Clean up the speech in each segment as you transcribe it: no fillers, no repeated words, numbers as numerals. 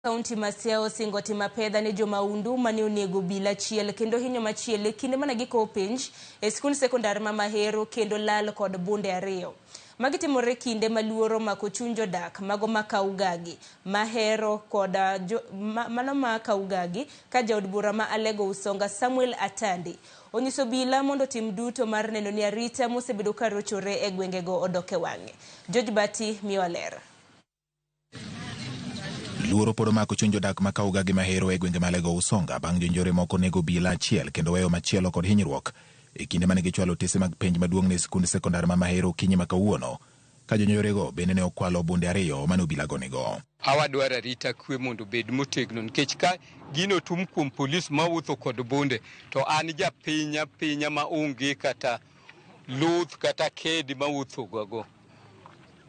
Kaunti ma Siaya osingo timo apedha ne jomaundu mane onego obila achiel kendo hinyo machielo e kinde mane gikowo penj e skund sekondar ma Mahero kendo lal kod bunde ariyo. Magi timore kinde ma luoro omako chuny jodak mago ma Kaugagi, Mahero kod jo, ma, mano ma Kaugagi ka jaod bura ma Alego Usonga Samuel Atandi onyiso obila mondo otim duto mar neno ni arita mosebedo ka rochore e gwengego odok e wang'e. George Bati miyowa ler. Luoro pod omako chuny jodak ma Kauga gi Mahero e gwenge ma Alego Usonga bang' jonjore moko nego obila achiel kendo weyo machielo kod hinyruok e kinde mane gichwalo otese mag penj maduong' ne skund sekondar ma Mahero okinyi ma kawuono ka jonjorego bende ne okwalo bunde ariyo mane obilago nigo. Awadwaro arita kwe mondo obed motegno nikech ka gino tum kuom polis mawuotho kod bunde to an japiny apinya ma onge kata luth kata kedi mawuotho gogo.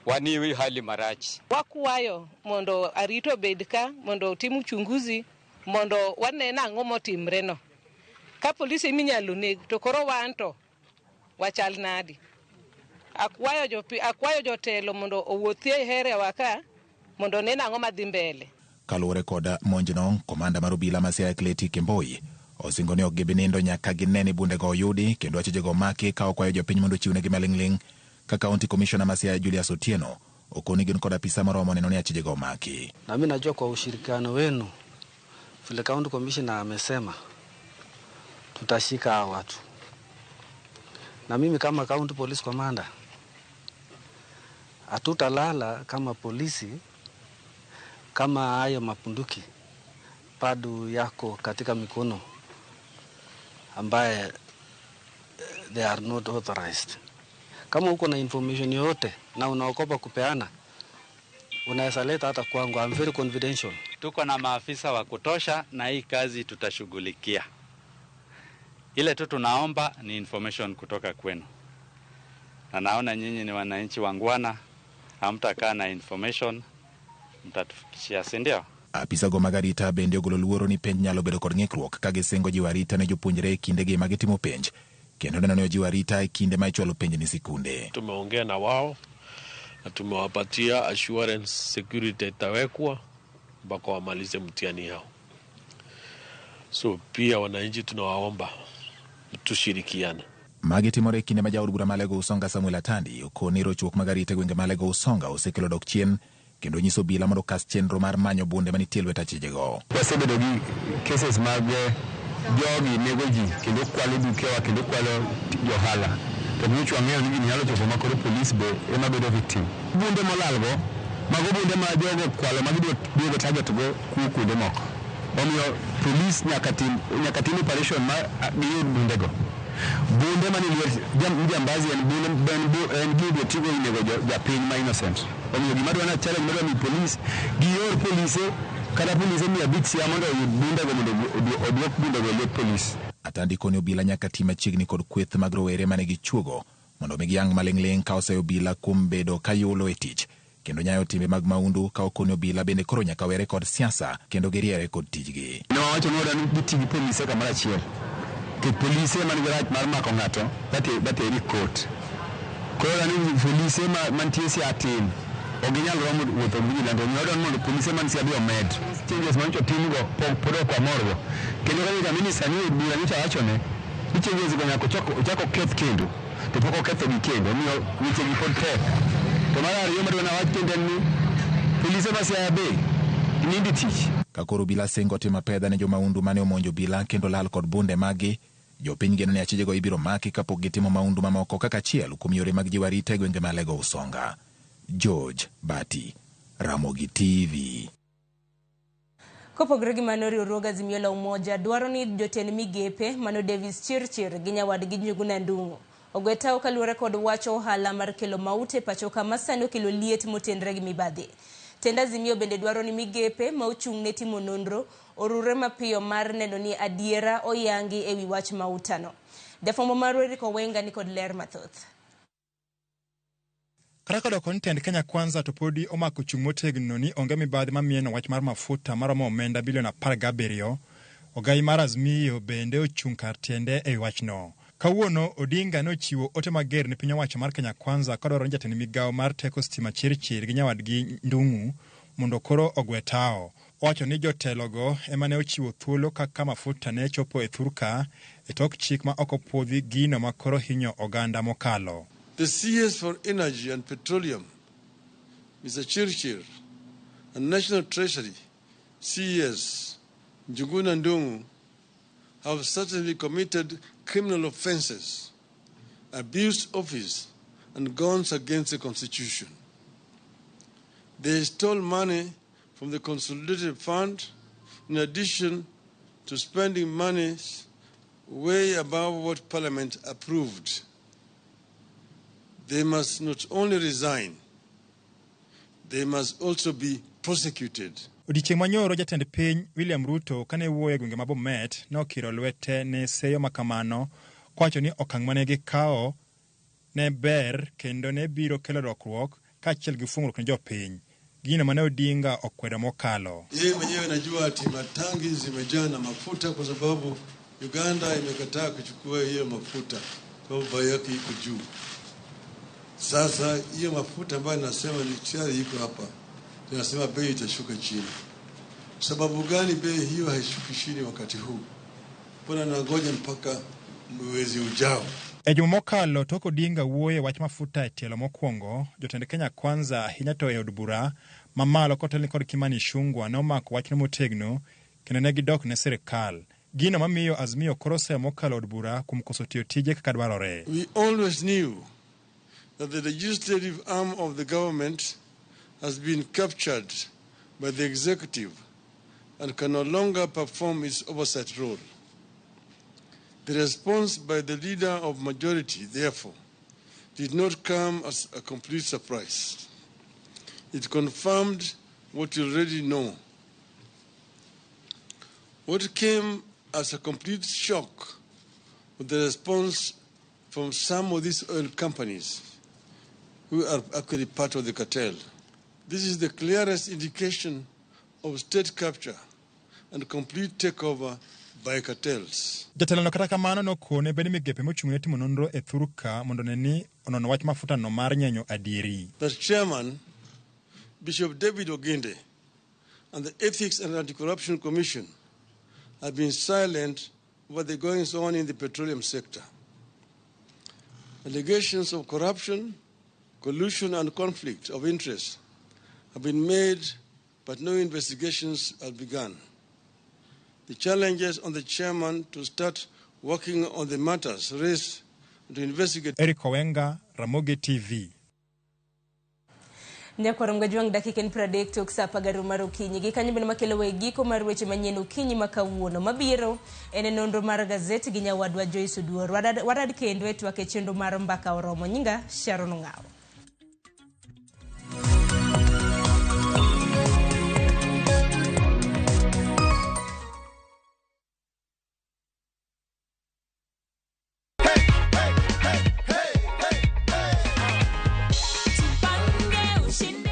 Wani hali marach. Wakwayo mondo arita obed ka mondo otim uchunguzi mondo wane nang'o motimre no. Ka polisi eminyalo neg to koro wan to wachal nadi? Akwayo jopi, akwayo jotelo mondo owuothie e area wa ka mondo one nang'o madhi mbele. Kaluwore kod monjno, komanda mar obila ma Siaya Kleti Kemboi osingo ni ok gibi nindo nyaka gine ni bundego oyudi kendo achijego omaki ka okwayo jopiny mondo ochiwnegi maling'ling' ka County Commissioner ma Siaya Julius Otieno okoni gin kod apisa moromo neno ni achijego omaki. Na mimi najua kwa ushirikiano wenu vile County Commissioner amesema tutashika hawa watu. Na mimi kama County Police Commander hatutalala kama polisi kama hayo mapunduki bado yako katika mikono ambaye they are not authorized. Kama uko na information yoyote na unaogopa kupeana, unaweza leta hata kwangu. I'm very confidential. Tuko na maafisa wa kutosha na hii kazi tutashughulikia. Ile tu tunaomba ni information kutoka kwenu, na naona nyinyi ni wananchi wangwana, hamtakaa na information, mtatufikishia, si ndio? Apisa go mag arita bende ogolo luoro ni penj nyalo bedo kod ng'ikruok ka gisingo jiwo arita ne jopuonjre e kindegi ma gitimo penj kendo neno ni ojiwo arita e kinde ma ichwalo penj ni sikunde. Tumeongea na wao na tumewapatia assurance security itawekwa mpaka wamalize mtihani yao. So pia wananchi tunawaomba tushirikiane. Magi timore e kinde ma jaod bura ma Alego Usonga Samuel Atandi okoni rochruok mag arita e gwenge ma Alego Usonga osekelo dok chien kendo nyiso obila mondo okas chenro mar manyo bunde manitie e lwet achijego. Wasebedo gi cases mag jogi nego ji kendo kwalo dukewa kendo kwalo johala to nyocha wang'eyo ni gini nyalo chopo ma koro polis be ema bedo victim. Bunde molalgo mago bunde ma jogo kwalo ma gibiro duogo target go kuo kuonde moko. Omiyo polis nyaka tim operation ma giyud bundego. Bunde manie lwet jambazi en bunde en gima tigo inego japiny ma innocent. Omiyo gima dwa na challenge madwa mi polis gior polise kata polise 500 Siaya mondo oyud bundego mondo oduok bundego e lwet polis. Atandi koni obila nyaka ti machiegni kod kweth mag rowere mane gichuogo mondo mi giyang maling'ling' ka oseyo obila kuom bedo ka yulo e tich kendo nyayo timbe mag maundu ka okoni obila bende koro nyaka were kod siasa kendo giriere kod tijgi. Ne wawacho ni wadwa ni giti gi polise kamoro achiel. Nikech polise man gi right mar mako ng'ato bateri e court. Koro wadwa ni polise mantie Siaya tin ok ginyal romo wuotho gi vigilante. Omiyo wadwa ni mondo polise man Siaya be omed. Changes manyocha otimgo pod ok wamorgo. Kendo kaka minister ni bura nyocha wachone ni changes go nyaka ochak oketh kendo. To pok okethogi kendo. Omiyo weche gi pod tek. To mar ariyo madwa nawach kendo en ni polise ma Siaya be nindi tich. Ka koro obila singo timo apedha ne jomaundu mane omonjo obila kendo lal kod bunde maggi, jopiny geno ni achijego ibiro maki kapok gitimo maundu mamoko kaka achiel kuom yore mag jiwo arita e gwenge ma Alego Usonga. George Bati, Ramogi TV. Kopogore gi mano, riwruog Azimio la Umoja dwaro ni jotend migepe mano Davis Chirchir gi nyawadgi Njuguna Ndung'u ogwe tao kaluwore kod wach ohala mar kelo maute e pacho kama sani okelo liet motenre gi mibadhi. Tend Azimio bende dwaro ni migepe ma ochung' ne timo nonro orure mapiyo mar neno ni adiera oyangi e wi wach mautano. Jafwambo marwa Eric Owenga ni kod ler mathoth. Kata kodoko ni tend Kenya Kwanza to podi omako chung' motegno ni onge mibadhi mamieno wach mar mafuta maromo omenda bilion 17, ogai mar Azimio bende ochung' kar tiende e wi wachno. Kawuono, Odinga ne ochiwo ote mager ne piny owacho mar Kenya Kwanza kodwaro ni jatend migawo mar teko stima Chirchir gi nyawadgi Ndung'u mondo koro ogwe tao. Owacho ni jotelogo ema ne ochiwo thuolo kaka mafuta ne chopo e thurka e tok chik ma ok opuodhi gino ma koro hinyo oganda mokalo. The CS for Energy and Petroleum, Mr. Chirchir, and National Treasury, CS Njuguna Ndung'u, have certainly committed criminal offenses, abused office, and gone against the Constitution. They stole money from the Consolidated Fund in addition to spending money way above what Parliament approved. They must not only resign, they must also be prosecuted. Odiechieng' manyoro jatend piny William Ruto kane wuoyo e gwenge ma Bomet ne okiro lwete ne seyo makamano kowacho ni okang' mane gikawo ne ber kendo ne biro kelo lokruok kaachiel gi fungruok ne jopiny. Gino mane Odinga okwedo mokalo. Yeye mwenyewe najua ati matangi zimejaa na mafuta kwa sababu Uganda imekataa kuchukua hiyo mafuta kwa sababu bei yake iko juu. Sasa hiyo mafuta ambayo nasema ni tayari iko hapa, tunasema bei itashuka chini. Sababu gani bei hiyo haishuki chini wakati huu? Mbona nangoja mpaka mwezi ujao? E juma mokalo tok Odinga wuoyo e wach mafuta e tielo mokwongo, jotend Kenya Kwanza ahinya to e od bura mamalo kotelni kod Kimani Ichung'wa ne omako wachno motegno kendo ne gidok ne sirikal. Gino mamiyo Azimio koro oseyo mokalo od bura kuom koso tiyo tije kaka dwarore. We always knew that the legislative arm of the government has been captured by the executive and can no longer perform its oversight role. The response by the leader of majority, therefore, did not come as a complete surprise. It confirmed what you already know. What came as a complete shock was the response from some of these oil companies who are actually part of the cartel. This is the clearest indication of state capture and complete takeover by cartels. Jatelono kata kamano nokone bende migepe mochung' ne timo nonro e thurka mondo ne ni onono wach mafuta no mar nyenyo adieri. The chairman, Bishop David Oginde, and the Ethics and Anti-Corruption Commission have been silent over the goings on in the petroleum sector. Allegations of corruption, collusion, and conflict of interest have been made, but no investigations have begun. The challenges on the chairman to start working on the matters raised and to investigate. Eric Owenga, Ramogi TV. Nyakwar Mgajwang' dakika en 30 tok sa 10 mar okinyi. Gi kanyo bende makelo we giko mar weche manyien okinyi ma kawuono. Mabiro en nonro mar gazet gi nyawadwa Joyce Oduor. Warad kendo e twak e chenro mar Mbaka Oromo. Nyinga Sharon Ong'awo.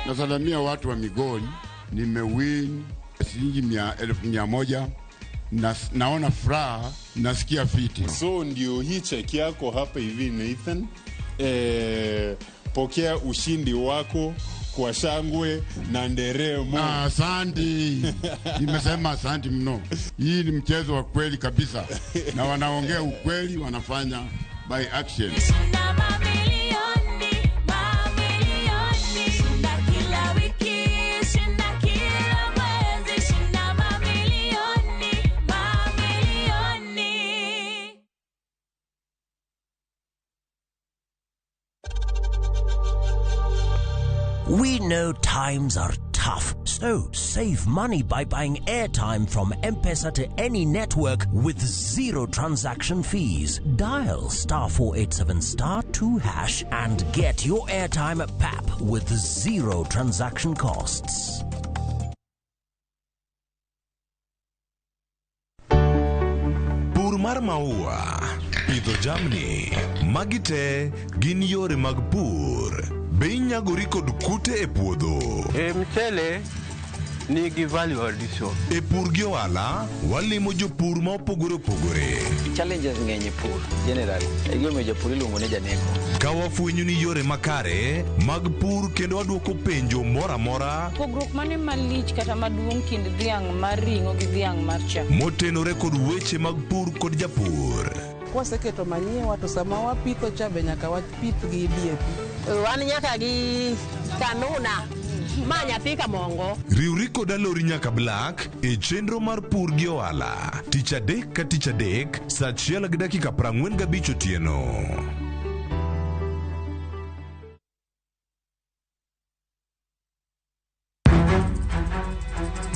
Nasalamia watu wa Migori, nimewin shilingi 1,100 na naona furaha, nasikia fiti. So ndio hii cheki yako hapa hivi Nathan. Pokea ushindi wako kwa shangwe na nderemo. Asante. Nimesema asante mno. Hii ni mchezo wa kweli kabisa. Na wanaongea ukweli, wanafanya by action. We know times are tough, so save money by buying airtime from M-Pesa to any network with zero transaction fees. Dial *487*2# and get your airtime at PAP with zero transaction costs. Pur mar maua, pidho jamni, magi te gin yore mag pur. Be inyagori kod kute e puodho? E mchele Nigi value addition. E pur gi ohala, walimo jopur ma opogore opogore. Challenges ng'eny e pur generally. E gimomiyo japur iluongo ni janeko. Ka wafwenyo ni yore makare mag pur kendo wadwoko penjo moro amora Pogruok mane malich kata maduong' kind dhiang' mar ring'o gi dhiang' mar chak? motenore kod weche mag pur kod japur. Kwaseketo manyiwa to sama wapitho cha be nyaka wapith gi DAP. Wan nyaka gi kanuna ma nyathi kamongo. Riwri kod Alori nyaka Black e chenro mar pur gi ohala tich adek ka tich adek saa achiel gi dakika 45 otieno.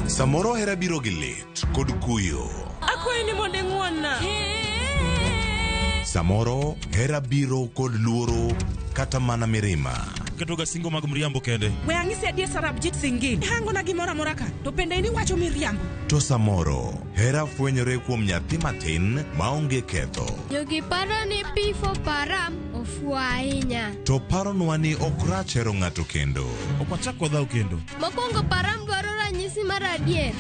Samoro hera biro gi lit kod kuyo. Akwayi ni mondo ing'won-na. Samoro hera biro kod luoro kata mana mirima. Ketoga singo mag mriambo kende. We ang'isi adier Sarabjit Singh. Ihangona gimoro amora ka, to bende in iwacho miriambo. To samoro hera fwenyore kuom nyathi matin maonge ketho. Jogi paro ni P4 Param ofuwo ahinya. To paronwa ni ok rach hero ng'ato kendo. Ok wachak wadhaw kendo. Mokwongo Param dwaro ranyisi mar adier.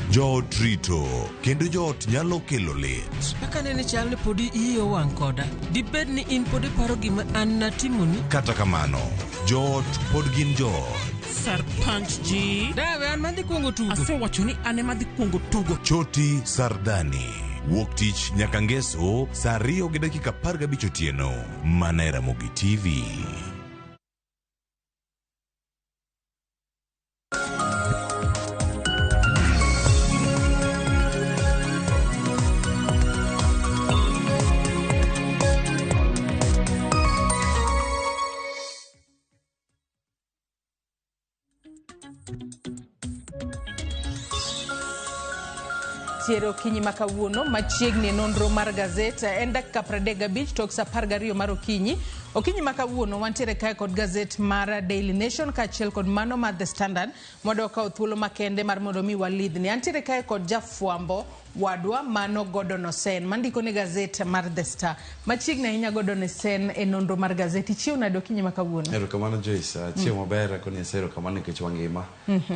Joot rito kendo joot nyalo kelo lit. Kaka nene chal ni podi iyi owang' koda. Dibed ni in pod iparo gima an natimoni? Kata kamano, joot pod gin joot. Sarpanch ji. Dawe an madhi kuongo tugo. Asewacho ni an ema adhi kuongo tugo. Choti Sardani. Wuok tich nyaka ngeso saa 2:15 otieno. Mana e Ramogi TV. Tiere okinyi ma kawuono machiegni e nonro mar gazet en dakika 35 tok sa 12 mar okinyi. Okinyi ma kawuono wantiere kae kod gazet mar Daily Nation kaachiel kod mano mar The Standard mondo wakaw thuolo makende mar mondo mi walidhni. Antiere kae kod jafwambo wadwa mano Gordon Osen mandiko ne gazet mar The Star. Machiegni ahinya Gordon Osen e nonro mar gazet. Ichiew nade okinyi ma kawuono? Erokamano Joyce, achiew maber akoni Nyasaye erokamano nikech wangima.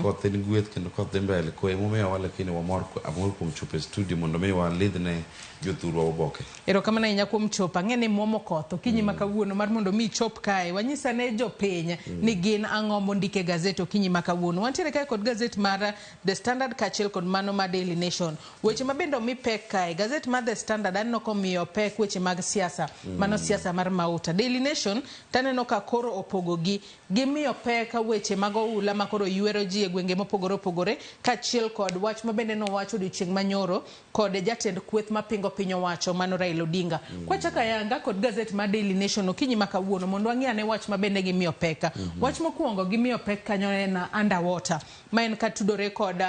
Koth en gweth kendo koth dhi mbele. Koyo emomiyowa lakini wamor amor kuom chopo e studio mondo mi walidhne jothurwa oboke. Erokamano ahinya kuom chopo. Ang'e ni muomo koth okinyi ma kawuono mar mondo mi ichop kae. Wanyisa ne jopiny ni gin ang'o mondike e gazet okinyi ma kawuono. Wantiere kae kod gazet mar The Standard kaachiel kod mano mar Daily Nation. Weche ma bende omi pek kae, gazet mar The Standard aneno komiyo pek weche mag siasa, mano siasa mar mauta. Daily Nation taneno ka koro opogogi, gimiyo pek weche mag oula ma koro ywero ji e gwenge mopogore opogore, kaachiel kod wach ma bende nowach odiochieng' manyoro kod jatend kweth mapingo piny owacho mano Raila Odinga. Kwachako ayanga kod gazet mar Daily Nation okinyi ma kawuono mondo wang'i ane wach ma bende gimiyo pek. Wach mokwongo gimiyo pek kanyo en underwater, ma en katudore kod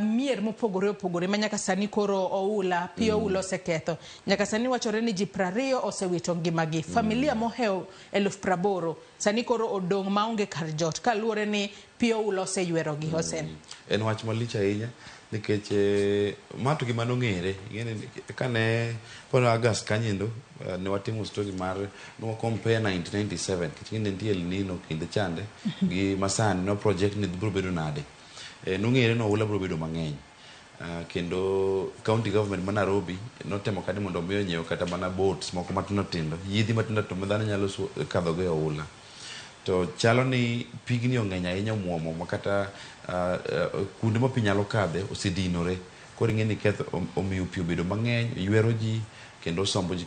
mier mopogore opogore ma nyaka sani koro oula, pi oula oseketho. Nyaka sani wachore ni ji 20 osewito ngimagi. Familia mohewo 80,000 sani koro odong' maonge kar jot kaluwore ni pi oula oseywerogi. Osen. En wach malich ahinya nikech ma to gima nong'ere. Ing'eni kane pod August kanyendo ne watimo story mar ne wa compare 1997 nikech ing'eni nitie El Nino kinde chande gi masani no project ni biro bedo nade. Nong'ere ni oula biro bedo mang'eny. Kendo county government ma Nairobi notemo kani mondo mi onyiew kata mana boats moko matindo tindo, yiedhi matindo tindo ma dhano nyalo kadhogo e oula. To chalo ni pigni ong'eny ahinya omuomo ma kata kuonde ma pi nyalo kadhe osedinore. Koro ing'e ni ketho omiyo pi obedo mang'eny, ywero ji kendo sombo ji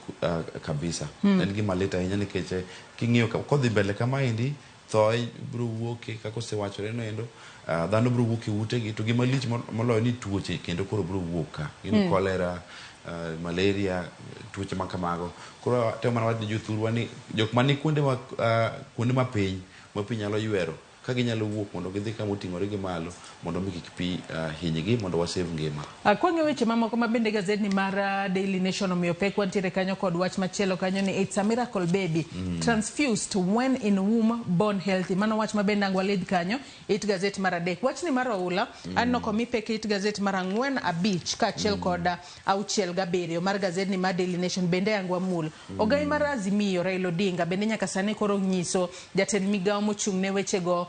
kabisa. En gima lit ahinya nikech king'iyo kodhi mbele kamaendi thoe biro wuoke kaka osewachore noendo, dhano biro wuok e utegi to gima lich moloyo ni tuoche kendo koro biro wuok ka. Gin cholera, malaria, tuoche ma kamago. Koro atemo mana wacho ne jothurwa ni jok mani kuonde ma kuonde ma piny ma pi nyalo ywero ka ginyalo wuok mondo gidhi kama oting'ore gi malo mondo mi kik pi hinygi mondo wasave ngima. Kwang'iyo weche mamoko ma bende gazetni mar Daily Nation omiyo pek, wantiere kanyo kod wach machielo kanyo ni it's a miracle baby transfused when in womb born healthy. Mano wach ma bende ang' walidh kanyo it gazet mar adek. Wachni mar oula aneno komi pek it gazet mar 4, 5 kaachiel kod 6 gi 7 mar gazetni mar Daily Nation bende ang' wamul. Ogai mar Azimio Raila Odinga bende nyaka sani koro nyiso jatend migawo mochung' ne wechego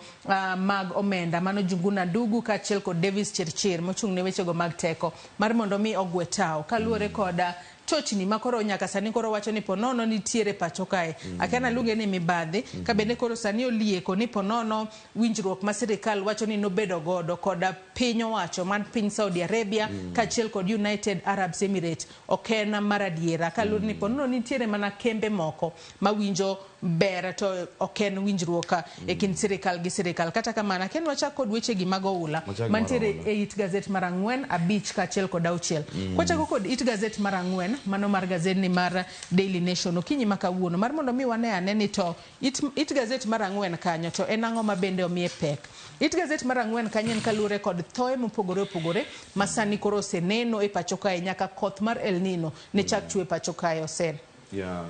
mag omenda mano Njuguna Ndugu kaachiel kod Davis Chirchir mochung' ne wechego mag teko mar mondo mi ogwe tawo kaluwore kod chochni ma koro nyaka sani koro wacho ni ponono nitiere pacho kae. Akia naluonge ni mibadhi ka bende koro sani olieko ni ponono winjruok ma sirikal wacho ni nobedo godo koda piny owacho man piny Saudi Arabia kaachiel kod United Arab Emirates ok en mar adiera kaluwore ni ponono nitiere mana kembe moko mawinjo ber to ok en winjruok e kind sirikal gi sirikal. Kata kamano akia ni wachak kod wechegi mag oula Wachak mar mantiere oula. e it gazet mar 4, 5 kaachiel kod 6. Kwachako kod it gazet mar 4, mano mar gazedni mar Daily Nation okinyi ma kawuono mar mondo mi wane ane ni to it gazet mar 4 kanyo to en ang'o ma bende omiye pek. It gazet mar 4 kanyo en kaluwore kod thoe mopogore opogore ma sani koro oseneno e pacho kae nyaka koth mar El Nino ne chak chwe e pacho kae osen. Yeah.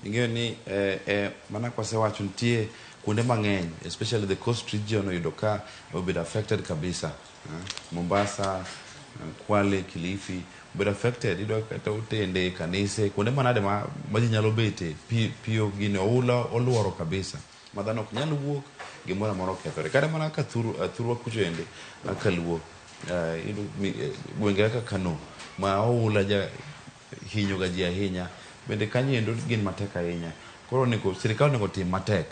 Ing'eyo ni mana kwasewacho nitie kuonde mang'eny especially the coast region oyudo ka obedo affected kabisa. Mombasa, Kwale, Kilifi obedo affected. Iyudo kata otende, kanise, kuonde manade ma ji nyalo bete, pi gini oula oluoro kabisa. Ma dhano ok nyal wuok, gimoro amora okethore. Kata mana ka thurwa kucho ende, kaka Luo, gwenge kaka Kano, ma oula ja hinyo ga ji ahinya. Bende kanyo endo gin matek ahinya. Koro onego, sirikal onego tim matek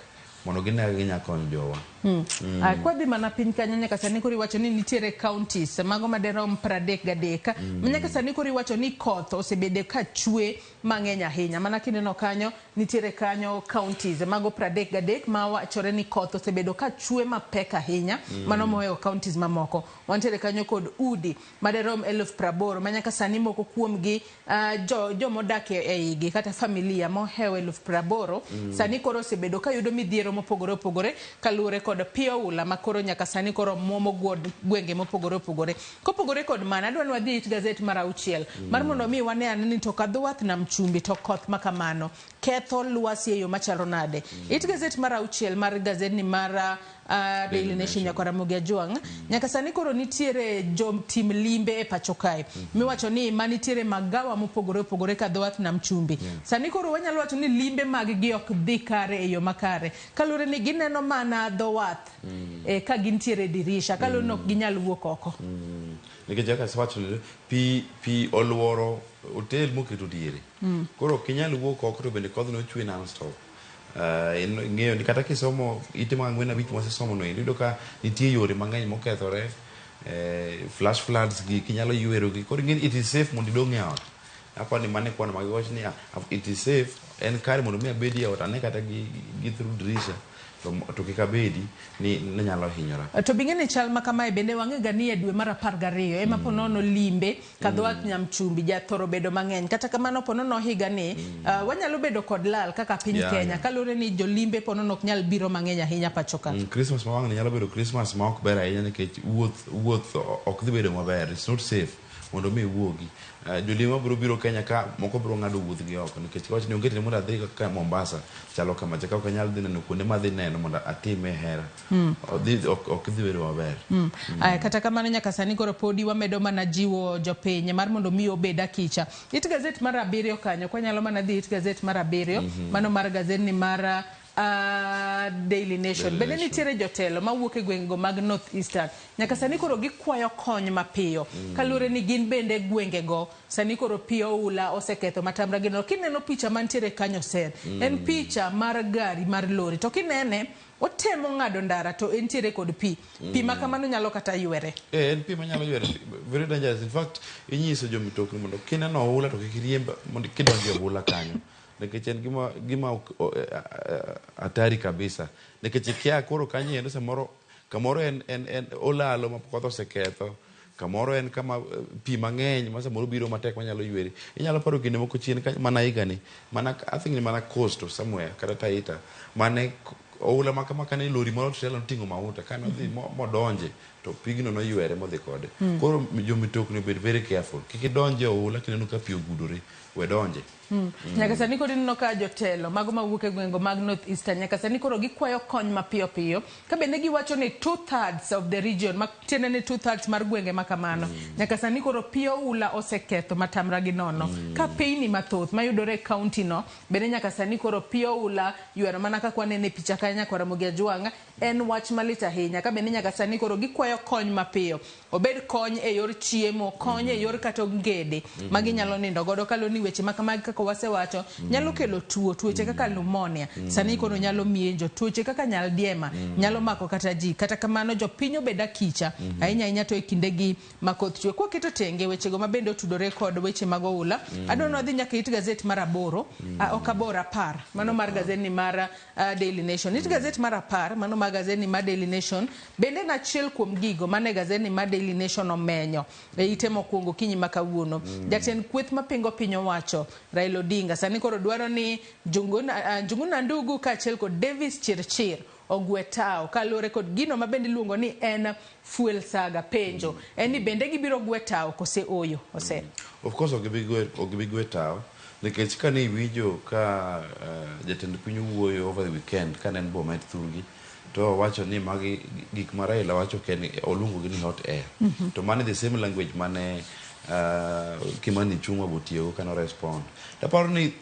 mondo gine kaka ginyalo konyo jowa. Kwadhi mana piny kanyo nyaka sani koro iwacho ni nitiere counties mago maderom 33 ma nyaka sani koro iwacho ni koth osebedo ka chwe mang'eny ahinya. Mana kineno kanyo nitiere kanyo counties mago 33 ma wachore ni koth osebedo ka chwe mapek ahinya mano mohewo counties mamoko. Wantiere kanyo kod udi maderom 80,000 ma nyaka sani moko kuomgi jomodak e igi kata familia mohewo 80,000 sani koro osebedo ka yudo midhiero mopogore opogore kaluwore kod pi oula ma koro nyaka sani koro muomo gwenge mopogore opogore. Kopogore kod mano, adwa ni wadhi it gazet mar 6 mar mondo mi wane ane ni to kadho wath nam chumbi to koth ma kamano ketho lwasi e yo machalo nade. It gazet mar 6 mar gazedni mar Daily Nation nyaka Ramogi Ajwang', nyaka sani koro nitiere jotim limbe e pacho kae miwacho ni manitiere magawa mopogore opogore kadho wath nam chumbi. Sani koro wanyalo wacho ni limbe mag gi ok dhi kare e yo makare kaluwore ni gineno mana dho wath ka gintiere e dirisha kaluwore ni ok ginyal wuok oko. Nikech kaka asewacho ni pi oluoro hotel moketo diere. Koro ok inyal wuok oko to bende kodhno ochwe non stop. Ing'eyo ni kata kisomo ite mag 4 5 mwasesomo no iyudo ka nitie yore mang'eny mokethore, flash floods gi kinyalo ywero gi. Koro ing'e ni it is safe mondo idong' e ot. Aparo ni mano e kwan ma giwacho ni it is safe en kare mondo mi abedi e ot ane kata gi through dirisha to kik abedi ni nyalo hinyora. To bing'e ni chal ma kamae bende wang'e ga ni e dwe mar 12 ema ponono limbe kadho wath nyam chumbi jathoro bedo mang'eny. Kata kamano ponono higa ni wanyalo bedo kod lal kaka piny Kenya kaluwore ni jolimbe ponono ok nyal biro mang'eny ahinya pacho ka. Christmas ma wang'ni nyalo bedo Christmas ma ok ber ahinya nikech wuoth ok dhi bedo maber. It's not safe mondo mi iwuogi. Jolimbe mabiro biro Kenya ka moko biro ng'ado wuoth gi oko nikech wach ni onge tiende mondo adhi kaka Mombasa chalo kama cha ka ok anyal dhi neno kuonde madhi neno mondo atime hera. Ok dhi bedo maber. Kata kamano nyaka sani koro podi wamedo mana jiwo jopiny mar mondo mi obed akicha. It gazet mar 7 kanyo kwanyalo mana dhi it gazet mar 7 mano mar gazet ni mar Daily Nation. Bende nitiere jotelo mawuok e gwengego mag North Eastern. Nyaka sani koro gikwayo kony mapiyo. Kaluwore ni gin bende gwengego sani koro pi oula oseketho matamra gino. Kineno picha mantiere kanyo ser, en picha mar gari mar lori. To kinene otemo ng'ado ndara to entiere kod pi. Pi ma kamano nyalo kata ywere. En pi manyalo ywere, very dangerous. In fact, inyiso jomitokni mondo kineno oula to kik iriemb mondo kidonjo e oula kanyo. Nikech en gima hatari kabisa. Nikech ikia koro kanyo endo samoro kamoro en olalo ma koth oseketho, kamoro en kama pi mang'eny ma samoro biro matek manyalo yweri. Inyalo paro kinde moko chien mana higani, mana I think ni mana coast or somewhere kata Taita, mane oula ma kama kane lori moro trailer noting'o mauta kane odhi modonje to pigno noywere modhi kode. Koro jo mitokni obed very careful. Kik idonj e oula kineno ka pi ogudore, we donje. Nyaka sani koro ineno ka jotelo mago mawuok e gwenge mag North Eastern nyaka sani koro gikwayo kony mapiyo piyo ka bende giwacho ni 2/3 of the region ma tiende ni 2/3 mar gwenge ma kamano nyaka sani koro pi oula oseketho matamra gi nono ka pinyni mathoth mayudore e county no bende nyaka sani koro pi oula ywero mana kaka waneno e picha kanyo nyakwar Ramogi Ajwang' en wach malit ahinya ka bende nyaka sani koro gikwayo kony mapiyo obed kony e yor chiemo kony e yor kata ongede ma ginyalo nindo godo kaluwore ni weche ma kamagi kaka wasewacho nyalo kelo tuo tuoche kaka pneumonia sani koro nyalo mienjo tuoche kaka nyaldiema nyalo mako kata ji kata kamano jopiny obed akicha ahinya ahinya to e kindegi ma koth chwe kwaketo tenge wechego ma bende otudore kod weche mag oula adwa ni wadhi nyaka it gazet mar aboro ok aboro 10 mano mar gazetni mar Daily Nation. It gazet mar 10 mano mar gazetni mar Daily Nation bende en achiel kuom gigo mane gazetni mar Daily Nation omenyo e ite mokwongo okinyi ma kawuono. Jatend kweth mapingo piny owacho Raila Odinga sani koro dwaro ni Njuguna Ndugu kaachiel kod Davis Chirchir ogwe tao kaluwore kod gino ma bende iluongo ni en fuel saga. Penjo en ni bende gibiro gwe tao kose oyo ose? Of course ok gibi gwe tao nikech kane iwinjo ka jatend piny owuoyo over the weekend kane en Bomet thurgi to owacho ni magi gik ma Raila wacho ken oluongo gi ni hot air. To mano the same language mane Kimani Ichung'wa botiyogo kane orespond. Taparo ni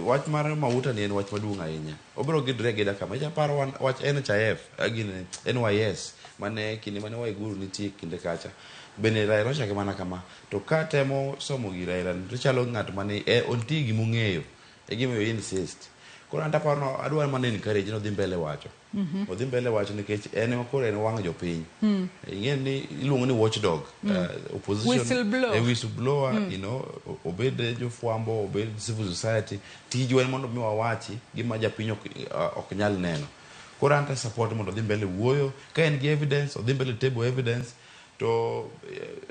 wach mar mauta ni en wach maduong' ahinya. Obiro gidre agida kama. Aparo wach NHIF, gini NYS mane kinde mane Waiguru nitie kinde kacha. Bende Raila ochake mana kama. To ka temo somo gi Raila to chalo ng'at mane ontie gimong'eyo. E gimomiyo insist. Koro an taparo no adwa mana encourage ni odhi mbele wacho. Odhi mbele wacho nikech en ema koro en wang' jopiny. Ing'e ni iluongo ni watchdog. Opposition. Whistleblower. Whistleblower, you know, obed jofwambo, obed civil society. Tijwa en mondo mi wawachi gima japiny ok nyal neno. Koro an ta support mondo odhi mbele wuoyo. Ka en gi evidence, odhi mbele table evidence. To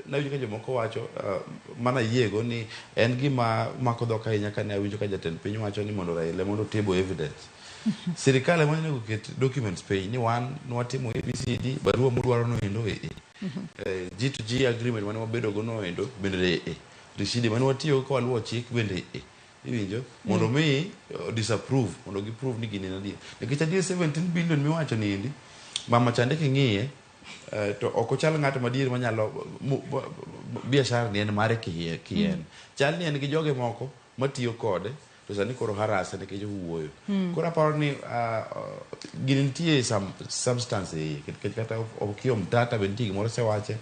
nawinjo ka jomoko wacho mana yiego ni en gima mako dhok ahinya kane awinjo ka jatend piny wacho ni mondo Raila mondo table evidence. Sirikal ema onego ket documents piny ni wan nwatimo ABCD, barua mudwaro no endo e. G to G agreement mane wabedo go no endo bende e. Risidi mane watiyo ka waluwo chik bende e. Iwinjo? Mondo mi disapprove, mondo gi prove ni gini en adier. Nikech adier 17 billion miwacho ni endi, mama chande king'iye, to ok ochal ng'at madier manyalo biashara ni en mare kien. Chal ni en gi joge moko matiyo kode to sani koro harase nikech owuoyo. Koro aparo ni gini nitie some substance e iye nikech kata Okiya Omtata be nitie gimoro osewache.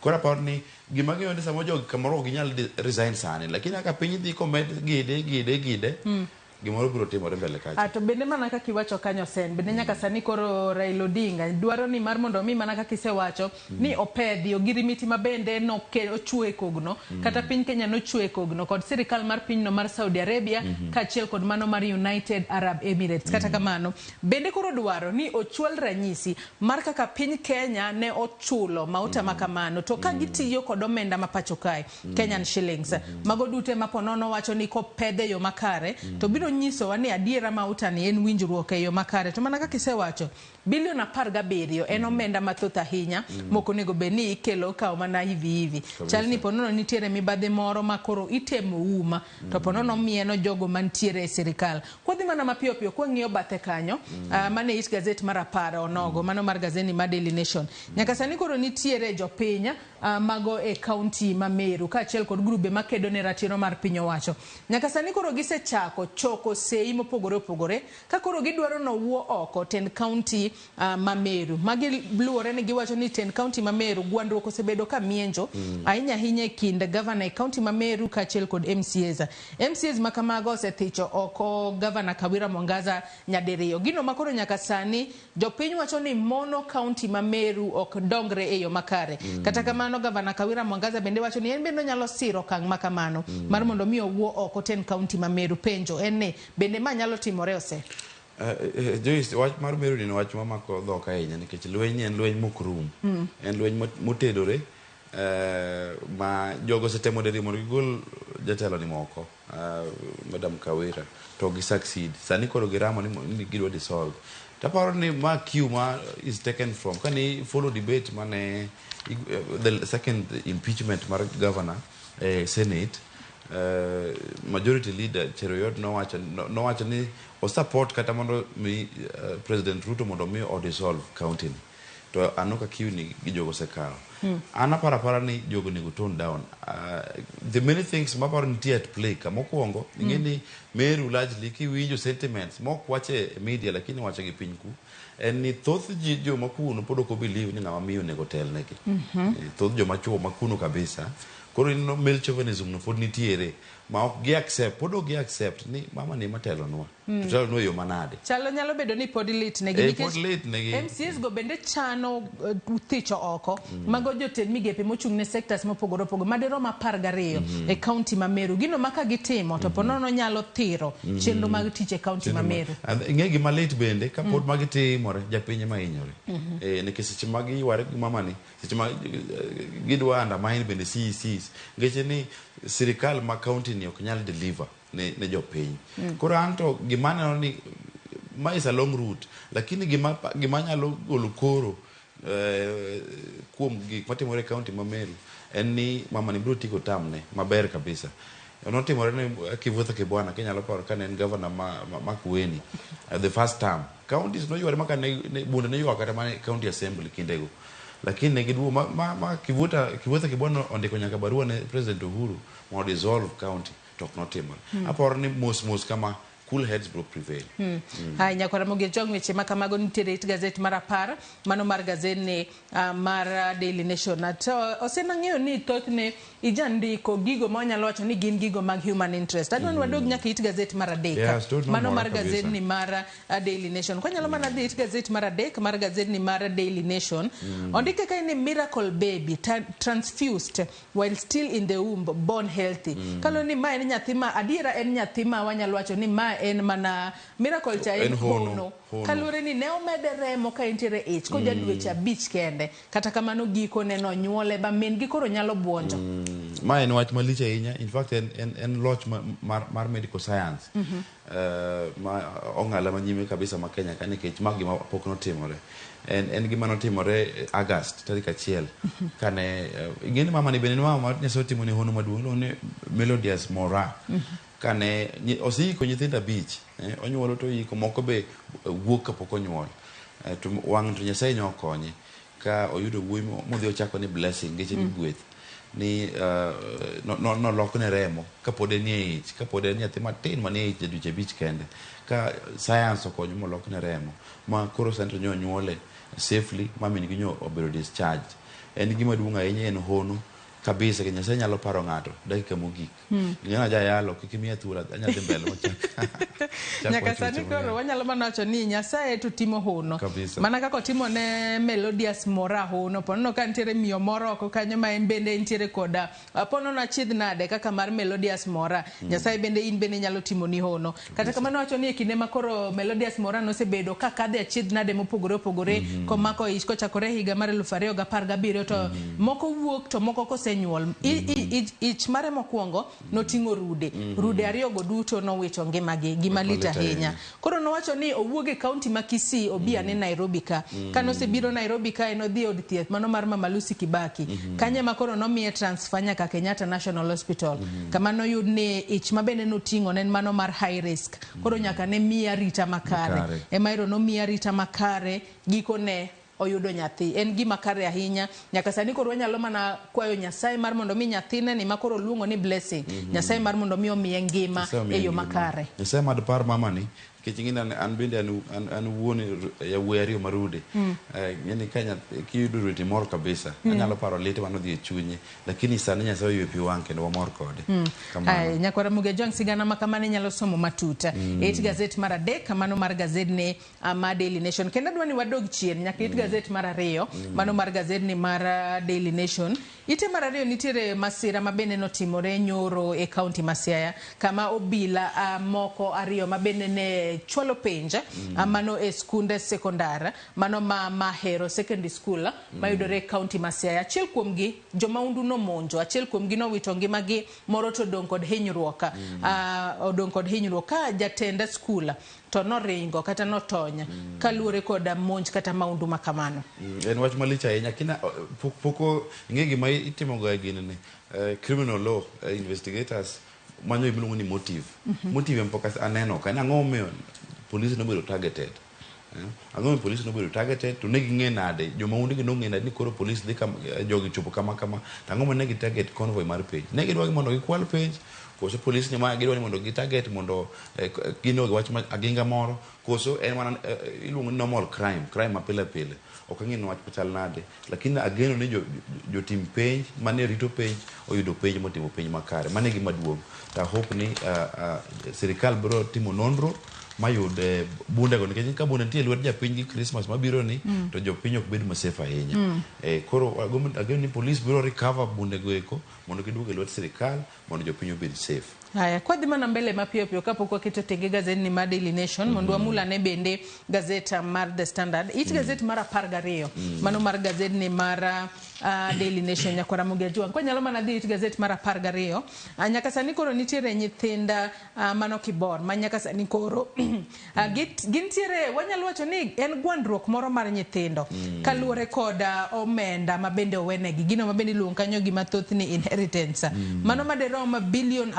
Koro aparo ni gima ng'eyo ni samoro jogi kamoro ok ginyal resign sani lakini kaka piny dhi komed gide gide gide gimoro biro timore mbele kacha. To bende mana kaka iwacho kanyo Sen, bende nyaka sani koro Raila Odinga dwaro ni mar mondo mi mana kaka isewacho ni opedhi ogirimiti ma bende ochwe e kogno kata piny Kenya nochwe e kogno kod sirikal mar pinyno mar Saudi Arabia kaachiel kod mano mar United Arab Emirates. Kata kamano bende koro dwaro ni ochwal ranyisi mar kaka piny Kenya ne ochulo mauta ma kamano to ka gitiyo kod omenda ma pacho kae Kenyan shillings. Mago duto ma ponono wacho ni kopedhe yo makare to biro nyisowa ni adiera mauta ni en winjruok e yo makare. To mana kaka isewacho bilion 17 en omenda mathoth ahinya mok onego bed ni ikelo kawo mana hivi hivi. Chal ni ponono nitiere mibadhi moro ma koro itemo uma to ponono mieno jogo mantiere e sirikal. Kwadhi mana mapiyo piyo kwang'iyo bathe kanyo mane it gazet mar 10 onogo mano mar gazeti mar Daily Nation. Nyaka sani koro nitiere jopiny mago e kaunti ma Meru kaachiel kod grube makedo ne ratiro mar piny owacho. Nyaka sani koro gisechako choko sei mopogore opogore ka koro gidwaro nowuo oko tend kaunti ma Meru. Magi luwore ni giwacho ni tend kaunti ma Meru gwandruok osebedo ka mienjo ahinya ahinya e kind gavana e kaunti ma Meru kaachiel kod MCAs. MCAs ma kamago osethicho oko gavana Kawira Mwangaza nyadiriyo. Gino ma koro nyaka sani jopiny wacho ni mono kaunti ma Meru ok dongre e yo makare. Kata kamano gavana Kawira Mwangaza bende wacho ni en bende onyalo siro okang' ma kamano mar mondo mi owuo oko tend kaunti ma Meru. Penjo en ni bende ma nyalo timore ose? Joyce, wach mar Meru ni en wach mamako dhok ahinya nikech lweny ni en lweny mok rum. En lweny motedore ma jogo osetemo diriyo mondo gigol jatelo ni moko Madam Kawira to gi succeed. Sani koro giramo ni gidwa dissolve. Taparo ni ma cue ma is taken from kani follow debate mane the second impeachment mar governor senate majority leader Cheruiyot nowacho ni o support kata mondo mi President Ruto mondo mi o dissolve county ni. To aneno ka cue ni gi jogo osekawo. An aparo apara ni jogo onego tone down. The many things maparo nitie at play ka mokwongo ing'e ni Meru largely kiwinjo sentiments mok wach e media lakini wacho gi piny ku en ni thoth ji joma kuno pod ok obelieve ni ng'ama miyo onego telnegi. Thoth joma chuo ma kuno kabisa koro ineno male chauvinism no pod nitiere ma ok gi accept pod ok gi accept ni mama ni ema telonwa. To telonwa e yo manade. Chalo nyalo bedo ni pod lit negi nikech pod lit negi. MCAs go bende chano thicho oko. Mago jotend migepe mochung' ne sectors mopogore opogore madirom 12 e county ma Meru. Gino ma ka gitimo to ponono nyalo thiro chenro mag tich e county ma Meru. Ing'e gima lit bende kapod magi timore japiny ema hinyore. Nikech seche ma giyware gi mama ni, seche ma gidwa undermine bende CECs, nikech ni sirikal ma county ni ok nyal deliver ne jopiny. Koro an to gima aneno ni ma is a long route, lakini gima nyalo golo koro kuom gik matimore e county ma Meru en ni mama ni biro tieko term ne maber kabisa. Notimore ne Kivutha Kibwana kinyalo paro kane en governor ma Makueni the first term. Counties noyware maka ne bunde ne ywak kata mana county assembly kindego. Lakini ne giduogo ma Kivutha Kibwana ondiko nyaka barua ne President Uhuru mondo dissolve county to ok notimore. Aparo ni mos mos kama cool heads will prevail. Hai nyakwara Ramogi Ojwang', weche ma kamago nitiere it gazet mar 10 mano mar gazet ni mar Daily Nation. To osenang'eyo ni thothne ijandiko gigo ma wanyalo wacho ni gin gigo mag human interest. Adwa ni wadog nyaka it gazet mar 3. Yes, mano mar gazet ni mar Daily Nation. Kwanyalo mana dhi it gazet mar 3 mar gazet ni mar Daily Nation. Ondike kae ni miracle baby transfused while still in the womb, born healthy. Kalo ni ma en nyathi ma adiera en nyathi ma wanyalo wacho ni ma en mana miracle cha en hono. Kaluwore ni ne omede remo ka entiere ich ko ja dweche 5 kende. Kata kamano giko ne nonyuole ba min gi koro nyalo buonjo. Ma en wach malich ahinya. In fact en loch mar medical science. Ma ong'ala manyime kabisa ma Kenya ka nikech ma gima pok notimore. En gima notimore August tarik 1 kane ing'e ni mama ni bende mama mar Nyasaye otimo ne hono maduong' iluongo ni Melodious Mora. Kane oseiko nyithindo 5 onyuolo to oyiko moko be wuok kapok onyuol. To wang' to Nyasaye ne okonye ka oyudo wuoyi modhi ochako ni blessing nikech ni gweth ni nolokne remo kapod en e ich kapod en nyathi matin manie ich dweche 5 kende ka science okonyo molokne remo ma koro sani to nyonyuole safely ma min gi nyo obedo discharged. En gima duong' ahinya, en hono kabisa ke Nyasaye nyalo paro ng'ato dakika mogik. Ing'e jayalo kik imiya thuolo anyalo dhi mbele machak. Nyaka sani koro wanyalo mana wacho ni Nyasaye to timo hono. Kabisa. Mana kaka otimo ne Melodious Mora hono. Ponono ka nitiere miyo moro oko kanyo ma en bende nitiere koda ponono achiedh nade kaka mar Melodious Mora. Nyasaye bende in bende nyalo timo ni hono. Kata kamano wacho ni e kinde ma koro Melodious Mora nosebedo ka kadhe achiedh nade mopogore opogore komako ich kochakore higa mar 2017 to moko wuok to moko kosenyuol. Ich mare mokwongo noting'o rude. Rude ariyo go duto nowito ngimagi, gima lit ahinya. Koro nowacho ni owuok e county ma Kisii obi ane Nairobi ka. Kanosebiro Nairobi ka enodhi e od thieth mano mar Mama Lucy Kibaki. Kanyo ema koro nomiye transfer nyaka Kenyatta National Hospital. Kama noyud ni ich ma bende noting'o ne en mano mar high risk. Koro nyaka ne miye arita makare. Ema ero nomiye arita makare gikone oyudo nyathi. En gima kare ahinya. Nyaka sani koro wanyalo mana kwayo Nyasaye mar mondo mi nyathine ni ma koro luongo ni blessing. Nyasaye mar mondo mi omiye ngima e yo makare. Nyasaye mad par mama ni nikech ing'e ni an bende an wuon yawuoyi ariyo marude. Ing'e ka kiyudo rude timor kabisa. Anyalo paro lit manodhi e chunye lakini sani Nyasaye oywe pi wang' kendo wamor kode. Kamano. Nyakwara Muge Jong sigana ma kamano inyalo somo matut. It gazet mar 3 mano mar gazet ni ma Daily Nation. Kendo adwa ni wadog chien nyaka it gazet mar 2 mano mar gazet ni mar Daily Nation. Ite mar 2 nitiere masira ma bende notimore nyoro e county ma Siaya kama obila moko 2 ma bende ne chwalo penj mano e skunde sekondar mano ma Mahero Secondary School mayudore e kaunti ma Siaya. Achiel kuomgi jomaundu nomonjo, achiel kuomgi nowito ngimagi, moro to odong' kod hinyruok odong' kod hinyruok ka jatend skul to noringo kata notony kaluwore kod monj kata maundu ma kamano. En wach malich ahinya kina pok pok ing'e gima itimoga e gini ni criminal law investigators manyo gima iluongo ni motive. Motive em pok aneno ka en ang'o momiyo police nobedo targeted. Ang'o momiyo police nobedo targeted to ne ging'e nade jomahundu gi nong'e nade ni koro police dhi kama jogi chopo kama kama to ang'o mane gi target convoy mar penj ne gidwa mondo gikwal penj koso police ni ma gidwa ni mondo gi target mondo gino wach ma aginga moro koso en mana iluongo ni normal crime crime ma pile pile ok ang'e ni wach machal nade lakini ageno ni jotim penj mane rito penj oyudo penj motimo penj makare mano e gima duong' to I hope ni sirikal biro timo nonro mayud bundego nikech ka bunde nitie e lwet japiny gi Christmas mabiro ni to jopiny ok bed masafe ahinya. Koro ageno ni police biro recover bundego eko mondo giduog e lwet sirikal mondo jopiny obed safe. Haya, kwadhi mana mbele mapiyo piyo kapok waketo tenge gazetni mar Daily Nation mondo wamul ane bende gazet mar The Standard. It gazet mar 12 mano mar gazetni mar Daily Nation nyakwara Ramogi Ajwang'. Kwanyalo mana dhi it gazet mar 12 nyaka sani koro nitiere nyithinda mano Kibor ma nyaka sani koro gintiere wanyalo wacho ni en gwandruok moro mar nyithindo kaluwore kod omenda ma bende owenegi gino ma bende iluongo kanyo gi mathoth ni inheritance mano maderom bilion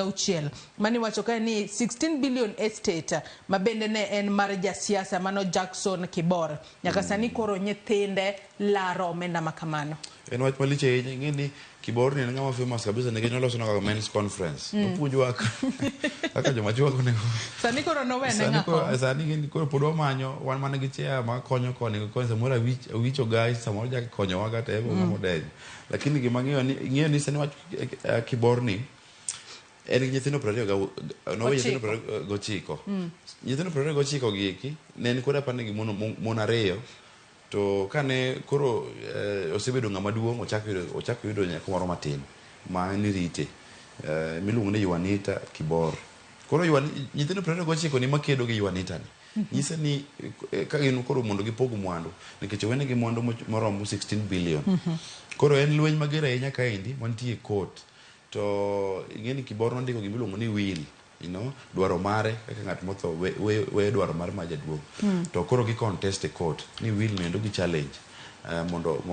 16 mani wacho kae ni 16 billion estate ma bende ne en mar jasiasa mano Jackson Kibor nyaka sani koro nyithinde laro omenda ma kamano. En wach malich ahinya ing'e ni Kibor ni en ng'ama famous kabisa nikech noloso kaka men's conference. Nopuonjowa kaka joma chwo onego Sani koro nowene Sani ng'a koro kom. sani gin koro pod wamanyo wan mana gi chair ma konyo koni gi koni samoro awich awich ogai samoro jak konyowa kata ebo ng'ama odenyo lakini gima ng'eyo ni ing'eyo ni sani wach Kibor ni en gi nyithindo 29 nowe nyithindo 29. Nyithindo 29 gi eki ne en kod apani gi mon ariyo to kane koro osebedo ng'ama duong' ochako yudo nyako moro matin ma nirite miluongo ni Juanita Kibor. Koro nyithindo 29 ni makedo gi Juanita ni nyise ni ka gin koro mondo gipog mwandu nikech owenegi mwandu moromo 16 billion. Koro en lweny mager ahinya kaendi mantie e court to ing'e ni Kibor nondiko gima iluongo ni will dwaro mare kaka ng'at motho weyo dwaro mare ma jaduong'. To koro gi contest e court ni will no endo gi challenge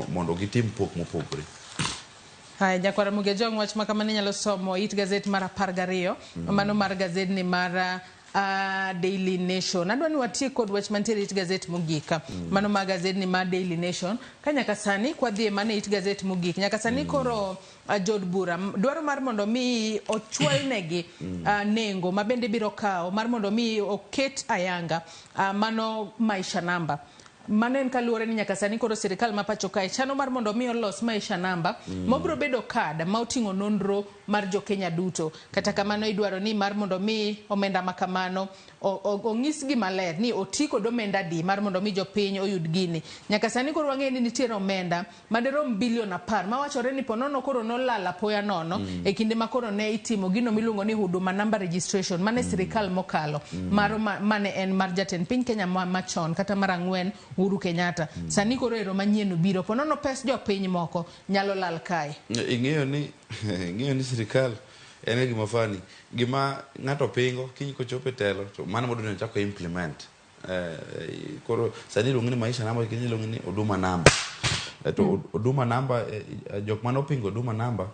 mondo gitim pok mopogore. Haya, nyakwara Ramogi Ajwang' wach ma kamano inyalo somo it gazet mar 12 mano mar gazetni mar Daily Nation. Adwa ni watiek kod wach mantiere it gazet mogik mano mar gazetni mar Daily Nation ka nyaka sani kwadhi e mana it gazet mogik nyaka sani koro jood bura dwaro mar mondo mi ochwalnegi nengo ma bende biro kawo mar mondo mi oket ayanga mano Maisha Namba. Mano en kaluwore ni nyaka sani koro sirikal ma pacho kae chano mar mondo mi olos Maisha Namba mobiro bedo kad ma oting'o nonro mar jo Kenya duto. Kata kamano idwaro ni mar mondo mi omenda ma kamano onyisgi maler ni oti kod omenda di mar mondo mi jopiny oyud gini. Nyaka sani koro wang'eyo ni nitiere omenda maderom bilion 10 mawachore ni ponono koro nolal apoya nono e kinde ma koro ne itimo gino miluongo ni Huduma Number Registration mane sirikal mokalo maro mane en mar jatend piny Kenya machon kata mar ang'wen Uhuru Kenyatta. Sani koro ero manyien obiro ponono pes jopiny moko nyalo lal kae. Ing'eyo ni sirikal en ga gima funny gima ng'ato pingo kiny kochopo e telo to mano modwa ni ochako implement. Koro sani iluongo ni Maisha Namba kiny iluongo ni Huduma Namba. To Huduma Namba jok mane opingo Huduma Namba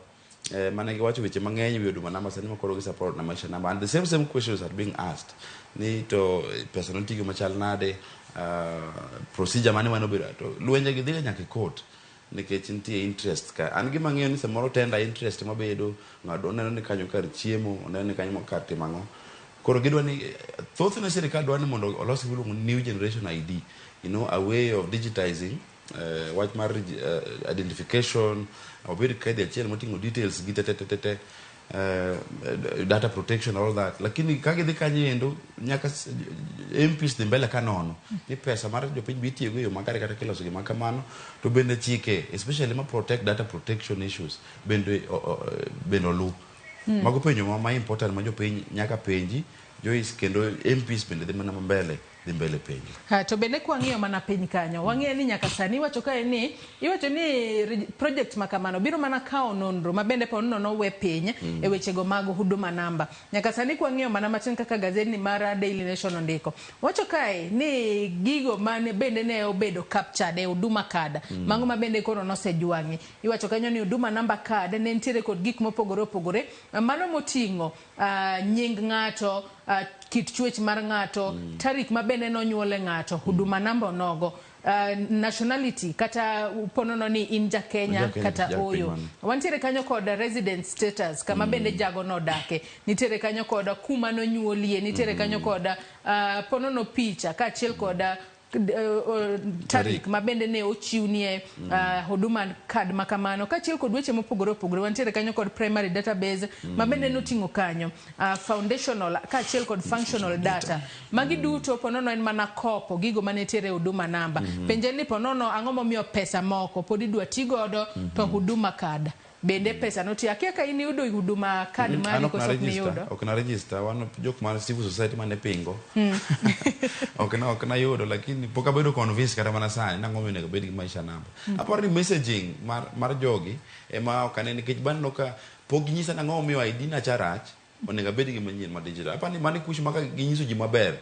mane giwacho weche mang'eny ewi Huduma Namba sani ma koro gi support na Maisha Namba and the same same questions are being asked ni to pesa notigo machal nade procedure mane mane obedo to lwenje gi dhiga nyaka e court nikech nitie interest ka an gima ang'eyo ni samoro tender interest mabedo ng'ato oneno ni kanyo kar chiemo oneno ni kanyo kar timo ang'o koro gidwa ni thothne sirikal dwa ni mondo olos gima iluongo ni new generation ID a way of digitizing wach mar identification obed kadi achiel moting'o details gi te te te te data protection all that lakini ka gidhi kanyo endo nyaka MPs dhi mbele ka nono ni pesa mar jopiny be itiyogo e yo makare kata kiloso gima kamano to bende chike especially ma protect data protection issues bende oluw mago penjo ma important ma jopiny nyaka penji. Joyce kendo MPs bende dhi mana mbele dhi mbele penjo. Ha, to bende kwang'iyo mana piny kanyo wang'eyo ni nyaka sani iwacho kae ni iwacho ni project ma kamano biro mana kawo nonro ma bende po nono we piny e wechego mag Huduma Namba. Nyaka sani kwang'iyo mana matin kaka gazetni mar Daily Nation ondiko wacho kae ni gigo mane bende ne obedo captured e Huduma card mago ma bende koro nosejwang'i. Iwacho kanyo ni Huduma Namba card ne nitiere kod gik mopogore opogore mano moting'o nying ng'ato, kit chwech mar ng'ato, tarik ma bende nonyuole ng'ato, Huduma Namba onogo, nationality kata ponono ni in ja Kenya Ja Kenya, kata ja piny oyo. mane. Wantiere kanyo kod resident status kama bende jago nodake, nitiere kanyo kod kuma nonyuolie, nitiere kanyo kod ponono picha kaachiel kod tarik ma bende ne ochiwnie Huduma card ma kamano kaachiel kod weche mopogore opogore. Wantiere kanyo kod primary database ma bende noting'o kanyo foundational kaachiel kod functional data. Magi duto ponono en mana kopo gigo manitiere e Huduma Namba. Penje ni ponono ang'o momiyo pesa moko pod idwa ti godo to Huduma card bende pesa notiyo. Akia ka in iyudo Huduma card mari An ok koso na ok register, niyudo. ok na register, wan jok mar civil society mane pingo. Ok na yudo lakini pok abedo convinced kata mana sani nang'o momiyo onego abed gi maisha namba. Aparo ni messaging mar jogi ema ok ane nikech baneno ka pok ginyisa nang'o momiyo ID na cha rach onego abed gi manyien ma digital. Aparo ni mano kush ma ka ginyiso ji maber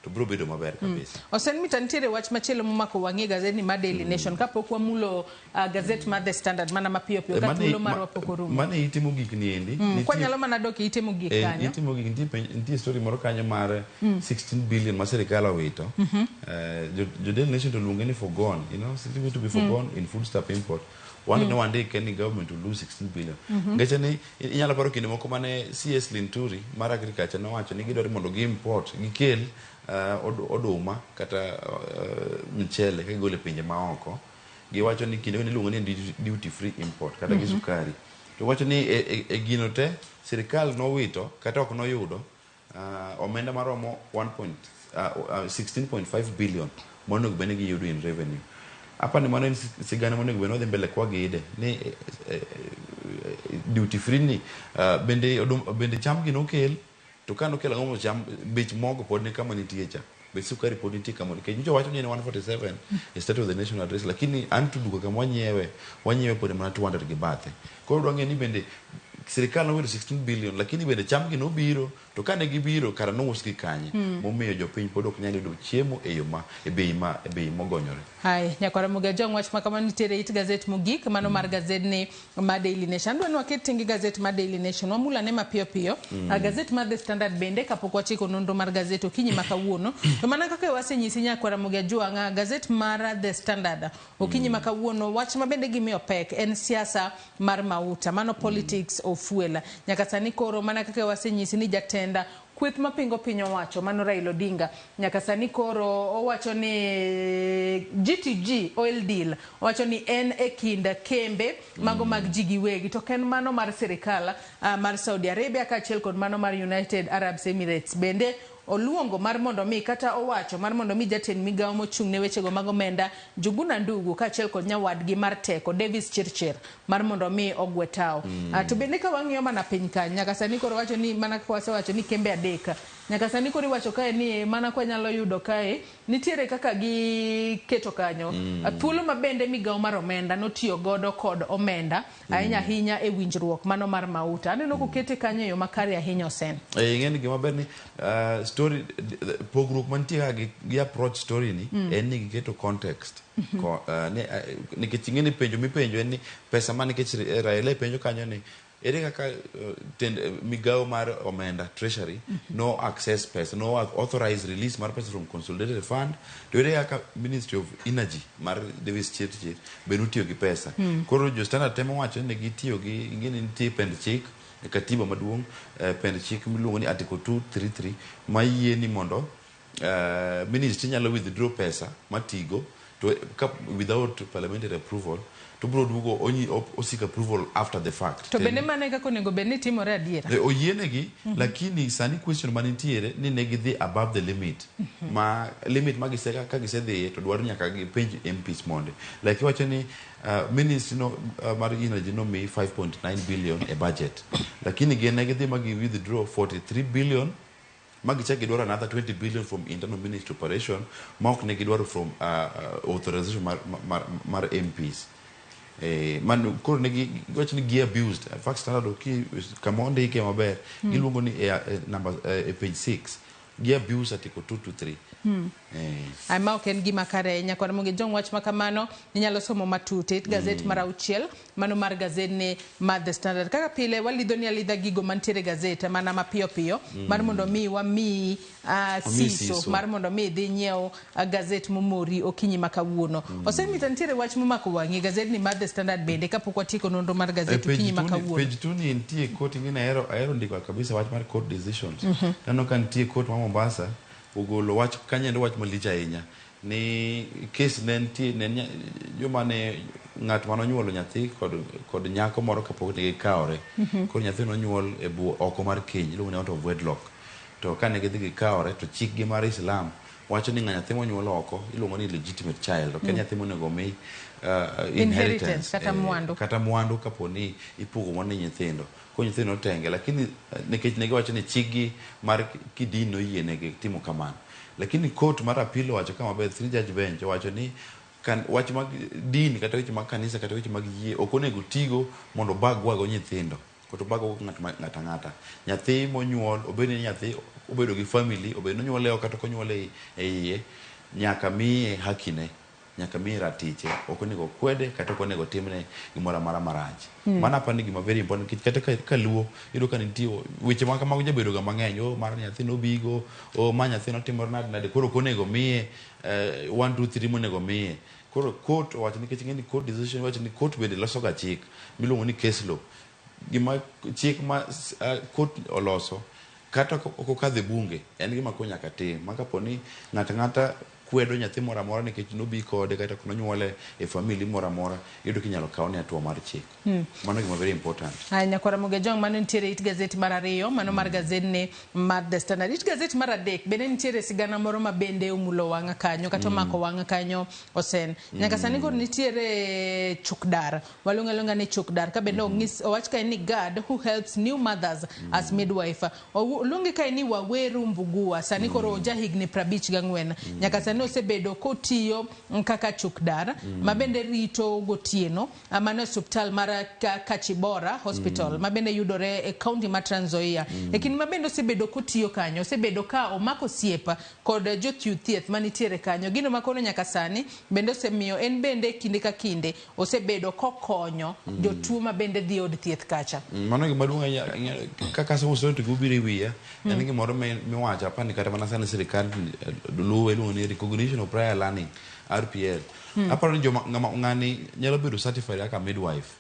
to biro bedo maber kabisa. Osen mita nitiere wach machielo momako wang'i e gazetni mar Daily Nation kapok wamulo gazet mar The Standard mana mapiyo piyo ka thuolo marwa pok orumo. Mane ite mogik ni endi. Kwanyalo mana dok e ite mogik kanyo. Ite mogik nitie story moro kanyo mar 16 billion ma sirikal owito. Jo Daily Nation to luonge ni forgone, you know, it's going to be forgone in foodstuff import. Wan ne wandike ni government will lose 16 billion. Ngeche ni inyalo paro kinde moko mane CS Linturi mar agriculture nowacho ni gidwaro mondo gi import gikel oduma kata mchele ka gigolo e pinje maoko. Giwacho ni kinde iluongo ni duty free import kata gi sukari. To wacho ni e gino te sirikal nowito kata ok noyudo omenda maromo 16.5 billion monego bed ni giyudo in revenue. Apa ni mano en sigana monego bed ni wadhi mbele kwa gide ni duty free ni bende cham gi nokel to ka nokel ang'o cham bech mogo pod ni kama nitie cha. Bech sukari pod nitie kama nikech nyocha wacho ni en 147 e State of the Nation address lakini an to duka kama wanyiewe pod mana 200 gi bathe. Koro dwa ng'e ni bende sirikal nowito 16 billion lakini bende cham gi nobiro to kane gibiro kara nousgi kanye momiyo jopiny pod ok nyal yudo chiemo e yo ma e bei ma e bei mogonyore. Hai, nyakwara Muga Jong wach ma kamano nitiere it gazet mogik mano mar gazetni mar Daily Nation. Adwa ni waket tenge gazet mar Daily Nation wamulane mapiyo piyo. Gazet mar The Standard bende kapok wachiko nonro mar gazet okinyi ma kawuono. To mana kaka wasenyisi nyakwara Muga Jong gazet mar The Standard okinyi ma kawuono wach ma bende gimiyo pek en siasa mar mauta mano politics of fuel. Nyaka sani koro mana kaka wasenyisi ni jatenda kweth mapingo piny owacho mano Raila Odinga nyaka sani koro owacho ni GTG oil deal owacho ni en e kind kembe mago mag ji giwegi to ok en mano mar sirikal mar Saudi Arabia kaachiel kod mano mar United Arab Emirates. Bende oluongo mar mondo mi kata owacho mar mondo mi jatend migawo mochung' ne wechego mag omenda Njuguna Ndugu kaachiel kod nyawadgi mar teko Davis Chirchir mar mondo mi ogwe tao. To bende ka wang'iyo mana piny kanyo nyaka sani koro wacho ni mana kaka wasewacho ni kembe adek nyaka sani koro iwacho kae ni mana kwa nyalo yudo kae nitiere kaka giketo kanyo thuolo ma bende migawo mar omenda notiyo godo kod omenda ahinya ahinya e winjruok mano mar mauta. Aneno kokete kanyo e yo makare ahinya Osen. Ing'e ni gima ber ni story pogruok mantie ka gi approach story ni en ni giketo context. Nikech ing'e ni penjo mipenjo en ni pesa ma nikech Raila penjo kanyo ni ere kaka migawo mar omenda treasury no access pesa no authorized release mar pesa from consolidated fund to ere kaka Ministry of Energy mar Davis Chirchir be notiyo gi pesa. Koro jo Standard temo wacho ni gitiyo gi ing'e ni nitie pend chik e katiba maduong' pend chik miluongo ni Article 233 ma yie ni mondo ministry nyalo withdraw pesa matigo to ka without parliamentary approval to bro duogo osik approval after the fact. To bende mano e kaka onego bed ni timore adiera? Oyienegi lakini sani question manitiere ni ne gidhi above the limit. Ma limit ma giseka ka gisedhiye to dwaro nyaka gipenj MPs monde. Like iwacho ni ministry no mar energy no mi 5.9 billion e budget. Lakini gin ne gidhi ma gi withdraw 43 billion Ma gichak gidwaro another 20 billion from internal ministry operation ma ok ne gidwaro from authorization mar MPs. Man koro ne giwacho ni gi abused. In fact, Standard oki kama ondike maber giluongo ni number page 6 gi abuse article 223. Ai, ma ok en gima kare. Nyakwar Mogi Jong, wach ma kamano inyalo somo matut e gazet mar 6, mano mar gazet mar The Standard. Kaka pile, walidho ni alidha gigo mantiere e gazet mana mapiyo piyo mar mondo mi wamiyi Wamiyi siso siso. mar mondo mi idhi nyiew gazet momori okinyi ma kawuono. Osemita nitiere wach momako wang'i e gazetni mar The Standard bende kapok watieko nonro mar E gazet page okinyi ma 2 ni, kawuono. page 2 ni nitie court ing'e ni ahero ndiko kabisa wach mar court decisions. Aneno ka nitie court ma Mombasa ogolo wach kanyendo, wach malich ahinya ni case ne nitie ne joma ne ng'at manonyuolo nyathi kod nyako moro kapok ne gikawore. Koro nyathi nonyuol e bwo oko mar keny, iluongo ni out of wedlock. To kane gidhi gikawore to chikgi mar Islam wacho ni ng'a nyathi monyuol oko iluongo ni illegitimate child, ok en nyathi monego mi inheritance, inheritance kata mwandu. Kata mwandu kapo ni ipogo mwandu ne nyithindo. Koro nyithindo notenge, lakini nikech ne giwacho ni chikgi mar kidin noyienegi timo kamano, lakini court mar appeal owacho kama maber, three judge bench owacho ni kan, wach mag din kata weche mag kanisa kata weche mag yie ok onego tigo mondo obagwago nyithindo kata obagwago ng'at ang'ata. Nyathi monyuol, obed ni nyathi obedo gi family, obed ni onyuole oko kata ok onyuole e iye, nyaka miye hakine, nyaka miye ratiche. Ok onego kwede kata ok onego timne gimoro amora marach. Mano aparo ni gima very important, nikech kata ka luo iyudo ka nitie weche ma kamago jabedo ga mang'eny, o mar nyathi nobigo, o ma nyathi notimore nade nade, koro ok onego miye 1 2 3 monego miye. Koro court owacho, nikech ing'e ni court decision wacho ni court bende loso ga chik miluongo ni case law. Gima chik ma court oloso kata ok okadho e bunge en gima koro nyaka tim, ma kapo ni ng'ato ang'ata kwedo nyathi moro amora nikech nobi kode kata ok nonyuole e family moro amora, iyudo kinyalo kawne hatua mar chik. Mano gima very important. Aya, nyakwara Moge Jong, mano nitiere it gazet mar 2, mano mar gazetni mar The Standard. It gazet mar 3 bende nitiere sigana moro ma bende omulo wang'a kanyo kata omako wang'a kanyo osen. Nyaka sani koro nitiere chukdar. Waluongo aluonga ni chukdar ka bende ong'is owach kae ni guard who helps new mothers as midwife. Oluonge kae ni Waweru Mbugua. Sani koro jahigni 54. Nyaka sani osebedo kotiyo kaka chukdar ma bende rito gotieno mano e osiptal mar Kachibora Hospital ma bende yudore e kaunti mar Trans Nzoia. E kinde ma bende osebedo kotiyo kanyo, osebedo ka omako osiep kod jochiw thieth manitiere kanyo. Gino ma koro nyaka sani bende osemiyo en bende kinde ka kinde osebedo kokonyo jotuo ma bende dhi e od thieth kacha. Mano gima duong' ahinya kaka asomo story to gibiro e wiya en gimoro miwacho apani kata mana sani sirikal luwe, iluongo ni recognition of prior learning, RPL. Aparo ni joma ng'ani nyalo bedo certified kaka midwife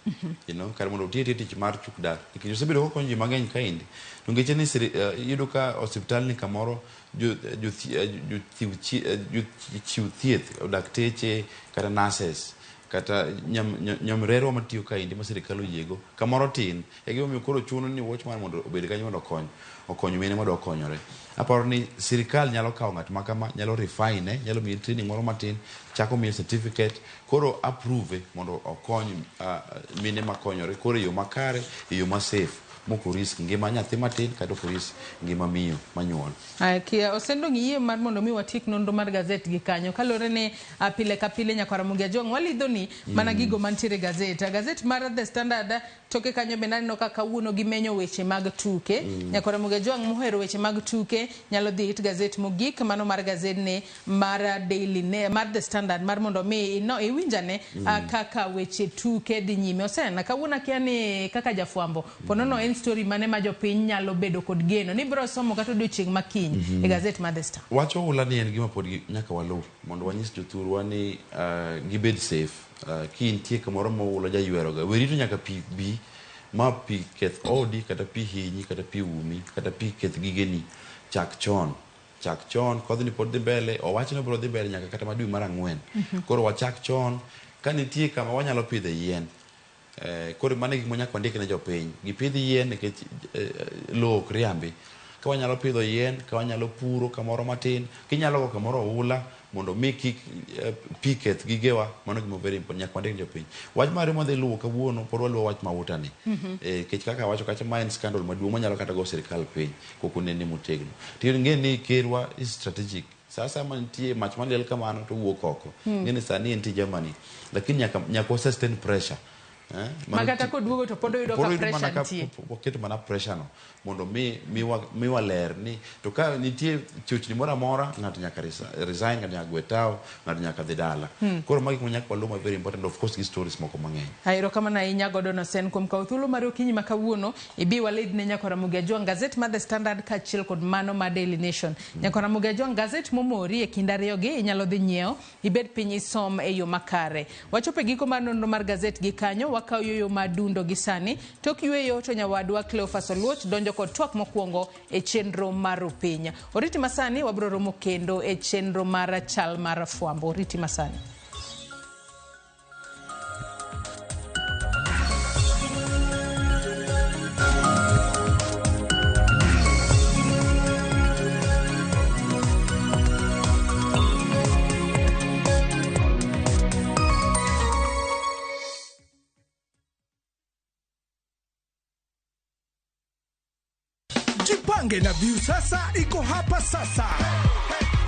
kar mondo oti tich mar chukdar, nikech osebedo kokonyo ji mang'eny kaendi. To nikech ni iyudo ka osiptal ni kamoro jochiw thieth, dakteche kata nurses kata nyamrerwa matiyo kaendi ma sirikal oyiego kamoro tin, e gimomiyo koro chuno ni watchman mondo obed kanyo mondo okony mine madwa konyore. Aparo ni sirikal nyalo kawo ng'at ma kama, nyalo refine, nyalo miye training moro matin, chako miye certificate, koro approve mondo okony mine makonyore koro e yo makare, e yo ma safe, mok orisk ngima nyathi matin kata ok orisk ngima miyo manyuol. Aya, kia osendo ng'iyie mar mondo mi watiek nonro mar gazet gi kanyo kaluwore ni pile ka pile nyakwara Mugia Jong walidho ni mana gigo mantiere e gazet. Gazet mar The Standard toke kanyo bende aneno ka kawuono gimenyo weche mag tuke. Nyakwara Mugia Jong mohero weche mag tuke nyalo dhi it gazet mogik, mano mar gazetni mar Daily ne, mar The Standard mar mondo mi ino iwinjane kaka weche tuke dhi nyime. Osena kawuono akia ni kaka jafwambo ponono en story mane ma jopiny nyalo bedo kod geno ni biro somo kata odiochieng' ma kiny e gazet mar The Star. Wach oula ni en gima pod nyaka waluw mondo wanyis jothurwa ni gibed safe. Kintie kamoro ma oula jayweroga, we rito nyaka pi bi ma pi keth odi kata pi hinyi kata pi umi kata pi keth gigeni. Chak chon, chak chon, kodhni pod dhi mbele, owach ni obiro dhi mbele nyaka kata ma dwe mar 4. Koro wachak chon ka nitie kama wanyalo pidhe yien. Koro mano e gik ma nyaka wandik ne jopiny. Gipidh yien nikech lowo ok riambi. Ka wanyalo pidho yien, ka wanyalo puro kamoro matin, kinyalo go kamoro oula. Mondo mi kik pi keth gigewa, mano gima very important, nyaka wandik jopiny. Wach mar ariyo mwadhi luwo kawuono, pod waluwo wach mauta ni. Nikech kaka awacho kacha, ma en scandal maduong' manyalo kata go sirikal piny kok onene motegno. To ing'e ni kerwa is strategic. Sa asaya ma nitie mach maliel kamano to owuok oko. Ing'e ni sani entie Germany. Lakini nyaka wa sustain pressure. Ma kata koduogo to pod oyudo Pod ka oyudo mana pressure ka nitie. Waketo mana pressure no mondo mi miwa ler ni to ka nitie chochni moro amora, ng'ato nyaka resign, ng'ato nyaka gwe tawo, ng'ato nyaka dhi dala. Koro magi gik ma nyaka waluw ma very important, of course gi stories moko mang'eny. Erokamano ahinya Gordon Osen kuom kawo thuolo mari okinyi ma kawuono ibi walid ne Nyakwar Ramogi Ajwang' gazet mar The Standard kaachiel kod mano mar Daily Nation. Nyakwar Ramogi Ajwang' gazet momori e kind ariyogi inyalo dhi nyiewo ibed piny isom e yo makare. Wachopo e giko mar nonro mar gazet gi kanyo, wakawo yueyo mar dundo gi sani. Tok yueyo to nyawadwa Cleophas Oluoch donjo kod twak mokwongo e chenro mar Rupiny. Oriti masani wabiro romo kendo e chenro mar chal mar fwambo. Oriti masani. Jipange na Viusasa iko hapa sasa.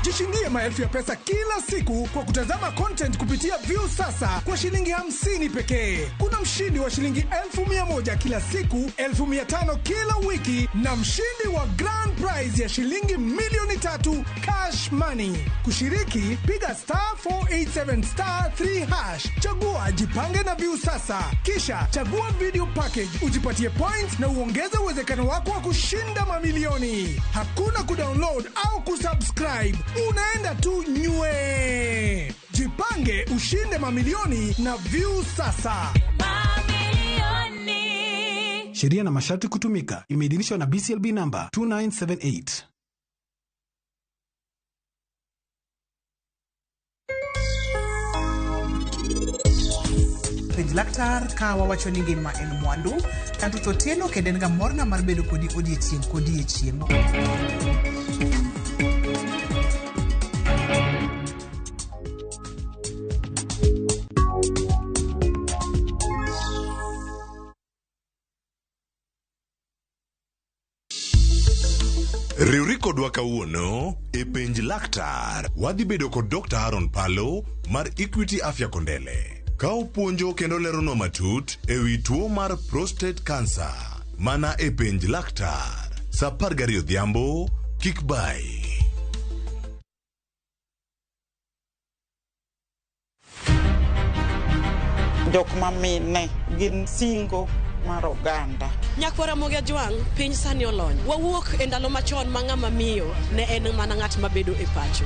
Jishindie maelfu ya pesa kila siku kwa kutazama content kupitia Viusasa kwa shilingi 50 pekee. Kuna mshindi wa shilingi 1,100 kila siku, 5,000 kila wiki na mshindi wa grand prize ya shilingi 3,000,000 cash money. Kushiriki, piga star 487 star 3 hash. Chagua Jipange na Viusasa. Kisha chagua video package, ujipatie points na uongeze uwezekano wako wa kushinda mamilioni. Hakuna kudownload au kusubscribe. Unaenda tu nywe. Jipange ushinde mamilioni na Viusasa. Sheria na masharti kutumika. Imeidhinishwa na BCLB number 2978. Penj laktar ka wawacho ni ngima en mwandu, Kantuth Otieno kendo en ga morna mar bedo kodi odiechieng' kodiechieng'. Riwri kodwa kawuono e penj laktar. Wadhi bedo kod Dr. Aaron Palo mar Equity Afya Kondele ka opuonjo kendo leronwa matut e wi tuo mar prostate cancer mana e penj laktar sa 12 odhiambo. Kik bai. Jok mamine gin singo mar oganda. Nyakwar Ramogi Ajwang', piny sani olony. Wawuok e ndalo machon ma ng'ama miyo ne en mana ng'at mabedo e pacho.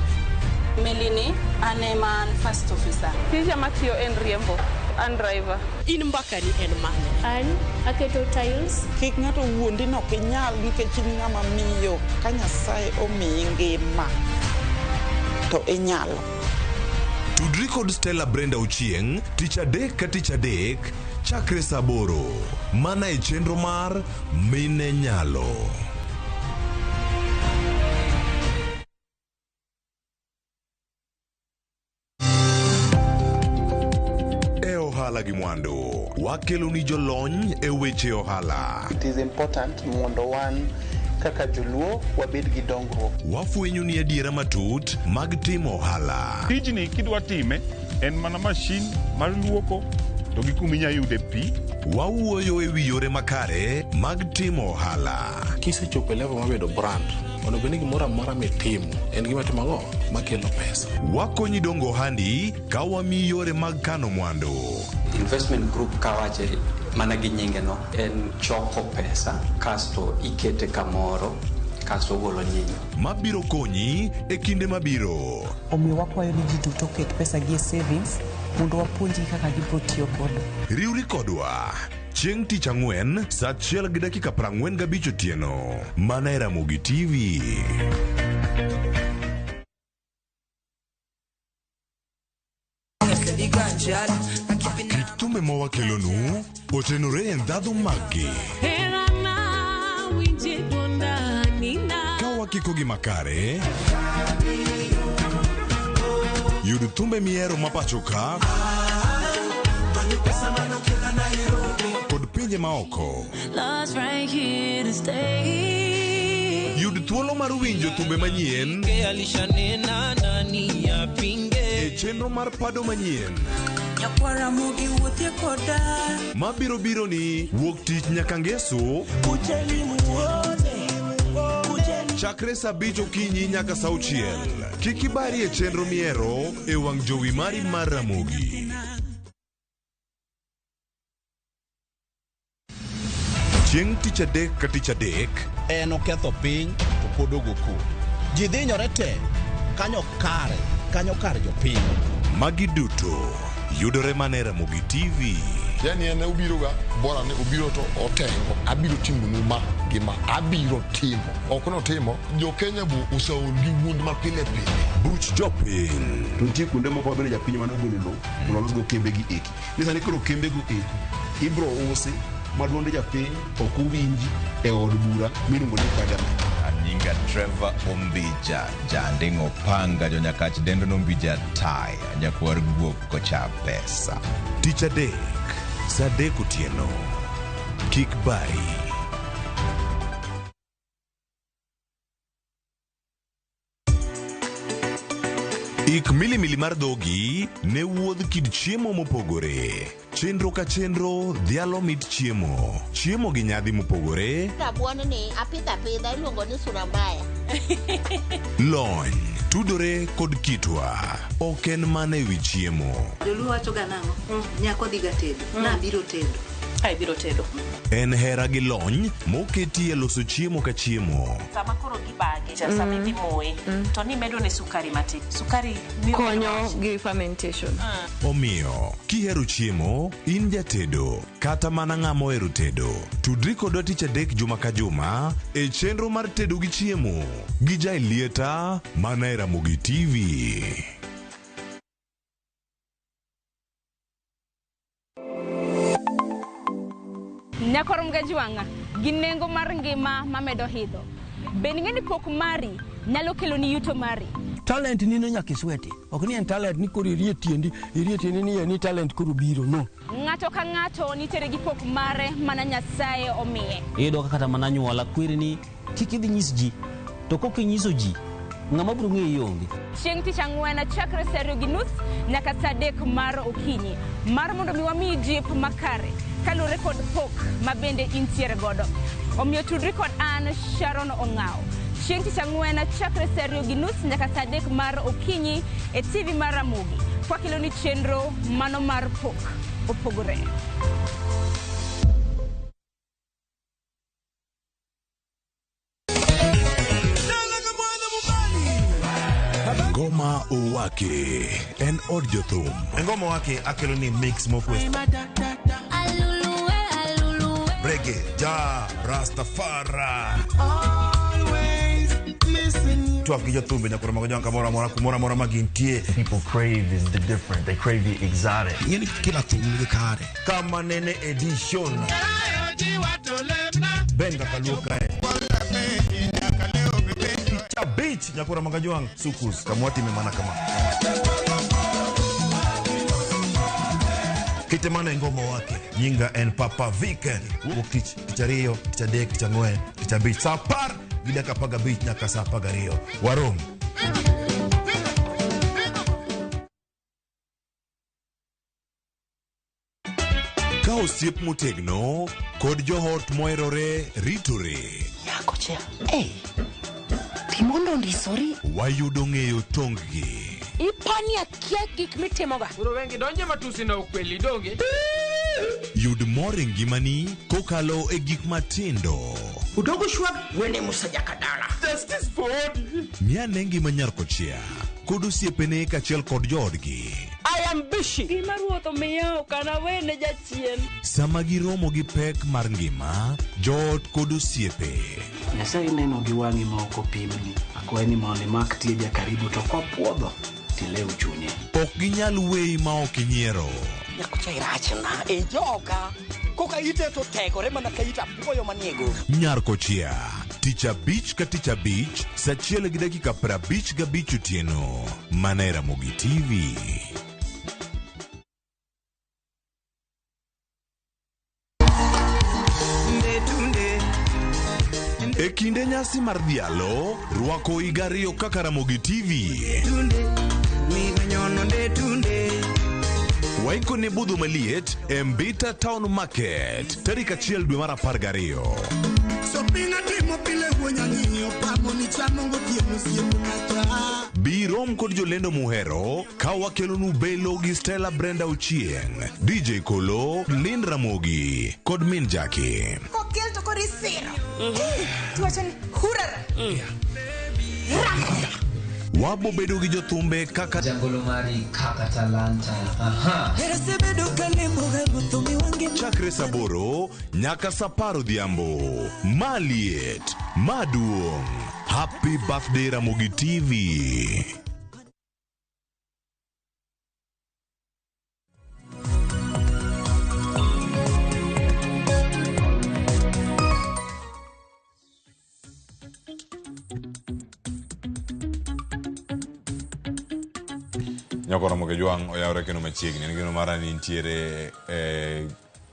Melini, an ema an first officer. Tija matiyo en riembo, an driver. In mbakani en mane? An aketo tiles. Kik ng'ato wuondi ni ok inyal nikech in ng'ama miyo. Ka Nyasaye omiyi ngima, to inyalo. Tudri kod Stella Brenda Ochieng' tich adek ka tich adek chakre saa 8 mana e chenro mar Mine Nyalo. E ohala gi mwandu, wakelo ni jolony e weche ohala. It is important mondo wan kaka joluo wabed gi dongruok. Wafwenyo ni adiera matut mag timo ohala. Tijni kidwa time en mana mashin mar luoko to gi kuma inyalo yude pi. Wawuoyo e wi yore makare mag timo ohala. Kisechopo e level mar bedo brand, onego bed ni gimoro amora mitimo en gima timo ang'o makelo pesa. Wakonyi dongo ohandi ka wamiyi yore mag kano mwandu. Investment group kawache mana gi nyinge no en choko pesa kasto ikete kamoro kasto ogolo nyinyo. Mabiro konyi e kinde mabiro. Omiyo wakwayo ni ji duto oket pesa gi e savings mondo wapuonjgi kaka gibiro tiyo godo. Riwri kodwa chieng' tich ang'wen saa 1:45 otieno mana e Ramogi TV. Kit thumbe ma wakelonu otenore e ndhadhu maggi. Ka wakikogi makare, Yud thumbe mihero ma pacho ka kod pinje maoko. Love's right here to stay. Yud thuolo mar winjo thumbe manyien Alishanena nani apinge e chenro mar pado manyien Nyakwara mogi wuothie koda mabiro biro ni wuok tich nyaka ngeso chakre saa abich okinyi nyaka saa auchiel. Kik ibari e chenro mihero e wang' jowi mari mar Ramogi. Chieng' tich adek ka tich adek en oketho piny to pod ogo koko. Ji dhinyore te kanyo kare kanyo kar jopiny. Magi duto yudore mana e Ramogi TV. Yani en obiro ga bora ni obiro to otengo abiro timonu ma gi ma abiro timo ok notimo jo Kenya bo oseol gi wuond ma pile pile. Buch jopiny. To nitie kuonde moko mabende japiny mane ogolo lowo mondo olosgo kembe gi eki. Ni sani koro kembe go eko ibro usi ma duond japiny ok owinji e od bura miluongo ni parliament. Anyinga Trevor Ombija, janding'o panga jonyakach dendo nombija taya, nyakwar guok kocha pesa. Tich adek, saa adek otieno. Kik bari. Ik milimili mar dhogi ne wuodh kit chiemo mopogore. Chenro ka chenro dhialo mit chiemo. Chiemo gi nyadhi mopogore, Rabuon ni apidho apidha iluongo ni sura mbaya. lony, tudore kod kitwa. Ok en mana ewi chiemo. Joluo wacho ga nang'o? Nyako dhi ga tedo. Nabiro tedo. Ai biro tedo. En hera gi lony moketi e loso chiemo ka chiemo. Sama koro gibage, sama idhi moye, to nimedo ne sukari matin. Sukari miyo konyo gi fermentation. Omiyo, kihero chiemo, in jatedo, kata mana ng'ama ohero tedo, tudri kodwa tich adek juma ka juma e chenro mar tedo gi chiemo gi Jailieta mana e Ramogi TV. Nyakor Mgajwang'a gi nengo mar ngima mamedo idho. Bende ing'e ni pok mari nyalo keloni yuto mari? Talent ni no nyaka isweti. Ok ni en talent ni koro irie tiendi, irie tiendi ni ni talent koro biro, no. Ng'ato ka ng'ato nitiere gi pok mare mana Nyasaye omiye. Iyudo ka kata mana anyuola kweri ni kik idhi nyis ji to kok inyiso ji ng'ama biro ng'eyi onge. Chieng' tich ang'wen chakre saa 2:30 nyaka saa 3 mar okinyi mar mondo mi wamiyi jip makare kaluwore kod pok ma bende intiere godo. Omiyo tudri kod an Sharon Ong'aw. Chieng' tich ang'wen chakre saa 2:30 nyaka saa 3 mar okinyi e TV mar Ramogi. Kwakeloni chenro mano mar pok opogore. Ngoma Owake en od jothum. Ngoma Owake akelo ni mix mokwe. Reggae, ja, Rastafari. Twak gi jothumbe nyaka romo gi kamoro amora kumoro amora ma gintie. People crave is the different. They crave the exotic. Ing'eni kila thum nigi kare. Kama nene edition. Ben kaka luo kae. Tich abich nyaka romo gi jwang' sukus kamwatime mana kama. Kite mano e Ngoma Owake. Nyinga en Papa Vic. Wuok tich, tich ariyo, tich adek, tich ang'wen, tich abich. Saa 10:15 nyaka saa 12. Warom. Ka osiep motegno kod joot moherore ritore. Nyako cha. Hey. Timondo ndisori. Wayudo ng'eyo tong-gi. Ipani akia gik mitimoga. Koro wengi donje matusi na ukweli donge. Yud mor e ngimani kokalo e gik matindo. Udogo shwag wene Musa Jakadala. Justice for Odi. Ng'ane ngima nyar kochia kod osiepene kaachiel kod joodgi. I am busy. Gima ruoth omiya ok anawene jachien. Sama giromo gi pek mar ngima, joot kod osiepe. Nyasaye neno gi wang'i ma ok opimni. Akwayi ni mondo imak tieja karibu to kopuodho tilew chunye. Ok ginyal weyi ma ok inyiero. Nyakocha irachna e joka. Koka ite to tegore mana ka it apuoyo manie goro. Nyar kochia Tich abich ka tich abich, sa achiel gi dakika 55 otieno. Mana e Ramogi TV. E kinde nyasi mar dhialo, rwako higa ariyo kaka Ramogi TV. Waiko ne budho maliet e Mbita Town Market tarik 1 dwe mar 12. Bi rom kod jolendo muhero ka wakelonu Belo gi Stella Brenda Ochieng, DJ Kolo, Lynn Ramogi kod Min Jackie. Kokel to koro isiro. Tiwacho ni hurara. Wabo bedo gi jothumbe kaka Jagolo mari kaka talanta. Aha. Chakre saa 8 nyaka saa 10 odhiambo. Maliet, maduong'. Happy birthday Ramogi TV. Nyako Ramogi Ojwang' oyawre kendo machiegni. En geno mara ni nitiere e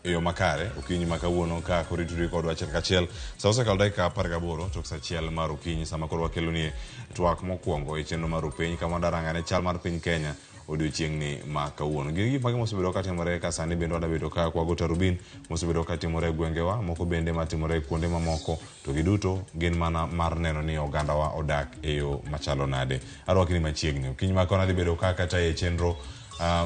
yo makare okinyi ma kawuono ka koro itudri kodwa achiel kachiel. Sa osekalo dakika 18 tok sa 1 mar okinyi sama koro wakeloni twak mokwongo e chenro mar Rupiny kama wadarangane chal mar piny Kenya odiochieng'ni ma kawuono. Gin gik mage mosebedo katimore ka sani bende wadabedo ka kwago tarubin mosebedo katimore e gwengewa, moko bende matimore e kuonde mamoko, to giduto gin mana mar neno ni ogandawa odak e yo machalo nade. Arwakni machiegni. Okinyi ma kawuono adhi bedo ka kata e chenro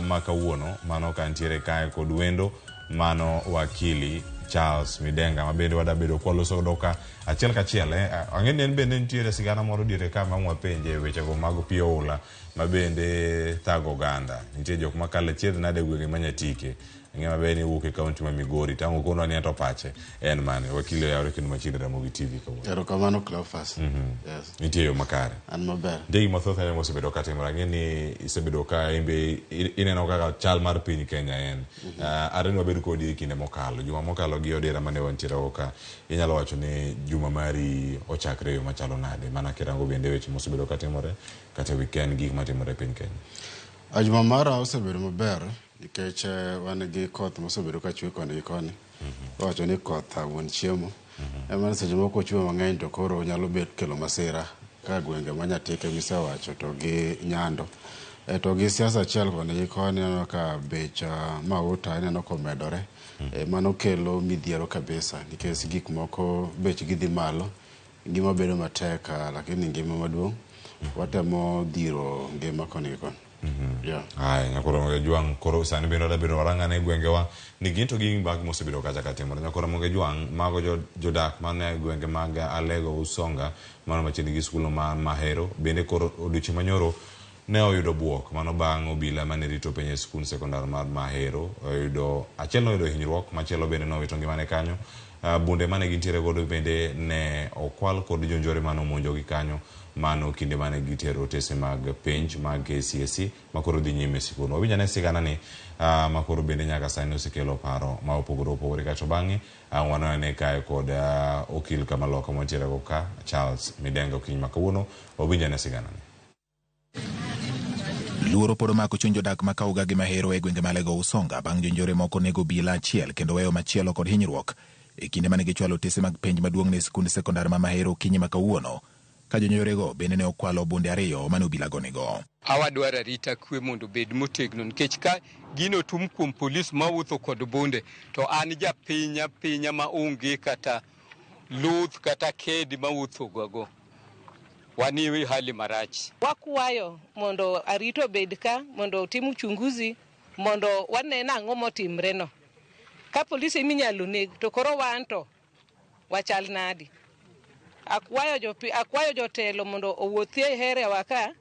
ma kawuono, mano ka nitiere kae kod wendo, mano wakili Charles Midenga ma bende wadabedo kwaloso godo ka achiel kachiel. Ang'e ni en bende nitiere sigana moro diere ka ma wapenje wechego mag pi oula ma bende thago oganda. Nitie jok makalo achiedh nade e gwenge ma Nyatike. Ang'e maber ni wuok e kaunti ma Migori. Tang'o konwa ni to pache en mane. Wakili oyawre kendo machiegni Ramogi TV kawuono. Erokamano Cleophas. Yes. Nitie yo makare. An maber. Nitie gik mathoth ahinya mosebedo katimore. Ang'e ni isebedo ka in be ineno kaka chal mar piny Kenya en. Are ni wabed kodi e kinde mokalo. Juma mokalo gi odira mane wantiere go ka. Inyalo wacho ni juma mari ochakre e yo machalo nade. Mana kirango bende weche mosebedo katimore kata weekend gik matimore e piny Kenya. Juma mara osebedo maber nikech wan gi koth mosebedo ka chwe koni gi koni. Iwacho ni koth wuon chiemo. Ema seche moko ochwe mang'eny to koro nyalo bet kelo masira ka gwenge ma Nyatike misewacho to gi Nyando. To gi siasa achiel koni gi koni ineno ka bech mauta ineno komedore. Mano kelo midhiero kabisa nikech gik moko bechgi dhi malo, ngima bedo matek, lakini ngima maduong' watemo dhiro ngima koni gi koni. Yeah. Haya, Nyakoro Ramogi Ojwang' koro sani bende wadabedo warang'ane e gwengewa ni gin to gin mag mosebedo kacha katimore. Nyakoro Ramogi Ojwang' mago jodak mane e gwenge mag Alego Usonga mano machiegni gi skul ma Mahero bende koro odiochieng' manyoro ne oyudo buok mano bang' obila mane rito piny e skund sekondar mar Mahero oyudo achiel noyudo hinyruok machielo bende nowito ngimane kanyo. Bunde mane gintiere godo bende ne okwal kod jonjore mane omonjogi kanyo mano kinde mane gitero otese mag penj mag KCSE makoro dhi nyime e sikul. Wawinj ane sigana ni makoro bende nyaka sani osekelo paro ma opogore opogore kaeto bang'e wanene kae kod okil kamaloka mwantiere go ka Charles Midenga okinyi ma kawuono. Wawinj ane sigana ni. Luoro pod omako chuny jodak ma Kauga gi Mahero e gwenge ma Alego Usonga bang' jonjore moko nego obila achiel kendo weyo machielo kod hinyruok e kinde mane gichwalo otese mag penj maduong' ne skund sekondar ma Mahero okinyi ma kawuono ka jonjorego bende ne okwalo bunde 2 mane obilago nigo. Awadwaro arita kwe mondo obed motegno nikech ka gino tum kuom polis mawuotho kod bunde to an japiny apinya ma onge kata luth kata kedi mawuotho gogo. Wani hali marach. Wakwayo mondo arita obed ka mondo otim uchunguzi mondo wane nang'o motimre no. Ka polisi minyalo neg to koro wan to wachal nadi. Akwayo jotelo mondo owuothie e herewa ka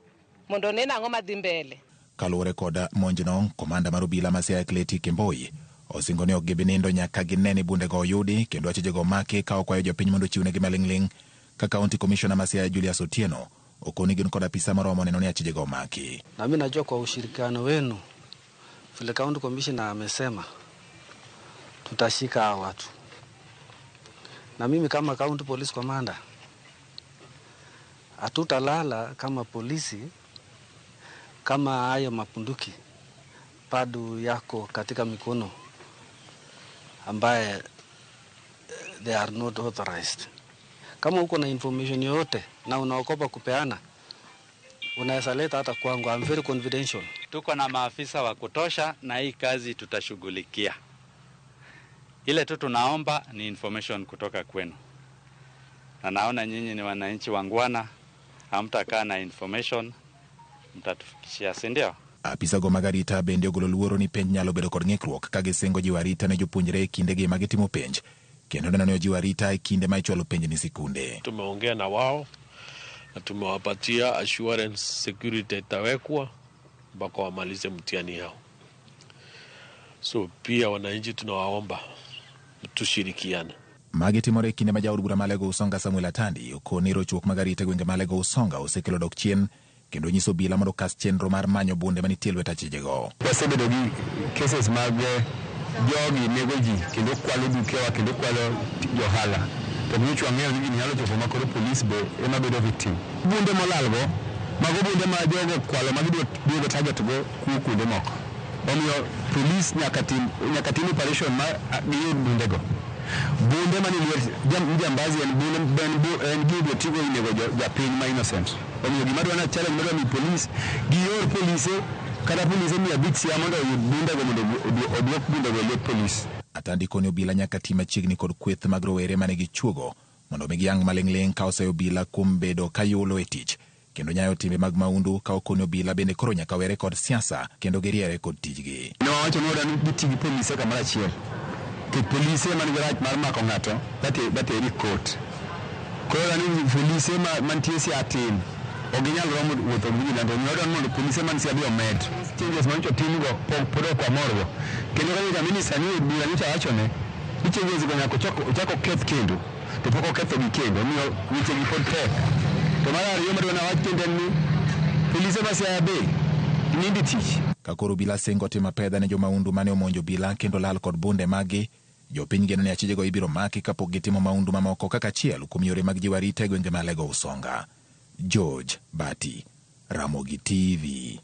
mondo one nang'o madhi mbele. Kaluwore kod monjno, komanda mar obila ma Siaya Kleti Kemboi osingo ni ok gibi nindo nyaka gine ni bundego oyudi kendo achijego omaki ka okwayo jopiny mondo ochiwnegi maling'ling' ka County Commissioner ma Siaya Julius Otieno okoni gin kod apisa moromo neno ni achijego omaki. Na mimi najua kwa ushirikiano wenu vile County Commissioner amesema tutashika hawa watu. Na mimi kama County Police Commander Hatutalala kama polisi kama hayo mapunduki bado yako katika mikono ambaye they are not authorized. Kama uko na information yoyote na unaogopa kupeana, unaweza leta hata kwangu. I'm very confidential. Tuko na maafisa wa kutosha na hii kazi tutashughulikia. Ile tu tunaomba ni information kutoka kwenu, na naona nyinyi ni wananchi wangwana, hamtakaa na information, mtatufikishia, si ndio? Apisa go mag arita bende ogolo luoro ni penj nyalo bedo kod ng'ikruok ka gisingo jiwo arita ne jopuonjre e kindegi ma gitimo penj kendo neno ni ojiwo arita e kinde ma ichwalo penj ni sikunde. Tumeongea na wao na tumewapatia assurance security itawekwa mpaka wamalize mtihani yao. So pia wananchi tunawaomba tushirikiane. Magi timore e kinde ma jaod bura ma Alego Usonga Samuel Atandi okoni rochruok mag arita e gwenge ma Alego Usonga osekelo dok chien kendo nyiso obila mondo okas chenro mar manyo bunde manitie e lwet achijego. Wasebedo gi cases mag jogi nego ji kendo kwalo dukewa kendo kwalo johala to nyocha wang'eyo ni gini nyalo chopo ma koro polis be ema bedo victim. Bunde molalgo mago bunde ma jogo kwalo ma gidwa duogo target go kuo kuonde moko. Omiyo polis nyaka tim operation ma giyud bundego. Bunde mani lwet mjambazi en bunde en gidwa tigo inego japiny ma innocent. Omiyo gima dwa na challenge madwa mi polis gior polise kata polise 500 Siaya mondo oyud bundego mondo oduok bundego e lwet polis. Atandi koni obila nyaka ti machiegni kod kweth mag rowere mane gichuogo mondo mi giyang maling'ling' ka oseyo obila kuom bedo kayulo e tich kendo nyayo timbe mag maundu ka okoni obila bende koro nyaka were kod siasa kendo giriere kod tijgi. Ne wawacho ni wadwa ni giti gi polise kamoro achiel. Nikech polise man gi right mar mako ng'ato bateri court. Koro wadwa ni polise mantie Siaya tin ok ginyal romo wuotho gi vigilante. Omiyo wadwa ni mondo polise man Siaya be omed. Changes manyocha otimgo pod ok wamorgo. Kendo kaka minister ni bura nyocha wachone ni changes go nyaka ochak oketh kendo to pok okethogi kendo omiyo weche gi pod tek. To mar ariyo madwa nawach kendo en ni polise ma Siaya be nindi tich. Ka koro obila singo timo apedha ne jomaundu mane omonjo obila kendo lal kod bunde maggi, jopiny geno ni achijego ibiro maki kapok gitimo maundu mamoko kaka achiel kuom yore mag jiwo arita e gwenge ma Alego Usonga. George Bati, Ramogi TV.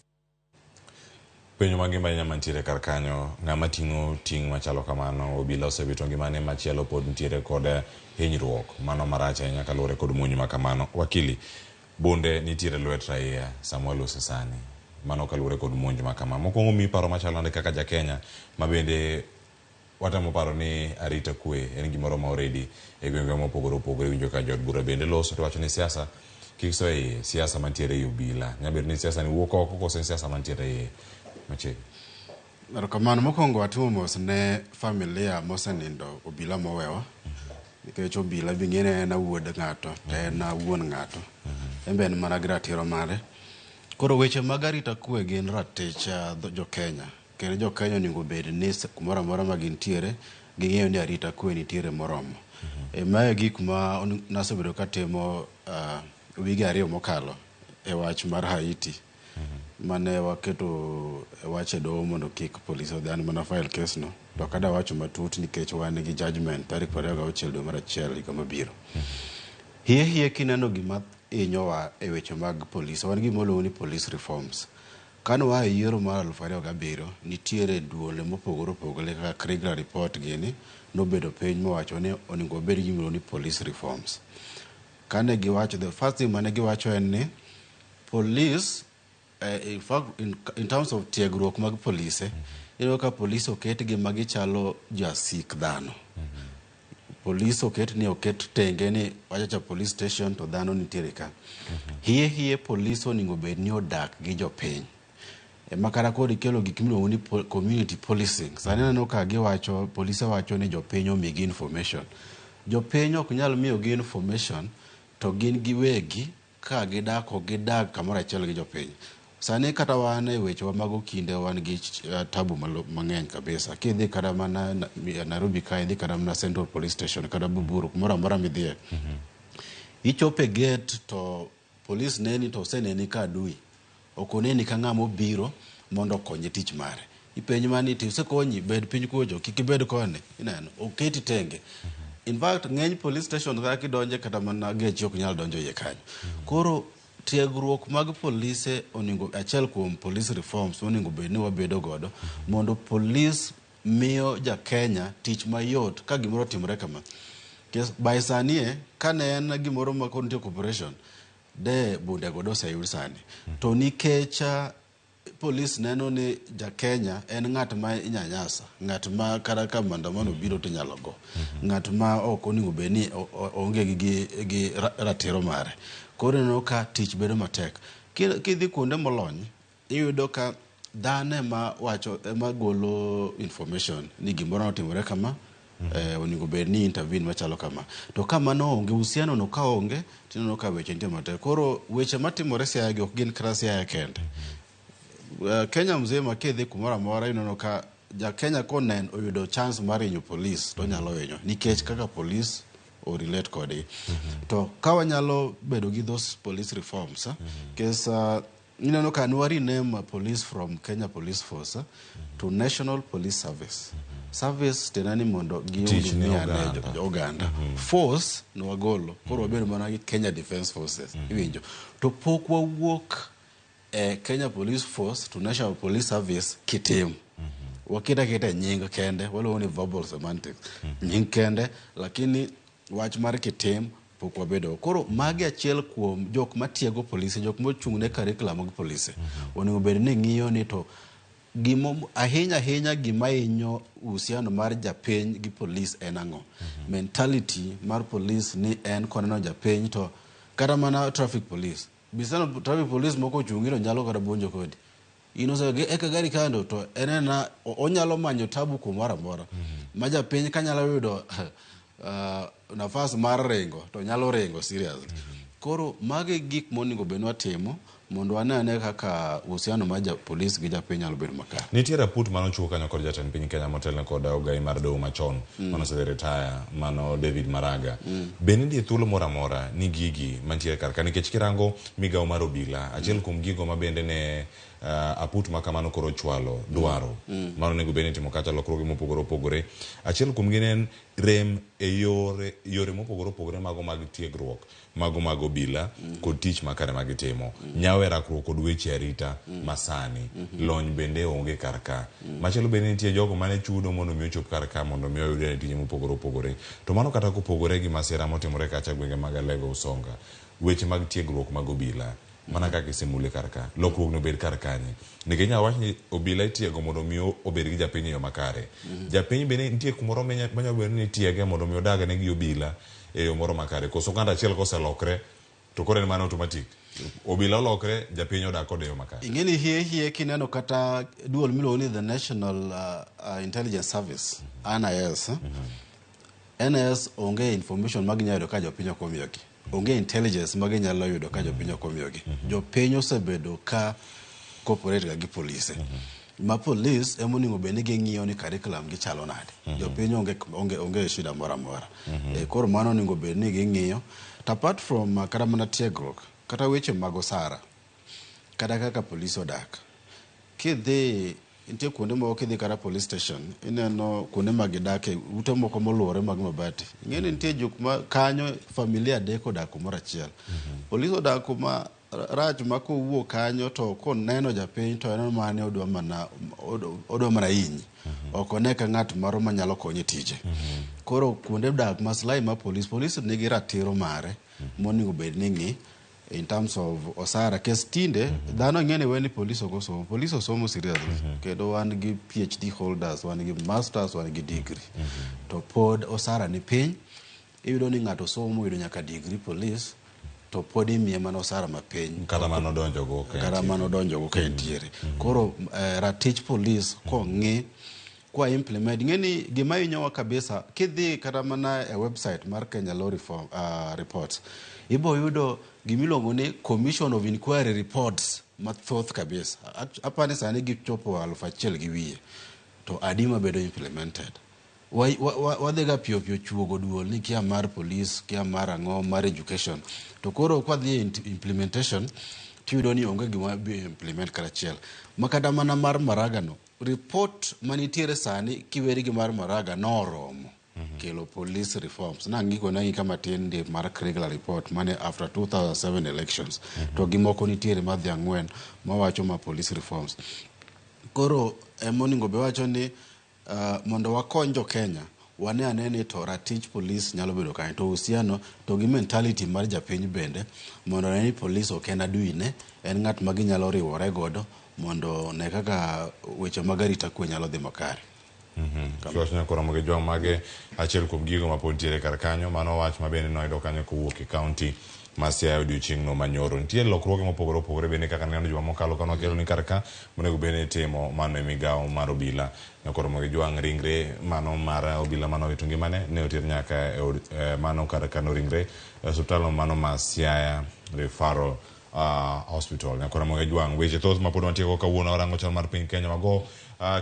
Penjo mangima ahinya mantiere kar kanyo, ng'ama ting'o ting' machalo kamano, obila osewito ngimane machielo pod nitiere kod hinyruok, mano marach ahinya kaluwore kod monj ma kamano. Wakili, bunde nitiere lwet raia sama walose sani, mano kaluwore kod monj ma kama. Mokwongo miyi paro machalo nade kaka ja Kenya ma bende watemo paro ni arita kwe en gimoro ma already e gwenge mopogore opogore winjo ka jood bura bende loso to wacho ni siasa kik so e iye, siasa mantiere ei obila. Nyalo bedo ni siasa ni wuok oko koso en siasa mantiere e iye machiegni. Erokamano. Mokwongo atimo mos ne familia mosenindo obila mowewa. Nikech obila be ing'e ni en wuod ng'ato to en wuon ng'ato. En be en mana gi ratiro mare. Koro weche mag arita kwe gin ratich jo Kenya. Kendo jo Kenya onego bed ni kumoro amora ma gintiere ging'eyo ni arita kwe nitiere moromo. Mae gik ma nasebedo katimo wige 2 mokalo e wach mar Haiti. Mane waketo wach e doho mondo kik polis odhi an mana file case no. To ok adwa wacho matut nikech wan gi judgment tarik 26 dwe mar achiel higa mabiro. Hie hie kineno gima hinyowa e weche mag polis, wan gi gima iluongo ni police reforms. Kane waa e yiero mar 2007, nitiere duol mopogore opogore kaka Kriegler report gini nobedo piny mowacho ni onego wabed gi gima iluongo ni police reforms. Kane giwacho, the first thing mane giwacho en ni police in fact in terms of tiegruok mag polise, iyudo ka polis oketgi ma gichalo jasik dhano. Polis oket ni oket tenge ni wachacha police station to dhano nitiere ka. Hie hie polis onego bed ni odak gi jopiny. Ema kata koro ikelo gik miluongo ni community policing. Sani aneno ka giwacho, polise wacho ni jopiny omigi information. Jopiny ok nyal miyogi information to gin giwegi ka gidak ok gidag kamoro achiel gi jopiny. Sani kata wan e wechewa mag okinde wan gi tabu mang'eny kabisa. Kidhi kata mana Nairobi ka idhi kata mana Central Police Station kata Buburu kumoro amora midhiye. Ichopo e gate to polis neni to oseneni ka adui. Ok oneni ka ng'ama obiro mondo okonye tich mare. Ipenj mana ni to osekonyi bed piny kucho kik ibed koni. Ineno oketi tenge. In fact, ng'eny police station kaka kidonje kata mana geche ok nyal donjo iye kanyo. Koro tiegruok mag polise onego achiel kuom police reforms onego bed ni wabedo godo mondo police miyo ja Kenya tich mayot ka gimoro otimore kama. Kes, by sani e, kane en gimoro ma koro nitie cooperation, de bunde go doseyud sani. To nikech polis neno ni ja Kenya en ng'at ma inyanyasa, ng'at ma kata ka maandamano biro to inyalo go, ng'at ma ok onego bed ni onge gi ratiro mare. Koro ineno ka tich bedo matek. Kidhi kuonde molony, iyudo ka dhano ema wacho, ema golo information ni gimoro notimore kama, onego bed ni intervene machalo kama. To ka mano onge, uhusiano no ka onge, tineno ka weche nitie matek. Koro weche matimore Siaya gi ok gin kata Siaya kende. Kenya mzima kidhi kumoro amora ineno ka ja Kenya konen oyudo chance mar hinyo police to onyalo hinyo nikech kaka police o relate kodgi. To ka wanyalo bedo gi those police reforms, kes ineno ka nwa rename police from Kenya Police Force to National Police Service. Service tiende ni mondo Tich ne giumiane oganda. Oganda. Force nwagolo, koro wabedo mana gi Kenya Defence Forces. Iwinjo. To pok wawuok e Kenya Police Force to National Police Service kitim. Waketo aketa nying kende, waluongo ni verbal semantics. Nying kende, lakini wach mar kitim pok wabedo. Koro magi achiel kuom jok matiego polise, jok mochung' ne curriculum mag polise. Onego bed ni ng'iyo ni to gimo ahinya ahinya gima hinyo uhusiano mar japiny gi polis en ang'o. Mentality mar polis ni en koneno japiny to kata mana traffic police. Bisano traffic police moko ochungi to nyalo kata buonjo kodi. In ose eka gari kando to en ena onyalo manyo tabu kumoro amora. Ma japiny kanyalo yudo nafas mar ringo to nyalo ringo seriously. Koro magi gik monego bed ni watimo mondo wane ane kaka uhusiano mar polis gi japiny nyalo bedo makare. Nitie raput manochiw kanyo kod jatend piny Kenya motelne kod ogai mar doho machon manosedhi retire mano David Maraga. Be nitie thuolo moro amora ni gigi mantiere kar ka nikech kirango migawo mar obila achiel kuom gigo ma bende ne aput ma kamano koro chwalo dwaro mano onego bed ni itimo kacha lokruoge mopogore opogore. Achiel kuomgi ne en rem e yore mopogore opogore mago mag tiegruok mago mag obila kod tich makare magitimo. Nyawo e rakruok kod weche arita masani. Lony bende onge kar ka. Machielo bende nitie jogo mane chudo mondo mi ochop kar ka mondo mi oyud tije mopogore opogore. To mano kata kopogore gi masira motimore kacha gwenge mag Alego Usonga, weche mag tiegruok mag obila mana kaka isemule kar ka, lokruok no bed kar kanye. Nikech inyalo wach ni obila itiego mondo mi obed gi japiny e yo makare. Japiny bende nitie kumoro manyalo bedo ni itiege mondo mi odagne gi obila e yo moro makare. Koso ng'ato achiel koselokre to koro en mana automatic. Obila olokre, japiny odak kode e yo makare. Ing'e ni hie hie kineno kata duol miluongo ni the National Intelligence Service, NIS. NIS onge information ma ginyalo yudo ka jopiny ok omiyogi. Onge intelligence ma ginyalo yudo ka jopiny ok omiyogi. Jopiny osebedo ka cooperate ga gi polise. Ma police ema onego bed ni ging'iyo ni curriculum gi chalo nade. Jopiny onge shida moro amora. Koro mano onego bed ni ging'iyo. To apart from kata mana tiegruok, kata weche mag osara, kata kaka police odak. Kidhi nitie kuonde moko kidhi kata police station, ineno kuonde ma gidake, ute moko moluore mag mabati. Ing'e ni nitie jok ma kanyo familia adek odak kumoro achiel. Police odak kuma rach ma kowuok kanyo to koneno japiny to en mana ni odwa mana hinyi. Ok one ka ng'at moro manyalo konye tije. Koro kuonde dak maslahi ma police nigi ratiro mare monego bed ni ng'i in terms of osara. Kes tinde dhano ng'e ni weni police ok osomo. Police osomo seriously. Kendo wan gi PhD holders, wan gi masters, wan gi degree. To pod osara ni piny. Iyudo ni ng'ato somo oyudo nyaka degree police to pod imiye mana osara mapiny. Kata mano donjo go ka Kata mano donjo go ka entiere. Koro ratich police kong'i kwa implement ng'e ni gima hinyowa kabisa kidhi kata mana e website mar Kenya Law Reform Reports ibo yudo gimiluongo ni Commission of Inquiry Reports mathoth kabisa. Apani sani gichopo 1,200 to adi mabedo implemented. Wadhiga piyo piyo chuogo duol ni kia mar police, kia mar ang'o, mar education. To koro kwadhi e implementation tiyudo ni onge gima bi implement kata achiel. Ma kata mana mar Maraga no, report manitiere sani kiweri gi mar Maraga noromo. Kelo police reforms. Nang'iko nang'ika matin ndi mar Kriegler report mane after 2007 elections. To gimoko nitiere madhi ang'wen mawacho ma police reforms. Koro emonego be wacho ni mondo wakony jo Kenya wane ane ni to ratich police nyalo bedo kanye to uhusiano to gi mentality mar japiny bende mondo one ni police ok en adui ne en ng'at ma ginyalo riwore godo mondo ne kaka weche mag arita kwe nyalo dhi makare. Kiwacho nyakoro mogi jwang' mage achiel kuom gigo ma pod nitiere kar kanyo mano wach ma bende noyudo kanyo kowuok e kaunti ma Siaya odiochieng'no manyoro. Nitie lokruoge mopogore opogore bende kaka neno juma mokalo kane wakelo ni kar ka monego bed ni itimo mano e migawo mar obila. Nyakoro mogi jwang' ringre mano mar obila mano owito ngimane ne oter nyaka e od mano kar kano ringre e osiptal mano ma Siaya Referral Hospital. Nyakoro mogi jwang' weche thoth ma pod wantiego kawuono warango chal mar piny Kenya wago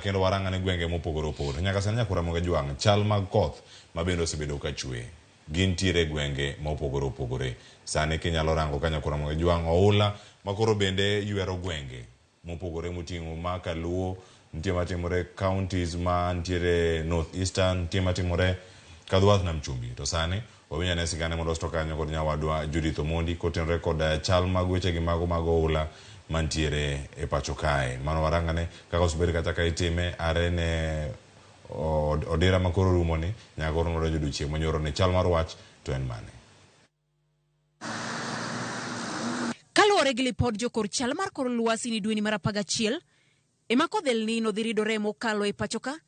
kendo warang'ane gwenge mopogore opogore. Nyaka sani nyakoro mogi jwang' chal mag koth ma bende osebedo ka chwe gintiere gwenge mopogore opogore. Sani kinyalo rango ka nyakoro mogi jwang' oula makoro bende ywero gwenge mopogore moting'o ma Kaluo, nitie matimore counties ma ntiere North Eastern, nitie matimore Kadhuath Nam Chumbi. To sani wawinjo ane sigana molos to kanyo kod nyawadwa Judith Omondi kotenore kod chal mag wechegi mago mag oula mantiere e pacho kae. Mano warangane kaka osebed kata ka itime are ne odira makoro rumoni nyaka koro nodonjo odiochieng' manyoro ni chal mar wach to en mane. Kaluwore gi lipod jokor chal mar kor lwasi ni dweni mar 11 ema kodh El Nino dhi ridore mokalo e pacho ka,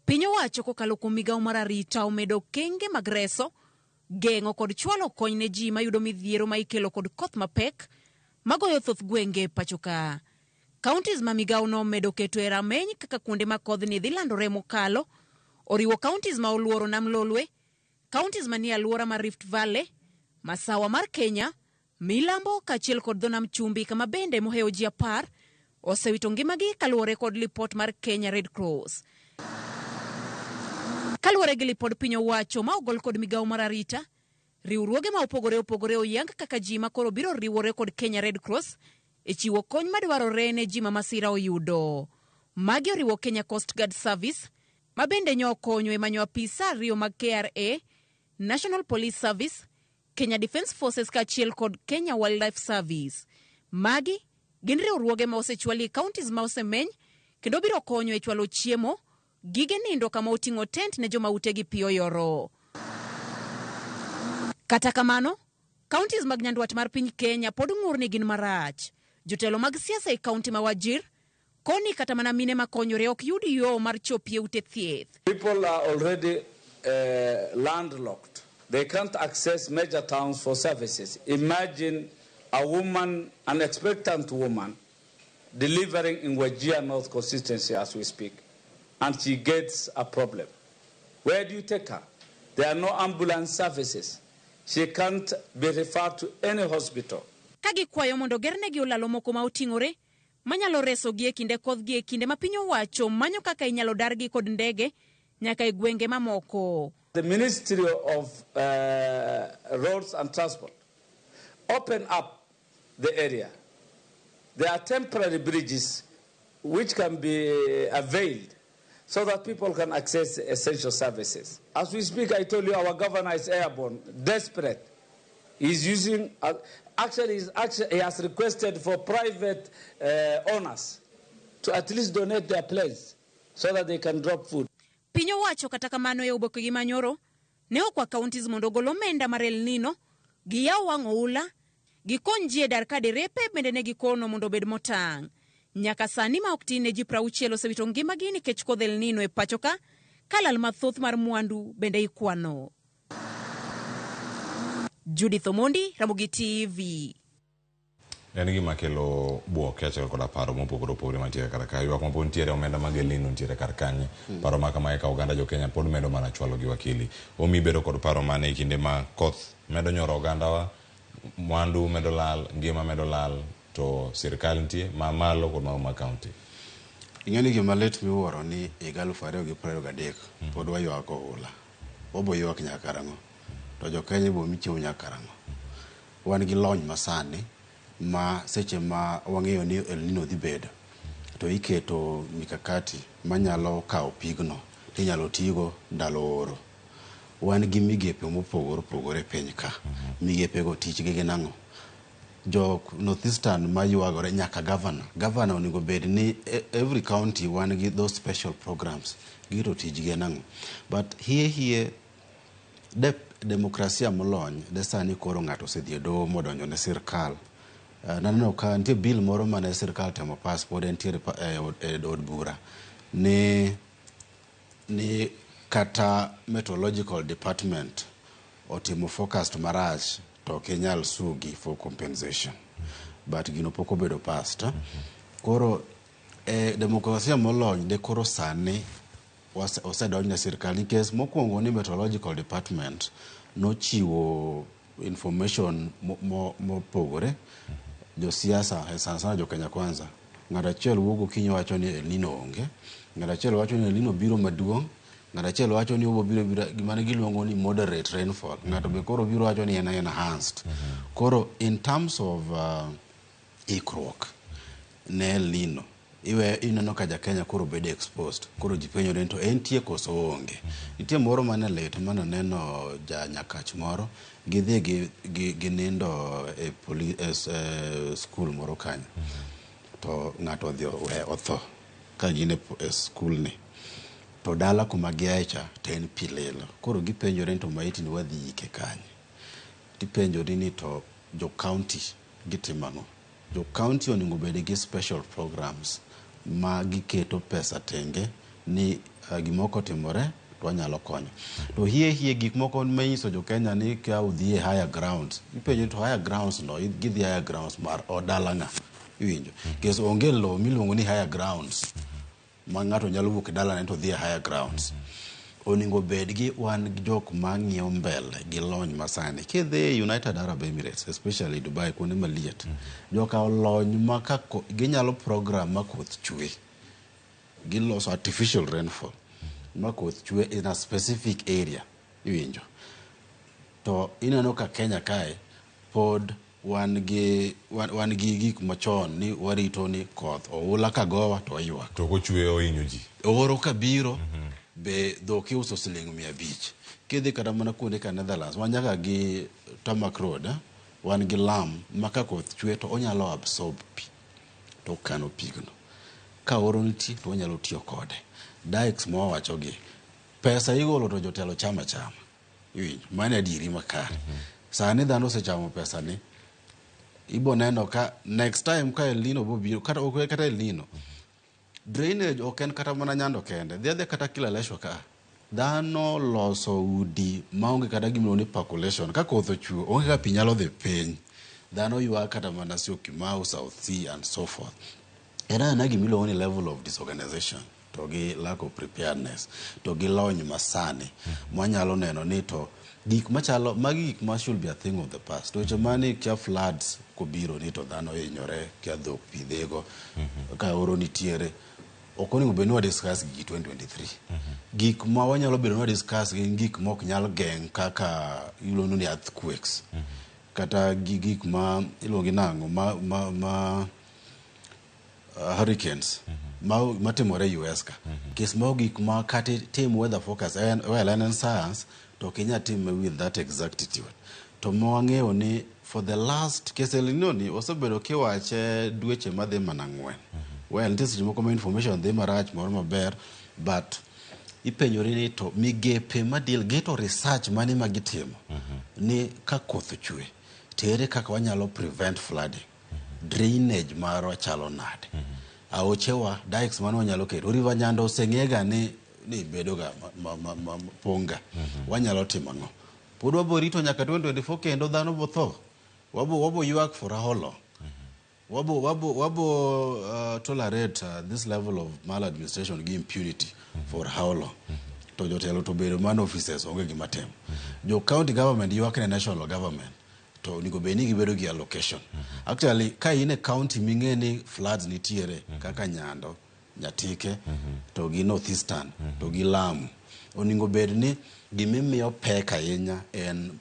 piny owacho kokalo kuom migawo mar arita omedo okenge mag reso, geng'o kod chwalo kony ne ji mayudo midhiero ma ikelo kod koth mapek magoyo thoth gwenge e pacho ka. Counties ma migawo no omedo keto e rameny kaka kuonde ma kodhni dhi landore mokalo oriwo counties ma oluoro Nam Lolwe, counties manie alwora mar Rift Valley, masawa mar Kenya, Milambo kaachiel kod dho Nam Chumbi kama bende mohewo ji 10 osewito ngimagi kaluwore kod lipot mar Kenya Red Cross. Kaluwore gi lipod piny owacho ma ogol kod migawo mar arita, riwruoge ma opogore opogore oyang kaka ji ma koro biro riwore kod Kenya Red Cross e chiwo kony madwarore ne ji ma masira oyudo. Magi oriwo Kenya Coast Guard Service, ma bende nyo okonyo e manyo apisa 2 mag KRA, National Police Service, Kenya Defence Forces kaachiel kod Kenya Wildlife Service. Magi gin riwruoge ma osechwali e counties ma osemeny kendo biro konyo e chwalo chiemo, gige nindo kama oting'o tent ne joma utegi pi oyoro. Kata kamano, counties mag nyandwat mar piny Kenya pod ng'ur ni gin marach. Jotelo mag siasa e county ma Wajir koni kata mana mine makonyore ok yud yo mar chopie ute thieth. People are already landlocked. They can't access major towns for services. Imagine a woman, an expectant woman, delivering in Wajir North constituency as we speak, and she gets a problem. Where do you take her? There are no ambulance services. She can't be referred to any hospital. Ka gikwayo mondo gernegi olalo moko ma oting'ore manyalo resogi e kinde kodhgi e kinde ma piny owacho manyo kaka inyalo dargi kod ndege nyaka e gwenge mamoko. The Ministry of Roads and Transport open up the area. There are temporary bridges which can be availed so that people can access essential services. As we speak, I told you our governor is airborne, desperate. He's using, actually, he's actually, he has requested for private owners to at least donate their planes so that they can drop food. Piny owacho kata kamano e oboke gi manyoro ne okwa counties mondo ogol omenda mar El Nino, giyaw wang' oula, gikony ji e dar ka derepe bende ne gikono mondo obed motang'. Nyaka sani ma ok tin ne ji 60 osewito ngimagi nikech kodh El Nino e pacho ka, ka lal mathoth mar mwandu bende ikwano. Judith Omondi, Ramogi TV. En gima kelo buok kaachiel koda paro mopogore opogore mantiere kar ka. Ywak mapod nitiere omenda mag El Nino nitiere kar kanye. Paro ma kamae ka oganda jo Kenya pod medo mana chwalo gi wakili. Omi bedo kod paro mane e kinde ma koth medo nyoro ogandawa, mwandu medo lal, ngima medo lal, to sirkal nitie ma malo kod mago mag county. Ing'e ni gima lit miwuoro ni higa 2023 pod waywak oula. Wabo ywak nyaka karang'o? To jo Kenya ibo mi chiemo nyaka karang'o? Wan gi lony masani ma seche ma wang'eyo ni El Nino dhi bedo to iketo mikakati manyalo kawo pigno tinyalo tigo ndalo oro. Wan gi migepe mopogore opogore e piny ka. Migepe go tich gi gin ang'o? Jo Northeastern maywagore nyaka governor. Governor onego bed ni every county wan gi those special programs. Gito tijgi en ang'o? But hie hie de demokrasia molony de sani koro ng'ato osedhi e doho modonjo ne sirkal. Naneno ka nitie bill moro mane sirkal temo pass pod entiere e od bura ni kata meteorological department otimo forecast marach to ok inyal sue gi for compensation. But gino pok obedo passed. Koro e demokrasia molony de koro sani osedonj ne sirkal nikech mokwongo ni meteorological department nochiwo information mopogore. Josiasa sana sana jo Kenya Kwanza, ng'ato achiel wuok gokinyi wacho ni El Nino onge, ng'ato achiel wacho ni El Nino biro maduong', ng'ato achiel wacho ni obiro biro gima ne giluongo ni moderate rainfall, ng'ato be koro biro wacho ni en enhanced. Koro in terms of ikruok ne El Nino, iwe ineno ka ja Kenya koro bedo exposed. Koro ji penjore ni to entie koso oonge. Nitie moro mane lit mane neno ja Nyakach moro gidhi ginindo e school moro kanyo. To ng'ato odhi otho ka gin e school ni. To dala kuma giae cha to en pi lilo. Koro gipenjore ni to maiti ni wadhi ike kanye. Tipenjori ni to jo county gitimo ang'o? Jo county onego bed gi special programs ma giketo pesa tenge ni gimoko otimore to wanyalo konyo. To hie hie gik moko manyiso jo Kenya ni ka udhi e higher grounds, ipenjo to higher grounds no gidhi higher grounds mar odala ng'a? Iwinjo? Nikech onge lowo miluongo ni higher grounds ma ng'ato nyalo wuok e dalane to dhi e higher grounds. Onego bed gi wan jok mang'iyo mbele gi lony masani. Kidhi United Arab Emirates, especially Dubai, kuonde maliet, joka olony ma ka ginyalo program ma koth chwe. Giloso artificial rainfall ma koth chwe in a specific area. Iwinjo? To ineno ka Kenya kae pod wan gi gik machon ni warito ni koth oula ka gowa to waywak. To kochwe ohinyo ji. Oro ka biro be dhok iuso siling 500. Kidhi kata mana kuonde ka Netherlands, wan nyaka gi tarmac road, wan gi lam ma ka koth chwe to onyalo absorb pi to okano pigno. Ka oro nitie to onyalo tiyo kode. Dikes ma wawacho gi, pesa igolo to jotelo chama chama. Iwinjo? Mano adieri makare. Sani dhano osechamo pesa ni, ibo neno ka next time ka El Nino bobiro, kata ok kata El Nino, drainage ok en kata mana Nyando kende, dhi adhiya kata Kileleshwa ka. Dhano loso udi maonge kata gimiluongo ni percolation. Ka koth ochwe, onge kaka pi nyalo dhi piny. Dhano ywak kata mana Syokimau, South Sea and so forth. En anena gimiluongo ni level of disorganization to gi lack of preparedness to gi lony masani mwanyalo neno ni to gik machalo magi gik ma should be a thing of the past. To weche mani kia floods kobiro ni to dhano hinyore, kia dhok pi dhigo, ka oro nitiere. Ok onego bed ni wa discuss gigi 2023. Gik ma wanyalo bedo ni wa discuss gin gik ma ok nyal geng' kaka iluongo ni earthquakes. Kata gi gik ma iluongo gi nang'o ma hurricanes matimore US ka. Kes mago gik ma kata tim weather forecast en well en science to ok inyal time with that exactitude. To ma wang'eyo ni for the last kes El Nino ni osebedo kiwache dweche madhi mana 4. Well nitie seche moko ma information dhi marach moro maber but ipenjori ni to migepe madil gito research mane ma gitimo ni ka koth ochwe to ere kaka wanyalo prevent flooding. Drainage marwa chalo nade? Aochewa, dikes mane wanyalo keto. River Nyando oseng'ega ni bedo ga ponga. Wanyalo timo ang'o? Pod wabo rito nyaka 2024 kendo dhano bo tho. Wabo ywak for how long? Wabo tolerate this level of maladministration gi impunity for how long? To jotelo to bedo man officers onge gima timo. Jo county government ywak ne national government. To onego bed ni gibedo gi allocation. Actually, ka in e county ming'e ni floods nitiere kaka Nyando, Nyatike, to gi Northeastern, to gi Lamu, onego bed ni gimimiyo pek ahinya en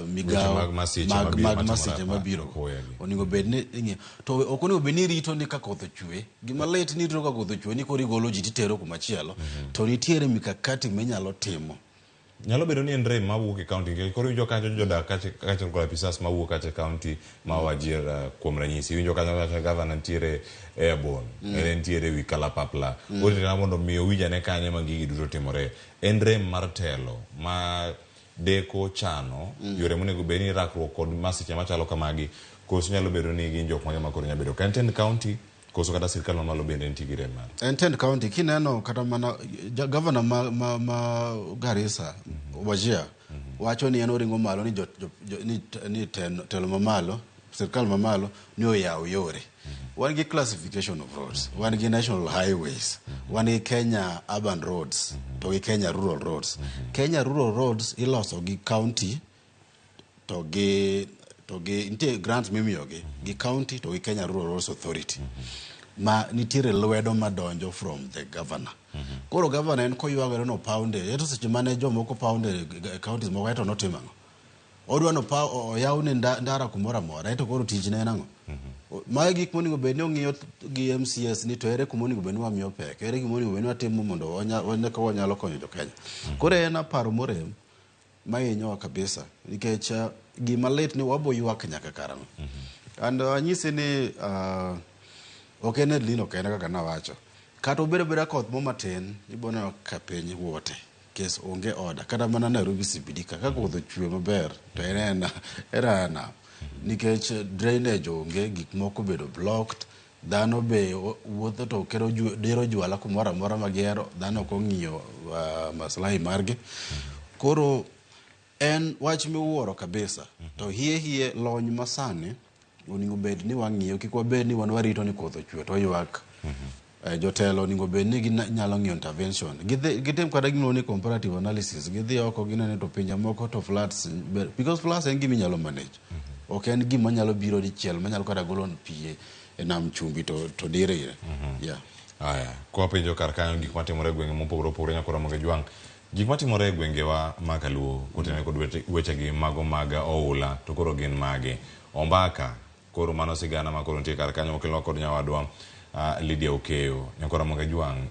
migawo mag masiche mabiro. Onego bed ni ing'iyo. To ok onego bed ni irito ni ka koth ochwe, gima lit ni irito ka koth ochwe ni koro igolo ji titero kumachielo, to nitiere mikakati minyalo timo Nyalo bedo ni en rem mawuok e county nikech koro iwinjo kacha jodak kaachiel kod apisas mawuok kacha e county ma Wajir kuom ranyisi. Iwinjo kanyo kata gavana nitiere airborne, en entiere ewi kalapapla. Orito mondo mi owinj ane kanye ma gigi duto timore. En rem mar telo ma deko chano yore monego bed ni rakruok kod masiche machalo kamagi, koso nyalo bedo ni gin jok mage ma koro nyalo bedo ka en tend county koso kata sirkal mamalo bende nitie gi rem mare. En tend county kineno kata mana gavana ma Garissa, Wajir, wacho ni en oringo malo ni, jo, jo, jo, ni, ni telo mamalo, sirkal mamalo ni oyaw yore. Wan gi classification of roads, wan gi national highways, wan gi Kenya urban roads, to gi Kenya rural roads. Kenya rural roads iloso gi county to gi nitie grants mimiyogi gi county to gi Kenya Rural Roads Authority ma nitiere lwedo madonjo from the governor. Koro governor en koywagore no pounde, eto seche mane jomoko pounde counties moko eto notimo ang'o? Odwa no pa oyaw ne ndara kumoro amora, eto koro tichne en ang'o? Magi gik monego bed ni ong'iyo gi MCS ni to ere kuma onego bed ni wamiyo pek, ere gima onego bed ni watimo mondo wane ka wanyalo konyo jo Kenya. Koro en aparo morem mahinyowa kabisa nikech gima lit ni wabo ywak nyaka karang'o. And anyisi ni ok en El Nino kende kaka nawacho. Kata obedo abeda koth mo matin, ibo neno ka piny wuote. Kes onge order. Kata mana Nairobi CBD ka koth ochwe maber to en ena. Nikech drainage onge, gik moko obedo blocked, dhano be wuotho to kero dero jwala kumoro amora ma gihero, dhano ok ong'iyo maslahi margi. Koro en wach miwuoro kabisa. To hie lony masani onego bed ni wang'iyo, kik wabed ni wan warito ni koth ochwe to ywak. Jotelo onego bed ni ginyalo ng'iyo intervention. Gitim kata gimiluongo ni comparative analysis. Gidhi oko gineno to pinje moko to floods because floods en gima inyalo manage. Ok en gima nyalo biro dichiel manyalo kata golo pi e nam chumbi to dire ire. Yeah. Aya, kwa penjo kar kanyo gik matimore e gwenge mopogore opogore nyaka Ramogi Jwang'. Gik matimore e gwengewa ma Kaluo kotenore kod wechegi mago mag oula to koro gin mage. Ombaka koro mano sigana ma koro nitie kar kanyo mokelnwa kod nyawadwa Lydia Okeyo. Nyaka Ramogi Jwang',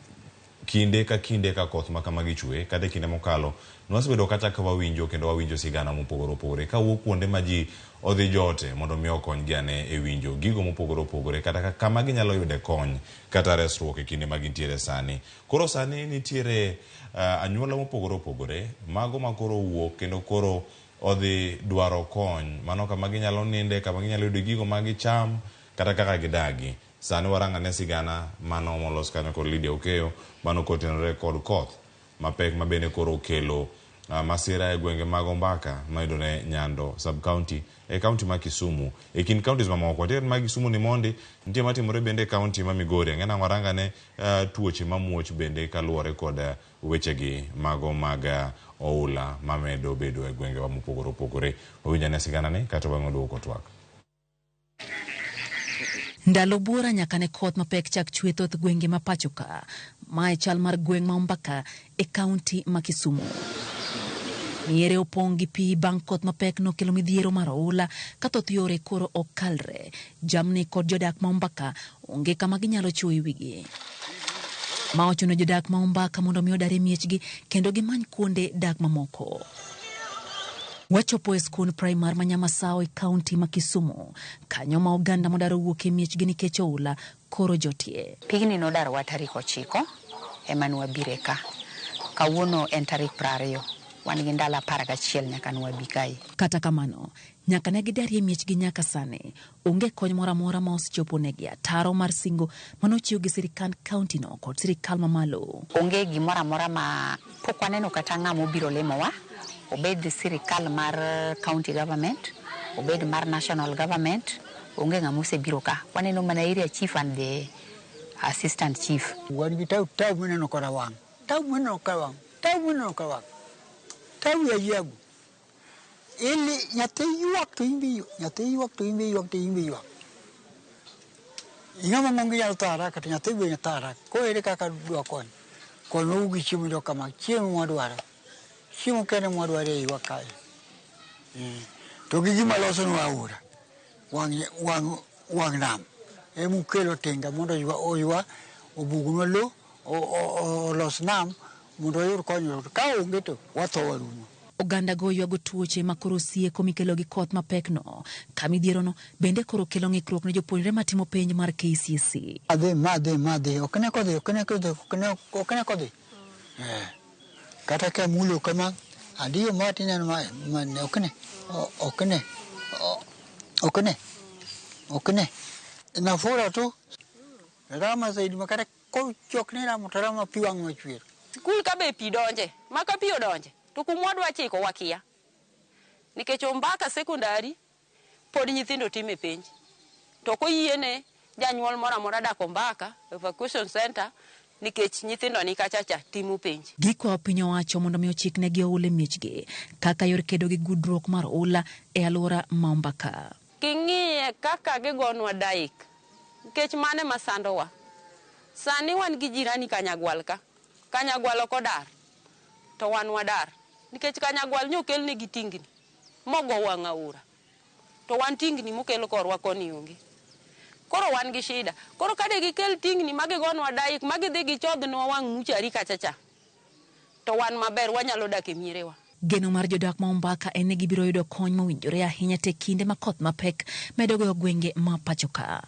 kinde ka kinde ka koth ma kamagi chwe kata e kinde mokalo nwasebedo kata ka wawinjo kendo wawinjo sigana mopogore opogore kawuok kuonde ma ji odhi jote mondo mi okonygi ane e winjo gigo mopogore opogore kata kama ginyalo yude kony kata resruok e kinde ma gintiere sani. Koro sani nitiere anyuola mopogore opogore mago ma koro owuok kendo koro odhi dwaro kony mano kama ginyalo ninde, kama ginyalo yudo gigo ma gicham kata kaka gidagi. Sani warang' ane sigana mano molos kanyo kod Lydia Okeyo mano kotenore kod koth mapek ma bende koro okelo masira e gwenge mag Ombaka mayudore Nyando sub-county e county ma Kisumu. E kind counties mamoko, nitie ma Kisumu ni mondi, nitie matimore bende e county ma Migori. Ang'e nang'o warang ane tuoche mamuoch bende kaluwore kod wechegi mago mag oula mamedo bedo e gwengewa mopogore opogore. Wawinj ane sigana ni kato bang'e waduogo twak. Ndalo buora nyaka ne koth mapek chak chwe thoth gwenge ma pacho ka. Mae chal mar gweng' ma Ombaka e kaunti ma Kisumu. Miere opong' gi pi bang' koth mapek nokelo midhiero mar oula ka thoth yore koro ok kalre. Jamni kod jodak ma Ombaka onge kama ginyalo chwoyo wigi. Ma ochuno jodak ma Ombaka mondo mi odar e miechgi kendo gimany kuonde dak mamoko. Wachopo e skund primar ma Nyamasao e kaunti ma Kisumu, kanyo ma oganda modar owuok e miechgi nikech oula koro jotie. Pigni nodarowa tarik 9 ema nwabire ka. Kawuono en tarik 20, wan gi ndalo 11 nyaka nwabi kae. Kata kamano, nyaka ne gidarie miechgi nyaka sani, onge kony moro amora ma osechopo negi ataro mar singo manochiw gi sirikand kaunti no kod sirikal mamalo. Onge gimoro amora ma pok waneno kata ng'ama obiro limowa, obed sirikal mar county government, obed mar national government, onge ng'ama osebiro ka. Waneno mana area chief and the assistant chief. Wan gi tau mineno koda wang', tau mineno koda wang', tau mineno koda wang', tau ya yiagu. Ili nyathi ywak to in be ywak, nyathi ywak to in be ywak to in be ywak. Ing'ama ng'ongo inyalo tho haraka to nyathi be tho haraka. Koro ere kaka dwa kony? Konywa gi chiemo jo kama, chiemo mwadwaro. Chiemo kende mwadwaro e iwa kae. To gi gima losonwa aora, wang' nam. Emukelo tinga mondo oywa, obugnwa lo, olos nam, Mondo wayud konyruok. Ka onge to watho warumo. Oganda go ywago tuoche ma koro sieko mikelo gi koth mapekno. Ka midhierono bende koro kelo ng'ikruok ne jopuonjre matimo penj mar KCSE. Adhi ma dhi ma dhi ok ne kodhi ok ne kodhi ok ne ok ne kodhi. Eh. Kata ka mulo kama adiyo ma tineno ma ma ne ok ne ok ne ok ne ok ne. Nafura tu rama zaidi makata kochok ni ramo to rama pi wang' machwer. Sikul ka be pi donje, ma ka pi odonje to kuma wadwa chiko wakia. Nikech Ombaka sekondari pod nyithindo time penj. To ok oyiene janyuol moro amora dak Ombaka evacuation center nikech nyithindo ni kacha cha timo penj. Gikwayo piny owacho mondo mi ochiknegi oula e miechgi kaka yor kedo gi gudruok mar oula e alwora ma Ombaka. King'iye kaka gigonwa daik nikech mano ema sandowa. Sani wan gi jirani Kanyagwal ka. Kanyagwal ok odar to wan wadar nikech Kanyagwal nyokelnegi tingni mogo wang' aora to wan tingni mokel korwa koni onge. Koro wan gi shida. Koro kade gikel tingni ma gigonwa daik ma gidhi gichodhnwa wang' muchari kacha cha to wan maber wanyalo dak e mierewa. Geno mar jodak ma Ombaka en ni gibiro yudo kony mowinjore ahinya te kinde ma koth mapek medo goyo gwenge ma pacho ka.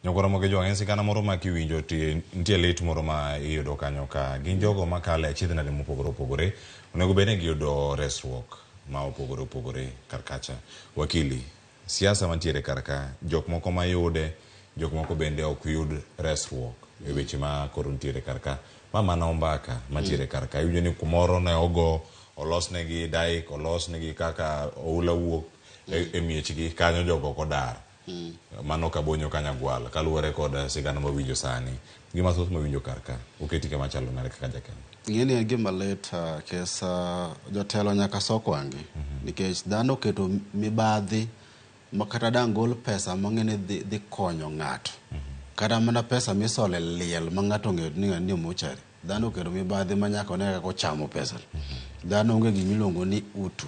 Nyakoro moke jwang' en sigana moro ma kiwinjo ti nitie lit moro ma iyudo kanyo ka gin jogo makale achiedh nade mopogore opogore onego bed ni giyudo resruok ma opogore opogore kar kacha. Wakili, siasa mantiere kar ka, jok moko mayude, jok moko bende ok yud resruok e weche ma koro nitiere kar ka. Ma mana Ombaka mantiere kar ka. Iwinjo ni kumoro ne ogo olosnegi daik, olosnegi kaka oula wuok e miechgi kanyo jogo ok odar. Mano Kabonyo Kanyagwal kaluwore kod sigana mawinjo sani. Gi mathoth mawinjo kar ka, oketi kama chalo nade kaka jakenya? Ing'eni en gima lit kes jotelo nyaka sok wang'gi nikech dhano oketo mibadhi ma kata dang' gol pesa mang'e ni dhi konyo ng'ato. Kata mana pesa misole liel ma ng'ato ong'eyo ni ng'ani ni mochari. Dhano oketo mibadhi ma nyaka one kaka ochamo pesa. Dhano onge gima iluongo ni utu.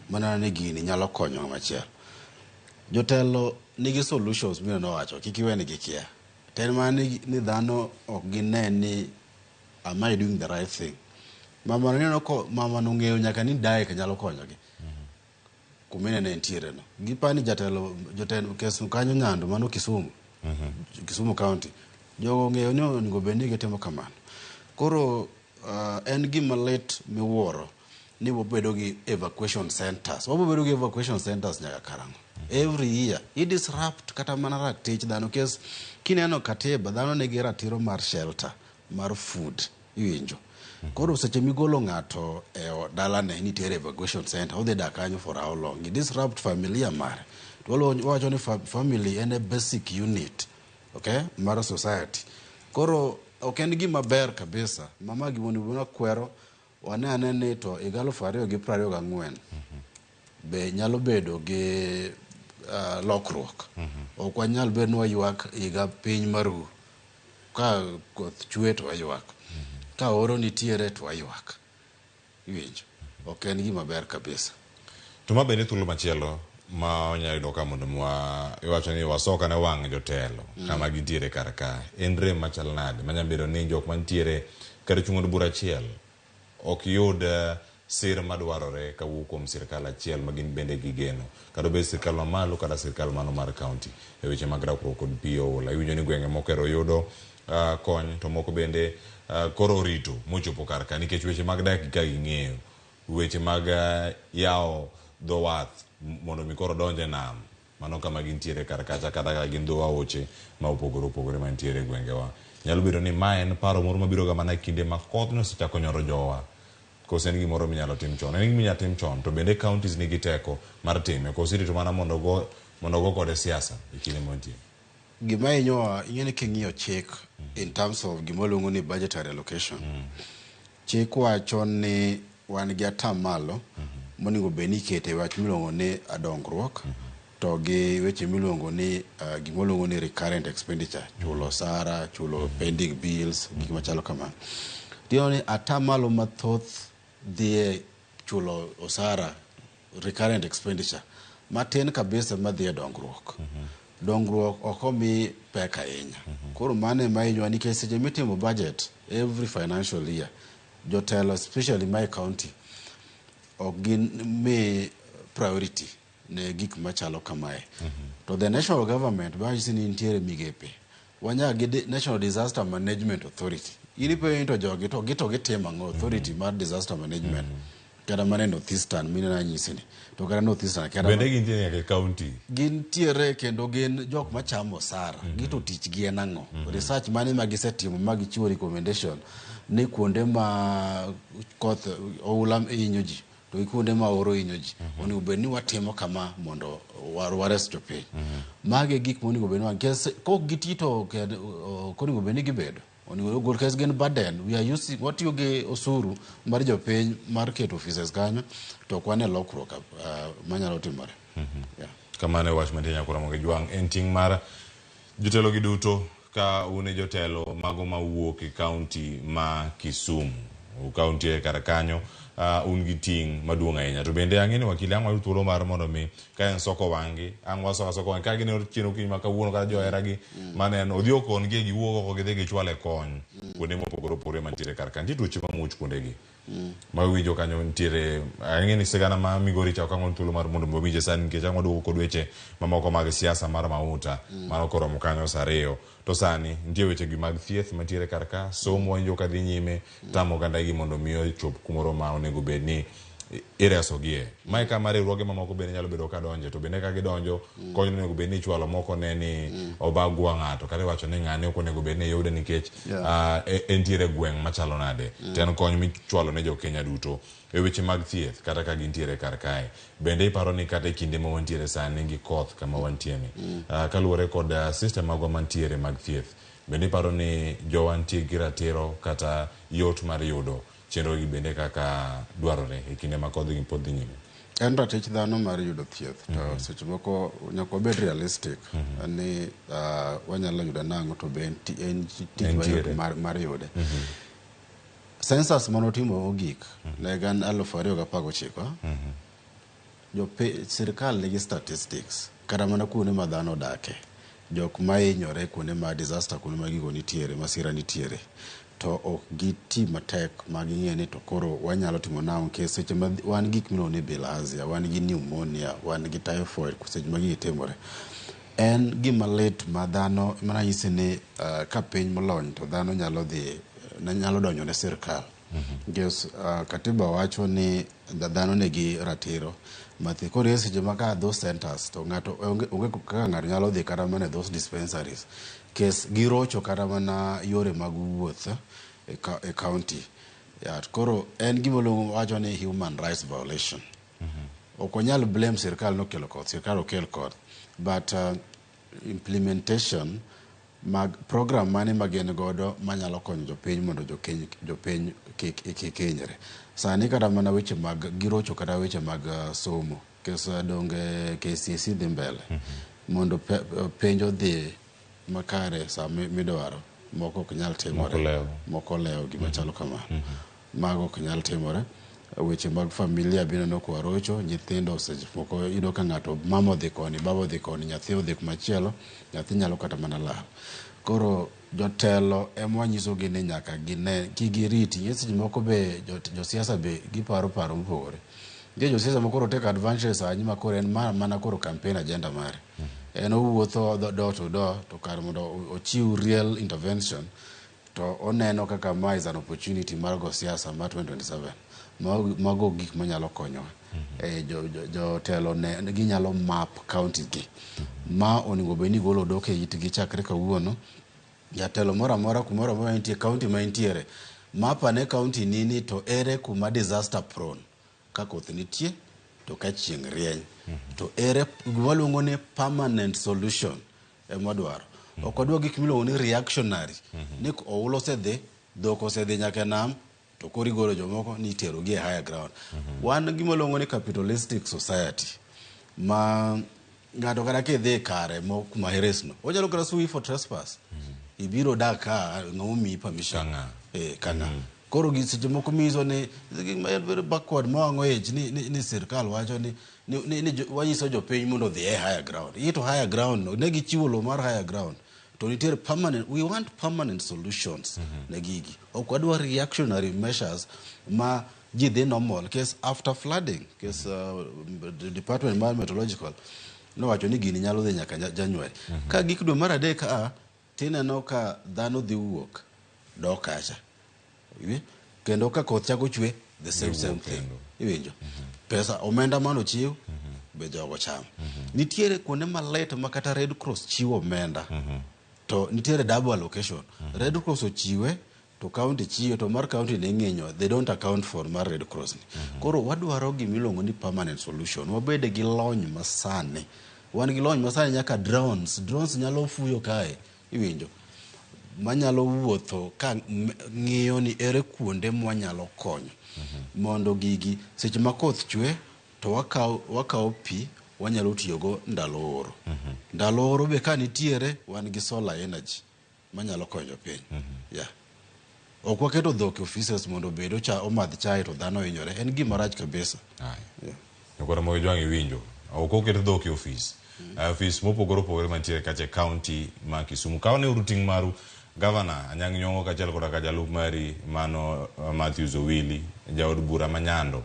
Mana ni gini nyalo konyo ng'ama chielo. Jotelo nigi solutions mine nowacho kik iwe ni gikia. To en mana ni dhano ok gine ni am I doing the right thing. Mama neno ko mama nong'eyo nyaka ni daek nyalo konyogi. Kuma inene entiere no. Gipani jatelo jotelo kes kanyo Nyando mano Kisumu. Kisumu County. Jogo ong'eyo ni onego bed ni gitimo kamano. Koro en gima lit miwuoro ni wabedo gi evacuation centers. Wabedo gi evacuation centers nyaka karang'o? Every year i disrupt kata mana ratich dhano kes kineno katiba dhano nigi ratiro mar shelter mar food iwinjo. Koro seche migolo ng'ato e dalane nitiere evacuation center odhi dak kanyo for how long? I disrupt familia mare. To wacho ni family en a basic unit okay, mar society. Koro ok en gima ber kabisa. Mama gima kwero wane ane ni to higa 2024 be nyalo bedo gi lokruok. Ok wanyal bedo ni waywak higa piny maru. Ka koth chwe to waywak. Ka oro nitiere to waywak. Iwinjo? Ok en gima ber kabisa. To ma bende thuolo machielo ma wanyalo yudo ka mondo mwa iwacho ni wasoka ne wang' jotelo kama gintiere kar ka. En rem machal nade manyalo bedo ni jok mantiere kata chung' od bura achiel ok yud sir madwarore kawuok kuom sirkal achiel ma gin bende gigeno. Kata obed sirkal mamalo kata sirkal mano mar county e weche mag rakruok kod pi oula. Iwinjo ni gwenge moko ero yudo kony to moko bende koro orito mochopo kar ka nikech weche mag dak ka ging'eyo. Weche mag yawo dho wath mondo mi koro donj e nam. Mano kama gintiere kar kacha kata ka gin dho aoche ma opogore opogore mantiere e gwengewa. Nyalo bedo ni ma en paro moro mabiro ga mana e kinde ma kothno osechako nyoro jowa. Koso en gimoro minyalo tim chon. En gima inyalo tim chon to bende counties nigi teko mar time. Koso irito mana mondo go kode siasa e kinde mantie. Gima hinyowa ing'e ni king'iyo chik in terms of gima waluongo ni budgetary allocation. Chik wacho ni wan gi atamalo monego bed ni ikete wach miluongo ni dongruok to gi weche miluongo ni gima waluongo ni recurrent expenditure, chulo osara, chulo pending bills, gik machalo kamano. Tiyudo ni atamalo mathoth dhi e chulo osara, recurrent expenditure, matin kabisa madhi e dongruok. Dongruok ok omi pek ahinya. Koro mano ema hinyowa nikech seche mitimo budget every financial year jotelo especially my county ok gin mi priority ne gik machalo kamae. To the national government banyisi ni nitiere migepe wanyaka gi National Disaster Management Authority. In ipenjo ni to jogi to gito gitimo ang'o? Authority mar disaster management kata mana e North Eastern mine nanyisi ni to kata North Eastern kata Bende gintie nyaka e county. Gintiere kendo gin jok machamo osara. Gito tich gi en ang'o? Research mane ma gisetimo ma gichiwo recommendation ni kuonde ma koth oula hinyo ji to gi kuonde ma oro hinyo ji onego bed ni watimo kama mondo wares jopiny. Magi e gik monego bed ni nikech kok giti to ok onego bed ni gibedo. Onego ogol nikech gin burden. We are using, watiyo gi osuru mar jopiny mar keto offices kanyo to ok wane lokruok manyalo timore. Yeah. Kamano e wach mantie nyakora Ramogi Jwang'. En ting' mar jotelo gi duto ka un e jotelo mago mawuok e kaunti ma Kisumu. Ka untie kar kanyo un gi ting' maduong' ahinya. To bende ang'e ni wakili ang' wayud thuolo mar mondo mi ka en soko wang'gi, ang' waso asoko wang'gi. Ka gineno chien okinyi ma kawuono kata johera gi maneno odhi okon gi giwuok oko gidhi gichwale kony kuonde mopogore opogore mantiere kar ka. Nitie tuoche mamuoch kuonde gi. Ma winjo kanyo nitiere ang'e ni sigana ma Migori cha ok ang' thuolo mar mondo mi wawinje sani nikech ang' waduogo kod weche mamoko mag siasa mar mauta mano koromo kanyo saa ariyo. To sani nitie weche gi mag thieth mantiere kar ka, somo wawinjo ka dhi nyime, tamo oganda gi mondo mi ochop kumoro ma onego bed ni iresogie. Mae kama riwruoge mamoko bende nyalo bedo ka donje, to bende ka gidonjo, kony onego bed ni ichwalo moko ne ni obagua ng'ato, kata iwacho ni ng'ane ok onego bed ni yude nikech entiere e gweng' machalo nade. To en kony michwalo ne jo Kenya duto e weche mag thieth kata ka gintiere kar kae. Bende iparo ni kata e kinde ma wantiere sani gi koth kama wantie ni, kaluwore kod system magwa mantiere mag thieth, bende iparo ni jowa nitie gi ratiro kata yot mar yudo chenro gi bende kaka dwarore e kinde ma kodh gi pod dhi nyime? En ratich dhano mar yudo thieth to seche moko nyaka wabed realistic ni wanyalo yudo nang'o to be en tich mayot mar yude. Census manotimo mogik ne gan 2019, sirikal nigi statistics kata mana kuonde ma dhano odake, jok mahinyore kuonde ma disaster, kuonde ma gigo nitiere, masira nitiere, to ok giti matek ma ging'e ni to koro wanyalo timo nang'o nikech seche ma wan gik miluongo ni bilharzia, wan gi pneumonia, wan gi typhoid seche ma gigi timore. En gima lit ma dhano mana nyisi ni ka piny molony to dhano nyalo dhi nyalo donjo ne sirikal. Nikech katiba wacho ni dhano nigi ratiro mathieth. Koro e seche ma ka those centers to ng'ato onge kaka ng'ato nyalo dhi kata mana e those dispensaries. Kes girocho kata mana yore mag wuoth e county. Koro en gima wacho ni human rights violation. Ok wanyal blame sirikal nokelo koth, sirikal okel koth. But implementation mag program mane ma gin godo manyalo konyo jopiny mondo jopiny kik hinyre. Sani kata mana weche mag girocho kata weche mag somo. Kes donge KCSE dhi mbele. Mondo penj odhi makare sa midwaro. Moko ok nyal timore. Moko lewo gima chalo kamano. Mago ok nyal timore. Weche mag familia be ineno ka warocho, nyithindo seche moko iyudo ka ng'ato mama odhi koni, baba odhi koni, nyathi odhi kumachielo, nyathi nyalo kata mana lal. Koro jotelo ema wanyisogi ni nyaka gine kik giriti. Ing'e seche moko be josiasa be giparo paro mopogore. Nitie josiasa ma koro take advantage sani ma koro en mana koro campaign agenda mare. En owuotho door to door to kar mondo ochiw real intervention to oneno kaka ma is an opportunity mar go siasa mar 2027. Mago gik manyalo konyowa. Jotelo ne ginyalo map county gi. Ma onego bed ni golo odok e itgi chakre kawuono. Jatelo moro amora kumoro amora entie county ma entiere, map ane county ni ni to ere kuma disaster prone. Ka koth nitie to ka chieng' rieny. To ere gima waluongo ni permanent solution ema wadwaro. Ok wadwa gik miluongo ni reactionary. Ni oula osedhi, dhok osedhi nyaka e nam, to koro igolo jomoko ni itero gi e higher ground. Wan gima waluongo ni capitalistic society ma ng'ato kata kidhi kare mo kuma no onyalo kata sue for trespass. Ibiro dak ka ng'ama omiyi permission. Kang'a. Koro gi seche moko miyiso ni gima en very backward mawang'o ich ni sirikal wacho ni wanyiso jopiny mondo odhi e higher ground. Ito higher ground no ne gichiwo lowo mar higher ground. To nitiere permanent, we want permanent solutions ne gigi. Ok wadwar reactionary measures ma ji dhi normal. Case after flooding, case the department mar meteorological nowacho ni gini nyalo dhi nyaka January. Ka gik dwe mar adek a tineno ka dhano dhi wuok dok kacha. Iwi? Kendo ka koth chako chwe, the same same thing. Iwinjo? Pesa omenda manochiw be jogo chamo. Nitiere kuonde malit ma kata Red Cross chiwo omenda. To nitiere double allocation. Red Cross ochiwe to county chiwe to mar county ne ng'inyo they don't account for mar Red Cross ni. Koro wadwaro gimiluongo ni permanent solution. Wabede gi lony masani. Wan gi lony masani nyaka drones. Drones nyalo fuyo kae. Iwinjo? Manyalo wuotho ka ng'iyo ni ere kuonde mwanyalo konyo mondo gigi seche ma koth chwe to wakawo pi wanyalo tiyogo ndalo oro. Ndalo oro be ka nitiere wan gi solar energy manyalo konyo piny. Yeah. Ok waketo dhok e offices mondo obed omadh chai to dhano hinyore. En gima rach kabisa. Yeah. Nyakoro Ramogi Jwang' iwinjo. Ok oket dhok e ofis. Ofis mopogore opogore mantiere kacha e county ma Kisumu. Kaw ne uru ting' maru Gavana Anyang' Nyong'o kaachiel koda ka jalup mari mano Matthews Owili, jaod bura ma Nyando.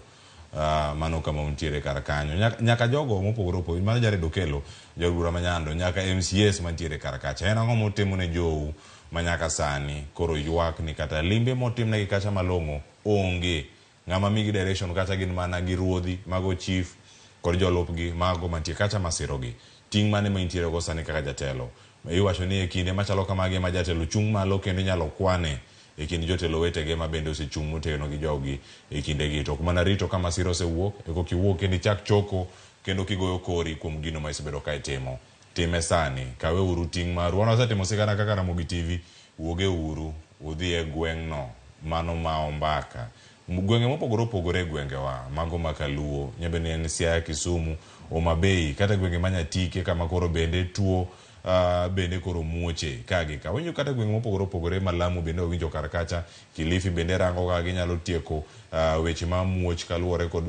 Mano kama untiere kar kanyo. Nyaka jogo mopogore opogore, mano Jared Okello, jaod bura ma Nyando, nyaka MCAs mantiere kar kacha. En ang'o mutimo ne jou ma nyaka sani koro ywak ni kata limbe motimnegi kacha malong'o onge. Ng'ama migi direction kacha gin mana gi ruodhi, mago chief kod jolupgi, mago mantie kacha masirogi. Ting' mane ma intiere go sani kaka jatelo? Iwacho ni e kinde machalo kamagi ema jatelo chung' malo kendo inyalo kwane e kind jotelo wetege ma bende osechung' motegno gi jogi e kindegi. To ok mana rito ka masira osewuok, eko kiwuok kendo ichak choko kendo kigoyo kori kuom gino ma isebedo ka itimo. Time sani. Kawe uru ting' maru. Wan wasetimo sigana kaka Ramogi TV. Wuoge uru, udhi e gweng'no, mano ma Ombaka. Gwenge mopogore opogore e gwengewa, mago ma Kaluo, nyabed ni en Siaya, Kisumu, Homa Bay, kata gwenge ma Nyatike kama koro bende tuo bende koro muoche ka gi ka. Winjo kata gwenge mopogore opogore ma Lamu bende wawinjo kar kacha, Kilifi bende rango kaka ginyalo tieko weche ma muoch kaluwore kod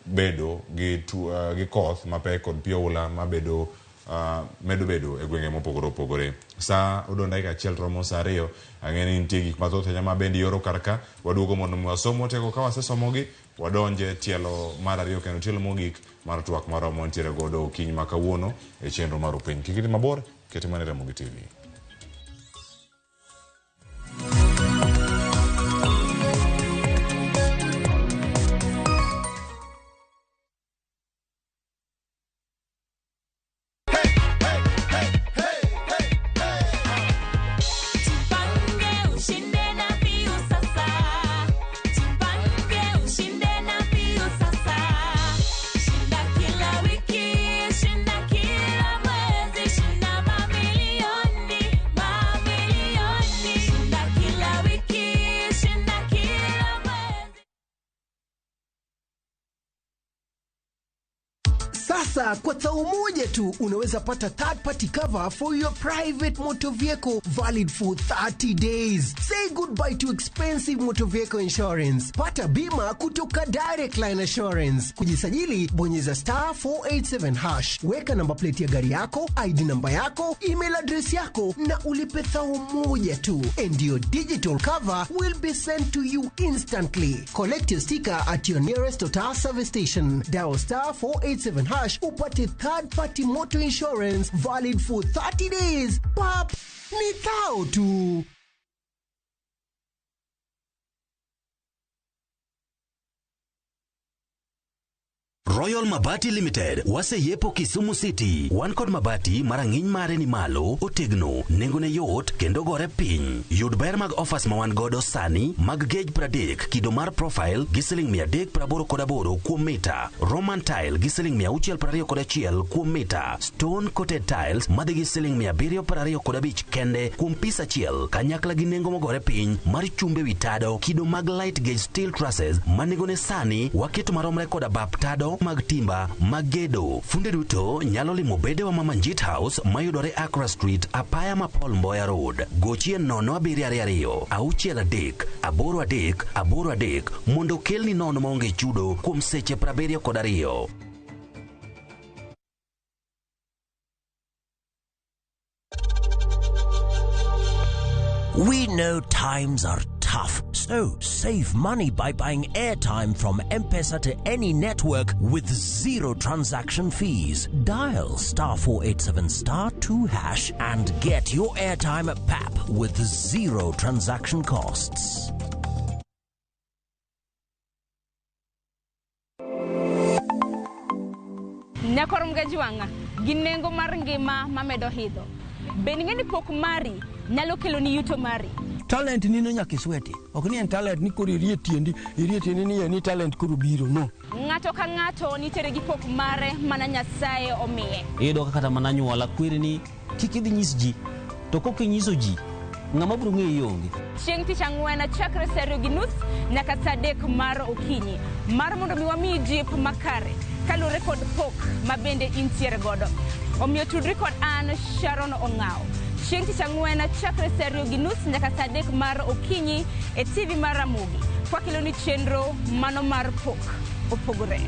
bedo gi gi koth mapek kod pi oula mabedo medo bedo e gwenge mopogore opogore. Sa odong' dakika achiel romo sa 2, ang'e ni nitie gik mathoth ahinya ma bende ioro kar ka, waduogo mondo mi wasom otego ka wasesomogi, wadonje tielo mar 2 kendo tielo mogik mar twak marwa ma wantiere godo okinyi ma kawuono e chenro mar Upenj. Kik idhi mabor, kete mana e Ramogi TV. Jipange ushinde na Piu sasa. Jipange ushinde na Piu sasa. Shinda kila wiki, shinda kila mwezi, shinda mamilioni, mamilioni. Shinda kila wiki, shinda kila mwezi. Sasa kwa thao moja tu unaweza pata third party cover for your private motor vehicle valid for 30 days. Say goodbye to expensive motor vehicle insurance. Pata bima kutoka Direct Line Assurance. Kujisajili, bonyeza star 487 hash. Weka namba plate ya gari yako, ID namba yako, email address yako na ulipe thao moja tu. And your digital cover will be sent to you instantly. Collect your sticker at your nearest Total service station. Dial star 487 hash upate third party motor insurance valid for 30 days. Pap, ni thao tu. Royal Mabati Limited waseyepo Kisumu City. Wan kod mabati ma rang'iny mare ni malo, otegno, nengone yot kendo gore piny. Yud ber mag offers ma wan godo sani mag gauge 30 kido mar profile gi siling 388 kuom mita, Roman tile gi siling 621 kuom mita, stone coated tiles madhi gi siling 725 kende kuom pis achiel, kanyakla gi nengo mogore piny mar chumbe wi tado kido mag light gauge steel trusses ma nengone sani waketo maromre koda bap tado mag timba mag gedo. Funde duto nyalo limo bedewa ma Manjit House mayudore Accra Street, apaya ma Paul Mboya Road. Gochie 0722 63 83 83 mondo kelni nono maonge chudo kuom seche 72. We know times are tough, so save money by buying airtime from M-Pesa to any network with zero transaction fees. Dial star 487 star 2 hash and get your airtime at PAP with zero transaction costs. Nyakor Mgajwang'a gi nengo mar ngima mamedo idho. Bende ing'e ni pok mari nyalo keloni yuto mari? Talent nino nyaka isweti. Ok ni en talent ni koro irie tiendi, irie tiendi ni en ni talent koro biro, no. Ng'ato ka ng'ato nitiere gi pok mare mana Nyasaye omiye. Iyudo ka kata mana anyuola kweri ni kik idhi nyis ji, to kok inyiso ji, ng'ama biro ng'eyi onge. Chieng' tich ang'wen chakre saa 2:30 nyaka saa 3 mar okinyi mar mondo mi wamiyi jip makare kaluwore kod pok ma bende intiere godo. Omiyo tudri kod an Sharon Ong'awo. Chieng' tich ang'wen chakre saa 2:30 nyaka saa 3 mar okinyi e TV mar Ramogi. Kwakeloni chenro mano mar pok opogore.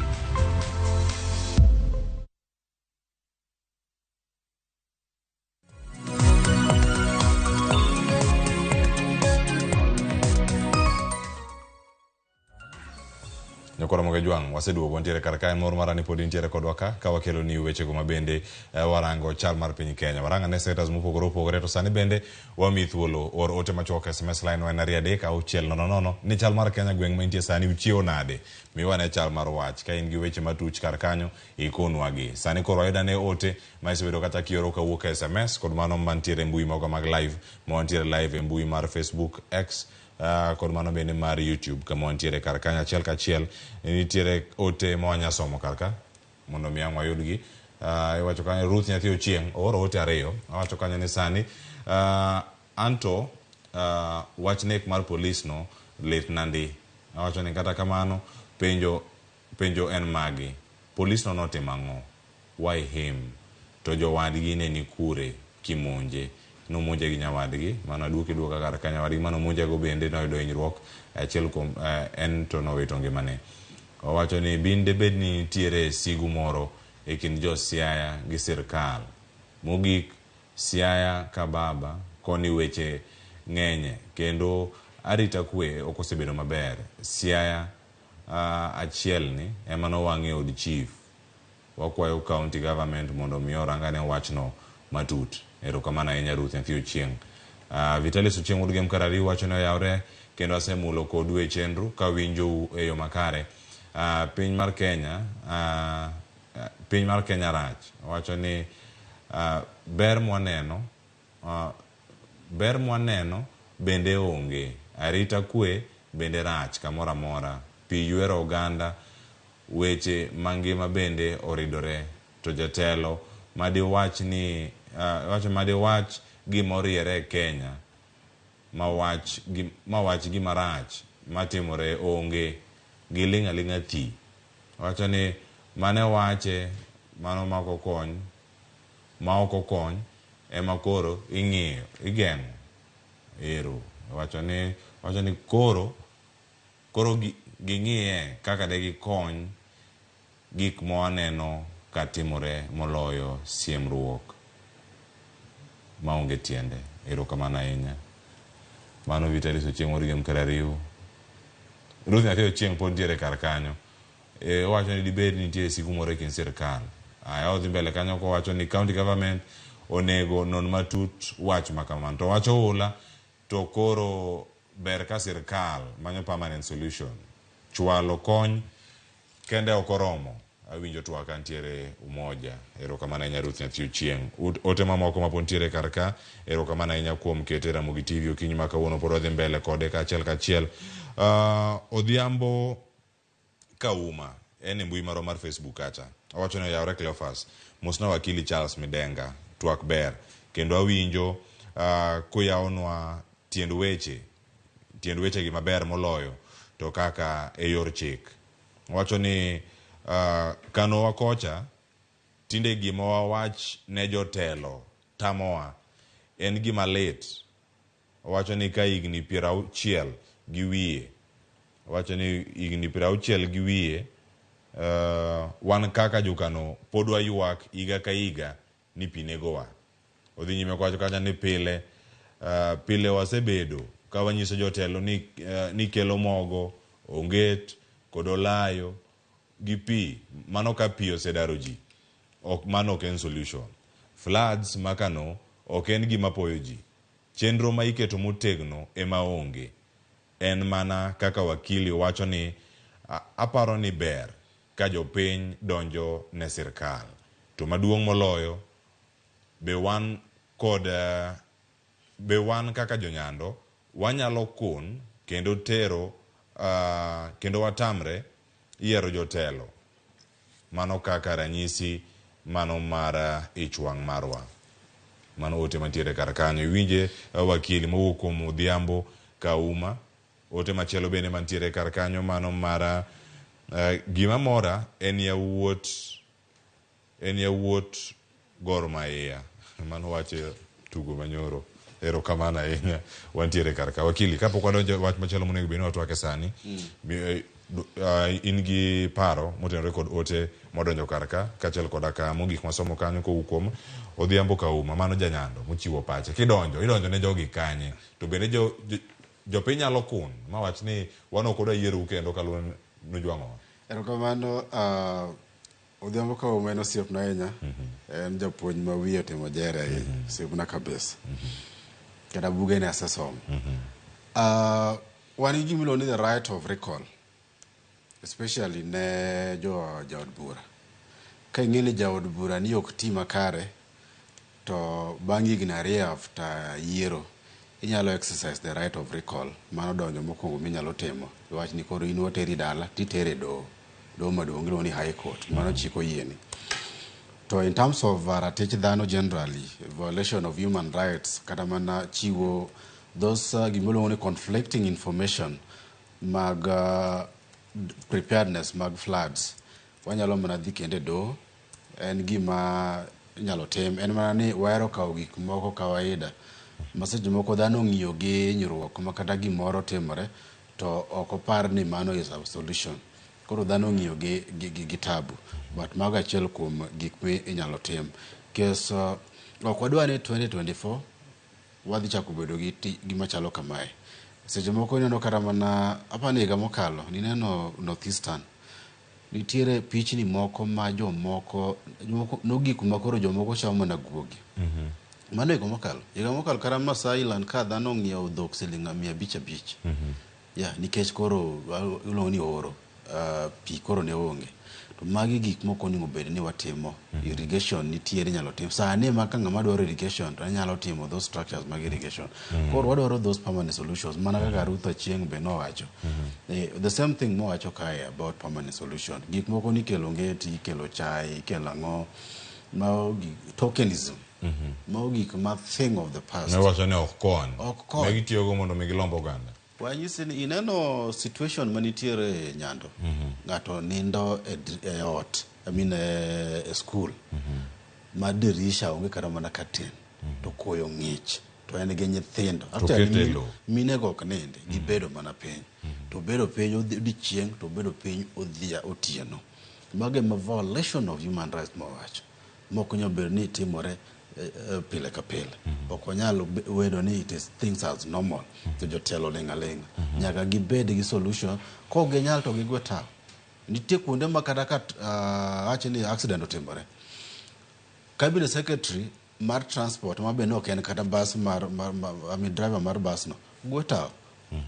Nyakoro Mogajwang', waseduogo wantiere kar kae mor mara ni pod intiere kodwa ka ka wakelo ni wechego ma bende warango chal mar piny Kenya. Warango ane sectors mopogore opogore to sani bende wamiyi thuolo or ote machuok SMS line wa en 2 3 6 0 0 ni chal mar Kenya gweng' ma intie sani uchiewo nade? Miwa ane chal mar wach ka in gi weche matuch kar kanyo ikonwa gi. Sani koro wayudo ane ote ma isebedo kata kioro kawuok e SMS kod mano mantiere e mbui magwa mag live ma wantiere live e mbui mar Facebook, X kod mano bende mar YouTube kama wantiere kar kanyo achiel kachiel nitiere ote ma wanya somo kar ka mondo mi ang' wayudgi. Iwacho kanyo Ruth nyathi Ochieng' ooro ote ariyo owacho kanyo ni sani anto wach nek mar polis no litna ndi. Owacho ni kata kamano penjo penjo en magi polis no notimo ang'o? Why him? To jowadgi ne ni kure kimonje? Nomonje gi nyawadgi mano aduoki duoka kar ka nyawadgi mano monje go bende noyudo hinyruok achiel kuom en to nowito ngimane. Owacho ni bin debed ni nitiere sigu moro e kind jo Siaya gi sirkal. Mogik Siaya ka baba koni weche ng'enye kendo arita kwe ok osebedo maber. Siaya achiel ni ema nowang' e od chief. Wakwayo county government mondo mi orangane wachno matut. Erokamano ahinya Ruth nyathi Ochieng'. Vitalis Ochieng' wuod Gem Karariu wacho ni oyawre kendo asemulo kodu e chenro kawinjou e yo makare. Piny mar Kenya piny mar Kenya rach. Owacho ni ber mwaneno ber mwaneno bende onge. Arita kwe bende rach kamoro amora. Pi ywero oganda weche mangima bende oridore to jatelo madiwach ni madiwach gima oriere e Kenya mawach mawach gima rach matimore onge giling' aling'a thi. Owacho ni mane wache mano mako kony ma ok okony ema koro ing'iyo igeng'o ero. Owacho ni koro koro ging'iye kaka de gikony gik mawaneno katimore moloyo siemruok maonge tiende. Erokamano ahinya. Mano Vitalis Ochieng' wuod Gem Karariu. Ruth nyathi Ochieng' pod nitiere kar kanyo. Owacho ni dibed ni nitie sigu moro e kind sirkal. Aya odhi mbele kanyo kowacho ni county government onego non matut wach ma kamano. To wach oula to koro ber ka sirkal manyo permanent solution. Chwalo kony kende ok oromo. Awinjo twak kantiere Umoja. Erokamano ahinya Ruth nyathi Ochieng'. Ote mamoko mapod nitiere kar ka, erokamano ahinya kuom kete Ramogi TV okinyi ma kawuono pod wadhi mbele kode kachiel kachiel. Odhiambo Kauma en e mbui marwa mar Facebook kacha. Owacho ni oyawre Cleophas. Mosna wakili Charles Midenga. Twak ber. Kendo awinjo kuyawonwa tiend weche tiend weche gi maber moloyo to kaka e yor chik. Owacho ni kanowa kocha tinde gima wawach ne jotelo tamowa en gima lit. Owacho ni ka higni 60 gi wiye owacho ni higni 60 gi wiye wan kaka jokano pod waywak higa ka higa ni pi negowa. Odhi nyime kowacho kacha ni pile Pile wasebedo ka wanyiso jotelo ni, ni kelo mogo, onget kod olayo gi pi. Mano ka pi osedaro ji. Ok, mano ok en solution. Floods makano ok en gima poyo ji. Chenro ma iketo motegno ema onge. En mana kaka wakili wacho ni aparo ni ber ka jopiny donjo ne sirkal. To maduong' moloyo, be wan kod be wan kaka jonyando wanyalo kun kendo tero kendo watamre yiero jotelo. Mano kaka ranyisi mano mar ich wang' marwa. Mano ote mantiere kar kanyo. Iwinje wakili mowuok kuom Odhiambo Kauma. Ote machielo bende mantiere kar kanyo mano mar gima mora en yawuot Gor Mahia. Mano wach tugo manyoro. Erokamano ahinya. Wantiere kar ka. Wakili, kapok wadonjo wach machielo monego bed ni watwake sani, in gi paro motenore kod ote modonjo kar ka, kaachiel koda ka mogik masomo kanyo kowuok kuom Odhiambo Kauma, mano janyando mochiwo pache. Kidonjo, idonjo ne jogi kanye? To bende jopiny nyalo kun mawach ni wan ok wadwa yierou kendo kaluwore nujwang'owa. Erokamano. Odhiambo Kauma en osiepna ahinya. En japuonj ma wiye otimo jere ahinya. Osiepna kabisa. Kata bugene asesomo. Wan gi gima iluongo ni the right of recall. Especially ne jo jaod bura. Ka ing'e ni jaod bura ni ok ti makare, to bang' higni 2 after yiero, inyalo exercise the right of recall. Mano donjo mokwongo minyalo timo. Iwach ni koro in wateri dala, titere e doho. Doho maduong' iluongo ni High Court. Mano chik oyieni. To in terms of ratich dhano generally, violation of human rights, kata mana chiwo those gima iluongo ni conflicting information mag preparedness mag floods, wanyalo mana dhi kendo e doho. En gima inyalo tim. En mana ni wahero kawo gik moko kawaida. Ma seche moko dhano ong'iyo gi hinyruok ma kata gimoro timore to ok opar ni mano is a solution. Koro dhano ong'iyo gi tabu. But mago achiel kuom gik mi inyalo tim. Kes ok wadwa ni 2024 wadhi chako bedo gi gima chalo kamae. Seche moko ineno kata mana apani higa mokalo nineno North Eastern nitiere pichni moko ma jomoko nogik ma koro jomoko chamo mana guogi. Mano higa mokalo. Higa mokalo kata Masai Land ka dhano ong'iewo dhok siling 500 500. Yeah, nikech koro iluongo ni oro. Pi koro ne onge. To magi gik moko onego bed ni watimo. Irrigation nitiere inyalo tim. Sani ma ka ng'ama dwaro irrigation to anyalo timo those structures mag irrigation. Koro wadwaro those permanent solutions mana kaka Ruth Achieng' be nowacho. The same thing mowacho kae about permanent solution. Gik moko nikelo ngeti, ikelo chai, ikelo ang'o. Mago tokenism. Mago gik ma thing of the past. Miwacho ni ok kony. Ok kony. Ne gitiyogo mondo mi gilomb oganda. Wanyisi ni ineno situation manitiere Nyando. Ng'ato nindo e ot, I mean e school. Ma dirisha onge kata mana curtain. To koyo ng'ich. To en gi nyithindo. To Actually, kete lowo. mine go ok nindi. Gibedo mana piny. To bedo piny odiechieng' to bedo piny otieno. Mago ema violation of human rights mowacho. Mok nyal bedo ni timore pile ka pile. Ok wanyal bedo ni it is things as normal. To jotelo ling' aling'a. Nyaka gibed gi solution. Kok ginyal to gigwe tao. Nitie kuonde ma kata ka awach ni accident otimore. Cabinet secretary mar transport ma be ne ok en kata bus mar I mean driver mar bus no gwe tao.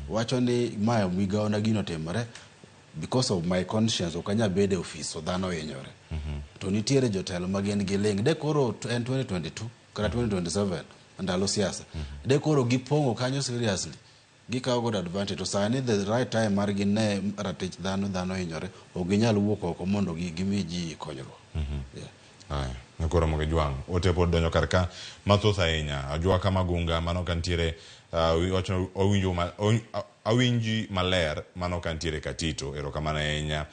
Wacho ni mae migawo na gino otimore because of my conscience ok anyal bedo e ofis to dhano hinyore. To nitiere jotelo ma gin gi ling'. De koro en 2022 kata 2027 ndalo siasa. De koro gipong'o kanyo seriously. Gikawo godo advantage to sani the right time mar gi ne ratich dhano dhano hinyore ok ginyal wuok oko mondo gimi ji konyruok. Yeah. Aya, koro mogo jwang'. Ote pod donjo kar ka mathoth ahinya. Ajwaka Magunga mano kantiere wacho owinjo awinji maler mano kantiere Katito. Erokamano ahinya.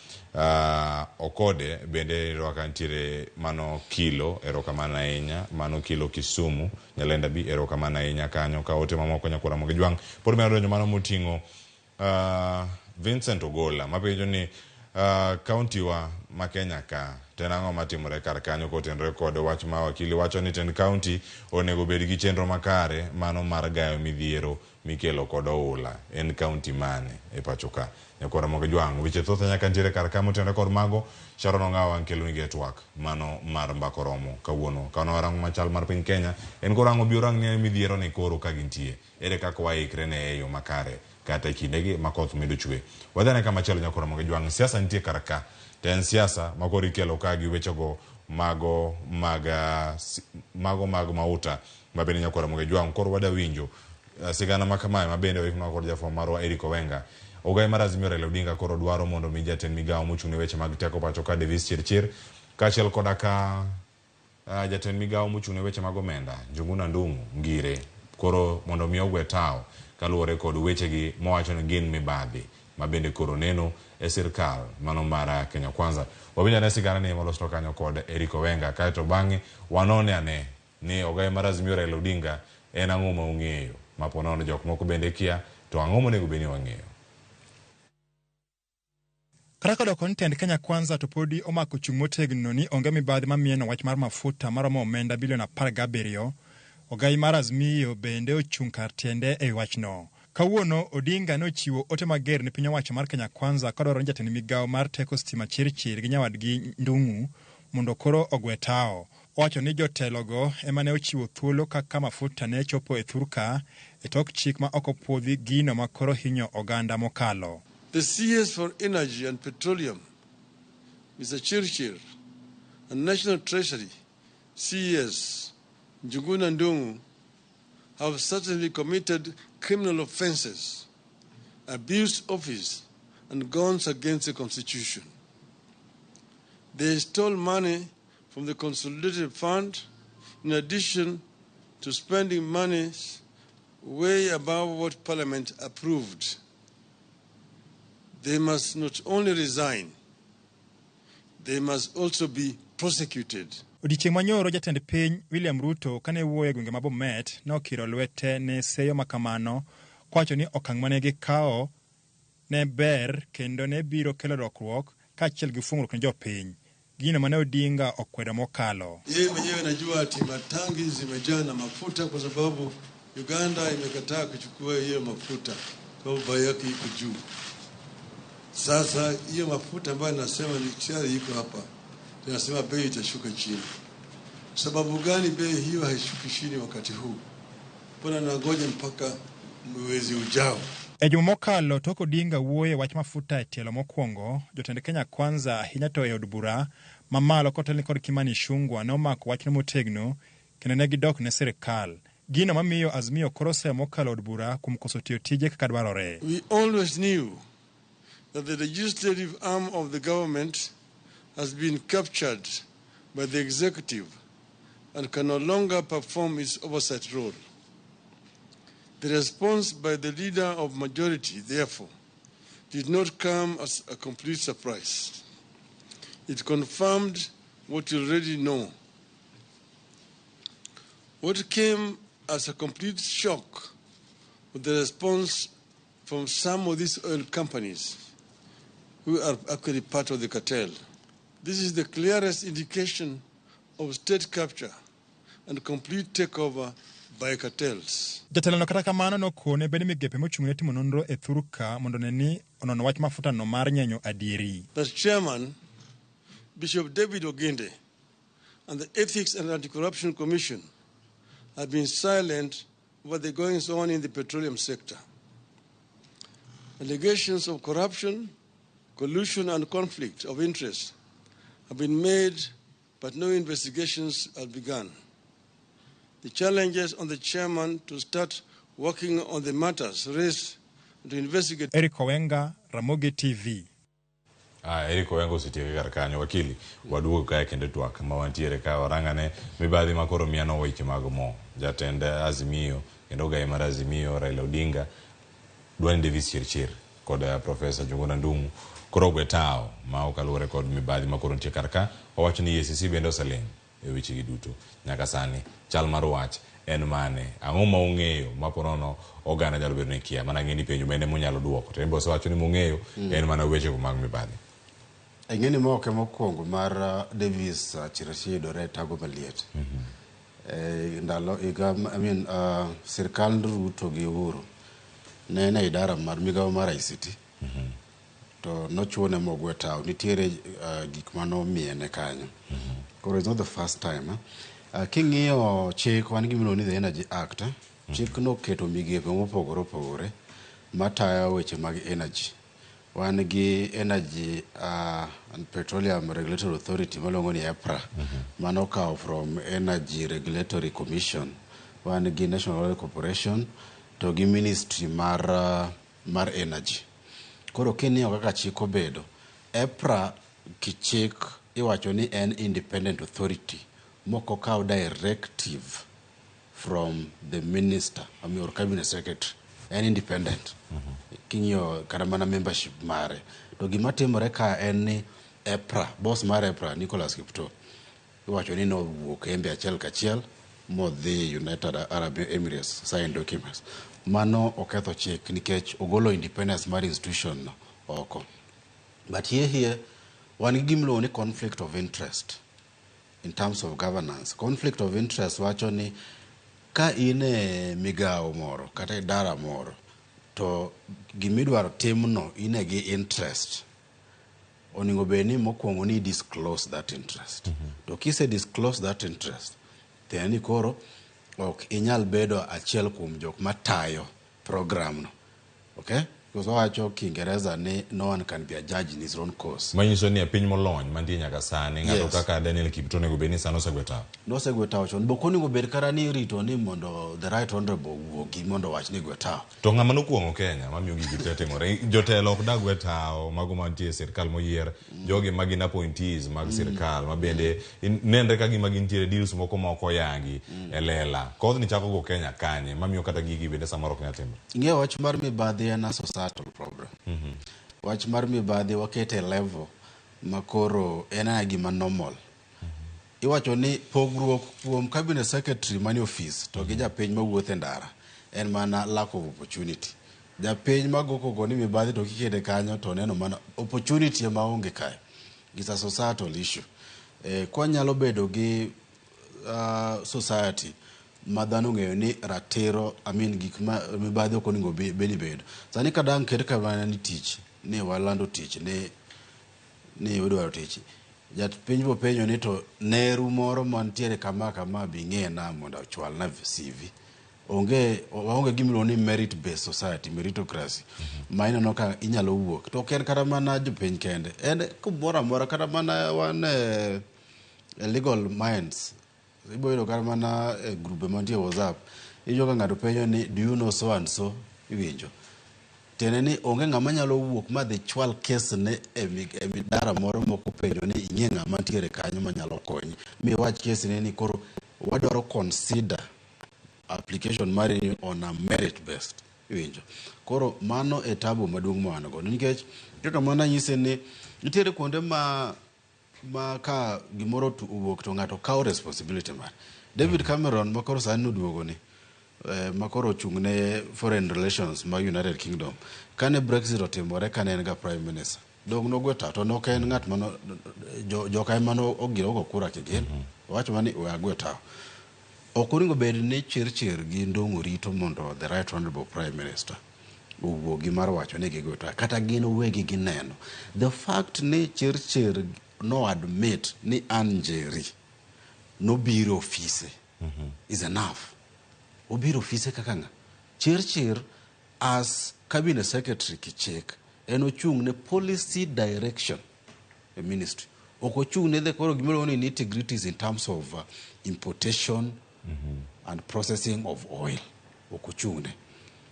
Okode bende ero kantiere mano Kilo. Erokamano ahinya. Mano Kilo Kisumu. Nyalenda bi erokamano ahinya kanyo ka ote mamoko nyakwara mogo jwang'. Pod medo donjo mano moting'o Vincent Ogola mapenjo ni kaunti wa ma Kenya ka to en ang'o matimore kar kanyo kotenore kod wach ma wakili wacho ni tend kaunti onego bed gi chenro makare mano mar gayo midhiero mikelo kod oula en kaunti mane e pacho ka nyakwara Ramogi Jwang' weche thoth ahinya ka nitiere kar ka motenore kod mago Sharon Ong'awa an keloni gi e twak mano mar mbako romo kawuono ka warango machal mar piny Kenya en koro ang' obi orang ni midhiero ni koro ka gintie ere kaka waikre ne e yo makare kata e kindegi ma koth medo chwe. Wadhi ane kamachielo nyakwar Ramogi Jwang', siasa nitie kar ka to en siasa ma koro ikelo ka gi wechego mago mag mago mag mauta ma bende nyakwar Ramogi Jwang' koro wada winjo sigana ma kamae ma bende oiknwa kod jafwambo marwa Eric Owenga. Ogai mar Azimio Raila Odinga koro dwaro mondo mi jatend migawo mochung' ne weche mag teko pacho ka Davis Chirchir kaachiel koda ka jatend migawo mochung' ne weche mag omenda Njuguna Ndung'u Ngire koro mondo mi ogwe tawo kaluwore kod wechegi mowacho ni gin mibadhi ma bende koro neno e sirkal mano mar Kenya Kwanza. Wawinj ane sigana ni molosno kanyo kod Eric Owenga kaeto bang'e wanone ane ni ogai mar Azimio Raila Odinga en ang'o ma ong'eyo ma po nono jok moko bende kia to ang'o monego bed ni wang'eyo. Kata kodoko ni tend Kenya Kwanza to podi omako chung' motegno ni onge mibadhi mamieno wach mar mafuta maromo omenda bilion 17, ogai mar Azimio bende ochung' kar tiende e wachno. Kawuono Odinga ne ochiwo ote mager ne piny owacho mar Kenya Kwanza kodwaro ni jatend migawo mar teko stima Chirchir gi nyawadgi Ndung'u mondo koro ogwe tawo. Owacho ni jotelogo ema ne ochiwo thuolo kaka mafuta ne chopo e thurka e tok chik ma ok opuodhi gino ma koro hinyo oganda mokalo. The CS for Energy and Petroleum, Mr. Chirchir, and National Treasury, CS Njuguna Ndung'u, have certainly committed criminal offenses, abused office, and gone against the Constitution. They stole money from the Consolidated Fund, in addition to spending money way above what Parliament approved. They must not only resign, they must also be prosecuted. Odiechieng' manyoro jatend piny William Ruto kane wuoyo e gwenge ma Bomet nokiro lwete ne seyo makamano kowacho ni okang' mane gikawo ne ber kendo ne biro kelo lokruok kaachiel gi fungruok ne jopiny. Gino mane Odinga okwedo mokalo. Yeye mwenyewe najua ati matangi zimejaa na mafuta kwa sababu Uganda imekataa kuchukua hiyo mafuta kwa sababu bei yake iko juu. Sasa hiyo mafuta ambayo nasema ni tayari iko hapa, tunasema bei itashuka chini. Sababu gani bei hiyo haishuki chini wakati huu? Mbona nangoja mpaka mwezi ujao? E juma mokalo tok Odinga wuoyo e wach mafuta e tielo mokwongo, jotend Kenya Kwanza ahinya to e od bura mamalo kotelni kod Kimani Ichung'wah nomako wachno motegno kendo ne gidok ne sirikal. Gino mamiyo Azimio koro oseyo mokalo od bura kuom koso tiyo tije kaka dwarore. We always knew that the legislative arm of the government has been captured by the executive and can no longer perform its oversight role. The response by the leader of majority, therefore, did not come as a complete surprise. It confirmed what you already know. What came as a complete shock was the response from some of these oil companies who are actually part of the cartel. This is the clearest indication of state capture and complete takeover by cartels. Jatelono kata kamano nokone bende migepe mochung' ne timo nonro e thurka mondo ne ni onono wach mafuta no mar nyenyo adieri. The chairman, Bishop David Oginde, and the Ethics and Anti-Corruption Commission have been silent over the goings on in the petroleum sector. Allegations of corruption, collusion, and conflict of interest have been made, but no investigations have begun. The challenges on the chairman to start working on the matters raised and to investigate. Eric Owenga, Ramogi TV. Eric Owenga osetieke kar kanyo wakili waduogo kae kendo twak ma wantiere ka warangane mibadhi ma koro miano weche mag mo jatend Azimio kendo ogai mar Azimio Raila Odinga dwa ni Davis Chirchir kod Professor Njuguna Ndung'u koro ogwe tawo ma ok aluwore kod mibadhi ma koro nitie kar ka owacho ni EACC bende oseling' e wechegi duto nyaka sani chal mar wach en mane ang'o ma ung'eyo ma po nono oganda nyalo bedo ni kia mana ng'e ni penjo mene munyalo duoko to en be osewacho ni mong'eyo en mana wechego mag mibadhi. Ing'e ni ma ok e mokwongo mar Davis Chirchir yudore e tago maliet. Ndalo higa, I mean, sirkand Ruto gi Uhuru ne en e idara mar migawo mar ICT. To nochune mogwe tawo. Nitiere gik manomiene kanyo. Koro it's not the first time. King'iyo chik wan gi gimiluongo ni the Energy Act. Chik noketo migepe mopogore opogore matayo weche mag energy. Wan gi Energy and Petroleum Regulatory Authority maluongo ni EPRA. Mano okawo from Energy Regulatory Commission. Wan gi National Oil Corporation to gi Ministry mar Energy. Koro king'iyo kaka chik obedo, EPRA kichik iwacho ni en independent authority mok okaw directive from the minister, I mean, or cabinet secretary. En independent. King'iyo kata mana membership mare. To gima timore ka en ni EPRA, boss mar EPRA, Nicholas Kiptoo, iwacho ni nowuok embe achiel kachiel modhi United Arab Emirates sign documents. Mano oketho chik nikech ogolo independence mar institution no oko. But here wan gi gimiluongo ni conflict of interest in terms of governance. Conflict of interest wacho ni ka in e migawo moro kata idara moro to gimidwaro timno in e gi interest onego bed ni mokwongo ni disclose that interest. To kise disclose that interest tiende ni koro ok inyal bedo achiel kuom jok matayo program no. Okay? Because wawacho Kiingereza ni no one can be a judge in his own cause. Manyiso ni e piny molony mantie nyaka sani ng'ato kaka Daniel Kiptoo onego bed ni sani osegwe tawo. Nosegwe tawo chon. Bok onego bed kata ni irito ni mondo the right honorable owuogi mondo owach ni gwe tawo. To ng'ama nokuong'o Kenya mamiyo gigi te timore. Jotelo ok dag we tawo mago mantie e sirkal moyier, jogi ma gin appointees mag sirkal ma bende nenre ka gima gintiere deals moko ma ok oyangi e lela. Kodhni chako go Kenya kanye mamiyo kata gigi bende samoro ok nyal timore. Ing'eyo wach mar mibadhi en a societal problem. Wach mar mibadhi wakete e level ma koro en aya gima normal. Iwacho ni pogruok kuom cabinet secretary manie ofis to gi japiny mawuotho e ndara en mana lack of opportunity. Japiny mago koko ni mibadhi to kikete kanyo to neno mana opportunity ema onge kae. It's a societal issue. Kwanyalo bedo gi society ma dhano ong'eyo ni ratiro, I mean, gik ma mibadhi ok onego bed ni bedo. Sani ka dang' ket kamana ni tich, ni walando tich, ni udwaro tich. Japiny bo penjo ni to neru moro mantiere kama kama bi ng'ena mondo ochwalna CV. Onge waonge gimiluongo ni merit based society, meritocracy. Ma ineno ka inyalo wuok. To ok en kata mana jopiny kende. En kumoro amora kata mana wan e legal minds. Ibo yudo kata mana e grube mantie WhatsApp. Iwinjo ka ng'ato penjo ni do you know so and so? Iwinjo. Tiende ni onge ng'ama nyalo wuok ma dhi chwal kes ne e midara moro mok openjo ni ing'e ng'ama ntiere kanyo manyalo konyi. Mi wach kes ne ni koro wadwaro consider application mari ni on a merit based. Iwinjo. Koro mano e tabu maduong' ma wan godo nikech kaka mana anyise ni nitiere kuonde ma ka gimoro owuok to ng'ato kawo responsibility mare. David Cameron ma koro sani oduogo ni ma koro ochung' ne foreign relations ma United Kingdom kane Brexit otimore kane en ga prime minister dong nogwe tawo to nok en ng'at mano joka ema no ogiro go kura kigin owacho mana ni we agwe tawo. Ok onego bed ni Chirchir gi Ndong'o rito mondo the right honorable prime minister owuogi mar wacho ni gigwe tawo kata gin owegi gineno. The fact ni Chirchir no admit ni Ann Njeri nobiro ofise is enough. Obiro ofise kaka ng'a? Chirchir as cabinet secretary kichik en ochung' ne policy direction e ministry. Ok ochung' ne the koro gimiluongo ni nitty-gritties in terms of importation and processing of oil. Ok ochung' ne.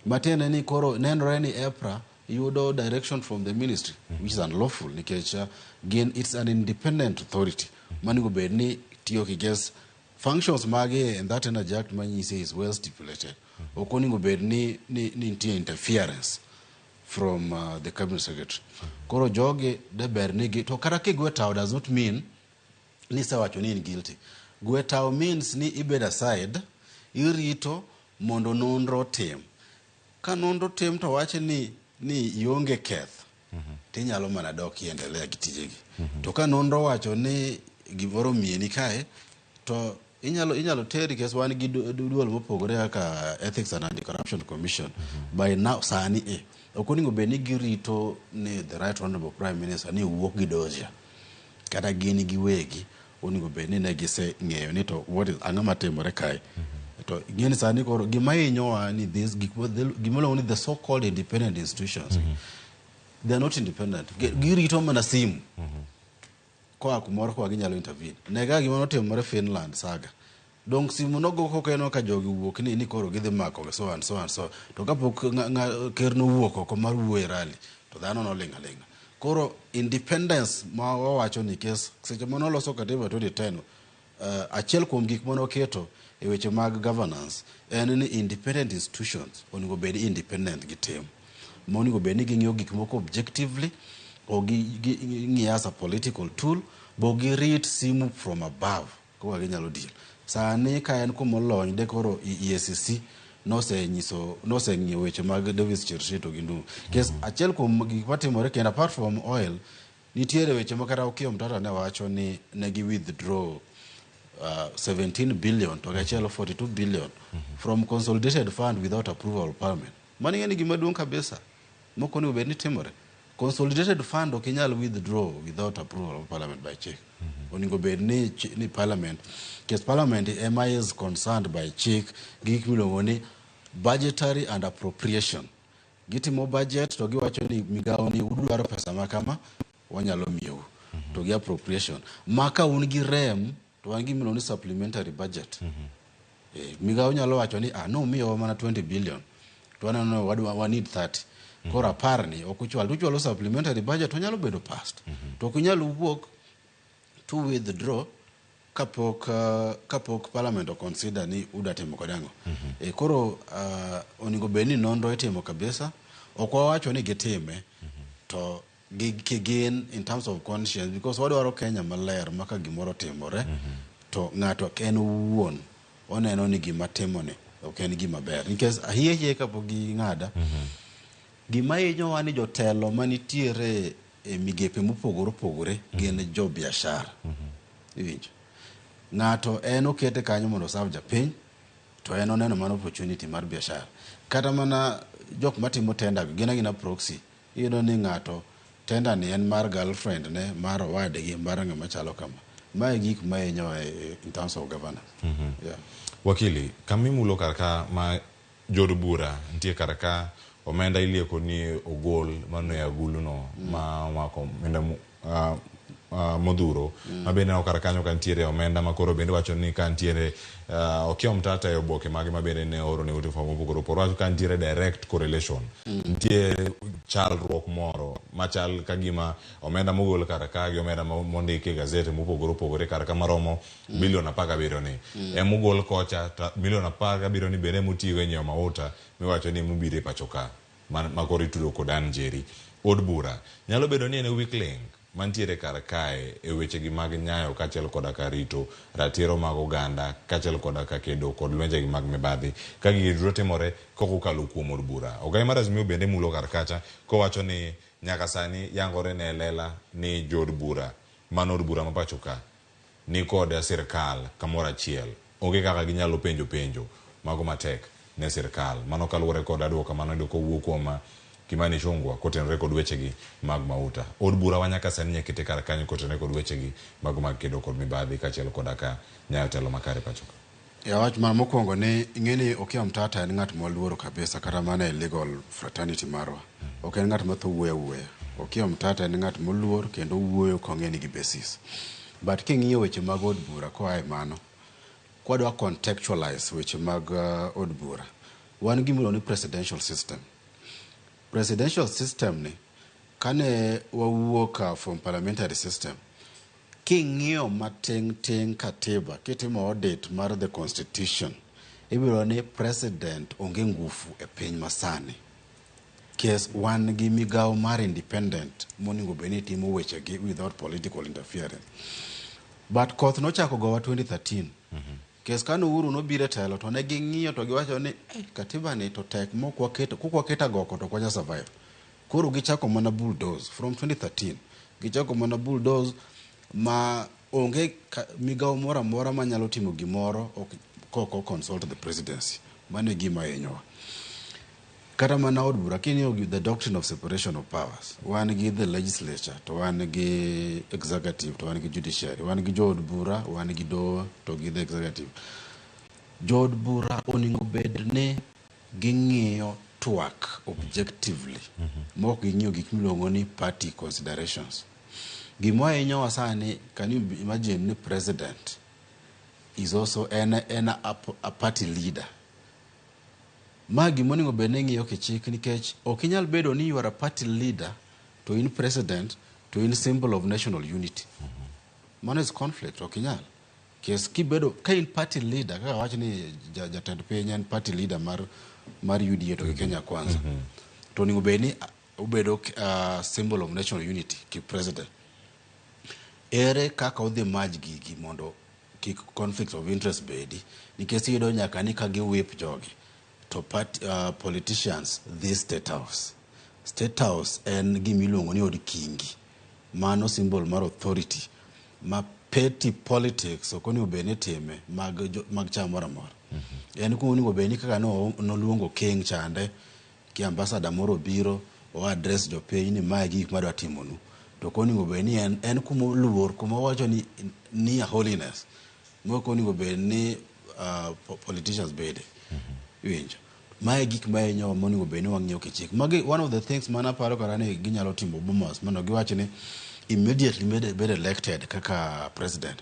Matiende ni koro nenore ni EPRA yudo direction from the ministry which is unlawful nikech gin it's an independent authority manego bed ni tiyo kikes functions mage in that Energy Act manyise is well stipulated. Ok onego bed ni nitie interference from the cabinet secretary. Koro jogi de ber ni gi to kata kigwe tawo does not mean ni isewacho ni in guilty. Gwe tawo means ni ibed aside, irito mondo nonro otim. Ka nonro otim to wach ni ionge keth. Tinyalo mana dok iendelea gi tijegi. To ka nonro wacho ni gimoro mieni kae, to inyalo teri kes wan gi duol mopogore kaka Ethics and Anti-Corruption Commission. By now sani e ok onego bed ni girito ni the right honorable prime minister ni wuok gi dosia kata gin giwegi onego bed ni ne giseng'eyo ni to what is ang'o matimore kae. To ing'e ni sani koro gima hinyowa ni this gik gima iluongo ni the so called independent institutions, they are not independent. Girito mana simu koa kumoro koa ginyalo intervene. Ne ga gima notimore Finland saga. Dong simu nogo kokeno ka jogi wuok ni koro gidhi mako so and so and so. To kapok ker nowuok oko mar wuoyo e rally to dhano noling' aling'a. Koro independence ma wawacho ni kes seche mane oloso katiba 2010, achiel kuom gik mane oketo e weche mag governance en ni independent institutions onego bed independent gi tim monego bed ni ging'iyo gik moko objectively o gi as a political tool bo girit simu from above koka ginyalo deal. Sani ka en kumolony de koro EACC nosenyiso noseng'iyo weche mag Davis Chirchir to gi Ndung'u. Kes achiel kuom gik matimore kendo apart from oil nitiere weche ma kata Okiya Omtata ne wacho ni ne gi withdraw 17 billion to gachielo 42 billion from consolidated fund without approval of parliament. Mano ing'e ni gima duong' kabisa mok onego bed ni timore. Consolidated fund ok inyal withdraw without approval of parliament by chik. Onego bed ni parliament, kes parliament ema is concerned by chik gi gik miluongo ni budgetary and appropriation. Gitimo budget to giwacho ni migawo ni udwaro pesa ma kama wanyalo miyou to gi appropriation ma ka un gi rem to wan gi miluongo ni supplementary budget. Migawo nyalo wacho ni ah nomiyowa mana 20 billion to waneno ni wa need 30 koro apar ni ok uchwal to uchwalo supplementary budget to nyalo bedo passed to ok inyal wuok to withdraw kapok parliament oconsider ni uda timo kode ang'o. Koro onego bed ni nonro itimo kabisa. Ok wawacho ni gitime to gin in terms of conscience because wadwaro Kenya maler ma ka gimoro otimore to ng'ato ok en owuon oneno ni gima timoni ok en gima ber nikech hie hie kapok ging'ada. Gima hinyowa ni jotelo manitiere e migepe mopogore opogore gin jo biashara. Iwinjo ng'ato en okete kanyo mondo oserve japiny to en oneno mana opportunity mar biashara. Kata mana jok matimo tender gi gin agina proxy. Iyudo ni ng'ato tender ni en mar girlfriend ne mar owadgi mar ng'ama chalo kama. Mae gik ma hinyowa in terms of governance. Yeah. Wakili, kama imulo kar ka ma jood bura nitie kar ka omenda ilieko ni ogol mano e agulu no ma omako omenda modhuro ma bende neno kar kanyo ka nitiere omenda ma koro bende wacho ni ka nitiere Okiya Omtata e oboke mage ma bende ne oro ne ute fwambo mopogore opogore wacho ka nitiere direct correlation nitie chalruok moro machal ka gima omenda mogol kar ka gi omenda mondiki e gazete mopogore opogore kar ka maromo bilion 17 ni emogol kocha ta milion 17 ni bende emotigo e nyiewo mauta miwacho ni emobiro e pacho ka ma koro itudo kod Ann Njeri. Od bura nyalo bedo ni en e weak link mantiere kar kae e wechegi mag nyayo kaachiel koda ka rito ratiro mag oganda kaachiel koda ka kedo kod lwenjegi mag mibadhi ka gigi duto timore kokokalo kuom od bura. Ogai mar Azimio bende mulo kar kacha kowacho ni nyaka sani yangore ne lela ni jood bura mano od bura ma pacho ka ni kod sirkal kamoro achiel onge kaka ginyalo penjo penjo mago matek ne sirkal. Mano kaluwore kod aduoka mano yudo kowuok kuom Kimani Ichung'wa kotenore kod wechegi mag mauta. Od bura wa nyaka sani nyakete kar kanyo kotenore kod wechegi mago mag kedo kod mibadhi kaachiel koda ka nyayo telo makare pacho ka. Ya wach mar mokwongo ni ing'e ni Okiya Omtata en ng'at mwaluoro kabisa kata mana e legal fraternity marwa. Ok en ng'at matho wuoyo awuoya. Okiya Omtata en ng'at moluor kendo wuoyo kong'e ni gi basis. But king'iyo weche mag od bura koa e mano, kwadwa contextualize weche mag od bura, wan gi gimiluongo ni presidential system. Presidential system ni kane wawuok from parliamentary system, king'iyo matin tin katiba kitimo audit mar the constitution ibiro ni president onge ngufu e piny masani kes wan gi migawo mar independent monego bed ni timo wechegi without political interference. But koth nochako gowa 2013 kes kane Uhuru nobiro e telo to ne ging'iyo to giwacho ni eh, katiba ni to tek mok waketo kok waketo agoko to ok wanyal survive. Koro gichako mana bulldoze from 2013. Gichako mana bulldoze ma onge migawo moro amora manyalo timo gimoro kok consult the presidency. Mano e gima hinyowa. Kata mana od bura king'iyo the doctrine of separation of powers, wan gi the legislature to wan gi executive to wan gi judiciary, wan gi jood bura, wan gi doho to gi the executive. Jood bura onego bed ni ging'iyo twak objectively mok ging'iyo gik miluongo ni party considerations. Gima hinyowa sani, can you imagine ni president is also en a party leader. Ma gima onego bed ni ing'iyo kichik nikech ok inyal bedo ni you are a party leader to in president to in symbol of national unity. Mano is conflict, ok inyal. Kes kibedo ka in party leader kaka wach ni jatend piny en party leader mar UDA to gi Kenya Kwanza. To onego bed ni obedo symbol of national unity ki president. Ere kaka odhi merge gigi mondo kik conflict of interest bedi nikech iyudo nyaka ni ka gi whip jogi to party, politicians dhi State House. State House en gimiluongo ni od kingi. Mano symbol mar authority ma petty politics ok onego bed ni itime mag chama moro amora. En kuma onego bed ni kaka noluongo king chande ki ambassador moro obiro o address jopiny ni mae gik madwa timonu. To ok onego bed ni en kuma oluor kuma owacho ni holiness. Mok onego bed ni politicians bede. Iwinjo. Mae gik ma hinyowa monego bed ni wang'iyo kichik. Magi one of the things mana paro kata ni ginyalo timo Bomas mondo giwach ni immediately bed elected kaka president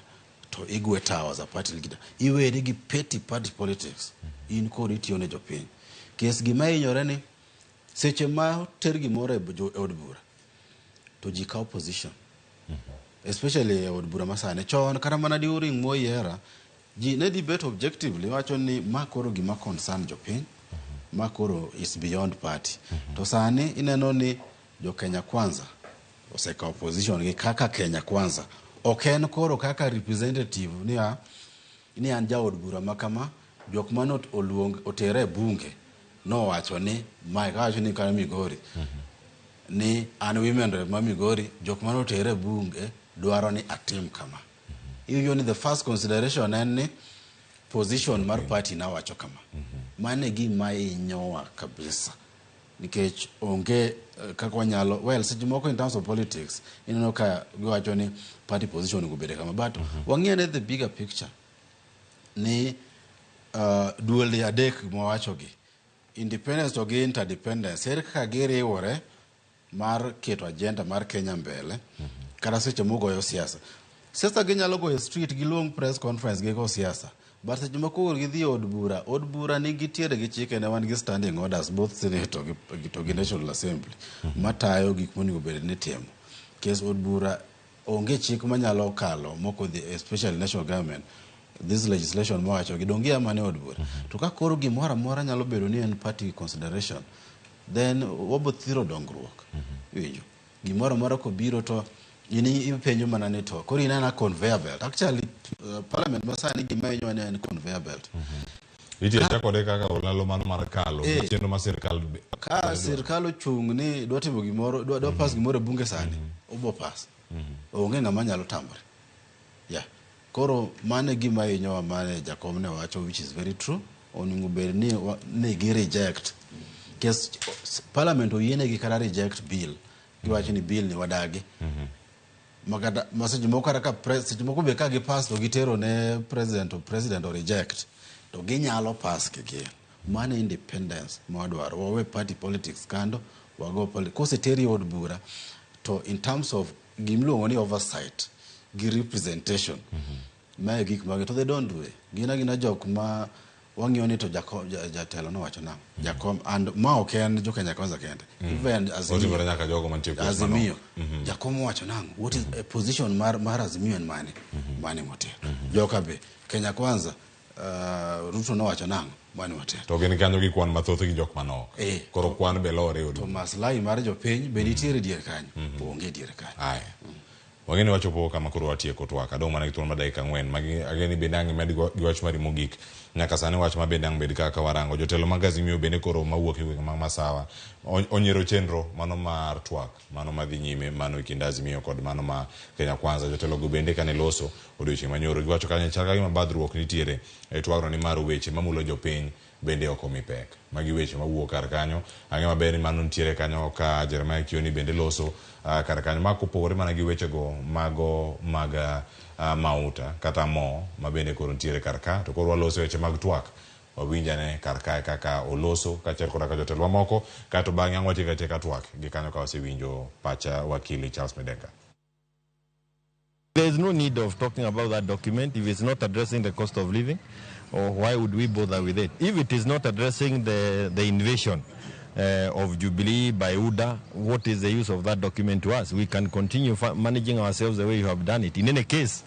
to igwe tawo as a party leader. Iweri gi petty party politics. In koro itiyo ne jopiny. Kes gima hinyore ni seche ma ter gimoro e od bura to ji kawo position. Especially e od bura masani. Chon kata mana during Moi era ji ne debate objectively wacho ni ma koro gima concern jopiny. Ma koro is beyond party. To sani ineno ni jo Kenya Kwanza osekawo position gi kaka Kenya Kwanza. Ok en koro kaka representative ni an jaod bura ma kama jok mane oluong otere e bunge nowacho ni mae kawacho ni kata Migori ni an women rep ma Migori jok mane otere e bunge dwaro ni atim kama. Iwinjo ni the first consideration en ni position mar party nawacho kama. Mano e gima hinyowa kabisa. Nikech onge kaka wanyalo, well, seche moko in terms of politics ineno ka giwacho ni party position onego bed kama, but wang'i ane the bigger picture ni duol adek mawachogi independence to gi interdependence ere kaka giriwore mar keto agenda mar Kenya mbele kata seche mugoyo siasa. Siasa ginyalo goyo street giluong press conference gigo siasa, but seche moko gidhi e od bura, od bura nigi tiere gi chike ne wan gi standing orders both senate to gi National Assembly matayo gik monego bed ni timo. Kes od bura onge chik manyalo kalo moko dhi especially national government this legislation mowacho gi donge mana e od bura. To ka koro gimoro amora nyalo bedo ni en party consideration then wabo thiro dongruok. Iwinjo? Gimoro amora kobiro to in ipenjo mana ni to koro inena conveyor belt. Actually parliament masani gima hinyowa ni en conveyor belt. Itiyo atia kode kaka olalo mano mar kalo chenro mar sirkal Ka sirkal ochung' ni dwa timo gimoro, dwa pass gimoro e bunge sani, obo pass. Onge ng'ama nyalo tamore. Yeah. Koro mano e gima hinyowa mane jakom ne wacho which is very true. Onego bed ni gi reject. Kes parliament oyienegi kata reject bill. Giwacho ni bill ni wadagi. Makata ma seche moko kata ka seche moko be ka gi pass to gitero ne president to president o reject to ginyalo pass kigin. Mano independence ma wadwaro. Wawe party politics kando, wago koseteri e od bura to in terms of gimiluongo ni oversight gi representation mae gik mage to they don't do it. Gin agina jok ma wang'iyo ni to jatelo nowacho nang'o. Jakom and ma ok en jo Kenya Kwanza kende. Even Azimio. Otimore nyaka jogo mantie kweth Azimio. Jakom owacho nang'o. What is a position mar Azimio en mane? Mane motelo. Joka be Kenya Kwanza Ruto nowacho nang'o? Mane motelo. To gin kanyo gi kwan mathoth gi jok manok. Koro kwan be lore e od To maslahi mar jopiny be nitiere dier kanyo. Onge dier kanyo. Aya. Wang'e ni wachopo kama koro watieko twak. Adong' mana gi thuolo mar dakika ang'wen. Magi ageno ni bende ang' imed gi wach mari mogik. Nyaka sani wach ma bende ang' bed kaka warango. Jotelo mag Azimio bende koro mawuok e gwenge mag Masawa onyiero chenro mano mar twak mano madhi nyime mano e kind Azimio kod mano ma Kenya Kwanza. Jotelo go bende kane loso odiochieng' manyoro giwacho kanyo chal ka gima badhruok nitiere e twagno nimar weche mamulo jopiny bende ok omi pek. Magi weche mawuok kar kanyo. Ang'e maber ni mano nitiere kanyo ka Jeremiah Kioni bende loso kar kanyo. Ma kopogore mana gi wechego mago mag mauta kata mo ma bende koro nitiere kar ka. To koro waloso weche mag twak. Wawinj ane kar kae kaka oloso kaachiel koda ka jotelo mamoko. Kaeto bang'e ang' watiek atieka twak gi kanyo ka wasewinjo pacha wakili Charles Midenga. There is no need of talking about that document if it's not addressing the cost of living, or why would we bother with it? If it is not addressing the invasion of Jubilee by UDA, what is the use of that document to us? We can continue managing ourselves the way you have done it. In any case,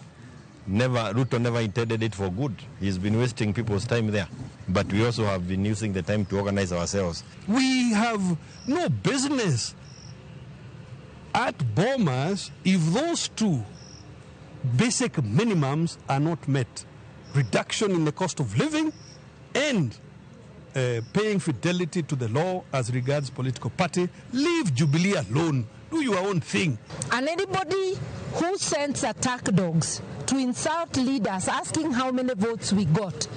Ruto never intended it for good. He's been wasting people's time there. But we also have been using the time to organize ourselves. We have no business at Bomas if those two basic minimums are not met. Reduction in the cost of living and paying fidelity to the law as regards political party. Leave Jubilee alone. Do your own thing. And anybody who sends attack dogs to insult leaders asking how many votes we got,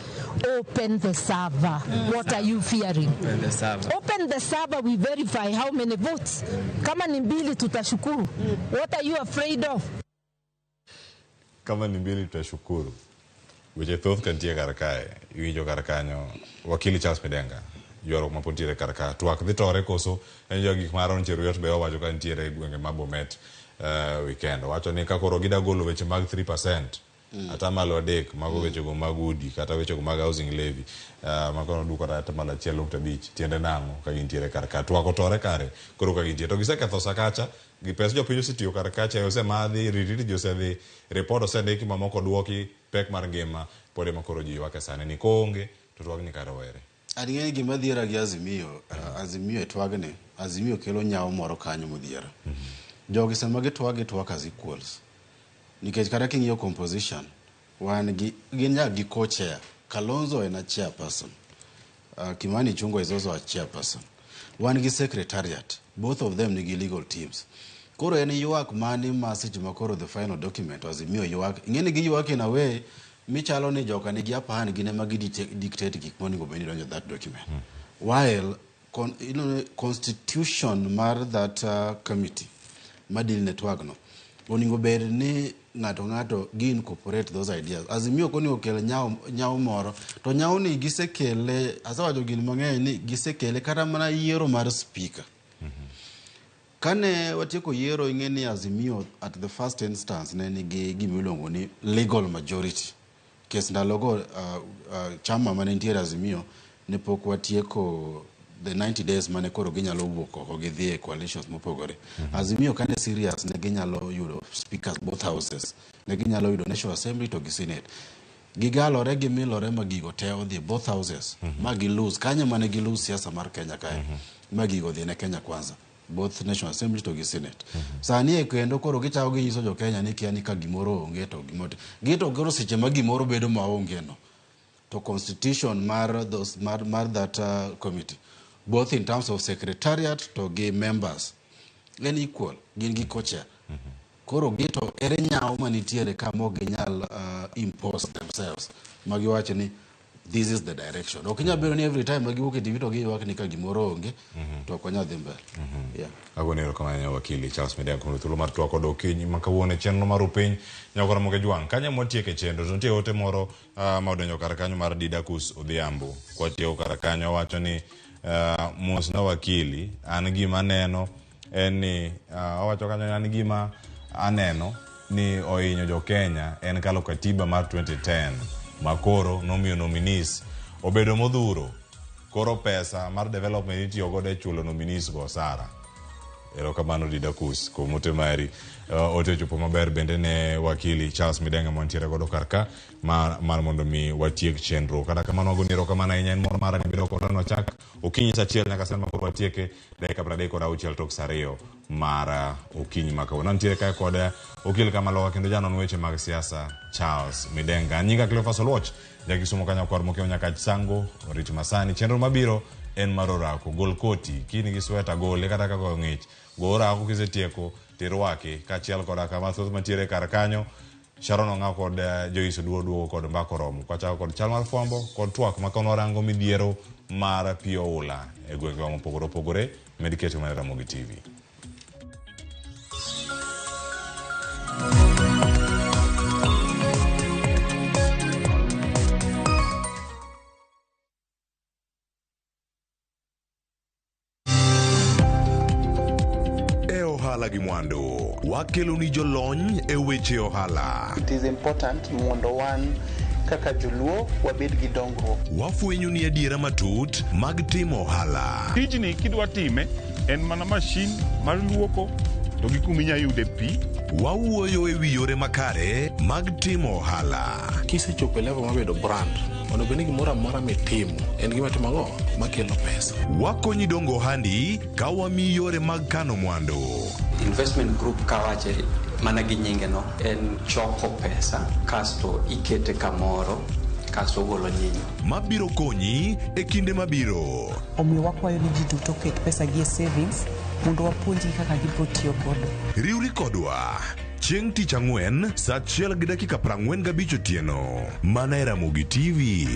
open the server. What are you fearing? Open the server. Open the server, we verify how many votes. Kama ni mbili tutashukuru. What are you afraid of? Kama ni mbili tutashukuru. Weche thoth ka nitie kar kae, iwinjo kar kanyo, wakili Charles Midenga, ywaruok ma pod nitiere kar ka. Twak dhi tore koso, en jo gik ma Aaron Cheruiyot be owacho ka nitiere e gwenge ma Bomet weekend. Owacho ni ka koro gida golo weche mag 3%, atamalo 3 mago wechego mag udi kata wechego mag housing levy, ma kono duoko kata atamalo 1.5, tiende nang'o ka gintiere kar ka. Twak otore kare koro ka gintie. To giseketho sa kacha, gi pes jopiny osetiyo kar kacha, osemadhi, retreat ji osedhi, report osendiki mamoko duoki, pek mar ngima pod ema koro ji ywak e sani ni koonge to twagni kare owere. An ing'e gima dhiera gi Azimio, Azimio e twagni, Azimio kelo nyawo moro kanyo modhiera. Jogi sama gitwak, gitwak as equals. Nikech kata king'iyo composition, wan gi, gin nyaka gi co-chair. Kalonzo en a chairperson. Kimani Ichung'wah is also a chairperson. Wan gi secretariat. Both of them nigi legal teams. Koro en ywak mane ma seche ma koro the final document Azimio ywak. Ing'e ni giywak in a way michalo ni joka nigi upper hand, gin ema gi dictate gik monego bed ni donjo that document. While constitution mar that committee ma deal ne twagno onego bed ni ng'ato ng'ato gi incorporate those ideas. Azimio ok onego kel nyawo moro, to nyawo ni gisekele, asewacho gin mang'eny ni gisekele kata mana yiero mar speaker. Kane watieko yiero, ing'e ni Azimio at the first instance ne nigi gima iluongo ni legal majority. Kes ndalogo chama mane nitiere Azimio ne pok watieko the 90 days mane koro ginyalo wuok oko gidhi e coalitions mopogore. Azimio kane serious ne ginyalo yudo speakers both houses. Ne ginyalo yudo National Assembly to gi Senate. Gigalore gimilore ma gigo te odhi both houses. Ma gi lose. Kanyo mane gi lose siasa mar Kenya kae. Ma gigo odhi ne Kenya Kwanza. Both National Assembly to gi Senate. Sani e kendo koro gichako ginyiso jo Kenya ni kia ni ka gimoro onge to gimoro. Gito koro seche ma gimoro bedo maonge no. To constitution mar those, mar that committee, both in terms of secretariat to gi members, en equal, gin gi co-chair. Koro gito ere nyawo manitiere ka mok ginyal impose themselves. Ma giwacho ni this is the direction. Ok inyal bedo ni every time ma giwuok e TV to giywak ni ka gimoro onge, to ok wanyal dhi mbele. Agoni erokamano wakili Charles Midenga kuom thuolo mar twak kod okinyi ma kawuono e chenro mar Upiny nyaka Ramogi Jwang'. Kanyo mwatieke chenro to nitie ote moro ma odonjo kar kanyo mar Didakus Odhiambo. Kwatieko kar kanyo wacho ni mos na wakili, an gima aneno en ni owacho kanyo ni an gima aneno ni ohinyo jo Kenya en kalo katiba mar 2010 ma koro nomiyo nominees obedo modhuro. Koro pesa mar development itiyo godo e chulo nominees go osara. Erokamano Didakus kuom ote mari. Ote ochopo maber bende ne wakili Charles Midenga mantiere godo kar ka mar mondo mi watiek chenro. Kata kamano wagoni erokamano ahinya en mor mara ni bedo kodwa nwachak okinyi saa achiel nyaka sani makoro watieke dakika 36 tok saa 2 mar okinyi ma kawuono. Antiere kae kod okil Kamaloka kendo janon weche mag siasa Charles Midenga. Nyinga Cleophas Oluoch, jakisumo kanyakwar mokiewo nyaka Sango, orit masani. Chenro mabiro en mar orako. Gol koti, kini gi sweta gole kata ka koyo ng'ich. Go orako kisetieko tirwaki kaachiel koda kama thoth mantiere kar kanyo. Sharon Ong'aw kod Joyce Oduor duogo kod mbaka oromo. Kwachako kod chal mar fwambo kod twak ma kono warango midhiero mar pi oula e gwengewa mopogore opogore. Med keto mana Ramogi TV. E ohala gi mwandu, wakelo ni jolony e weche ohala. It is important mondo wan kaka joluo wabed gi dongruok. Wafwenyo ni adiera matut mag timo ohala. Tijni kidwa time en mana mashin mar luoko to gi kuma inya yude pi. Wawuoyo e wi yore makare mag timo ohala. Kisechopo e level mar bedo brand, onego bed ni gimoro amora mitimo en gima timo ang'o makelo pesa. Wakonyi dongo ohandi ka wamiyi yore mag kano mwandu. Investment group kawache mana gi nyinge no en choko pesa kasto ikete kamoro kasto ogolo nyinyo. Mabiro konyi e kinde mabiro. Omiyo wakwayo ni ji duto oket pesa gi e savings mondo wapuonjgi kaka gibiro tiyo godo. Riwri kodwa chieng' tich ang'wen saa 1:45 otieno mana e Ramogi TV.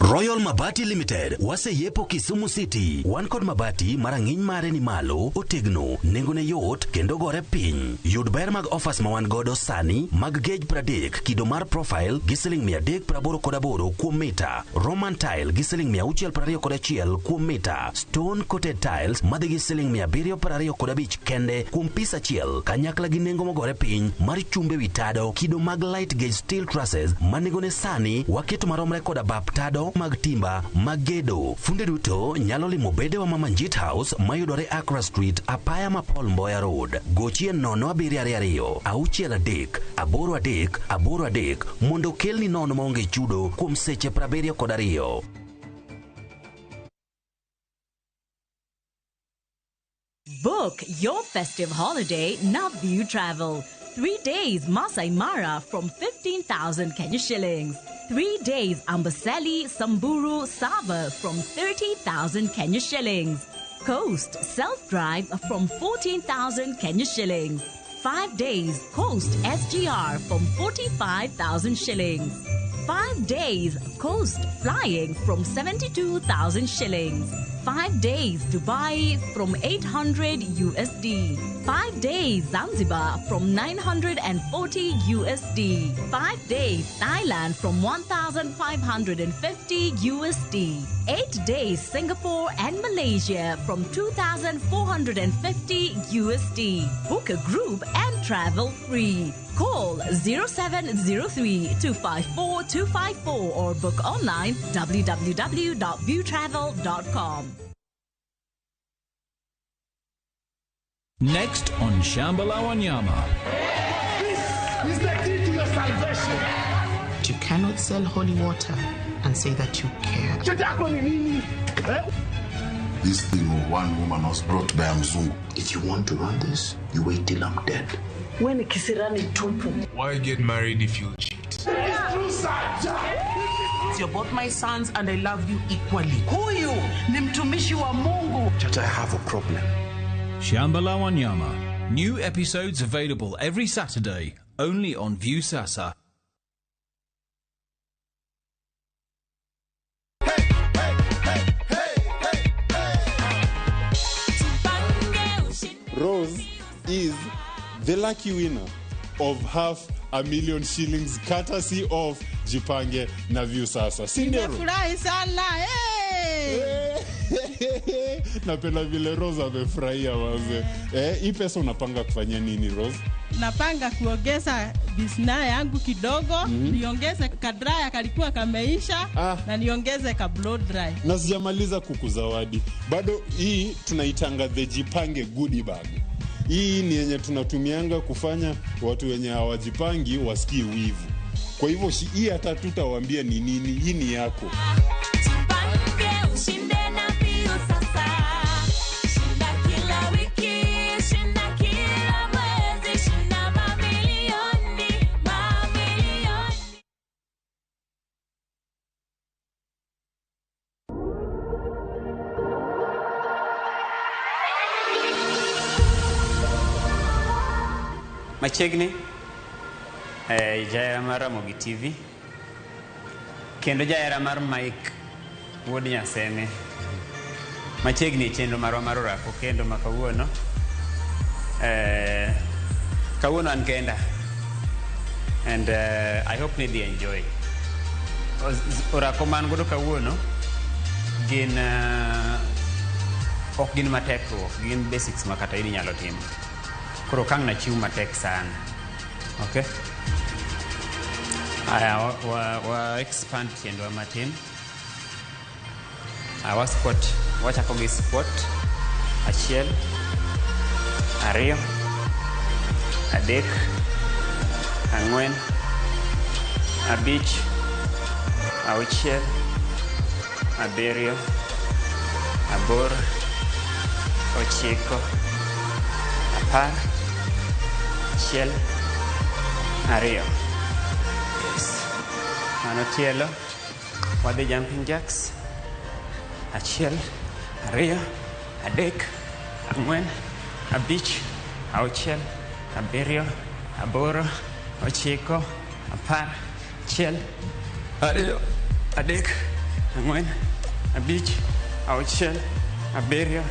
Royal Mabati Limited waseyepo Kisumu City. Wan kod mabati ma rang'iny mare ni malo, otegno, nengone yot kendo gore piny. Yud ber mag offers ma wan godo sani mag gauge 30 kido mar profile gi siling 388 kuom mita, Roman tile gi siling 621 kuom mita, stone coated tiles madhi gi siling 725 kende kuom pis achiel, kanyakla gi nengo mogore piny mar chumbe wi tado kido mag light gauge steel trusses ma nengone sani waketo maromre koda bap tado mag timba mag gedo. Funde duto nyalo limo bedewa ma Manjit House mayudore Accra Street, apaya ma Paul Mboya Road. Gochie 0722 63 83 83 mondo okelni nono maonge chudo kuom seche 72. Book your festive holiday Naview Travel. 3 days Masai Mara from 15,000 Kenya shillings. 3 days Amboseli, Samburu, Sava from 30,000 Kenya shillings. Coast self-drive from 14,000 Kenya shillings. 5 days Coast SGR from 45,000 shillings. 5 days Coast flying from 72,000 shillings. 5 days Dubai from 800 USD. 5 days Zanzibar from 940 USD. 5 days Thailand from 1,550 USD. 8 days Singapore and Malaysia from 2,450 USD. Book a group and travel free. Call 0703 254 254 or book online www.viewtravel.com. Next on Shamba La Wanyama. This is the key to your salvation. You cannot sell holy water and say that you care. This thing of one woman was brought by Mzungu. If you want to run this, you wait till I'm dead. When kisirani tupu. Why get married if you cheat? You're both my sons and I love you equally. Huyu ni mtumishi wa Mungu. Chacha, I have a problem. Shamba La Wanyama. New episodes available every Saturday, only on Viusasa. Rose is the lucky winner of 500,000 shillings courtesy of Jipange na Viusasa. Si ndio? Nimefurahi sana. Hey! Napenda vile Rose amefurahia wazee. Hii pesa unapanga kufanya nini, Rose? Napanga kuongeza bisna yangu kidogo, niongeze kadraya kalikuwa kameisha, na niongeze ka blow dry. Na sijamaliza kukuzawadi bado. Hii tunaitanga the Jipange goodie bag. Hii ni yenye tunatumianga kufanya watu wenye hawajipangi wasikie wivu. Kwa hivyo hii hata tutawaambia ni nini, hii ni yako. Jipange ushinde na Viusasa. Shinda kila wiki, shinda kila mwezi, shinda mamilioni, mamilioni. Machiegni jahera mar Ramogi TV kendo jahera mar Mike wuod Nyaseme. Machiegni chenro marwa mar orako kendo ma kawuono. Kawuono an kenda and I hope ni dhi enjoy. Orako man godo kawuono gin ok gin matek ruok, gin basics ma kata in inyalo timo. Koro kang' nachiw matek sana. Okay? Aya, wa expand tiendwa matin. Aya, wa squat. Wachako gi squat. 1, 2, 3, 4, 5, 6, 7, 8, 9, 10, 1, 2. Yes. Mano tielo. Wadhi jumping jacks. 1, 2, 3, 4, 5, 6, 7, 8, 9, 10, 1, 2, 3, 4, 5, 6, 7, 8,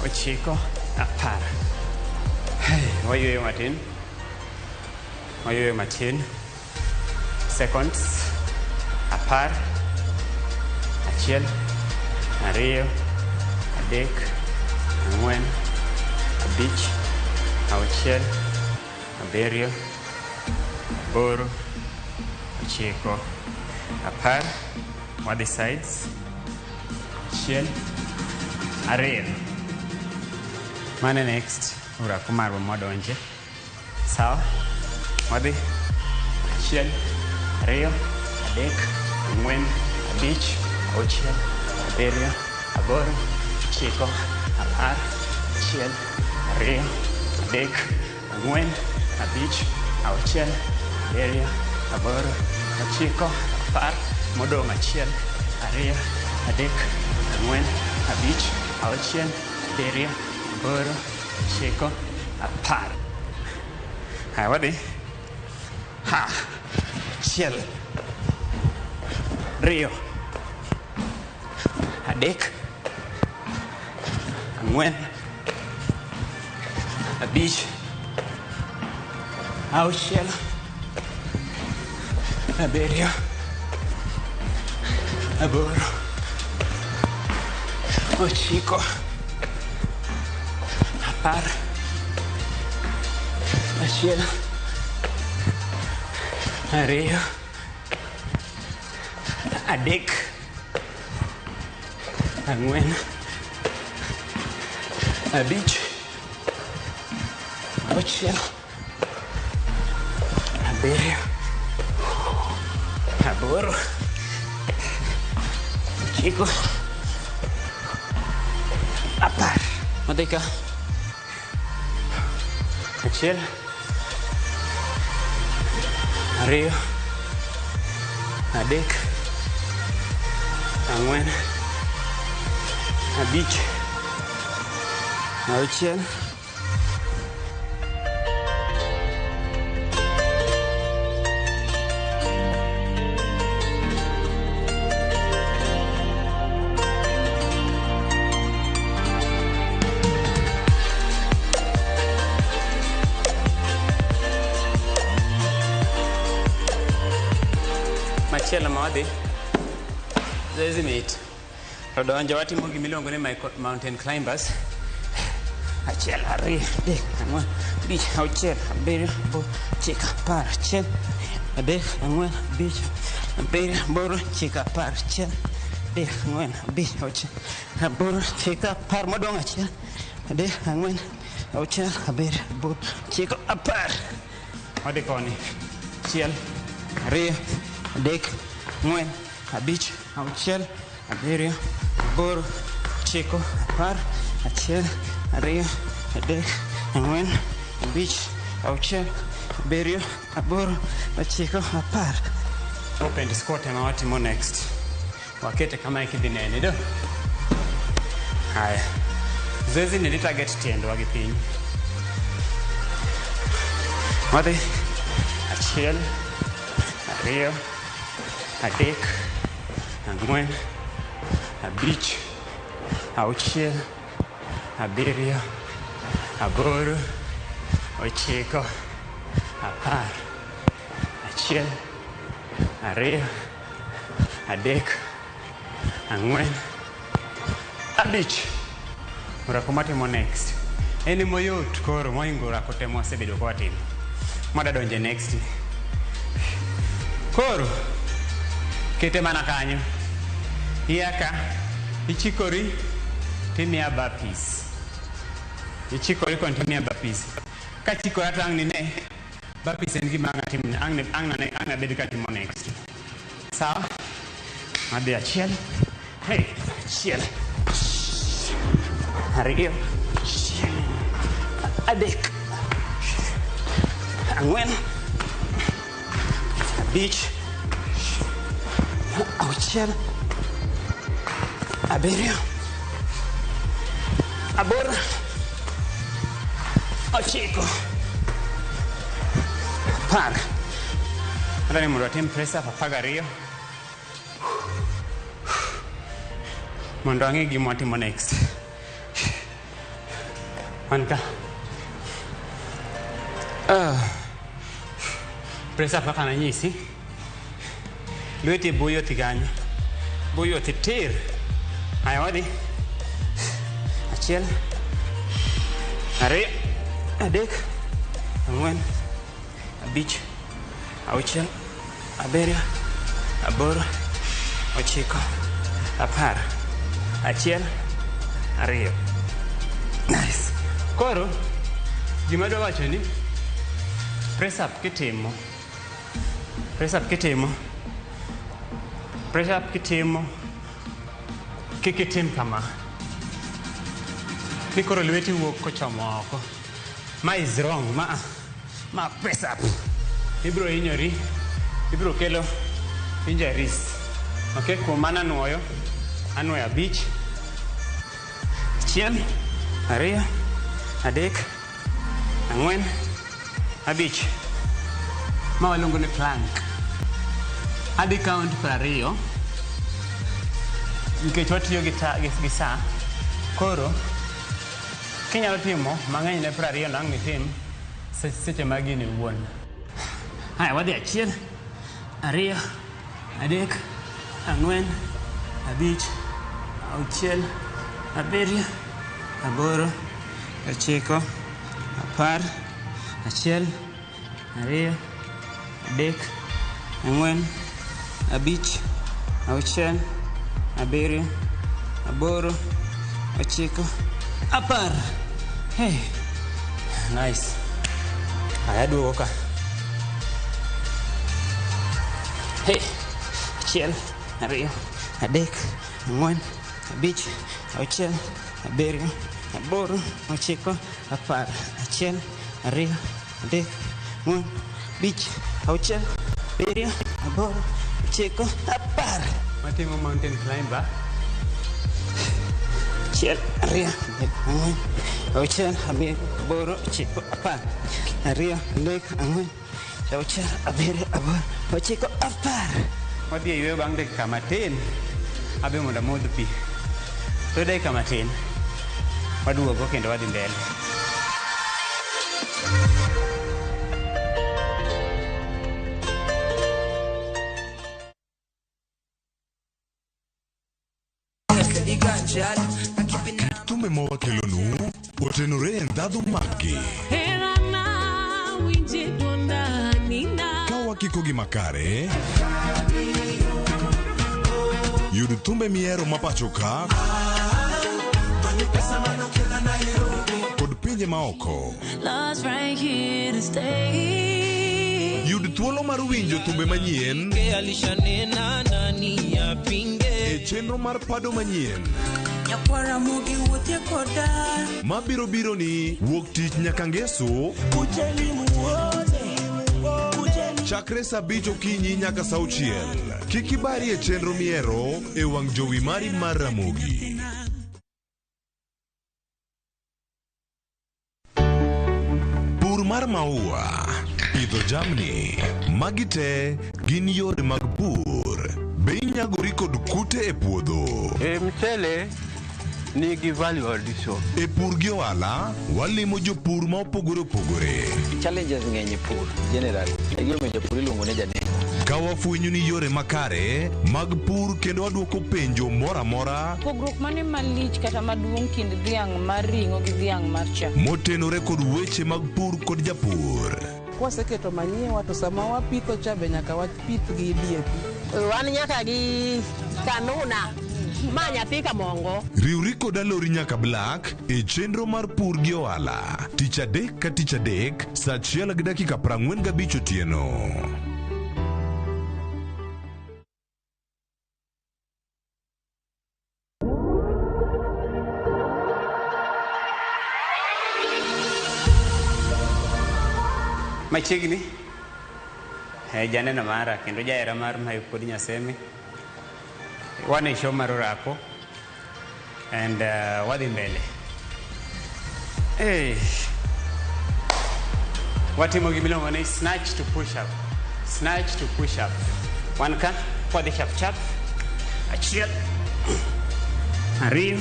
9, 10. Hey, wayueyo matin. Wayueyo matin. Seconds. 10, 1, 2, 3, 4, 5, 6, 7, 8, 9, 10. Wadhi sides. 1, 2. Mane next. Orako marwa mwadonje. Sawa? Wadhi. 1, 2, 3, 4, 5, 6, 7, 8, 9, 10, 1, 2, 3, 4, 5, 6, 7, 8, 9, 10. Modong' 1, 2, 3, 4, 5, 6, 7, 8, 9, 10. Haya, wadhi. Ha. 1, 2, 3, 4, 5, 6, 7, 8, 9, 10, 1, 2, 3, 4, 5, 6, 7, 8, 9, 10. Wadhi ka. 1, 2, 3, 4, 5, 6. Machielo ma wadhi, zoezi mit. To donjo watimo gimiluongo ni mountain climbers. Achiel, ariyo, adek, ang'wen, abich, auchiel, abiriyo, aboro, ochiko, apar, achiel, adek, ang'wen, abich, abiriyo, aboro, ochiko, apar, achiel, adek, ang'wen, abich, auchiel, aboro, ochiko, apar, modong' achiel, adek, ang'wen, auchiel, abiriyo, aboro, ochiko, apar. Wadhi koni. Achiel, ariyo, adek, ang'wen, abich, auchiel, abiriyo, aboro, ochiko, apar, achiel, ariyo, adek, ang'wen, abich, auchiel, abiriyo, aboro, ochiko, apar. Open squat ema watimo next. Wakete kama kidhi nene do. Haya. Zoezi ni target tiendwa gi piny. Wadhi. Achiel, ariyo, adek, ang'wen, abich, auchiel, abiriyo, aboro, ochiko, apar, achiel, ariyo, adek, ang'wen, abich. Orako matimo next. En mayot koro mohingo orako te mwasebedo ka watimo. Mada donje next. Koro, kete mana kanyo. Iya ka, ichikori, timiya burpees. Ichikori kon timiya burpees. Kachikora to ang' nine, burpees en gima ang' atim, ang' abed katimo next. Sawa? Adhi achiel. Hey, achiel. Ariyo. Adek. Ang'wen. Abich. Auchiel. Abiriyo. Aboro. Ochiko. Apar. Adwani mondo watim press up 12. Mondo ang'e gima watimo next. Wan ka. Press up kaka nanyisi. Lweti buyo thi kanyo. Buyo thi tir. Haya wadhi. Achiel. Ariyo. Adek. Ang'wen. Abich. Auchiel. Abiriyo. Aboro. Ochiko. Apar. Achiel. Ariyo. Nice. Koro, gima adwa wacho ni press up kitimo. Press up kitimo. Press up kitimo. Kik itim kama. Ni koro lweti wuok kochomo oko. Ma is wrong. Ma press up. Ibiro hinyori. Ibiro kelo injuries. Okay, kuom mano anuoyo. Anuoyo abich. Achiel, ariyo, adek, ang'wen, abich. Ma waluongo ni plank. Adhi count 20 nikech watiyo gi sa. Koro kinyalo timo mang'eny ne 20 no ang' itim seche ma gini wuon. Haya, wadhi achiel, ariyo, adek, ang'wen, abich, auchiel, abiriyo, aboro, ochiko, apar, achiel, ariyo, adek, ang'wen, abich, auchiel, abiriyo, aboro, ochiko, apar. Hey, nice. Haya, duogo ka. Hey, achiel, ariyo, adek, ang'wen, abich, auchiel, abiriyo, aboro, ochiko, apar. Achiel, ariyo, adek, ang'wen, abich, auchiel, abiriyo, aboro, ochiko, apar. Watimo mountain climber. Achiel, ariyo, adek, ang'wen, auchiel, abiriyo, aboro, ochiko, apar. Ariyo, adek, ang'wen, auchiel, abiriyo, aboro, ochiko, apar. Wadhi e yweyo bang' dakika matin. Abe mondo amodh pi. To dakika matin. Waduogo kendo wadhi mbele. Kit thumbe ma wakelonu otenore e ndhadhu maggi. Ka wakiko gi makare, yud thumbe mihero ma pacho ka kod pinje maoko. Love's right here to stay. Yud thuolo mar winjo thumbe manyien Alishanena nani apinge e chenro mar pado manyien nyakwara mugi wuothie koda mabiro biro ni wuok tich nyaka ngeso chakre saa 5 okinyi nyaka saa 6. Kik ibari e chenro mihero e wang' jowi mari mar Ramogi. Pur mar maua, pidho jamni, magi te gin yore mag pur. Be inyagori kod kute e puodho? E mchele nigi value addition. E pur gi ohala, walimo jopur ma opogore opogore. Challenges ng'eny e pur generally. E gimomiyo japur iluongo ni janeko. Ka wafwenyo ni yore makare mag pur kendo wadwoko penjo moro amora Pogruok mane malich kata maduong' kind dhiang' mar ring'o gi dhiang' mar chak? motenore kod weche mag pur kod japur. Kwaseketo manyiwa to sama wapitho cha be nyaka wapith gi DAP. Wan nyaka gi kanuna ma nyathi kamongo. Riwri kod Alori nyaka Black e chenro mar pur gi ohala tich adek ka tich adek saa 1:45 otieno. Machiegni janeno mara kendo jahera mar Mike kod Nyaseme. Wan e show mar Orako and wadhi mbele. Hey. Watimo gimiluongo ni snatch to push up. Snatch to push up. Wan ka wadhi chap chap. Achiel. Ariyo.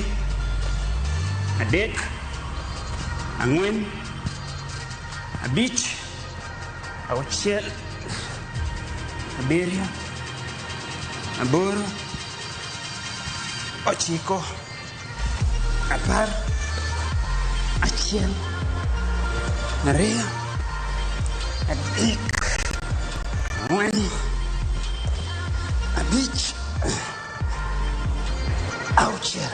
Adek. Ang'wen. Abich. Auchiel. Abiriyo. Aboro. 9. 10. 1. 2. 3. 4. 5. 6.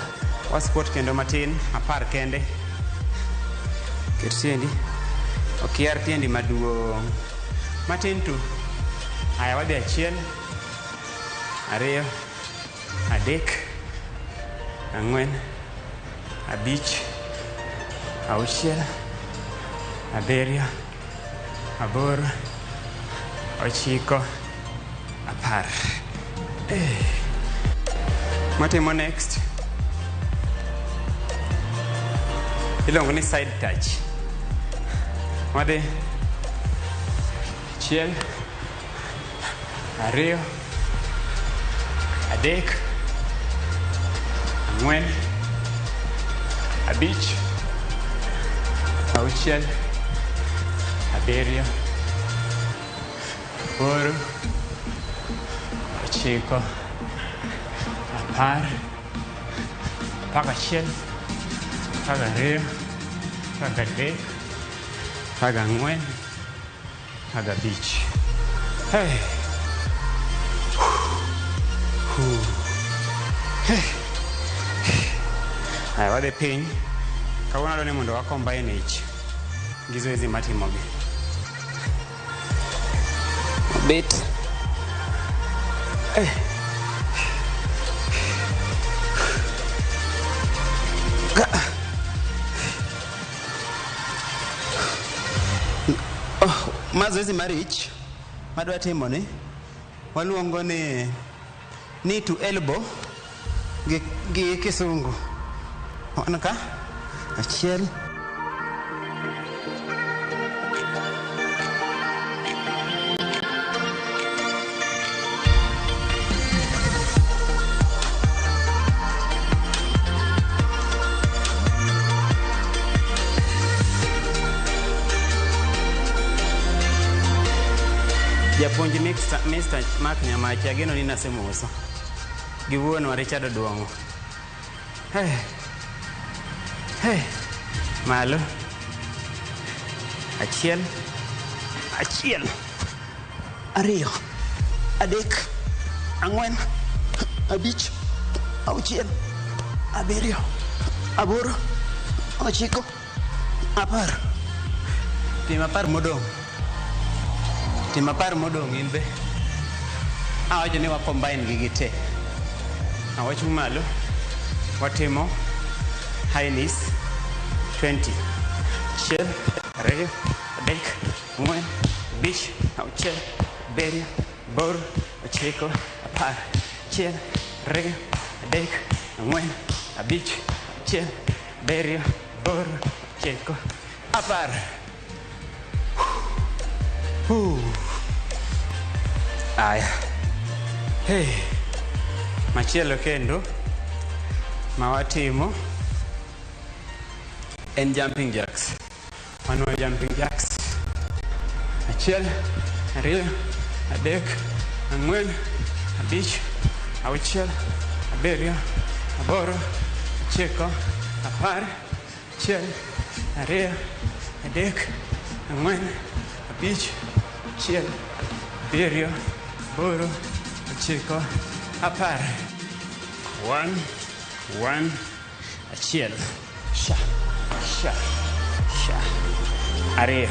Wasquat kendo matin, 10 kende. Ket tiendi. Ok yar tiendi maduong'. Matin tu. Aya wadhi 1, 2, 3, 4, 5, 6, 7, 8, 9, 10. Matimo next. Iluongo ni side touch. Wadhi 1, 2, 3, 4, 5, 6, 7, 8, 9, 10, 11, 12, 13, 14, 15. Hey. Hey. Aya wadhi piny. Kawuono adwa ni mondo wa combine ich gi zoezi matimogi. Bet. Hey. Oh, mazoezi mar ich madwa timo ni waluongo ni knee to elbow gi kisungu. Wan ka 1, Japuonj Mr. Mark Nyamachi ageno ni nasemoso gi wuonwa Richard Oduong'o. Hey. Hey. Malo. Achiel. Achiel. Ariyo. Adek. Ang'wen. Abich. Auchiel. Abiriyo. Aboro. Ochiko. 10. Tim 10 modong'. Tim 10 modong' in be. Awacho ni wa combine gigi te. Awachung' malo. Watimo high knees 20. 1, 2, 3, 4, 5, 6, 7, 8, 9, 10. 1, 2, 3, 4, 5, 6, 7, 8, 9, 10. Aya. Hey. Machielo kendo ma watimo en jumping jacks. Wanwa jumping jacks. 1, 2, 3, 4, 5, 6, 7, 8, 9, 10. 1, 2, 3, 4, 5, 6, 7, 8, 9, 10. 1, 1, 1. Sha, sha, sha. 2.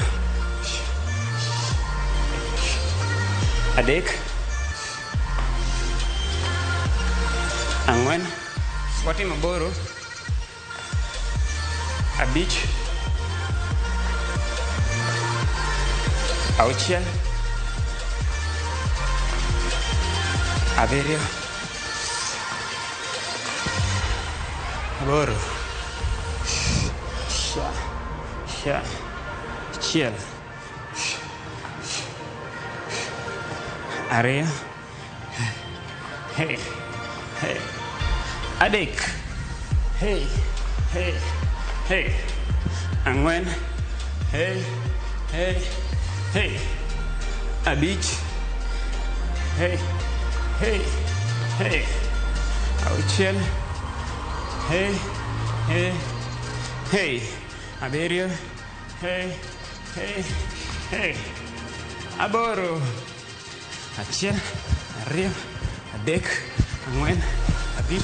3. 4. Watimo 8. 5. 6. 7. 8. Sha, sha, 1. 2. Hey, hey. 3. Hey, hey, hey. 4. Hey, hey, hey. 5. Hey, hey, hey. 6. Hey, hey, hey. 7. Hey, hey, hey. 8. 1, 2, 3, 4, 5, 6, 7, 8, 9, 10. 1, 2,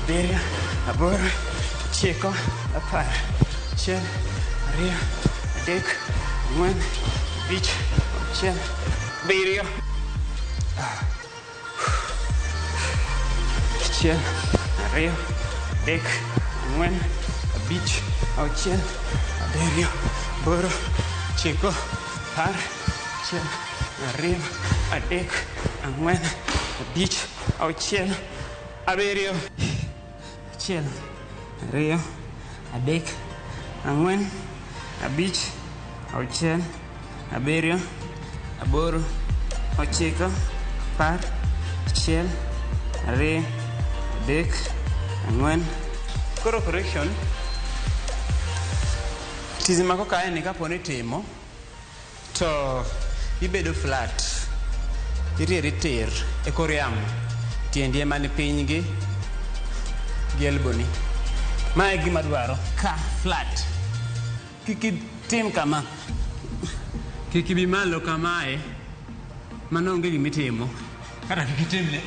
3, 4, 5, 6, 7. 1, 2, 3, 4, 5, 6, 7, 8, 9, 10. 1, 2, 3, 4, 5, 6, 7. 1, 2, 3, 4, 5, 6, 7, 8, 9, 10. 1, 2, 3, 4. Koro correction. Tizi mako kae ni kapo ni timo to ibedo flat. Irieri tir e kor yamo. Tiendi ema ni piny gi elbow ni. Ma e gima dwaro. Ka flat. Kik itim kama. Kik ibi malo kamae. Mano onge gimitimo. Kata kik itim ne.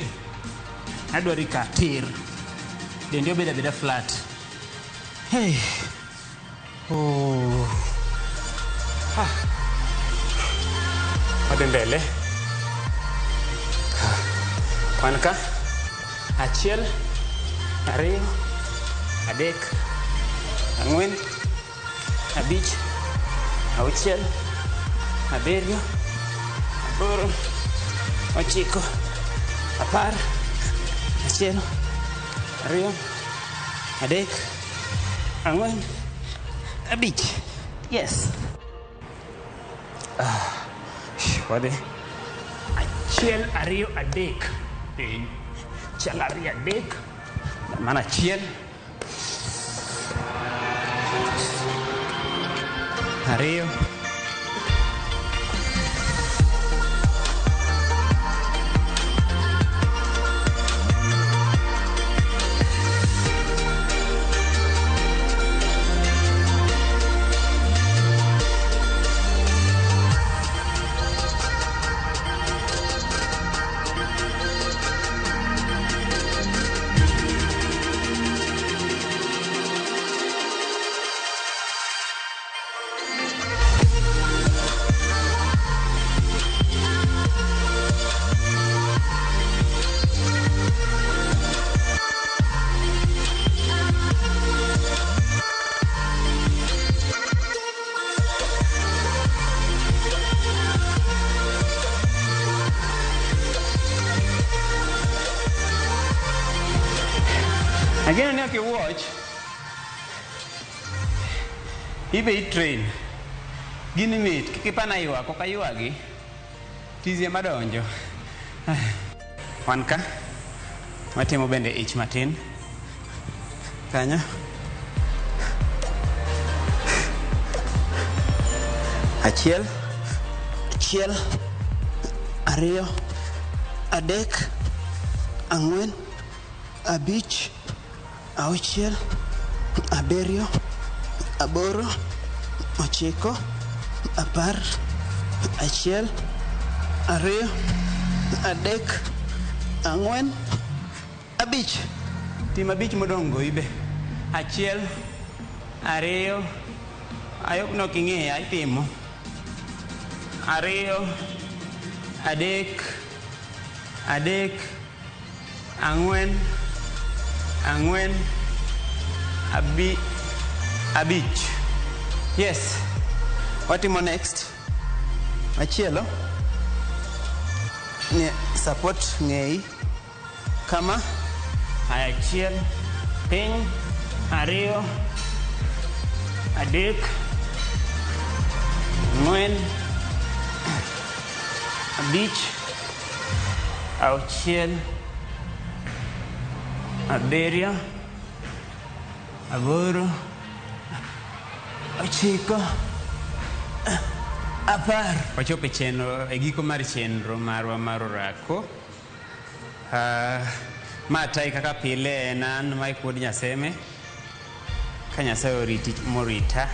Adwari ka tir. Dendi obedo abeda flat. Hey. Oh. Ah. Wadhi mbele. Wan ka. 1, 2, 3, 4, 5, 6, 7, 8, 9, 10. 1, 2, 3, 4, 5. Yes. Wadhi. 1, 2, 3. Piny. 1, 2, 3. Mana 1, 2. Ageno ni ok iwuoch. Ibe itrain. Gini mit, kik ipana ywak, ok aywagi. Tizi ema donjo. Wan ka, watimo bende ich matin. Kanyo. Achiel, achiel, ariyo, adek, ang'wen, abich, auchiel, abiriyo, aboro, ochiko, apar, achiel, ariyo, adek, ang'wen, abich. Tim abich modong' go ibe. Achiel, ariyo, ayok nok ing'eya itimo. Ariyo, adek, adek, ang'wen, ang'wen, abich. Yes. Watimo next. Machielo. Ni support ng'eyi. Kama. Aya, achiel, piny, ariyo, adek, ang'wen, abich, auchiel, abiriyo, aboro, ochiko, apar. Wachopo e chenro, e giko mar chenro marwa mar orako. Ma tai kaka pile en an Mike Wuod Nyaseme. Ka Nyasaye oriti morita,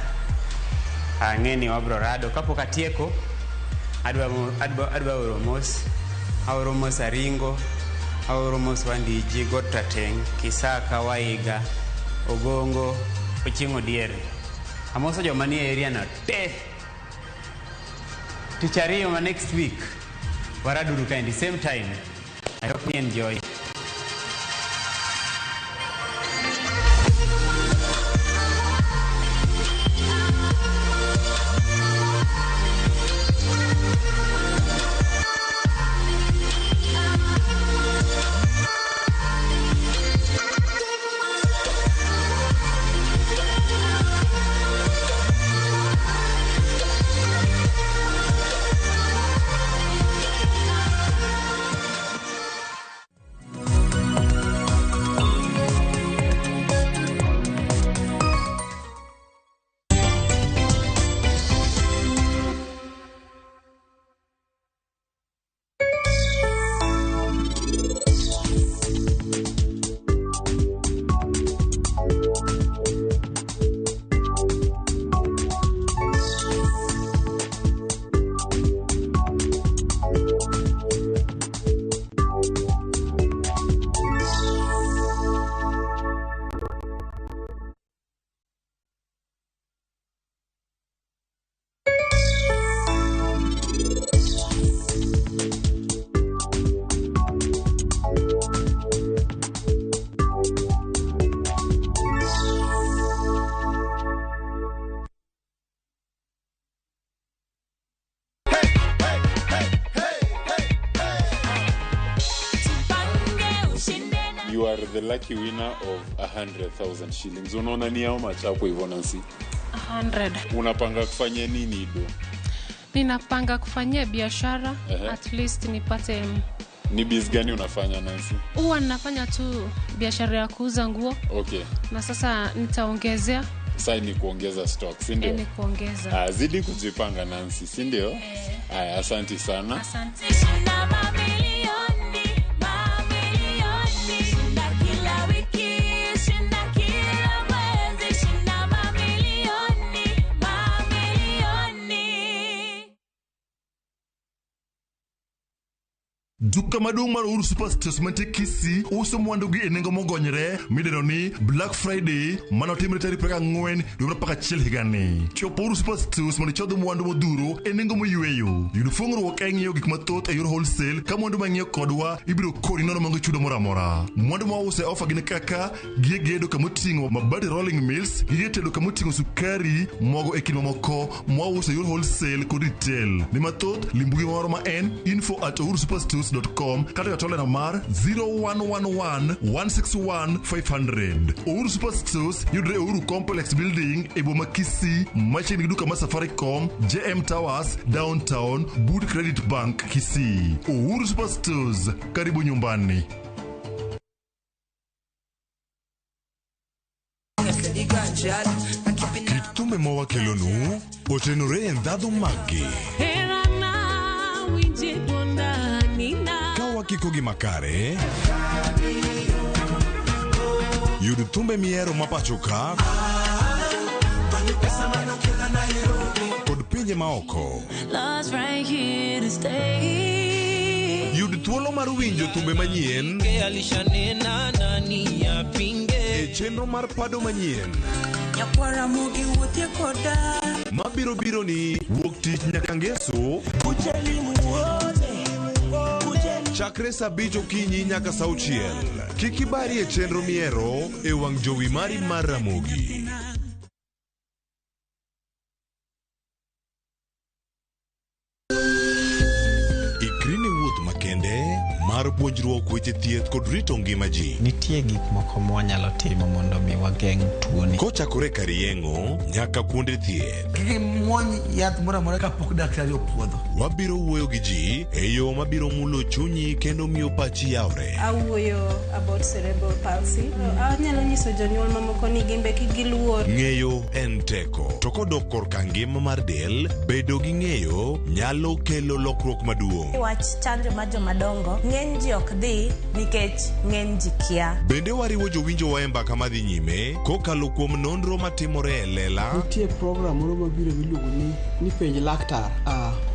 ang'e ni wabro rado. Kapok atieko, adwa oro mos. Aoro mos Aringo, aoro mos Wandiji, Got Rateng', Kisaka, Waiga, Ogongo, Ochieng' Odiere. Amoso joma nie area no te. Tich ariyo ma next week, waraduru kaendi, same time. I hope you enjoy. You are the lucky winner of 100,000 shillings. Unaona ni how much hapo hivyo Nancy? 100. Unapanga kufanya nini do? Ninapanga kufanyia biashara. At least nipate. Ni biz gani unafanya Nancy? Huwa ninafanya tu biashara ya kuuza nguo. Okay. Na sasa nitaongezea. Sasa ni kuongeza stock, si ndio? Ni kuongeza. Zidi kujipanga Nancy, si ndio? Haya, asante sana. Asante. Duka maduong' mar Uhuru Superstores mantie Kisii uso mwandu gi e nengo mogonyre midendo ni Black Friday manotimre tarik 24 dwe mar 11 higani. Chopo Uhuru Superstores mondo ichodh mwandu modhuro e nengo moyweyo. Yud fuong'ruok ka ing'iewo gik mathoth e yor wholesale ka mwandu ma ing'iewo kodwa ibiro koni nono maonge chudo moro amora. Mwandu ma wauso e ofa gin kaka gige gedo kamoting'o mabati rolling mills, gige tedo kamoting'o sukari, mogo e kind mamoko mwauso e yor wholesale kod retail. Ni mathoth limbugi moro ma en info@uhurusuperstores uhurusuperstores.com kata e tolena mar 0111 161 500. Uhuru Superstores yudre e Uhuru Complex Building e boma Kisii machiegni gi duka mar Safaricom, JM Towers, Downtown, Good Credit Bank, Kisii. Uhuru Superstores, karibu nyumbani. Kit thumbe ma wakelonu otenore e ndhadhu maggi. Ka wakikogi makare, yud thumbe mihero ma pacho ka kod pinje maoko. Love's right here to stay. Yud thuolo mar winjo thumbe manyien Alishanena nani apinge e chenro mar pado manyien Nyakwara mogi wuothie koda mabiro biro ni wuok tich nyaka ngeso chakre saa abich okinyi nyaka saa auchiel. Kik ibari e chenro mihero e wang' jowi mari mar Ramogi. Ikri ne wuoth makende mar puonjruok weche thieth kod rito ngima ji. Nitie gik moko mwanyalo timo mondo mi wageng' tuoni. Kochakore kar yeng'o nyaka kuonde thieth. Kik imuony yath moro amora kapok daktari opuodho. Wabiro wuoyo gi ji e yo mabiro mulo chunyi kendo miyo pachi yawre. Awuoyo about cerebral palsy. Anyalo nyiso jonyuol mamoko ni gin be kik giluor. Ng'eyo en teko, to kodok korka ngima mar del, bedo gi ng'eyo nyalo kelo lokruok maduong'. Wach chanjo mar jomadongo, ng'eny ji ok dhi nikech ng'eny ji kia. Bende wariwo jowinjowa e mbaka madhi nyime kokalo kuom nonro matimore e lela. Nitie program moro mabiro miluongo ni penj laktar.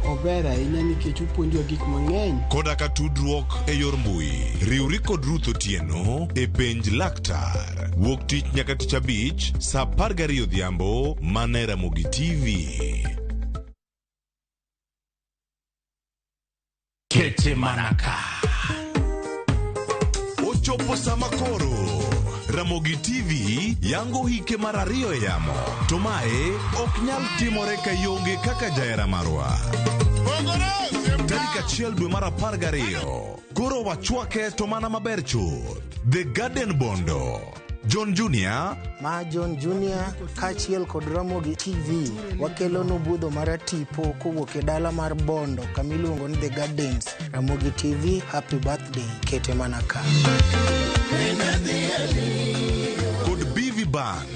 Ober ahinya nikech opuonjowa gik mang'eny. Koda ka tudruok e yor mbui. Riwri kod Ruth Otieno e penj laktar. Wuok tich nyaka tich abich saa 12 odhiambo mana e Ramogi TV. Kete manaka. Ochopo sama koro Ramogi TV yango hike mar ariyo e yamo. To mae ok nyal timore ka ionge kaka jahera marwa. Tarik 1 dwe mar 12. Koro wachwake to mana maber chuth. The Garden Bondo. John Junior. Ma John Junior kaachiel kod Ramogi TV wakelonu budho maratipo kowuok e dala mar Bondo kama iluongo ni The Gardens. Ramogi TV, happy birthday, kete mana ka. Kod BV Band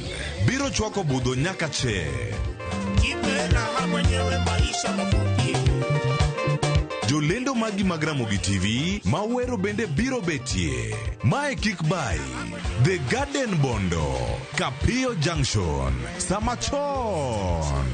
biro chwako budho nyaka che. Jolendo magi mag Ramogi TV mawero bende biro betie. Mae kik bai. The Garden Bondo, Kapio Junction, sama chon.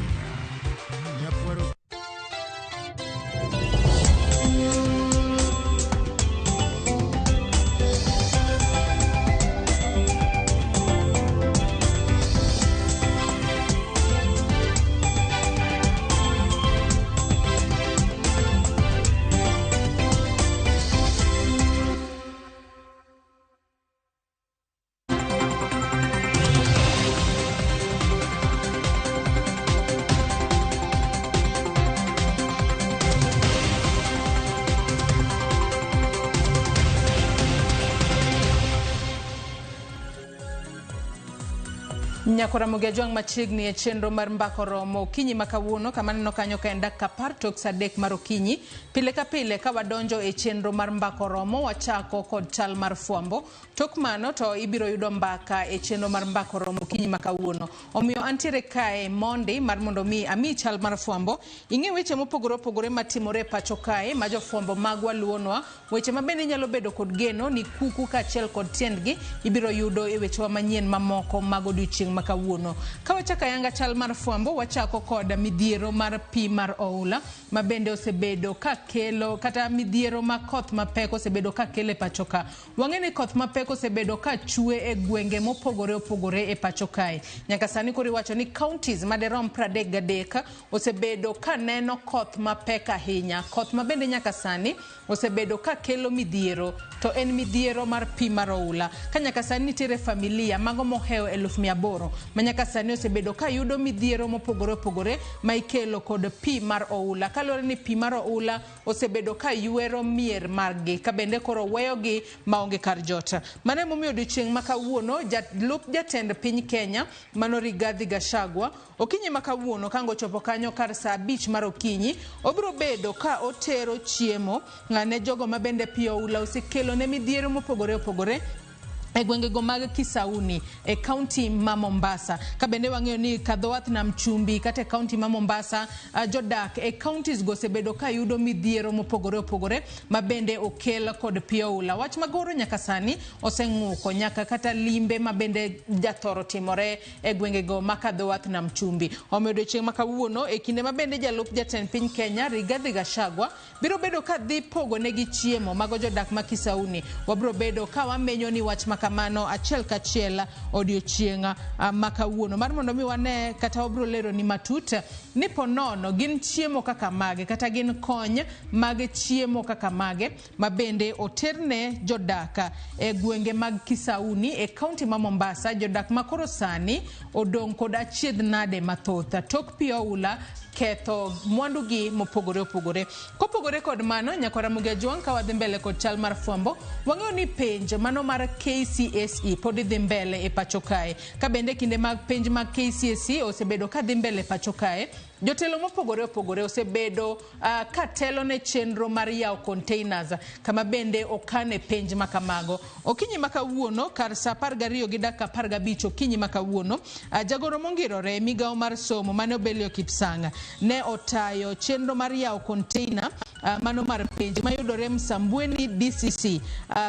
Nyakora Ramogi Ajwang' machiegni e chenro mar mbako romo okinyi ma kawuono kama aneno kanyo ka en dakika 10 tok saa 3 mar okinyi. Pile ka pile ka wadonjo e chenro mar mbako romo wachako kod chal mar fwambo. Tok mano to ibiro yudo mbaka e chenro mar mbako romo okinyi ma kawuono. Omiyo antiere kae mondi mar mondo mi ami chal mar fwambo. Ing'e weche mopogore opogore matimore e pacho kae ma jofwambo magwa luwonwa. Weche ma bende nyalo bedo kod geno ni kuku kaachiel kod tiendgi ibiro yudo e wechewa manyien mamoko mag odiochieng' ma kawuono. Ka wachako ayanga chal mar fwambo, wachako kod midhiero mar pi mar oula ma bende osebedo ka kelo kata midhiero ma koth mapek osebedo ka kelo e pacho ka. Wang'e ni koth mapek osebedo ka chwe e gwenge mopogore opogore e pacho kae. Nyaka sani koro iwacho ni counties maderom 33 osebedo ka neno koth mapek ahinya. Koth ma bende nyaka sani osebedo ka kelo midhiero, to en midhiero mar pi mar oula. Ka nyaka sani nitiere familia mago mohewo 800,000 ma nyaka sani osebedo ka yudo midhiero mopogore opogore ma ikelo kod pi mar oula. Kaluwore ni pi mar oula osebedo ka ywero mier margi ka bende koro weyogi maonge kar jot. Mano emomiyo odiochieng' ma kawuono jalup jatend piny Kenya mano Rigathi Gachagua okinyi ma kawuono ka ngochopo kanyo kar saa 5 mar okinyi obiro bedo ka otero chiemo ne jogo ma bende pi oula osekelo ne midhiero mopogore opogore e gwengego mag Kisauni e kaunti ma Mombasa. Ka bende wang'eyo ni Kadhowath Nam Chumbi kata e kaunti ma Mombasa, jodak e counties go osebedo ka yudo midhiero mopogore opogore ma bende okel kod pi oula. Wach magoro nyaka sani oseng'uko nyaka kata limbe ma bende jathoro timore e gwengego ma Kadhowath Nam Chumbi. Omiyo odiochieng' ma kawuono e kinde ma bende jalup jatend piny Kenya Rigathi Gachagua biro bedo ka dhi pogo negi chiemo mago jodak ma Kisauni, wabiro bedo ka wamenyo ni wach ma kamano achiel kachiel odiochieng' ma kawuono mar mondo mi wane kata wabiro lero ni matut ni po nono gin chiemo kaka mage kata gin kony mag chiemo kaka mage ma bende oterne jodak e gwenge mag Kisauni e kaunti ma Mombasa, jodak ma koro sani odong' kod achiedh nade mathoth tok pi oula ketho mwandugi mopogore opogore. Kopogore kod mano, nyakwara Ramogi Ajwang', ka wadhi mbele kod chal mar fwambo, wang'eyo ni penj mano mar KCSE pod dhi mbele e pacho kae. Ka bende kinde mag penj mag KCSE osebedo ka dhi mbele e pacho kae, jotelo mopogore opogore osebedo ka telo ne chenro mar yawo containers kama bende okane penj ma kamago. Okinyi ma kawuono kar saa 12:15 okinyi ma kawuono, jagoro mongirore e migawo mar somo mane Obelio Kipsang' ne otayo chenro mar yawo container mano mar penj mayudore Msambweni DCC,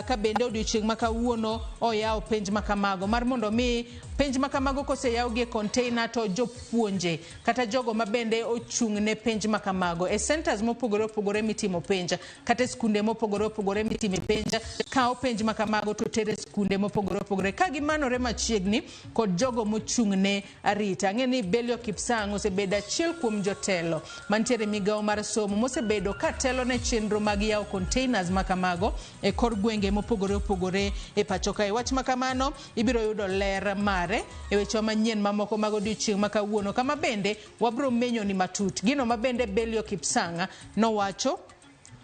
ka bende odiochieng' ma kawuono oyawo penj ma kamago mar mondo mi penj ma kamago koseyawgi e container to jopuonje kata jogo ma bende ochung' ne penj ma kamago e centers mopogore opogore mitimo penj kata e skunde mopogore opogore mitime penj, kawo penj ma kamago to tere skunde mopogore opogore ka gimanore machiegni kod jogo mochung' ne arita. Ang'e ni Belio Kipsang' osebedo achiel kuom jotelo mantiere migawo mar somo mosebedo ka telo ne chenro mag yawo containers ma kamago e kor gwenge mopogore opogore e pacho kae. Wach ma kamano ibiro yudo ler mare e weche manyien mamoko mag odiochieng' ma kawuono, kama bende wabiro menyo ni matut gino ma bende Belio Kipsang' nowacho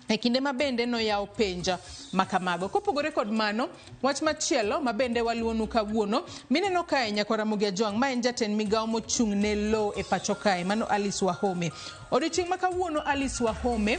e kinde ma bende noyawo penj ma kamago. Kopogore kod mano, wach machielo ma bende waluonu kawuono mineno kae nyakwar Ramogi Ajwang', ma en jatend migawo mochung' ne lowo e pacho kae, mano Alice Wahome. Odiochieng' ma kawuono Alice Wahome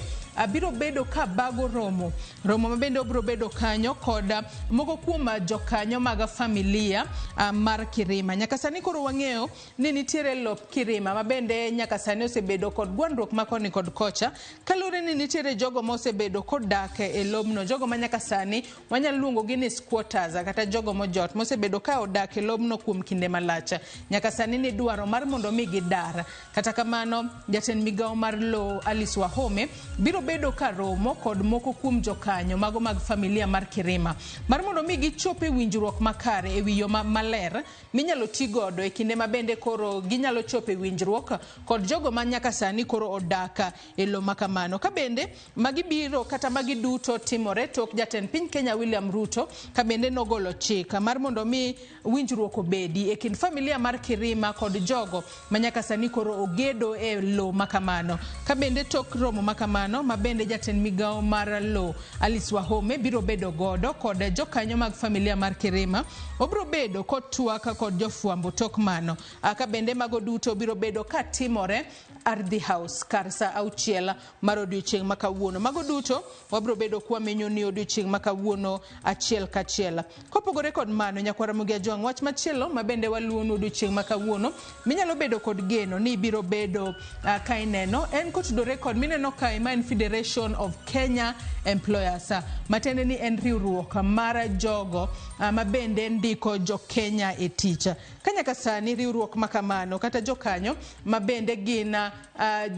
biro bedo ka bago romo ma bende obiro bedo kanyo kod moko kuom jokanyo mag familia mar Kirima. Nyaka sani koro wang'eyo ni nitiere lop Kirima ma bende nyaka sani osebedo kod gwandruok ma koni kod kocha, kaluwore ni nitiere jogo mosebedo kodak e lobno, jogo ma nyaka sani wanyalo luongo gi ni squatters kata jogo mojot mosebedo ka odak e lobno kuom kinde malach. Nyaka sani ni dwaro mar mondo mi gidar. Kata kamano, jatend migawo mar lowo Alice Wahome biro bedo ka romo kod moko kuom jokanyo mago mag familia mar Kirima mar mondo mi gichop e winjruok makare e wi yo maler minyalo ti godo e kinde ma bende koro ginyalo chopo e winjruok kod jogo ma nyaka sani koro odak e lowo ma kamano. Ka bende magi biro kata magi duto timore tok jatend piny Kenya William Ruto ka bende nogolo chik mar mondo mi winjruok obedi e kind familia mar Kirima kod jogo ma nyaka sani koro ogedo e lowo ma kamano. Ka bende tok romo ma kamano ma bende jatend migawo mar lowo Alice Wahome biro bedo godo kod jokanyo mag familia mar Kirima, obiro bedo kotwak kod jofwambo tok mano. Ka bende mago duto biro bedo katimore Ardhi House kar saa 6 mar odiochieng' ma kawuono. Mago duto wabiro bedo kwamenyo ni odiochieng' ma kawuono achiel kachiel. Kopogore kod mano, nyakwar Ramogi Ajwang', wach machielo ma bende waluonu odiochieng' ma kawuono minyalo bedo kod geno ni ibiro bedo ka ineno en kotudore kod mineno kae ma en Federation of Kenya Employers, matiende ni en riwruok mar jogo ma bende ndiko jo Kenya e tich. Ka nyaka sani riwruok ma kamano kata jokanyo ma bende gin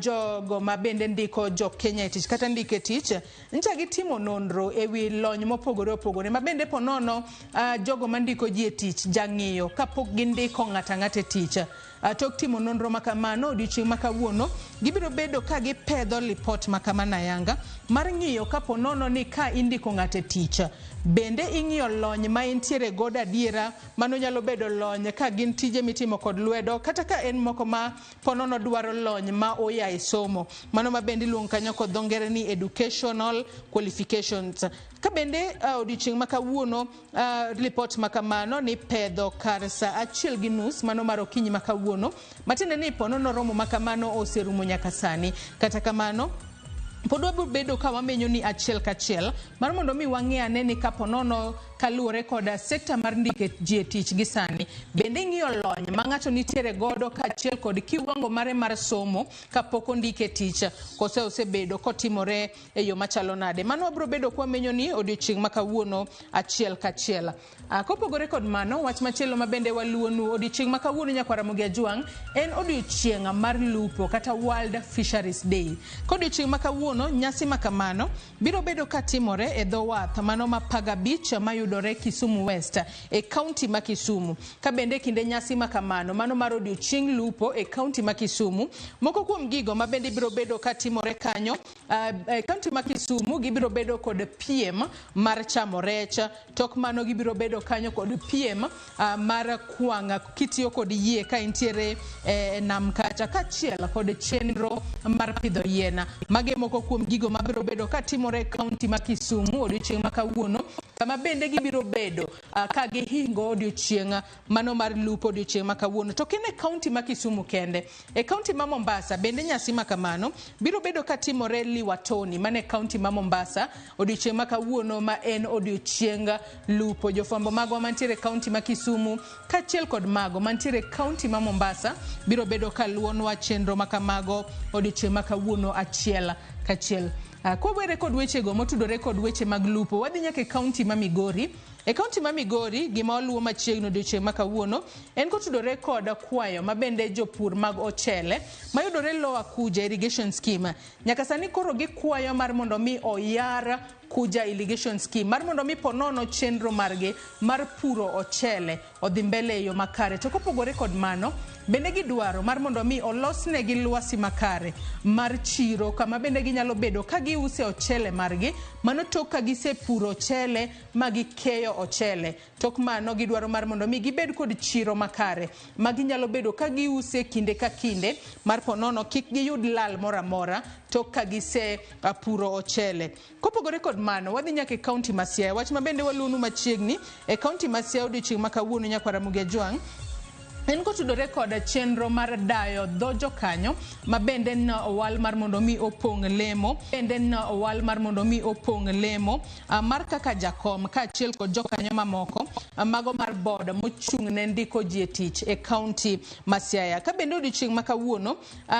jogo ma bende ndiko jo Kenya e tich kata ndiko e tich ncha gitimo nonro e wi lony mopogore opogore ma bende po nono jogo mandiko ji e tich jang'iyo kapok gindiko ng'ato ang'ata e tich. Tok timo nonro ma kamano odiochieng' ma kawuono, gibiro bedo ka gipedho lipot ma kamano ayanga mar ng'iyo kapo nono ni ka indiko ng'ato e tich, bende ing'iyo lony ma entiere godo adiera. Mano nyalo bedo lony ka gin tije mitimo kod lwedo, kata ka en moko ma ponono dwaro lony ma oya e somo, mano ma bende iluongo kanyo kod dho ngere ni educational qualifications. Ka bende odiochieng' ma kawuono lipot ma kamano ni pedho kar sa 1:30 mano mar okinyi ma kawuono, matiende ni ponono romo ma kamano oserumo nyaka sani. Kata kamano pod wabiro bedo ka wamenyo ni achiel kachiel mar mondo mi wang'e ane ni kapo nono kaluwore kod sekta mar ndiko ji e tich gi sani, bende ing'iyo lony ma ng'ato nitiere godo kaachiel kod kiwango mare mar somo kapok ondike e tich, kose osebedo kotimore e yo machalo nade. Mano wabiro bedo kwamenyo ni odiochieng' ma kawuono achiel kachiel. Kopogore kod mano, wach machielo ma bende waluwonu odiochieng' ma kawuono nyakwar Ramogi Ajwang' en odiochieng' mar lupo kata World Fisheries Day. Kodiochieng' ma kawuono, nyasi ma kamano biro bedo katimore e dho wath mano ma Paga Beach mayudore Kisumu West e kaunti ma Kisumu. Ka bende kinde nyasi ma kamano mano mar odiochieng' lupo e kaunti ma Kisumu, moko kuom gigo ma bende biro bedo katimore kanyo e kaunti ma Kisumu, gibiro bedo kod piem mar chamo rech. Tok mano gibiro bedo kanyo kod piem mar kwang' kitiyo kod yie ka intiere e nam kacha, kaachiel kod chenro mar pidho yien. Magi moko kuom gigo mabiro bedo katimore e kaunti ma Kisumu odiochieng' ma kawuono, kama bende gibiro bedo ka gihingo odiochieng' mano mar lupo odiochieng' ma kawuono. To kendo e kaunti ma Kisumu kende, e kaunti ma Mombasa bende nyasi ma kamano biro bedo katimore Liwatoni mane kaunti ma Mombasa odiochieng' ma kawuono, ma en odiochieng lupo. Jofwambo magwa mantiere e kaunti ma Kisumu kaachiel kod mago mantiere e kaunti ma Mombasa biro bedo ka luwonwa chenro ma kamago odiochieng' ma kawuono achiel kachiel. Kwawere kod wechego motudore kod weche mag lupo, wadhi nyaka e kaunti ma Migori. E kaunti ma Migori, gima waluwo machiegni odiochieng' ma kawuono en kotudore kod kwayo ma bende jopur mag ochele mayudore Lower Kuja Irrigation Scheme. Nyaka sani koro gikwayo mar mondo mi oyar Kuja Irrigation Scheme mar mondo mi ponono chenro margi mar puro ochele odhi mbele e yo makare. To kopogore kod mano, bende gidwaro mar mondo mi olosnegi lwasi makare mar chiro kama bende ginyalo bedo ka giuse ochele margi, mano tok ka gisepuro ochele ma gikeyo ochele. Tok mano gidwaro mar mondo mi gibed kod chiro makare ma ginyalo bedo ka giuse kinde ka kinde mar ponono kik giyud lal moro amora tok ka gise puro ochele. Kopogore kod mano, wadhi nyaka e kaunti ma Siaya. Wach ma bende waluwonu machiegni e kaunti ma Siaya odiochieng' ma kawuono nyakwar Ramogi Ajwang' en kotudore kod chenro mar dayo dho jokanyo ma bende owal mar mondo mi opong' lemo, bende owal mar mondo mi opong' lemo mar kaka jakom kaachiel kod jokanyo mamoko mago mar board mochung' ne ndiko ji e tich e kaunti ma Siaya. Ka bende odiochieng' ma kawuono,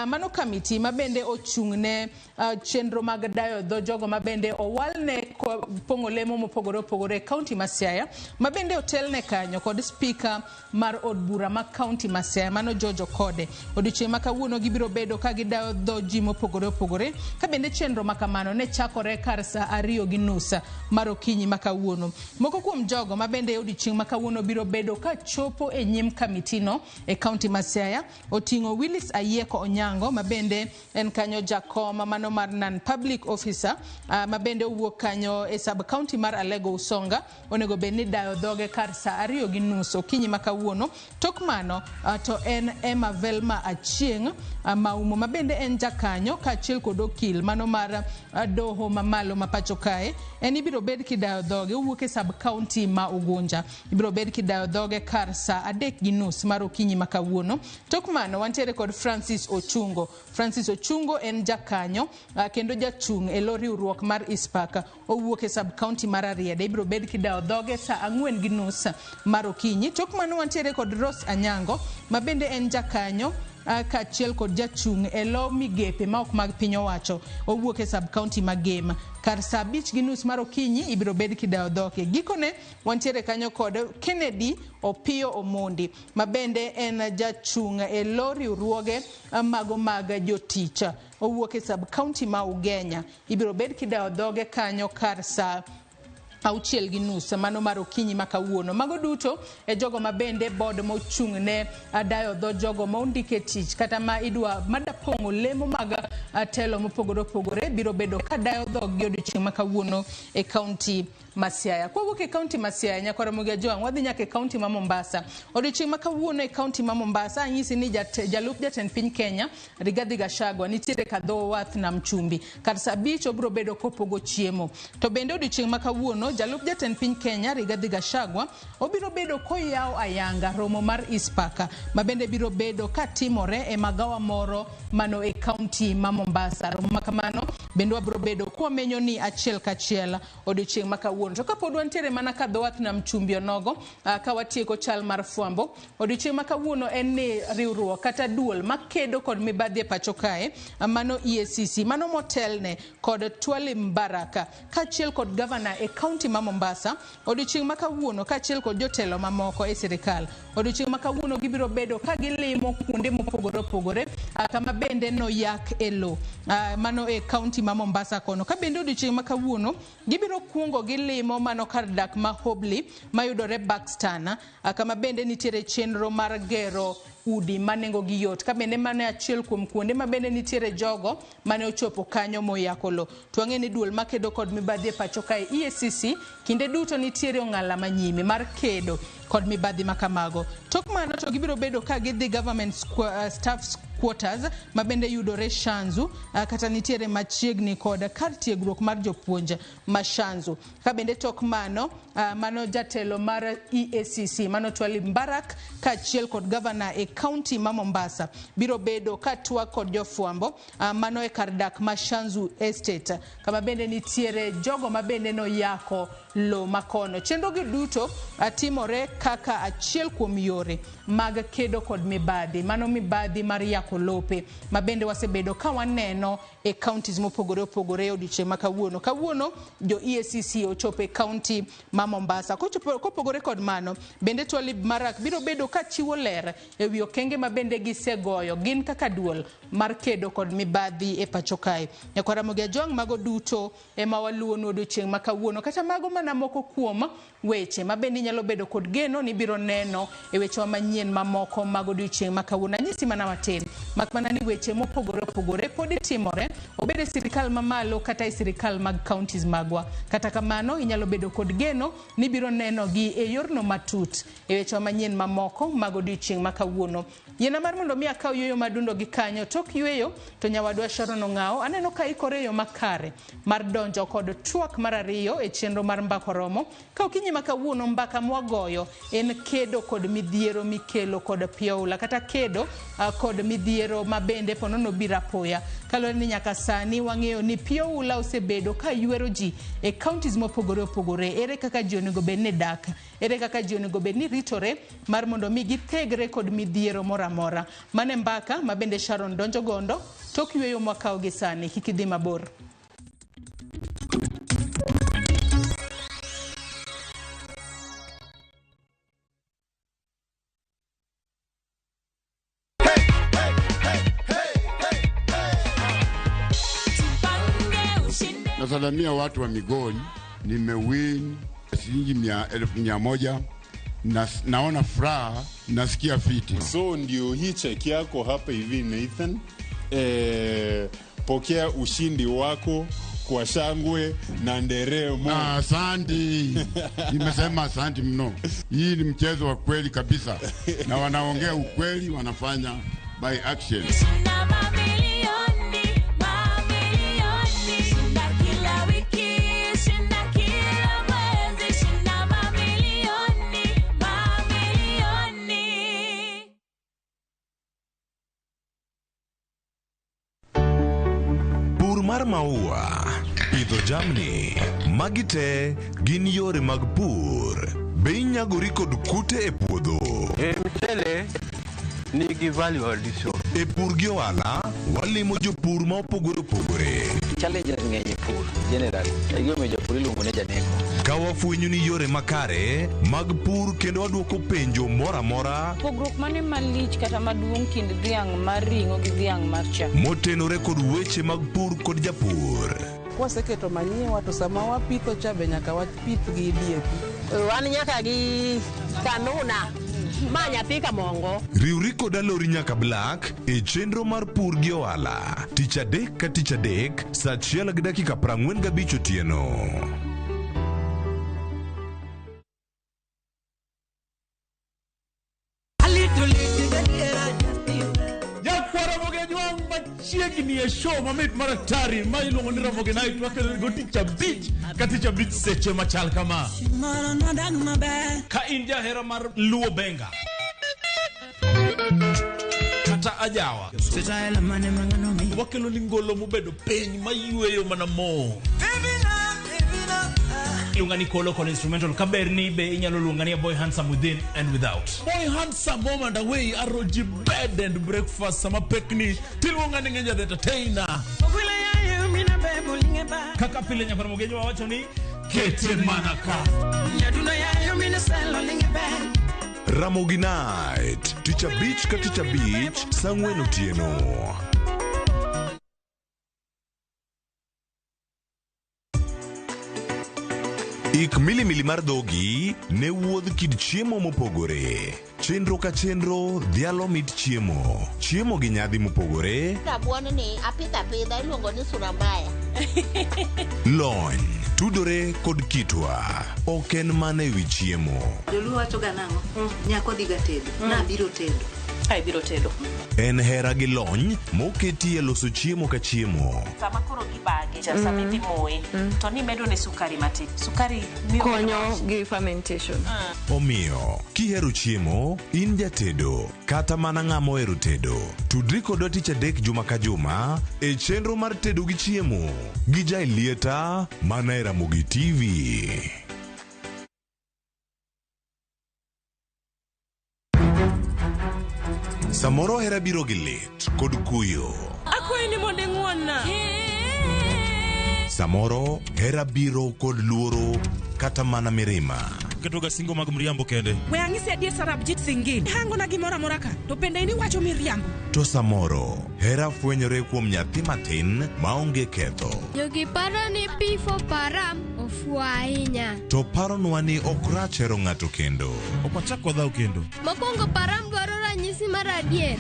mano kamiti ma bende ochung' ne chenro mag dayo dho jogo ma bende owal ne pong'o lemo mopogore opogore e kaunti ma Siaya, ma bende otelne kanyo kod spika mar od bura ma kaunti ma Siaya mano George Okode. Odiochieng' ma kawuono gibiro bedo ka gidayo dho ji mopogore opogore, ka bende chenro ma kamano ne chakore kar sa 2:30 mar okinyi ma kawuono. Moko kuom jogo ma bende odiochieng' ma kawuono biro bedo ka chopo e nyim kamitino e kaunti ma Siaya oting'o Willis Ayieko Onyango ma bende en kanyo jakom mano mar non public officer ma bende owuok kanyo e sub county mar Alego Usonga, onego bed ni dayo dhoge kar sa 2:30 okinyi ma kawuono. Tok mano to en Emma Velma Achieng' Maumo ma bende en jakanyo kaachiel kod okil mano mar doho mamalo ma pacho kae, en ibiro bed kidayo dhoge owuok e sub county ma Ugunja, ibiro bed kidayo dhoge kar sa 3:30 mar okinyi ma kawuono. Tok mano wantiere kod Francis Ochungo. Francis Ochungo en jakanyo kendo jachung' e lo riwruok mar ISPAC, owuok e sub county mar Arieda, ibiro bed kidayo dhoge sa 4:30 mar okinyi. Tok mano wantiere kod Rose Anyango ma bende en jakanyo kaachiel kod jachung' e lo migepe ma ok mag piny owacho, owuok e sub county ma Gem, kar sa 5:30 mar okinyi ibiro bed kidayo dhoge. Gikone wantiere kanyo kod Kennedy Opiyo Omondi ma bende en jachung' e lo riwruoge mago mag jotich, owuok e sub county ma Ugenya, ibiro bed kidayo dhoge kanyo kar sa 6:30 mano mar okinyi ma kawuono. Mago duto e jogo ma bende board mochung' ne dayo dho jogo ma ondike tich kata ma idwa madapong'o lemo mag telo mopogore opogore biro bedo ka dayo dhoggi odiochieng' ma kawuono e kaunti ma Siaya. Kwawuok e kaunti ma Siaya, Nyakwar Ramogi Ajwang', wadhi nyaka e kaunti ma Mombasa. Odiochieng' ma kawuono e kaunti ma Mombasa, anyisi ni jalup jatend piny Kenya, Rigathi Gachagua, nitiere ka dho wath Nam Chumbi. Kar sa 5 obiro bedo kopogo chiemo. To bende odiochieng' ma kawuono, jalup jatend piny Kenya, Rigathi Gachagua, obiro bedo koyawo ayanga romo mar ICPAK, ma bende biro bedo katimore e magawa moro mano e kaunti ma Mombasa. Romo ma kamano bende wabiro bedo kwamenyo ni achiel kachiel odiochieng' ma kawuono. To kapod wantiere mana ka dho wath Nam Chumbi onogo, ka watieko chal mar fwambo, odiochieng' ma kawuono en ni riwruok kata duol makedo kod mibadhi e pacho kae, mano EACC, mano motelne kod Twalib Mbaraka, kaachiel kod gavana e kaunti ma Mombasa, odiochieng' ma kawuono kaachiel kod jotelo mamoko e sirikal. Odiochieng' ma kawuono gibiro bedo ka gilimo kuonde mopogore opogore, kama bende noyak e lo, mano e kaunti ma Mombasa kono. Ka bende odiochieng' ma kawuono gibiro kuongo gilimo mano kar dak ma Hobley mayudore Buxton, kama bende nitiere chenro mar gero udi ma nengogi yot. Ka bende mano e achiel kuom kuonde ma bende nitiere jogo mane ochopo kanyo moyako lo. To wang'e ni duol makedo kod mibadhi e pacho kae EACC kinde duto nitiere ong'ala manyime mar kedo kod mibadhi ma kamago. Tok mano to gibiro bedo ka gidhi government staff quarters ma bende yudore Shanzu, kata nitiere machiegni kod kar tiegruok mar jopuonj ma Shanzu. Ka bende tok mano, mano jatelo mar EACC mano Twalib Mbarak kaachiel kod gavana e kaunti ma Mombasa biro bedo ka twak kod jofwambo, mano e kar dak ma Shanzu Estate, kama bende nitiere jogo ma bende noyako lo makono. Chenro gi duto timore kaka achiel kuom yore mag kedo kod mibadhi, mano mibadhi mar yako lope ma bende wasebedo ka waneno e counties mopogore opogore e odiochieng' ma kawuono. Kawuono jo EACC ochopo e kaunti ma Mombasa. Kopogore kod mano, bende Twalib Mbarak biro bedo ka chiwo ler e wi okenge ma bende gisegoyo gin kaka duol mar kedo kod mibadhi e pacho kae. Nyakwar Ramogi Ajwang', mago duto ema waluwonu odiochieng' ma kawuono, kata mago mana moko kuom weche ma bende inyalo bedo kod geno ni biro neno e wechewa manyien mamoko mag odiochieng' ma kawuono. Anyisi mana matin, mak mana ni weche mopogore opogore pod timore, obed e sirikal mamalo kata e sirikal mag counties magwa. Kata kamano, inyalo bedo kod geno ni biro neno gi e yorno matut e wechewa manyien mamoko mag odiochieng' ma kawuono. Yiena mar mondo mi akaw yueyo madundo gi kanyo. Tok yueyo to nyawadwa Sharon Ong'awo aneno ka ikore e yo makare mar donjo kod twak mar ariyo e chenro mar Mbaka Oromo. Ka okinyi ma kawuono mbaka mwagoyo en kedo kod midhiero mikelo kod pi oula, kata kedo kod midhiero ma bende ponono biro apoya. Kaluwore ni nyaka sani wang'eyo ni pi oula osebedo ka ywero ji e counties mopogore opogore. Ere kaka ji onego bed ni dak? Ere kaka ji onego bed ni ritore mar mondo mi githegre kod midhiero moro amora? Mano e mbaka ma bende Sharon donjo gondo tok yueyo mwakawo gi sani. Kik idhi mabor. Nasalamia watu wa Migori, nimewin shilingi 1,100 na naona furaha, nasikia fiti. So ndio hii cheki yako hapa hivi Nathan. Pokea ushindi wako kwa shangwe na nderemo. Asante. Nimesema asante mno. Hii ni mchezo wa kweli kabisa. Na wanaongea ukweli, wanafanya by action. Pur mar maua, pidho jamni, magi te gin yore mag pur. Be inyagori kod kute e puodho? Mchele nigi value addition. E pur gi ohala, walimo jopur ma opogore opogore. Challenges ng'eny e pur generally. E gimomiyo japur iluongo ni janeko. Ka wafwenyo ni yore makare mag pur kendo waduoko penjo moro amora Pogruok mane malich kata maduong' kind dhiang' mar ring'o gi dhiang' mar chak? motenore kod weche mag pur kod japur. Kwaseketo manyiwa to sama wapitho cha be nyaka wapith gi DAP. Wan nyaka gi kanuna ma nyathi kamongo. Riwri kod Alori nyaka Black e chenro mar pur gi ohala. Tich adek ka tich adek, saa 1:45 otieno. Machiegni e show mamit mar atari ma iluongo ni Ramogi Night wakelo go tich abich ka tich abich seche machal kama. Ka in jahera mar Luo Benga kata ajawa, wakelo ni ngolo mobedo piny mayweyo mana mo. Iluonga ni Kolo kod instrumental kaber ni be inyalo luonga ni Boy Handsome within and without. Boy Handsome home and away aroji bed and breakfast sama pekni tiluonga ni Ngeja the entertainer. Kaka pile nyakwar Mogenyo wawacho ni kete mana ka. Ramogi Night, tich abich ka tich abich, saa 4 otieno. Ik milimili mar dhogi ne wuodh kit chiemo mopogore. Chenro ka chenro dhialo mit chiemo. Chiemo gi nyadhi mopogore. Rabuon ni apidha apidha iluongo ni sura mbaya. Lony tudore kod kitwa. Ok en mana ewi chiemo. Joluo wacho ga nang'o? Nyako dhi ga tedo. Nabiro tedo. Ai biro tedo. En hera gi lony moketi e loso chiemo ka chiemo. Sama koro gibage, sama idhi moye, to nimedo ne sukari matin. Sukari miyo konyo gi fermentation. Omiyo, kihero chiemo, in jatedo, kata mana ng'ama ohero tedo. Tudri kodwa tich adek juma ka juma e chenro mar tedo gi chiemo gi Jailieta mana e Ramogi TV. Samoro hera biro gi lit kod kuyo. Akwayi ni mondo ing'won-na. Samoro hera biro kod luoro kata mana mirima. Ketoga singo mag mriambo kende. We ang'isi adier Sarabjit Singh. Hangona gimoro amora ka, to bende in iwacho miriambo. To samoro hera fwenyore kuom nyathi matin maonge ketho. Jogi paro ni P4 Param ofuwo ahinya. To paronwa ni ok rach hero ng'ato kendo. Ok wachak wadhaw kendo. Mokwongo Param dwaro ranyisi mar adier.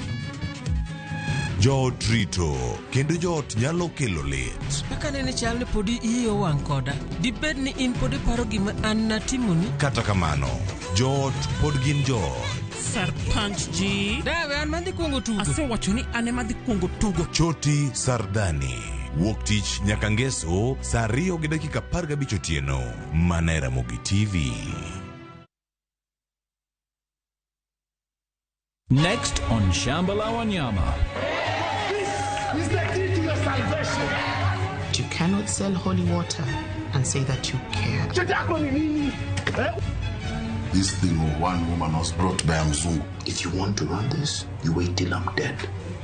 Joot rito kendo joot nyalo kelo lit. Kaka nene chal ni podi iyi owang' koda. Dibed ni in pod iparo gima an natimoni? Kata kamano, joot pod gin joot. Sarpanch ji. Dawe an madhi kuongo tugo. Asewacho ni an ema dhi kuongo tugo. Choti Sardani. Wuok tich nyaka ngeso saa 2:15 otieno. Mana e Ramogi TV. Next on Shamba la Wanyama. This is the key to your salvation. You cannot sell holy water and say that you care. This thing of one woman was brought by a Mzungu. If you want to run this, you wait till I'm dead.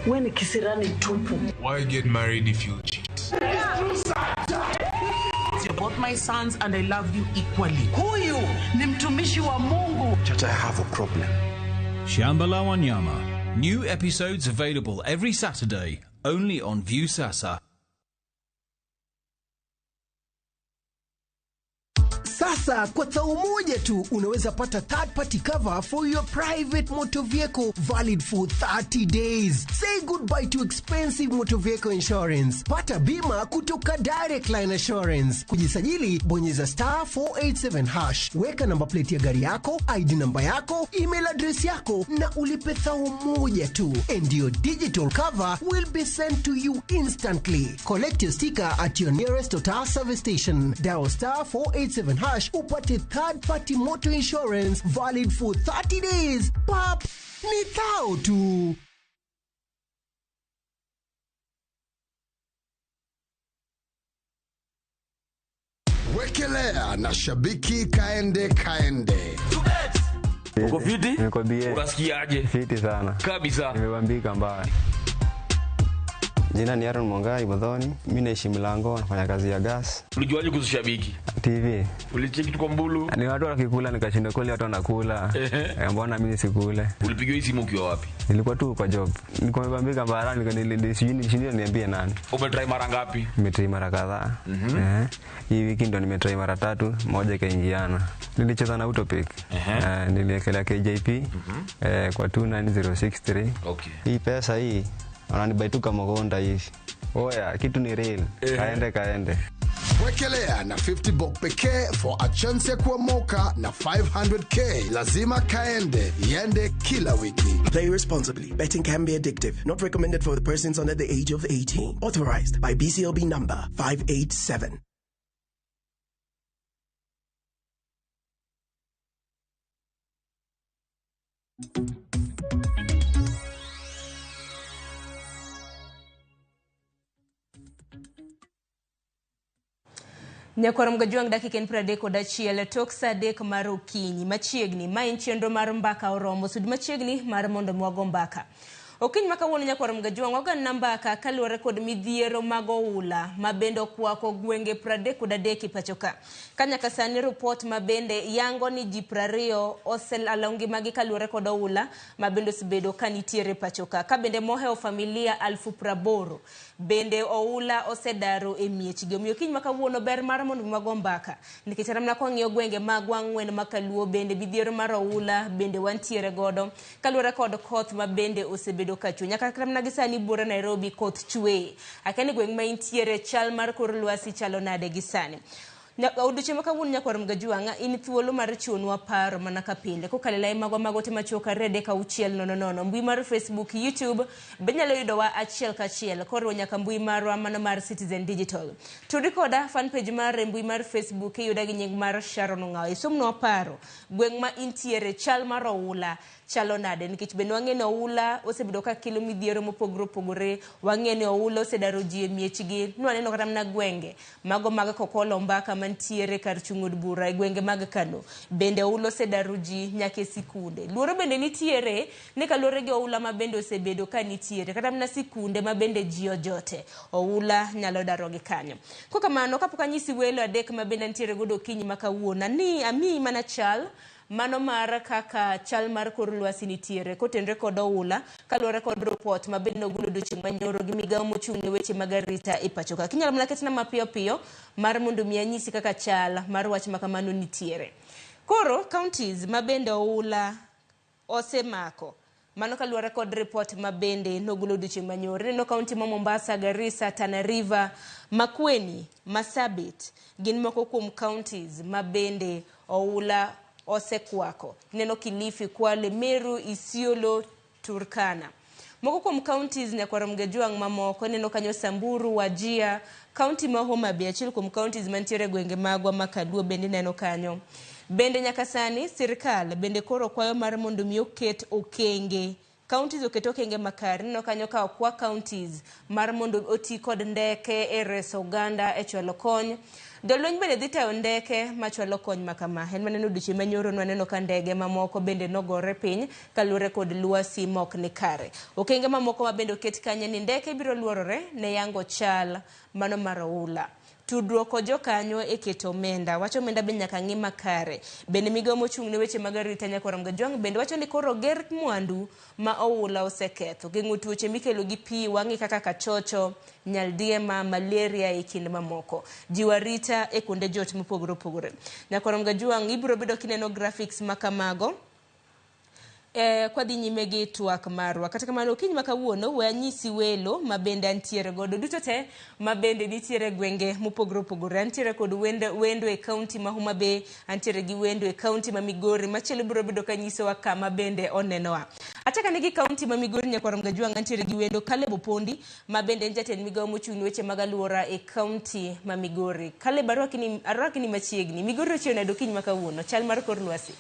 When kisirani tupu. Why get married if you cheat? You're both my sons and I love you equally. Huyu ni mtumishi wa Mungu. Chacha, I have a problem. Shamba la Wanyama. New episodes available every Saturday, only on Viusasa. Sasa kwa thao moja tu unaweza pata third party cover for your private motor vehicle valid for 30 days. Say goodbye to expensive motor vehicle insurance. Pata bima kutoka Direct Line Assurance. Kujisajili, bonyeza star 487 hash. Weka namba plate ya gari yako, ID namba yako, email address yako na ulipe thao moja tu. And your digital cover will be sent to you instantly. Collect your sticker at your nearest Total service station. Dial star 487 hash upate third party motor insurance valid for 30 days. Pap, ni thao tu. Wekelea na shabiki kaende kaende. Uko fiti? Niko bie. Unasikiaje? Fiti sana. Kabisa. Nimebambika mbaya. Jina ni Aaron Mongai Modhoni, mimi naishi Mlango, nafanya kazi ya gas. Ulijuaje kuhusu Shabiki? TV. Ulicheki tu kwa Mbulu? Ni watu wakikula nikashinda kweli watu wanakula. Mbona mimi nisikule? Ulipigiwa hii simu ukiwa wapi? Nilikuwa tu kwa job. Nilikuwa nimebambika barani, sijui nishindie niambie nani. Umetry mara ngapi? Nimetry mara kadhaa. Hii wiki ndo nimetry mara tatu, moja ikaingiana. Nilicheza na Utopic. Niliekelea KJP kwa 29063. Okay. Hii pesa hii wananibaituka mgonda hivi. Oya, kitu ni real. Kaende kaende. Wekelea na 50 bob pekee for a chance ya kuomoka na 500k. Lazima kaende, iende kila wiki. Play responsibly. Betting can be addictive. Not recommended for the persons under the age of 18. Authorized by BCLB number 587. Nyakwar Mgajuang' dakika en 31 tok saa 3 mar okinyi machiegni. Ma en chenro mar mbaka oromo sud machiegni mar mondo mwago mbaka. Okinyi ma kawuono Nyakwar Mgajuang' waganna mbaka kaluwore kod midhiero mag oula ma bende okwako gwenge 33 e pacho ka. Ka nyaka sani ripot ma bende yango ni ji 20 oselalo ngimagi kaluwore kod oula ma bende osebedo ka nitiere pacho ka. Ka bende mohewo familia 80,000 bende oula osedaro e miechgi. Omiyo okinyi ma kawuono ber mar mondo wago mbaka nikech namna kwang'iyo gwenge magwa ang'wen ma kaluo bende midhiero mar oula bende wantiere godo kaluwore kod koth ma bende osebedo ka chwe. Nyaka kata mana gi sani buore Nairobi koth chwe. Akia ni gweng' ma intiere chal mar kor lwasi chalo nade gi sani. Odiochieng' ma kawuono Nyakwar Mgajuang' in thuolo mar chiwonwa paro mana ka pile kokalo e lai magwa mag ote machuok 2 3 6 0 0 mbui mar Facebook, YouTube be inyalo yudowa achiel kachiel koriwo nyaka mbui marwa mano mar Citizen Digital. Tudi koda fan page mar mbui mar Facebook iyuda gi nying mar Sharon Ong'awo. Isomnwa paro gweng' ma intiere chal mar oula chalo nade nikech bende wang'e ni oula osebedo ka kelo midhiero mopogore opogore. Wang'e ni oula osedaro ji e miechgi. Nwaneno kata mana gwenge mago mag Kokolo Mbaka mantiere kar chung' od bura e gwenge mag Kano bende oula osedaro ji nyaka e sikunde. Luoro bende nitiere ni kaluwore gi oula ma bende osebedo ka nitiere kata mana sikunde ma bende ji ojote oula nyalo darogi kanyo. Kokamano kapok anyisi welo adek ma bende nitiere godo okinyi ma kawuono ni amiyi mana chal mano mar kaka chal mar kor lwasi nitiere kotenre kod oula kaluwore kod report ma bende nogolo odiochieng' manyoro gi migawo mochung' ne weche mag arita e pacho ka. Kinyalo mana ketna mapiyo piyo mar mondo mi anyisi kaka chal mar wach ma kamano nitiere. Koro counties ma bende oula osemako mano kaluwore kod report ma bende nogolo odiochieng' manyoro. Ineno county ma Mombasa, Garissa, Tana River, Makueni, Marsabit gin moko kuom counties ma bende oula osekwako. Ineno Kilifi, Kwale, Meru, Isiolo, Turkana. Moko kuom counties Nyakwar Mgajuang' mamoko ineno kanyo Samburu, Wajir, county ma Homa Bay, achiel kuom counties mantiere e gwenge magwa ma Kaluo bende ineno kanyo. Bende nyaka sani sirkal bende koro kwayo mar mondo mi oket okenge. Counties oket okenge makare. Ineno kanyo ka okwa counties mar mondo oti kod ndeke e reso oganda e chwalo kony. Jolweny bende dhi tayo ndeke machwalo kony ma kama. En maneno odiochieng' manyoro nwaneno ka ndege mamoko bende nogore piny kaluwore kod lwasi mok ni kare. Okenge mamoko ma bende oket kanyo ni ndeke biro luorore ne yango chal mano mar oula. Tudruok kod jokanyo e keto omenda. Wach omenda bende nyaka ng'i makare. Bende migawo mochung' ne weche mag arita Nyakwar Mgajuang' bende wacho ni koro ger mwandu ma oula oseketho. Geng'o tuoche mikelo gi pi wang'i kaka kachocho, nyaldiema, malaria e kind mamoko. Jiwo arita e kuonde jot mopogore opogore. Nyakwar Mgajuang' ibiro bedo kineno graphics ma kamago kwadhi nyime gi twak marwa. Kata kamano okinyi ma kawuono we anyisi welo ma bende antiere godo duto te ma bende nitiere gwenge mopogore opogore. Antiere kod wendo e county ma Homa Bay, antiere gi wendo e county ma Migori, machielo biro bedo ka nyisowa kama bende onenowa. Achaka nigi county ma Migori Nyakwar Mgajuang' antiere gi wendo Caleb Opondi ma bende en jatend migawo mochung' ne weche mag alwora e county ma Migori. Caleb, arwaki ni machiegni. Migori ochiew nade okinyi ma kawuono? Chal mar kor lwasi.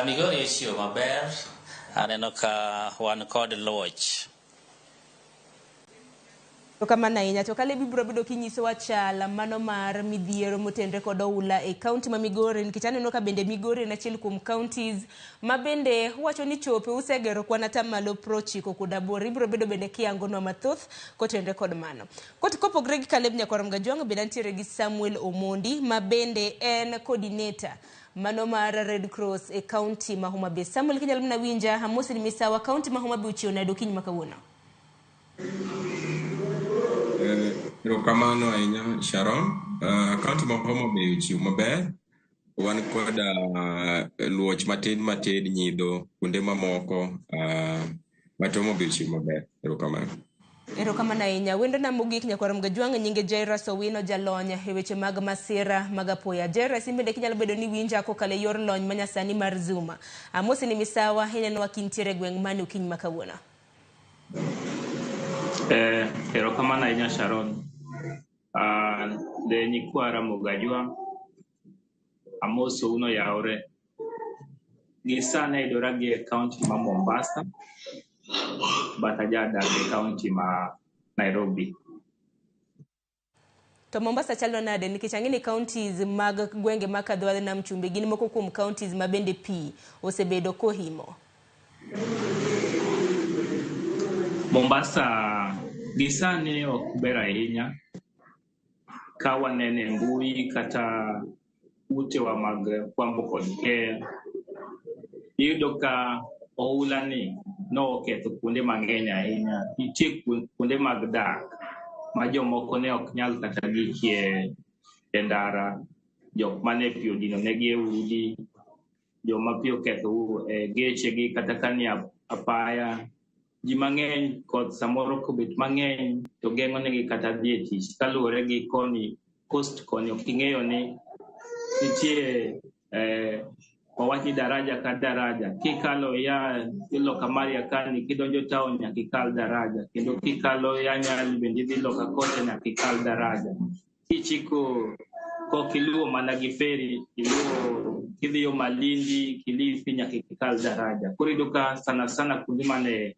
Migori ochiew maber. Aneno ka wan kod loch. Kamano ahinya to Caleb ibiro bedo kinyisowa chal mano mar midhiero motenre kod oula e kaunti ma Migori, nikech aneno ka bende Migori en achiel kuom counties ma bende wacho ni chope usegero kwan atamalo 98. Ibiro bedo bende kiyangonwa mathoth kotenre kod mano. Kopogre gi Caleb Nyakwar Mgajwang', bende antiere gi Samuel Omondi ma bende en coordinator mano mar Red Cross e kaunti ma Homa Bay. Samuel, kinyalo mana winja, amosi ni misawa, kaunti ma Homa Bay ochiew nade okinyi ma kawuono? Erokamano ahinya Sharon. Kaunti ma Homa Bay ochiw maber. Wan kod luoch matin matin nyidho kuonde mamoko, but Homa Bay ochiw maber. Erokamano. Erokamano ahinya. Wendona mogik Nyakwar Mgajwang' nyinge Jairus Owino, jalony e weche mag masira mag apoya. Jairus, in bende kinyalo bedo ni winja kokalo e yor lony manyasani mar Zoom. Amosi ni misawa, inenowa kintiere e gweng' mane okinyi ma kawuono? Erokamano ahinya Sharon. De nyikwa Ramogi Ajwang', amosou noyawre. Gi sani ayudora gi e kaunti ma Mombasa, but ajadak e kaunti ma Nairobi. To Mombasa chalo nade? Nikech ang'e ni counties mag gwenge mag Kadho Nam Chumbi gin moko kuom counties ma bende pi osebedo kohimo. Mombasa gi sani ok ber ahinya ka wanene e mbui kata utewa mag fwambo kod keyo. Iyudo ka oula ni noketho kuonde mang'eny ahinya. Nitie kuonde mag dak ma jomoko ne ok nyal kata gikie e ndara, jok mane pi odino negi e udi, joma pi oketho e gechegi kata ka nie apaya. Ji mang'eny koth samoro kobet mang'eny to geng'o negi kata dhi e tich kaluwore gi koni coast koni ok ing'eyo ni nitie wawach ni daraja ka daraja kikalo ya loka Mariakani kidonjo town nyaka ikal daraja, kendo kikalo ya Nyali bende idhi loka kocha nyaka ikal daraja. Kichiko kok iluwo mana gi feri, iluwo kidhiyo Malindi, Kilifi nyaka ikal daraja. Koro iyudo ka sana sana kuonde mane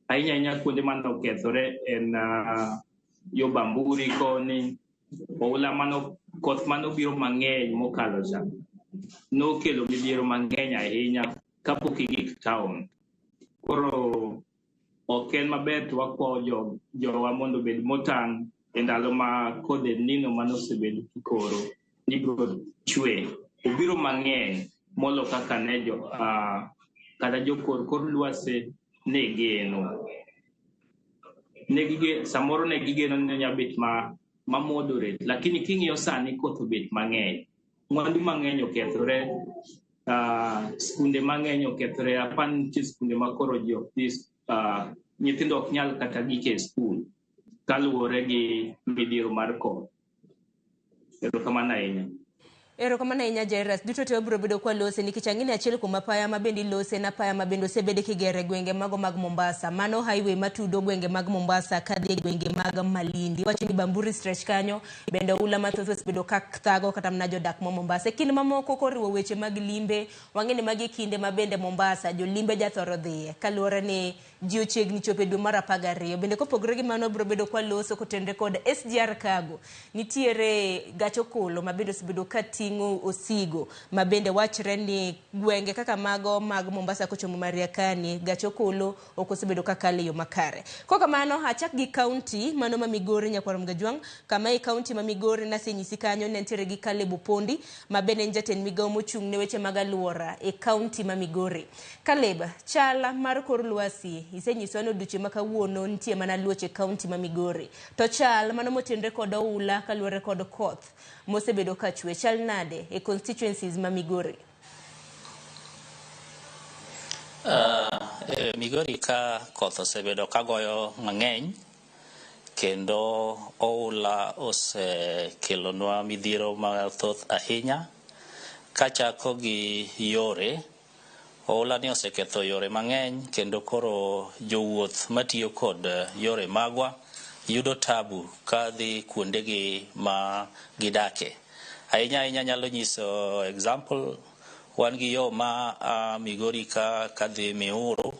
ahinya ahinya kuonde mane okethore en yo Bamburi koni, oula mano koth manobiro mang'eny mokalo cha nokelo midhiero mang'eny ahinya kapok igik town. Koro ok en maber to wakwayo jowa mondo obed motang' e ndalo ma kodh El Nino manosebedo kikoro ni biro chwe. Obiro mang'eny molo kaka ne kata jokor kor lwasi ne geno. Samoro ne gigeno ni onyalo bet ma moderate, lakini king'iyo sani koth obet mang'eny. Mwandu mang'eny okethore, skunde mang'eny okethore. Apani nitie skunde ma koro ji ok dhi, nyithindo ok nyal kata gik e skul kaluwore gi midhiero mar koth. Erokamano ahinya. Erokamano ahinya Jairus. Duto te wabiro bedo kwa lose nikech ang'e ni achiel kuom apaya ma bende ilose en apaya ma bende osebed kigero e gwenge mago mag Mombasa. Mano highway matudo gwenge mag Mombasa kadhi e gwenge mag Malindi. Wacho ni Bamburi stretch kanyo bende oula mathoth osebedo ka thago kata mana jodak ma Mombasa. E kinde mamoko koriwo weche mag limbe, wang'e ni magi kinde ma bende Mombasa jolimbe jathoro dhiye kaluwore ni ji ochiegni chopo e dwe mar 12. Bende kopogore gi mano wabiro bedo kwa loso kotenre kod SGR Cargo. Nitiere gach okolo ma bende osebedo ka ting'o osigo ma bende wachre ni gwenge kaka mago mag Mombasa kochomo Mariakani gach okolo ok osebedo ka kalo e yo makare. Kokamano achak gi kaunti mano ma Migori Nyakwar Mgajwang', kama e kaunti ma Migori nasenyisi kanyo ne nitiere gi Caleb Opondi ma bende en jatend migawo mochung' ne weche mag aluora e kaunti ma Migori. Caleb, chal mar kor lwasi isenyiswa ni odiochieng' ma kawuono nitie mana luoch e kaunti ma Migori. To chal mano motenre kod oula kaluwore kod koth mosebedo ka chwe chal nade e constituencies ma Migori? Migori ka koth osebedo ka goyo mang'eny kendo oula osekelonwa midhiero mathoth ahinya. Kachako gi yore, oula ni oseketho yore mang'eny kendo koro jowuoth matiyo kod yore magwa yudo tabu kadhi kuondegi ma gidake. Ahinya ahinya nyalo nyiso example, wan gi yo ma Migori ka kadhi Miuru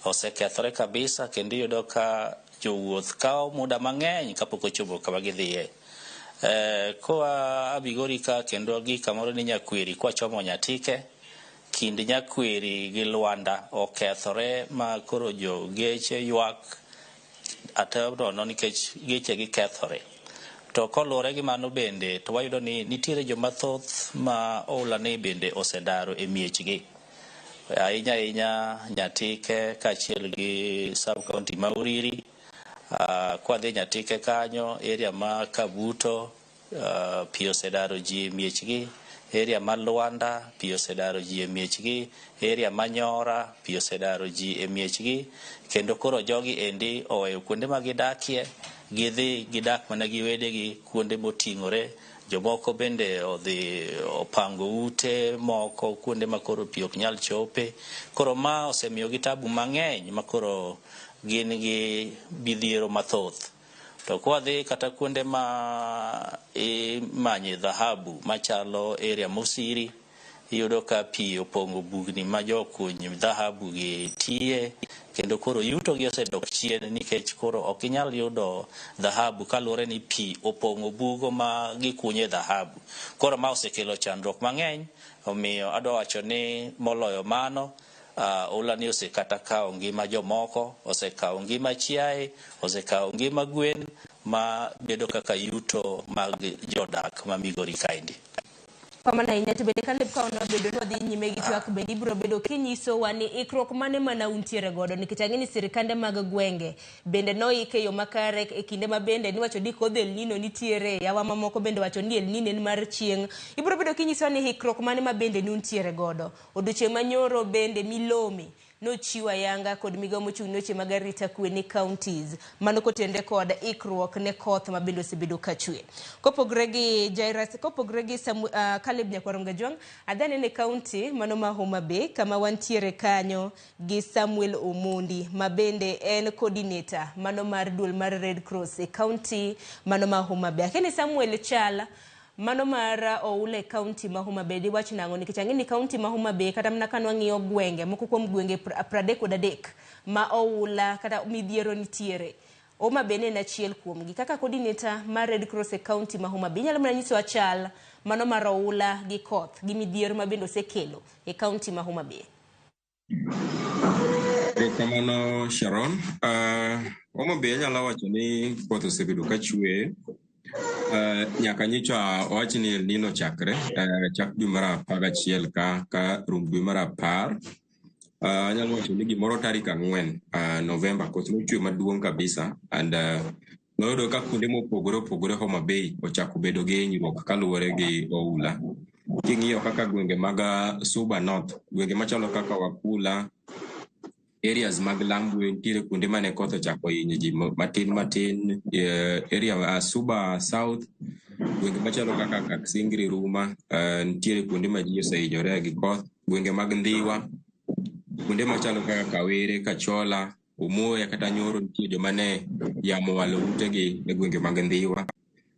osekethore kabisa kendo iyudo ka jowuoth kawo muda mang'eny kapok ochopo kama gidhiye. Koa Abigori ka kendo gi kamoro ni Nyakweri kwachomo Nyatike, kind Nyakweri gi Lwanda okethore ma koro jo geche ywak ata nono nikech geche gi kethore. To koluwore gi mano bende to wayudo ni nitiere joma thoth ma oula ni bende osedaro e miechgi. Ahinya ahinya Nyatike kaachiel gi sub county ma Uriri. Kwadhi Nyatike kanyo, area ma Kabuto, pi osedaro ji e miechgi. Area ma Lwanda, pi osedaro ji e miechgi. Area ma Nyora, pi osedaro ji e miechgi. Kendo koro jogi endi oweyo kuonde ma gidakie, gidhi gidak mana gi wedegi kuonde moting'ore. Jomoko bende odhi opango ute moko kuonde ma koro pi ok nyal chope. Koro ma osemiyogi tabu mang'eny ma koro gin gi midhiero mathoth. To kwadhi kata kuonde ma imanye dhahabu machalo area Mosiri, iyudo ka pi opong'o bugni ma jokuny dhahabu gi tiye, kendo koro yuto gi osedok chien nikech koro ok inyal yudo dhahabu kaluwore ni pi opong'o bugo ma gikunye dhahabu. Koro ma osekelo chandruok mang'eny, omiyo adwa wacho ni moloyo mano, oula ni osekata kawo ngima jomoko, osekawo ngima chiaye, osekawo ngima gwen ma bedo kaka yuto mag jodak ma Migori kaendi. Kamano ahinya to bende Caleb ka onobedo ni wadhi nyime gi twak bende ibiro bedo kinyisowa ni ikruok mane mana untiere godo nikech ang'e ni sirikande mag gwenge bende noik e yo makare e kinde ma bende niwacho ni kodh El Nino nitiere yawa mamoko bende wacho ni El Nino en mar chieng'. Ibiro bedo kinyisowa ni ikruok mane ma bende nuntiere godo. Odiochieng' manyoro bende milome nochiwo ayanga kod migawo mochung' ne weche mag arita kwe ne counties mano kotenre kod ikruok ne koth ma bende osebedo ka chwe. Kopogre gi Jairus, kopogre gi Caleb Nyakwar Ongajwang', adhi anene county mano ma Homa Bay kama wantiere kanyo gi Samuel Omondi ma bende en coordinator mano mar duol mar Red Cross e county mano ma Homa Bay. Akia ni Samuel chal mano mar oula e county ma Homa Bay diwach nang'o nikech ang'e ni county ma Homa Bay kata mana ka nwang'iyo gwenge moko kuom gwenge 33 ma oula kata midhiero nitiere Homa Bay ne en achiel kuomgi. Kaka coordinator mar Red Cross e county ma Homa Bay inyalo mana nyisowa chal mano mar oula gi koth gi midhiero ma bende osekelo e county ma Homa Bay. Erokamano Sharon. Homa Bay anyalo wacho ni koth osebedo ka chwe nyaka nyocha wach ni El Nino chakre chak dwe mar 11 ka rum dwe mar 10. Anyalo wacho ni gimoro tarik 4 Novemba koth nochwe maduong' kabisa and noyudo ka kuonde mopogore opogore Homa Bay ochako bedo gi hinyruok kaluwore gi oula. King'iyo kaka gwenge mag Suba North, gwenge machalo kaka Wakula, areas mag Lambwe nitiere kuonde mane koth ochako hinyo ji matin matin, area Suba South, gwenge machalo kaka Kaksingri, Ruma, nitiere kuonde ma ji osehinyore gi koth, gwenge mag Ndhiwa, kuonde machalo kaka Kawere, Kachola, Umoya kata Nyoro nitie joma ne yamo owalo utegi e gwenge mag Ndhiwa.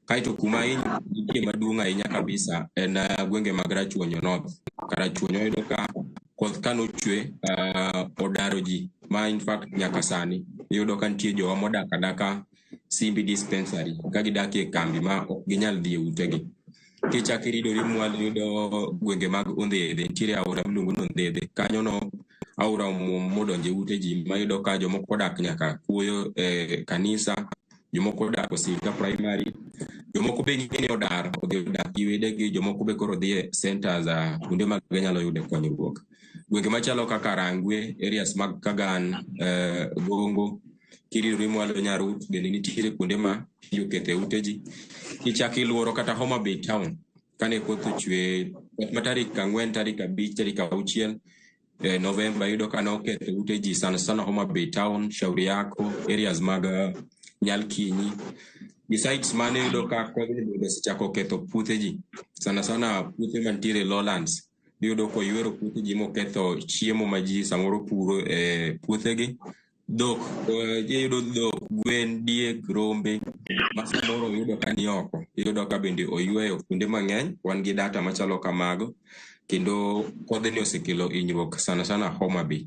Kaeto kuma hinyruok nitie maduong' ahinya kabisa en gwenge mag Rachuonyo North. Karachuonyo iyudo ka koth kanochwe odaro ji ma in fact nyaka sani iyudo ka nitie jowa modak adaka Simbi dispensary ka gidak e kambi ma ok ginyal dhi e utegi. Kichako iridori mwalo iyudo gwenge mag Ondhedhe, nitiere aora miluongo ni Ondhedhe. Kanyo no aora omuom modonjo e ute ji ma iyudo ka jomoko odak nyaka kuoyo e kanisa, jomoko odak Osika primary, jomoko be ng'e ni odar odhi odak gi wedegi, jomoko be koro dhi e centers kuonde ma ginyalo yude konyruok. Gwenge machalo kaka Rangwe, areas mag Kagan, Gongo, kiridori mwalo Nyarut bende nitiere kuonde ma pi oketho e ute ji. Kichako iluoro kata Homa Bay town kane koth ochwe koth ma tarik 4, tarik 5, tarik 6 Novemba iyudo ka noketho ute ji sana sana Homa Bay town, Shauri Yako, areas mag Nyalkinyi. Besides mano iyudo ka kodhni bende osechako ketho puothe ji sana sana puothe mantiere lowlands. Iyudo koywero puothe ji moketho chiemo ma ji samoro puro e puothegi. Dhok, iyudo dhok, gwen, diek, rombe ma samoro iyudo ka ni oko. Iyudo ka bende oyweyo kuonde mang'eny. Wan gi data machalo kamago. Kendo kodhni osekelo hinyruok sana sana Homa Bay.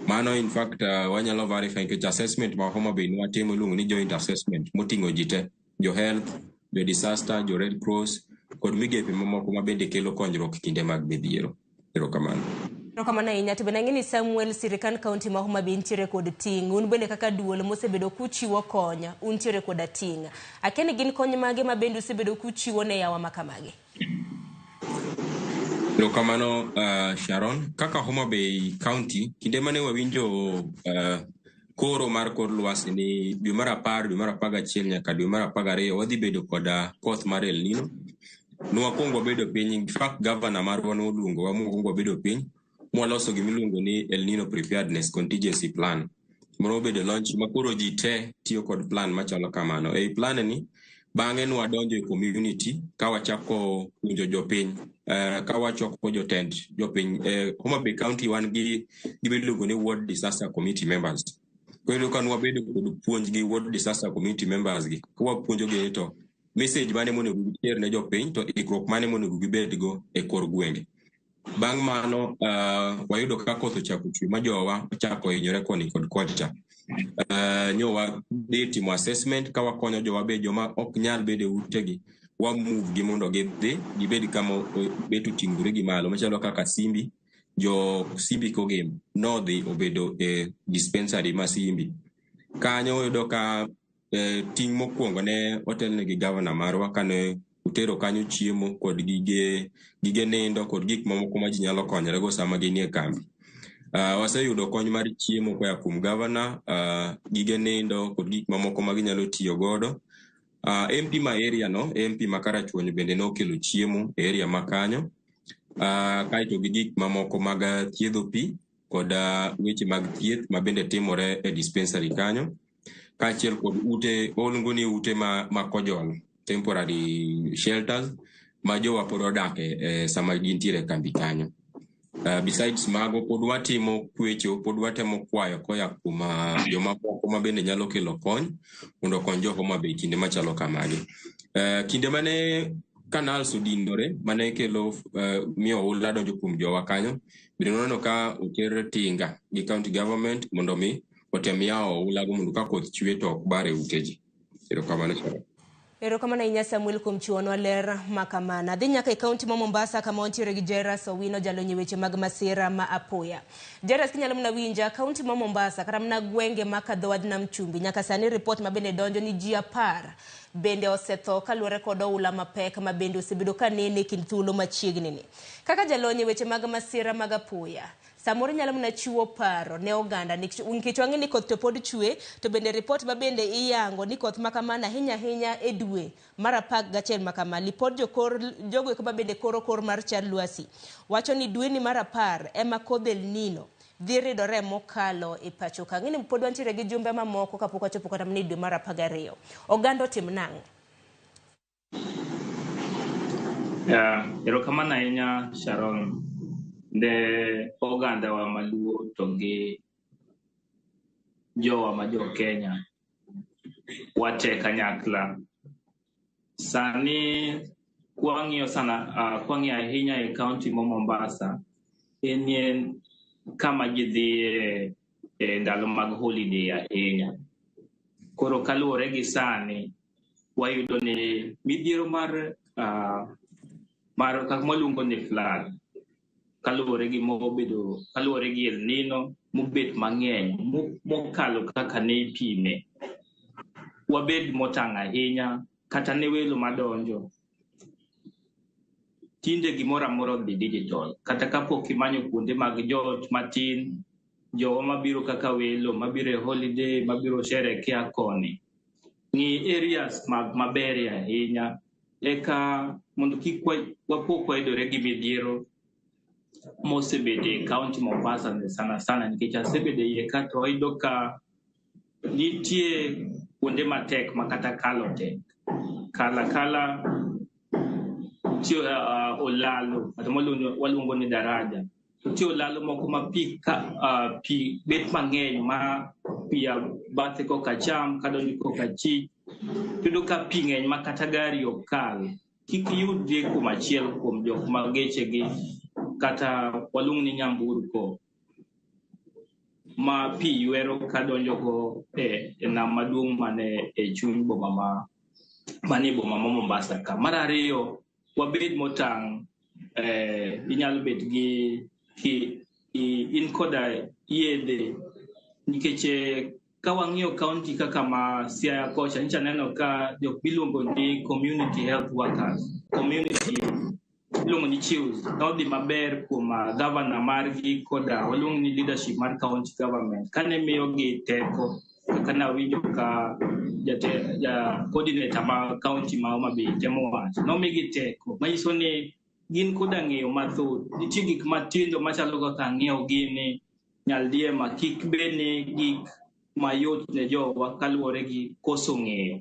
Mano in fact wanyalo verify nikech assessment ma Homa Bay nwatimo iluongo ni joint assessment moting'o ji te, jo health, jo disaster, jo Red Cross kod migepe mamoko ma bende kelo konyruok kinde mag midhiero. Erokamano. Erokamano ahinya. To bende ang'e ni Samuel, sirikand kaunti ma Homa Bay nitiere kod ting'. Un bende kaka duol mosebedo kuchiwo kony, untiere koda ting'. Akia ni gin kony mage ma bende usebedo kuchiwo ne yawa ma kamagi? Erokamano Sharon. Kaka Homa Bay County, kinde mane wawinjo koro mar kor lwasi ni dwe mar 10, dwe mar 11 nyaka dwe mar 12 wadhi bedo koda koth mar El Nino. Nwakwongo wabedo piny, in fact governor marwa noluongowa mwakwongo wabedo piny, mwaloso gimiluongo ni El Nino Preparedness Contingency Plan. Moro obedo launch ma koro ji te tiyo kod plan machalo kamano. Ei plan ni, bang'e nwadonjo e community ka wachako puonjo jopiny, ka wachoko jotend jopiny. Homa Bay County wan gi gima iluongo ni Ward Disaster Committee members. Koro iyudo ka nwabedo kod puonj gi Ward Disaster Committee members gi, ka wapuonjogi ni to message mane monego giter ne jopiny to ikruok mane monego gibedgo e kor gwenge. Bang' mano wayudo ka koth ochako chwe ma jowa ochako hinyore koni kod kocha. Nyo wadhi timo assessment ka wakonyo jowa be joma ok nyal bedo e utegi, wa move gi mondo gidhi gibed kama bet oting'ore gi malo machalo kaka Simbi. Jo Simbi Kogem nodhi obedo e dispensary ma Simbi. Kanyo oyudo ka ting' mokwongo ne otelne gi gavana marwa kane otero kanyo chiemo kod gige nindo kod gik mamoko ma ji nyalo konyorego sama ginie kambi. Waseyudo kony mar chiemo koa kuom gavana, gige nindo kod gik mamoko ma ginyalo tiyo godo. MP ma area no, MP ma Karachuonyo bende nokelo chiemo e area ma kanyo. Kaeto gi gik mamoko mag thiedho pi kod weche mag thieth ma bende timore e dispensary kanyo. Kaachiel kod ute, waluongo ni ute ma kojol, temporary shelters, ma jowa pod odake sama gintiere e kambi kanyo. Besides mago, pod watimo kwecho, pod watemo kwayo koya kuom jomamoko ma bende nyalo kelo kony mondo okony jo Homa Bay kinde machalo kamagi. Kinde mane canals odinore mane kelo miyo oula donjo kuom jowa kanyo, bende waneno ka oter tinga gi county government mondo mi otem yawo oulago mondo ka koth chwe to ok bar e ute ji. Erokamano Sharon. Erokamano ahinya Samuel kuom chiwonwa ler ma kamano. Adhi nyaka e kaunti ma Mombasa kama wantiere gi Jairus Owino, jalony e weche mag masira ma apoya. Jairus, kinyalo mana winja, kaunti ma Mombasa kata mana gwenge ma kadho wadh nam chumbi, nyaka sani ripot ma bende donjo ni ji 10 bende osetho kaluwore kod oula mapek ma bende osebedo ka nene e kind thuolo machiegni ni. Kaka jalony e weche mag masira mag apoya, samoro inyalo mana chiwo paro ne oganda nikech wang'e ni koth to pod chwe, to bende ripot ma bende iyango ni koth ma kamano ahinya ahinya e dwe mar 11 ma kama, lipod jokor jogo eko ma bende koro kor mar chal lwasi wacho ni dweni mar 10 ema kodh El Nino dhi ridore mokalo e pacho ka. Ang'e ni pod wantiere gi jumbe mamoko kapok wachopo kata mana e dwe mar 12. Oganda otim nang'o? Erokamano ahinya Sharon ne ogandawa maluo to gi jowa ma jo Kenya wate kanyakla. Sani kwang'iyo sana, kwang'iyo ahinya e kaunti ma Mombasa, en kama ji dhiye e ndalo mag holiday ahinya. Koro kaluwore gi sani, wayudo ni midhiero mar kaka waluongo ni flood, kaluwore gi mobedo, kaluwore gi El Nino mobet mang'eny mokalo kaka ne ipime. Wabed motang' ahinya kata ne welo madonjo. Tinde gimoro amora odhi digital, kata kapok imanyo kuonde mag jot matin, jowa mabiro kaka welo, mabiro e holiday, mabiro sherekea koni, ng'i areas mag maberie ahinya, eka mondo kik wapok wayudore gi midhiero mosebedo e kaunti Mombasa ni sana sana, nikech asebedo e iye ka to wayudo ka nitie kuonde matek ma kata kalo tek. Kala kala nitie olalo, kata waluongo ni daraja. Nitie olalo moko ma pi pi bet mang'eny ma pi ya bathe koka cham kadonjo koka chich. Iyudo ka pi ng'eny ma kata gari ok kal. Kik iyudri kuom achiel kuom jok ma gechegi kata waluong ni nyamburko. ma pi ywero kadonjogo e nam maduong' mane e chuny boma ma manie boma ma Mombasa ka. Mar ariyo, wabed motang', inyalo bet gi in koda yedhe nikech ka wang'iyo county kaka ma Siaya kocha, nyicha neno ka jok miluongo ni community health workers, community iluongo ni CHIWS, nodhi maber kuom governor margi koda waluongo ni leadership mar county government kane miyogi teko kaka nawinjo ka ja coordinator ma county ma Homa Bay temo wacho, nomigi teko manyiso ni gin koda ng'eyo mathoth. Nitie gik matindo machalo kaka ng'iewo gini nyaldiema kik bed ni gik mayot ne jowa kaluwore gi koso ng'eyo.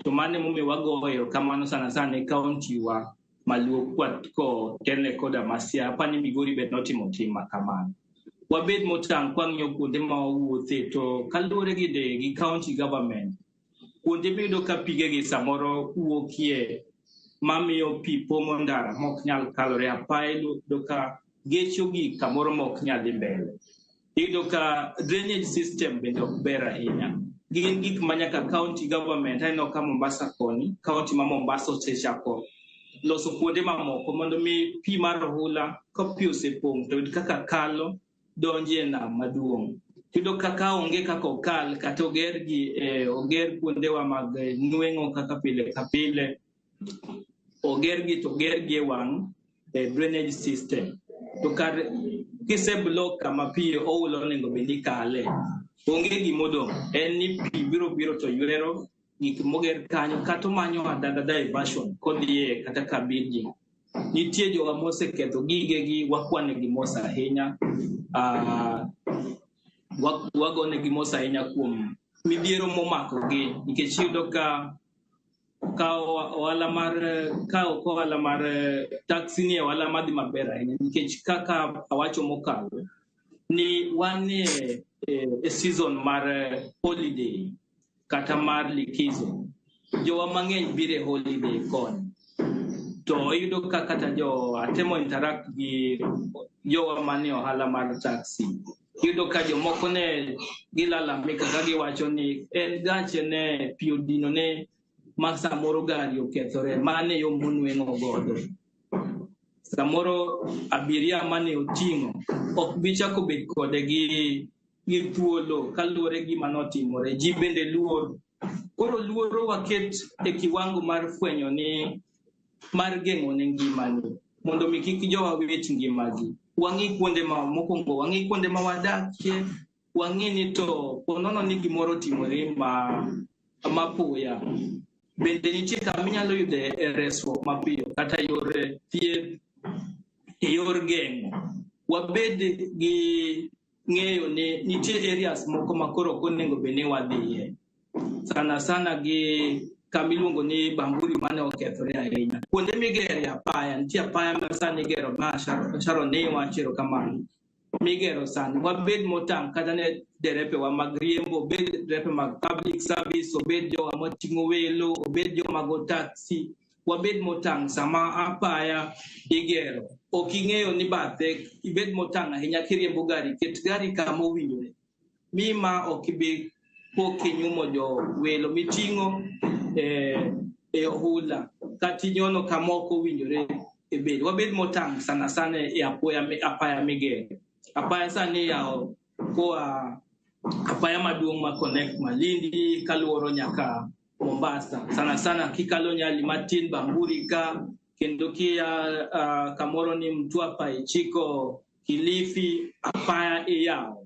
To mano emomiyo wagoyo erokamano sana sana ne county wa maluo kotelne koda ma Siaya. Apani Migori be notimo tim makamano. Wabed motang' kwang'iyo kuonde ma wawuothe to kaluwore gi county government, kuonde miyudo ka pigegi samoro wuokie mamiyo pi pong'o ndara mok nyal kalore apaya, iyudo ka geche ogik kamoro mok nyal dhi mbele. Iyudo ka drainage system bende ok ber ahinya. Gin gik ma nyaka county government, aneno ka Mombasa koni, county ma Mombasa osechako loso kuonde mamoko mondo mi pi mar ohula ka pi osepong' to yud kaka kalo donjo e nam maduong'. Iyudo ka onge kaka okal kata oger gi oger kuondewa mag nweng'o kaka pile ka pile, oger gi to oger gi e wang' drainage system. To kar kise block kama pi oula onego bed ni kale, onge gimodong', en ni pi biro biro to ywero gik moger kanyo kata omanyo another diversion kodhiye kata ka building. Nitie jowa moseketho gigegi, wakwanegi mos ahinya, wagonegi mos ahinya kuom midhiero momakogi nikech iyudo ka ohala mar ka ok ohala mar taxi ni ohala madhi maber ahinya nikech kaka awacho mokalo ni wan e season mar holiday kata mar likizo. Jowa mang'eny biro e holiday koni. To iyudo ka kata jo atemo interact gi jowa manie ohala mar taxi. Iyudo ka jomoko ne gilalamika ka giwacho ni en gache ne pi odino ne ma samoro gari okethore, mano e yo monweng'o godo. Samoro abiria mane oting'o ok bi chako bet kode gi thuolo kaluwore gi gima notimore. Ji bende luor. Koro luoro waket e kiwango mar fwenyo ni mar geng'o ne ngimani mondo mi kik jowa wit ngimagi. Wang'i kuonde ma mokwongo, wang'i kuonde ma wadakie, wang'i ni to ponono ni gimoro otimore ma mapoya. Bende nitie kama inyalo yude resruok mapiyo kata yor thieth e yor geng'o. Wabed gi ng'eyo ni nitie areas moko ma koro ok onego bed ni wadhiye. Sana sana gi kama iluongo ni Bamburi mane okethore ahinya. Kuonde migere apaya, nitie apaya ma sani igero ma Sharon ne iwacho erokamano. Migero sani, wabed motang' kata ne derepewa mag riembo, obed derepe mag public service, obed jowa moting'o welo, obed joma go taxi, wabed motang' sama apaya igero. Ok ing'eyo ni bathe, ibed motang' ahinya kiriembo gari, ket gari kama owinjore. Mi ma ok ibi po kinyumo jo welo miting'o e ohula kata inyono kama ok owinjore ibed. Wabed motang' sana sana e apaya migero. Apaya sani iyawo koa apaya maduong' ma connect Malindi kaluoro nyaka Mombasa. Sana sana kikalo Nyali matin Bamburi ka kendo kia kamoro ni Mtwapa ichiko Kilifi, apaya iyawo.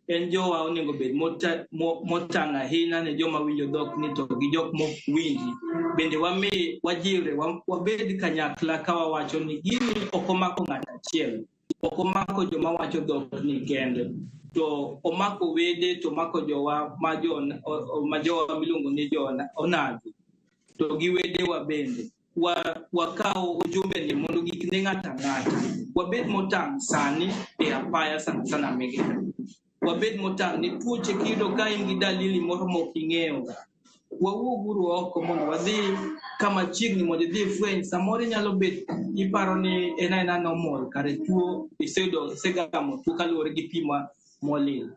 En jowa onego bed motang' ahinya ne joma winjo dhok ni to gi jok mok winji. Bende wami wajiwre wabed kanyakla ka wawacho ni gini ok omako ng'ato achiel, ok omako joma wacho dhok ni kende, to omako wede, to omako jowa ma jowa miluongo ni jo onagi, to gi wedewa bende. Wakaw ujumbe ni mondo gik ne ng'ato ang'ata. Wabed motang' sani e apaya sana sana migero. Wabed motang' ni tuoche kiyudo ka in gi dalili moro mok ing'eyo. Wawuog uru oko mondo wadhi kama chiegni mondo idhi ifweny. Samoro inyalo bet iparo ni en aena normal, kare tuo isegamo tuo kaluwore gi pi molil.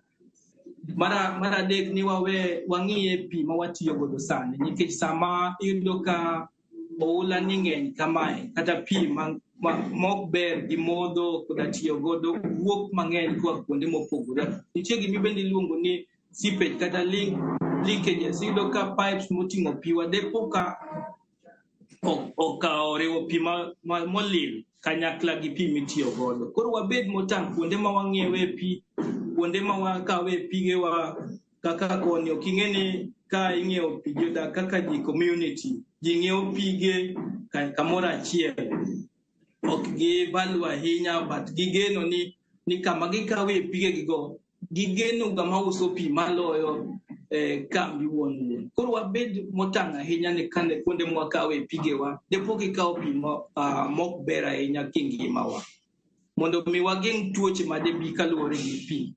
Mar adek ni wawe wang'iye pi ma watiyo godo sani, nikech sama iyudo ka oula ni ng'eny kamae, kata pi mok ber gi modho koda tiyo godo wuok mang'eny koa kuonde mopogore. Nitie gima bende iluongo ni seepage kata leakages. Iyudo ka pipes moting'o pi wadepo ka oriwo pi molil kanyakla gi pi mitiyo godo. Koro wabed motang' kuonde ma wang'iewe pi, kuonde ma wakawe pigewa kaka koni. Ok ing'e ni ka ing'iewo pi jodak kaka ji community, ji ng'iewo pige kamoro achiel. Ok gi value ahinya, but gigeno ni kama gikawe pigegigo, gigeno ng'ama uso pi maloyo kambi wuon wuon. Koro wabed motang' ahinya ni kane kuonde mwakawe pigewa, depo gikawo pi mok ber ahinya kingimawa, mondo mi wageng' tuoche madebi kaluwore gi pi.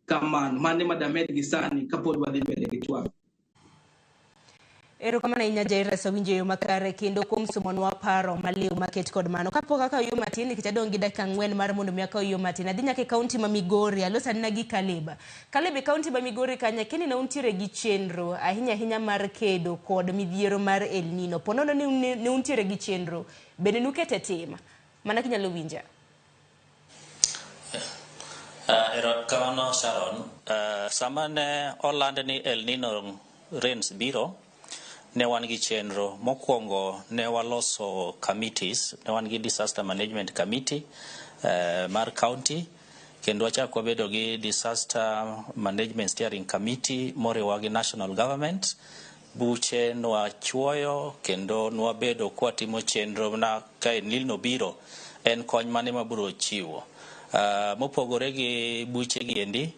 Kamano, mano ema damed gi sani kapod wadhi mbele gi twak. Erokamano ahinya Jairus, awinjo e yo makare kendo kuom somonwa paro maliw maket kod mano. Kapok akawo yo matin, nikech adong' gi dakika 4 mar mondo mi akaw yo matin, adhi nyaka e kaunti ma Migori, aloso anena gi Caleb. Caleb, e kaunti ma Migori kanya, keni ne untiere gi chenro ahinya ahinya mar kedo kod midhiero mar El Nino. Po nono ni ne untiere gi chenro, bende nukete tim? Mana kinyalo winja. Erokamano Sharon. Sama ne oland ni El Nino rains biro, ne wan gi chenro. Mokwongo ne waloso committees, ne wan gi disaster management committee mar county, kendo wachak wabedo gi disaster management steering committee moriwa gi national government. Buche nwachuoyo kendo nwabedo kwatimo chenro na ka El Nino biro, en kony mane mabiro chiwo. Mopogore gi buche gi endi,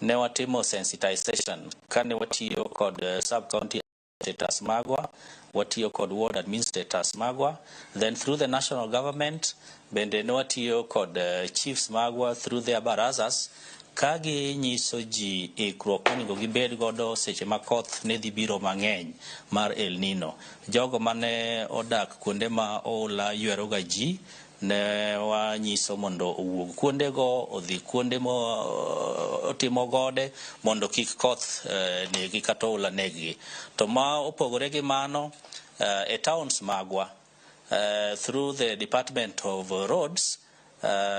ne watimo sensitization kane watiyo kod sub county administrators magwa, watiyo kod ward administrators magwa, then through the national government bende ne watiyo kod chiefs magwa through their barazas, ka ginyiso ji ikruok monego gibed godo seche ma koth ne dhi biro mang'eny mar El Nino. Jogo mane odak kuonde ma oula ywero ga ji, ne wanyiso mondo owuog kuondego, odhi kuonde mo otimo gode mondo kik koth negi kata oula neggi. To ma opogore gi mano, e towns magwa, through the Department of Roads,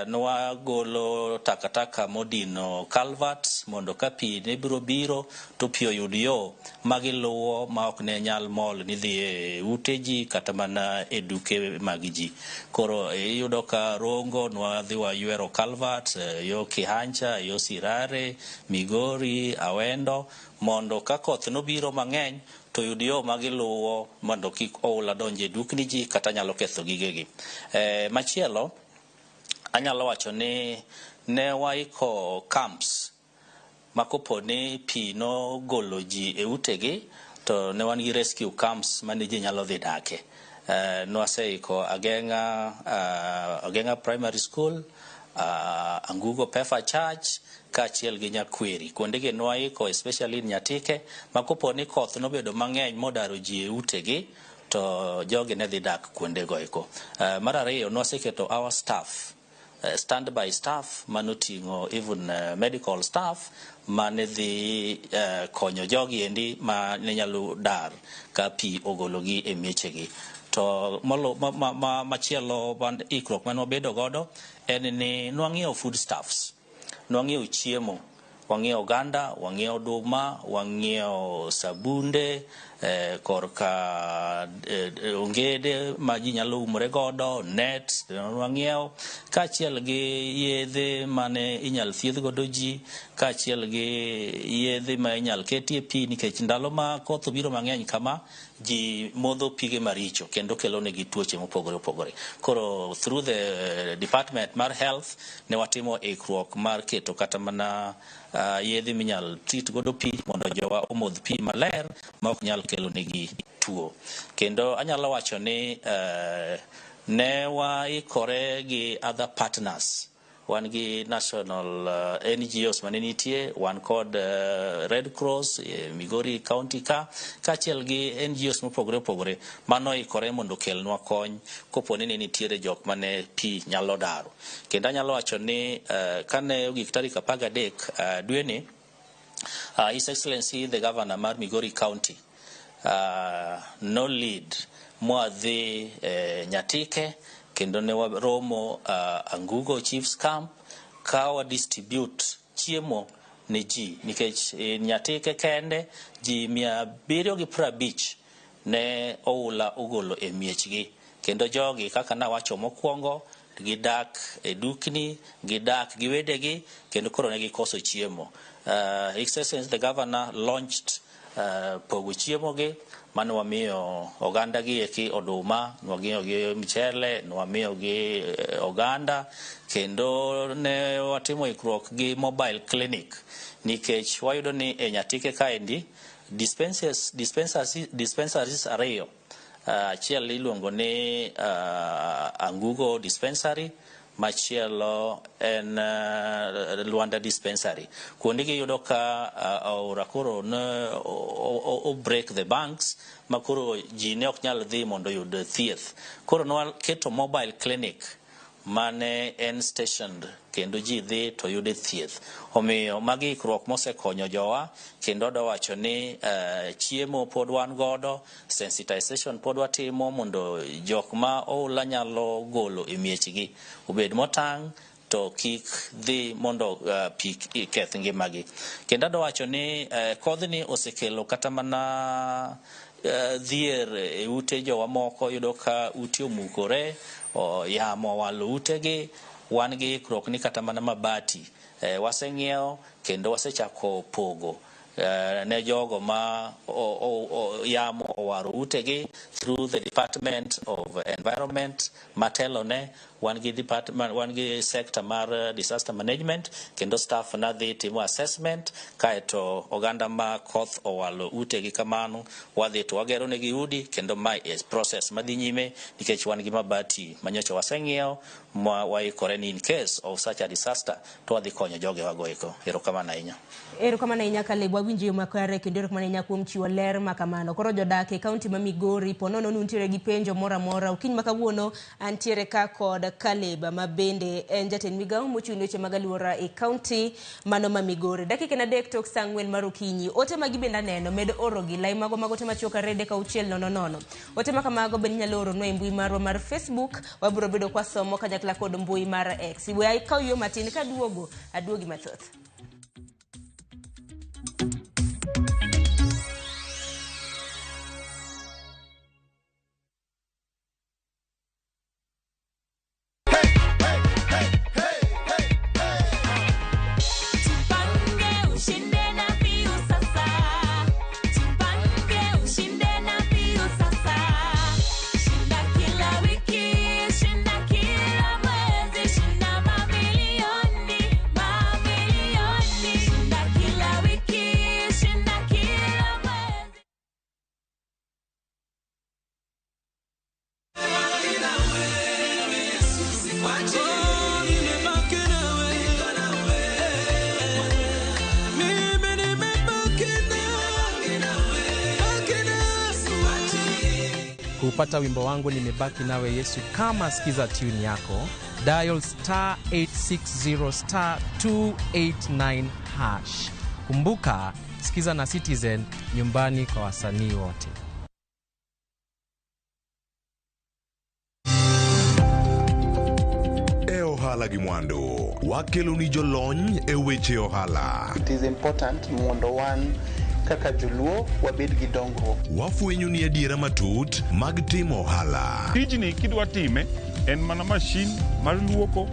nwagolo takataka modino culverts mondo ka pi ne biro biro to pi oyud yo magiluwo ma ok ne nyal mol ni dhi e ute ji kata mana e duke mag ji. Koro iyudo ka Rongo nwadhi waywero culverts, yo Kihancha, yo Sirare, Migori, Awendo, mondo ka koth nobiro mang'eny to yud yo magiluwo mondo kik oula donj e dukni ji kata nyalo ketho gigegi. Machielo, anyalo wacho ni ne waiko camps ma kopo ni pi nogolo ji e utegi, to ne wan gi rescue camps mane ji nyalo dhi dake. Nwaseiko Ageng'a Primary School, Angugo Pefa Church, kaachiel gi Nyakweri. Kuondegi nwaiko especially Nyatike, ma kopo ni koth nobedo mang'eny modaro ji e utegi, to jogi ne dhi dak kuondego eko. Mar ariyo, nwaseketo our staff, standby staff manoting'o even medical staff mane dhi konyo jogi endi ma ne nyalo dar ka pi ogologi e miechegi. To molo, ma, machielo ikruok mane wabedo godo en ni nwang'iewo foodstuffs, nwang'iewo chiemo, wang'iewo oganda, wang'iewo oduma, wang'iewo sabunde, korka ongede ma ji nyalo umore godo, nets wang'iewo, kaachiel gi yedhe mane inyal thiedh godo ji, kaachiel gi yedhe ma inyal ketie pi, nikech ndalo ma koth obiro mang'eny kama, ji modho pige maricho kendo kelo negi tuoche mopogore opogore. Koro through the department mar health ne watimo ikruok mar keto kata mana yedhe minyal treat godo pi mondo jowa omodh pi maler ma ok nyal kelo negi tuo. Kendo anyalo wacho ni ne waikore gi other partners. Wan gi national NGOs mane nitie, wan kod Red Cross Migori County ka, kaachiel gi NGOs mopogore opogore mano ikore mondo okelnwa kony kopo ni ne nitiere jok mane pi nyalo daro. Kendo anyalo wacho ni kane ogik tarik 13 dweni, His Excellency the Governor mar Migori County no lead mwadhi Nyatike kendo ne waromo Angugo Chiefs Camp ka wa distribute chiemo ne ji nikech Nyatike kende ji 750 ne oula ogolo e miechgi kendo jogi kaka nawacho mokwongo gidak e dukni, gidak gi wedegi kendo koro ne gikoso chiemo. His Excellency the Governor launched pogo chiemo gi mane wamiyo oganda gi eki oduma, nwamiyo gi mchele, nwamiyo gi oganda kendo ne watimo ikruok gi mobile clinic nikech wayudo ni e Nyatike kaendi dispensaries ariyo. Achiel iluongo ni Angugo Dispensary, machielo en Luanda Dispensary. Kuondegi yudo ka aora koro ne o break the banks ma koro ji ne ok nyal dhi mondo oyud thieth. Koro nwaketo mobile clinic mane en stationed kendo ji dhi to yude thieth. Omiyo magi ikruok mosekonyo jowa kendo adwa wacho ni chiemo pod wan godo, sensitization pod watimo mondo jok ma oula nyalo golo e miechgi obed motang' to kik dhi mondo pi keth ngimagi. Kendo adwa wacho ni kodhni osekelo kata mana dhier e ute jowa moko, yudo ka ute omukore, yamo owalo utegi. Wan gi ikruok ni kata mana mabati waseng'iewo kendo wasechako pogo ne jogo ma yamo owaro utegi through the Department of Environment matelone. Wan gi department, wan gi sector mar disaster management kendo staff na dhi timo assessment kaeto oganda ma koth owalo utegi kamano wadhi to wagero negi udi kendo mae is process madhi nyime nikech wan gi mabati manyocha waseng'iewo ma waikore ni in case of such a disaster to wadhi konyo jogewa eko. Erokamano ahinya. Erokamano ahinya Caleb, wawinjo yo makare kendo erokamano ahinya kuom chiwo ler ma kamano. Koro jodak e kaunti ma Migori, po nono ni untiere gi penjo moro amora, okinyi ma kawuono antiere ka kod Caleb ma bende en jatend migawo mochung' ne weche mag alwora e kaunti mano ma Migori. Dakika en 3 tok saa 4 mar okinyi. Ote magi bende aneno, med orogi. Lai mago mag ote machuok 2 3 6 0 0. Ote ma kamago bende inyalo oronwa e mbui marwa mar Facebook, wabiro bedo kwasomo kanyakla kod mbui mar X. We akaw yo matin kaduogo, aduogi mathoth. Jipange ushinde na Viusasa. Jipange ushinde na Viusasa. Shinda kila wiki, shinda kila mwezi, shinda mamilioni, mamilioni. Shinda kila wiki, shinda kila mwezi. Kupata wimbo wangu nimebaki nawe Yesu kama skiza tune yako, dial star 860 star 289 hash. Kumbuka, skiza na Citizen nyumbani kwa wasanii wote. E ohala gi mwandu, wakeloni jolony e weche ohala. It is important mondo wan kaka joluo wabed gi dongruok. Wafwenyo ni adiera matut mag timo ohala. Tijni kidwa time en mana mashin mar luoko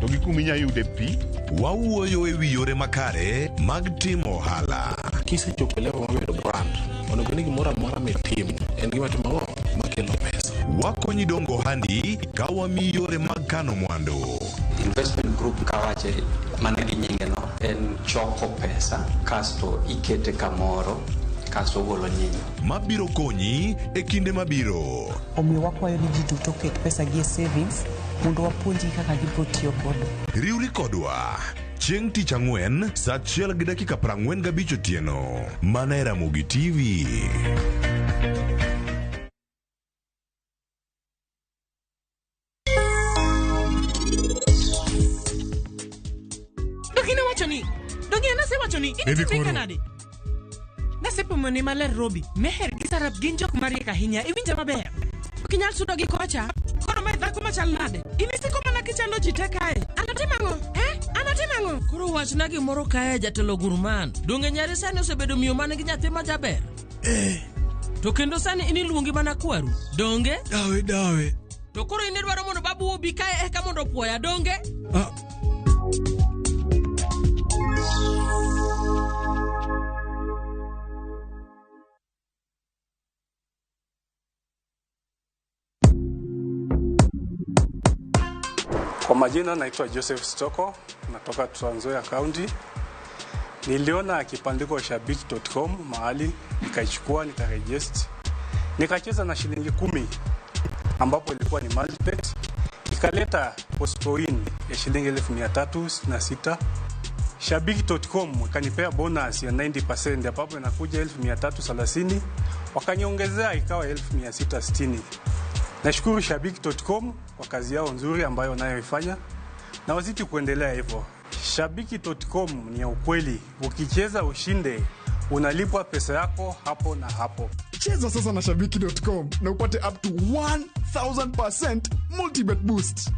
to gi kuma inya yude pi. Wawuoyo e wi yore makare mag timo ohala. Kisechopo e level mar bedo brand, onego ni gimoro amora mitimo en gima timo ang'o makelo pesa. Wakonyi dongo ohandi ka wamiyi yore mag kano mwandu. Investment group kawache mana gi nyinge no en choko pesa kasto ikete kamoro kasto ogolo nyinyo. Mabiro konyi e kinde mabiro. Omiyo wakwayo ni ji duto oket pesa gi e savings mondo wapuonjgi kaka gibiro tiyo godo. Riwri kodwa chieng' tich ang'wen saa 1:45 otieno mana e Ramogi TV. Dogina wacho ni, dogina nasewacho Iwacho ni Baby in koro. nade? Nasepimoni maler Robi, Meher gi Sarab gin jok mariek ahinya, iwinja maber. Ok inyal sudo gi kocha. Koro mae dhako machal nade? In isiko mana kichando ji te kae. Anatim ang'o? Eh? Anatim ang'o? Koro wachna gimoro kae jatelo Gurman. Donge nyari sani osebedo miyo man gi nyathi ma jaber? Eh. To kendo sani in iluongi mana kwaru. Donge? Dawe dawe. To koro in idwaro mondo babu obi kae eka mondo opuoya, donge? Ah. Kwa majina naitwa Joseph Stoko, natoka Trans Nzoia County. Niliona kibandiko shabiki.com mahali, nikaichukua nikaregister, nikacheza na shilingi 10 ambapo ilikuwa ni multibet, ikaleta postpoin ya shilingi 366,000. Shabiki.com ikanipea bonus ya 90% ambapo inakuja 330,000, wakaniongezea ikawa 660,000. Nashukuru Shabiki.com kwa kazi yao nzuri ambayo wanayoifanya na wazidi kuendelea hivyo. Shabiki.com ni ya ukweli, ukicheza ushinde, unalipwa pesa yako hapo na hapo. Cheza sasa na shabiki.com na upate up to 1000% multibet boost.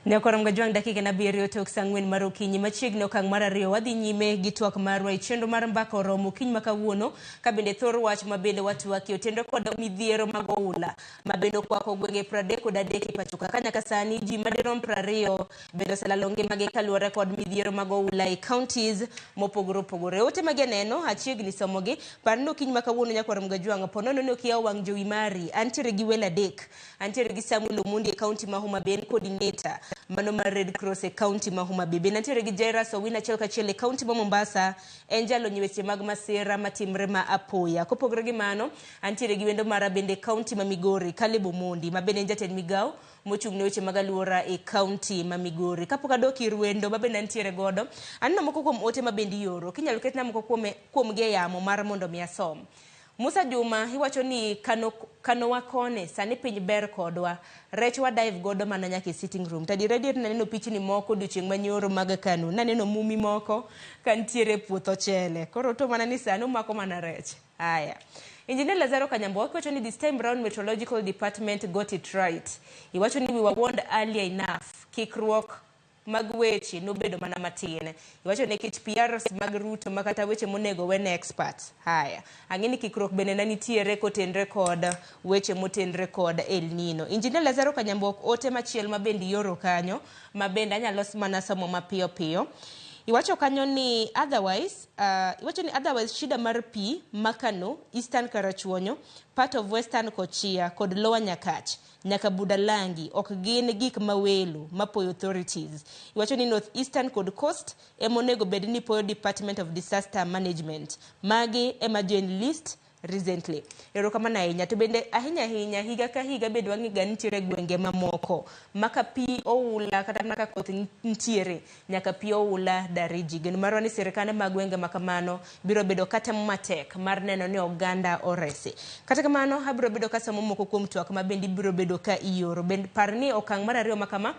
Ne okorom gajwang' dakika 7 tok saa 4 mar okinyi machiegni okang' mar 2 wadhi nyime gi twak marwa e chenro mar mbaka oromo okinyi ma kawuono ka bende thor wach ma bende watwakie otenore kod midhiero mag oula ma bende okwako gwenge 33 e pacho ka. Ka nyaka sani ji madirom 20 bende oselalo ngimagi kaluwore kod midhiero mag oula e counties mopogore opogore. Ote magi aneno achiegni somogi par ni okinyi ma kawuono nyakwar Mgajwang' po nono ni ok iyawo wang' jowi mari antiere gi welo 3 antiere gi Samuel Omondi e county ma Homa Bay en coordinator mano mar Red Cross e county ma Homa Bay. Bende nitiere gi Jairus Owino achiel kachiel e county ma Mombasa en jalony e weche mag masira matimre ma apoya. Kopogore gi mano, antiere gi wendo mara bende e county ma Migori, Caleb Omondi ma bende en jatend migawo mochung' ne weche mag alwora e county ma Migori. Kapok adok ir wendo ma bende antiere godo, aneno moko kuom ote ma bende ioro. Kinyalo ketna moko kuomgi e yamo mar mondo mi asom. Musa Juma iwacho ni kano wakone sani piny ber kodwa rech wa dive godo mana nyaka e sitting room. Tadier adier naneno pichni moko odiochieng' manyoro mag kano naneno mumi moko kantiere e puoth ochele koro to mana ni sani umako mana rech. Aya. Engineer Lazaro Kanyambo wacho ni this time round meteorological department got it right. Iwacho ni we were warned earlier enough. Kikruok mag weche nobedo mana matin. Iwacho ni nikech PRs mag Ruto ma kata weche monego wene experts. Haya. Ang'e ni kikruok bende ne nitiere kotenre kod weche motenre kod El Nino. Engineer Lazaro Kanyambo ote machielo ma bende ioro kanyo ma bende anyalo mana somo mapiyo piyo. Iwacho kanyo ni otherwise, iwacho ni otherwise shida mar pi Makano, Eastern Karachuonyo, part of Western Kochia kod Lower Nyakach nyaka Budalangi ok gin gik mawelo mapoyo authorities. Iwacho ni North Eastern kod Coast ema onego bed ni poyo Department of Disaster Management. Magi ema join list recently. Erokamano ahinya. To bende ahinya ahinya higa ka higa bende wang'e nitiere gwenge mamoko maka pi oula kata mana ka koth nitiere nyaka pi oula dariji. Geno marwa ni sirikande mag gwenge makamano biro bedo katemo matek mar neno ni oganda oresi. Kata kamano abiro bedo kasomo moko kuom twak ma bende ibiro bedo ka ioro. Bende par ni okang' mar 2 makama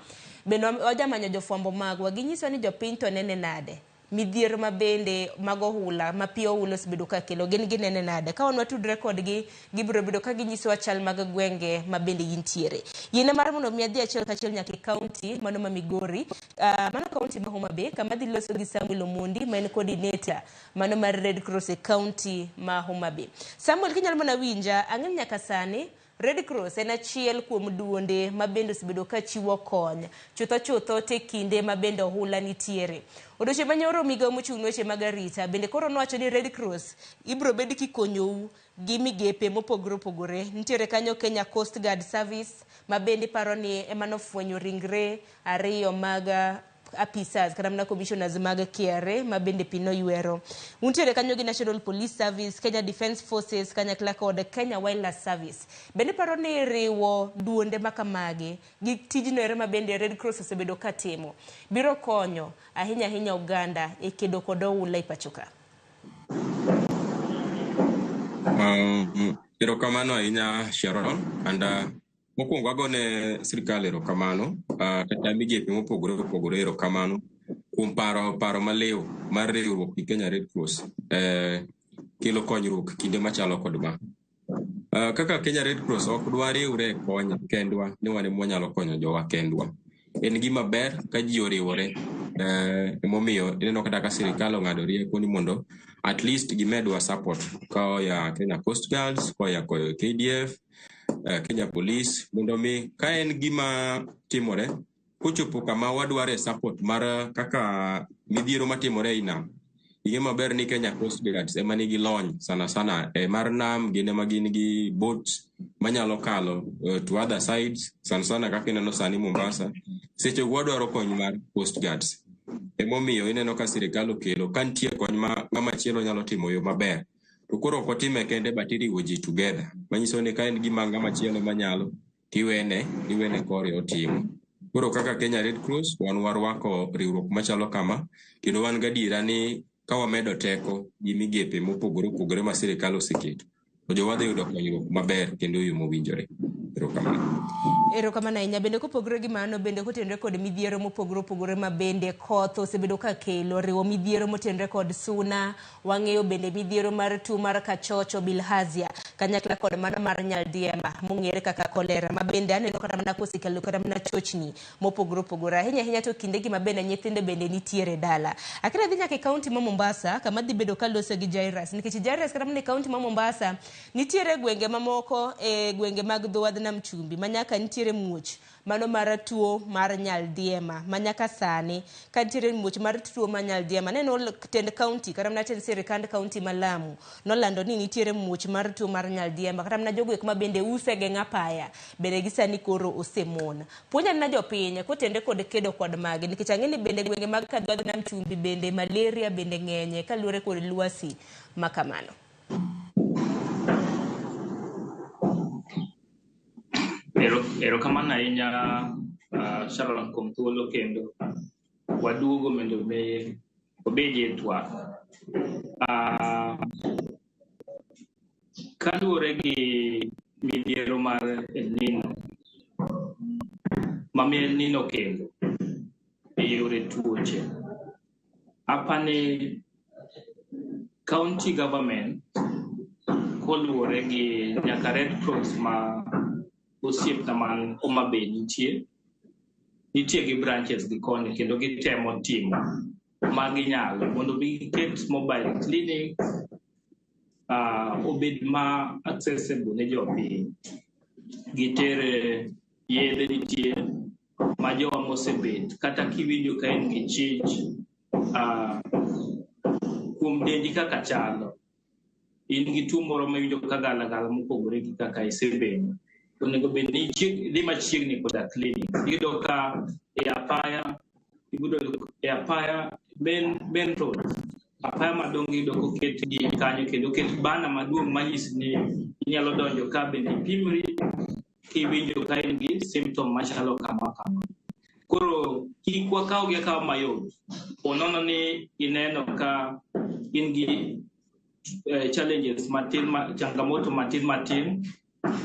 bende wajamanyo jofwambo magwa ginyiso ni jopiny to nene nade. Midhiero ma bende mag ohula ma pi oula osebedo ka kelo gin ginene nade ka wan watudre kodgi gibiro bedo ka ginyisowa chal mag gwenge ma bende gintiere. Yiena mar mondo mi adhi achiel kachiel nyaka e county mano ma Migori, mano county ma Homa Bay kama adhi loso gi Samuel Omondi ma en coordinator mano mar Red Cross e county ma Homa Bay. Samuel kinyalo mana winja ang'e ni nyaka sani Red Cross en achiel kuom duonde ma bende osebedo ka chiwo kony chutho chutho te kinde ma bende ohula nitiere. Odiochieng' manyoro migawo mochung' ne weche mag arita bende koro nowacho ni Red Cross ibiro bed kikonyou gi migepe mopogore opogore. Nitiere kanyo Kenya Coast Guard Service ma bende paro ni ema nofwenyo ringre 2 mag apisas kata mana commissioners mag KRA ma bende pi noywero. Untiere kanyo gi National Police Service, Kenya Defence Forces kanyakla kod Kenya Wireless Service. Bende paro ni riwo duonde makamagi gi tijno ero ma bende Red Cross osebedo ka timo biro konyo ahinya ahinya oganda e kedo kod oula e pacho ka. Erokamano ahinya Sharon, and mokwongo agone sirikal erokamano, kata migepe mopogore opogore erokamano kuom paro maliw mar riwruok gi Kenya Red Cross kelo konyruok kinde machalo kod ma. Kaka Kenya Red Cross ok dwariwre konyo kendwa ni wan ema wanyalo konyo jowa kendwa. En gima ber ka ji oriwore, emomiyo ineno kata ka sirikal ong'ado rieko ni mondo at least gimedwa support koa Kenya Coast Guards, koa KDF, Kenya Police, mondo mi ka en gima timore kochopo kama wadware support mar kaka midhiero matimore ei nam. Ing'e maber ni Kenya Coast Guards ema nigi lony sana sana e mar nam, gin ema gin gi boats manyalo kalo to other sides, sana sana kaka ineno sani Mombasa. Seche go wadwaro kony mar Coast Guards. Emomiyo ineno ka sirikal okelo ka nitie kony ma ng'ama chielo nyalo timo yo maber. To koro ok otime kende but iriwo ji together. Manyiso ni ka en gima ng'ama chielo manyalo tiwene kore otimo. Koro kaka Kenya Red Cross wan warwako riwruok machalo kama kendo wan gadiera ni ka wamedo teko gi migepe mopogore opogore ma sirikal oseketo, to jowa dhi yudo konyruok maber kendo e yo mowinjore. Erokamano. Erokamano ahinya. Bende kopogore gi mano, bende kotenore kod midhiero mopogore opogore ma bende koth osebedo ka kelo, riwo midhiero motenore kod suna, wang'eyo bende midhiero mar tuo mar kachocho bilharzia, kanyakla kod mano mar nyaldiema mong'ere kaka kolera, ma bende aneno kata mana kosekelo kata mana chochni mopogore opogore. Ahinya ahinya to kindegi ma bende nyithindo bende nitiere dala. Akira dhi nyaka e kaunti ma Mombasa, kama dhi bedo kalose gi Jairus, nikech Jairus kata mana e kaunti ma Mombasa nitiere gwenge mamoko e gwenge mag dho wadh nam chumbi ma nyaka nitiere muoch mano mar tuo mar nyaldiema ma nyaka sani ka nitiere muoch mar tuo mar nyaldiema. Neno tend kaunti kata mana tend sirikand kaunti ma Lamu nolando ni nitiere muoch mar tuo mar nyaldiema, kata mana jogo eko ma bende use geng'o apaya bende gi sani koro osemon. Puonja na jopiny kotenore kod kedo kod magi, nikech ang'e ni bende gwenge mag kadho wadh nam chumbi bende malaria bende ng'enye kaluwore kod lwasi ma kamano. Erokamano ahinya Sharon kuom thuolo kendo waduogo mondo mi obedie twak. Kaluwore gi midhiero mar El Nino ma El Nino kelo e yore tuoche, apani county government koluwore gi nyaka Red Cross ma osiepna man Homa Bay nitie gi branches gi koni kendo gitemo timo ma ginyalo mondo mi giket mobile clinic obed ma accessible ne jopiny. Gitere yedhe nitie ma jowa mosebet kata kiwinjo ka in gi chich kuom dendi kaka chalo, in gi tuo moro miwinjo ka galagala mopogore gi kaka isebedo, onego bed ni idhi machiegni koda clinic. Iyudo ka e apaya, iyudo e apaya main road, apaya madongo iyudo koket gi kanyo kendo oket bana maduong' manyisi ni inyalo donjo ka bende ipimri kiwinjo ka in gi symptom machalo kama kama. Koro kik wakawgi akawa mayot. Ponono ni ineno ka in gi challenges matin, changamoto matin matin,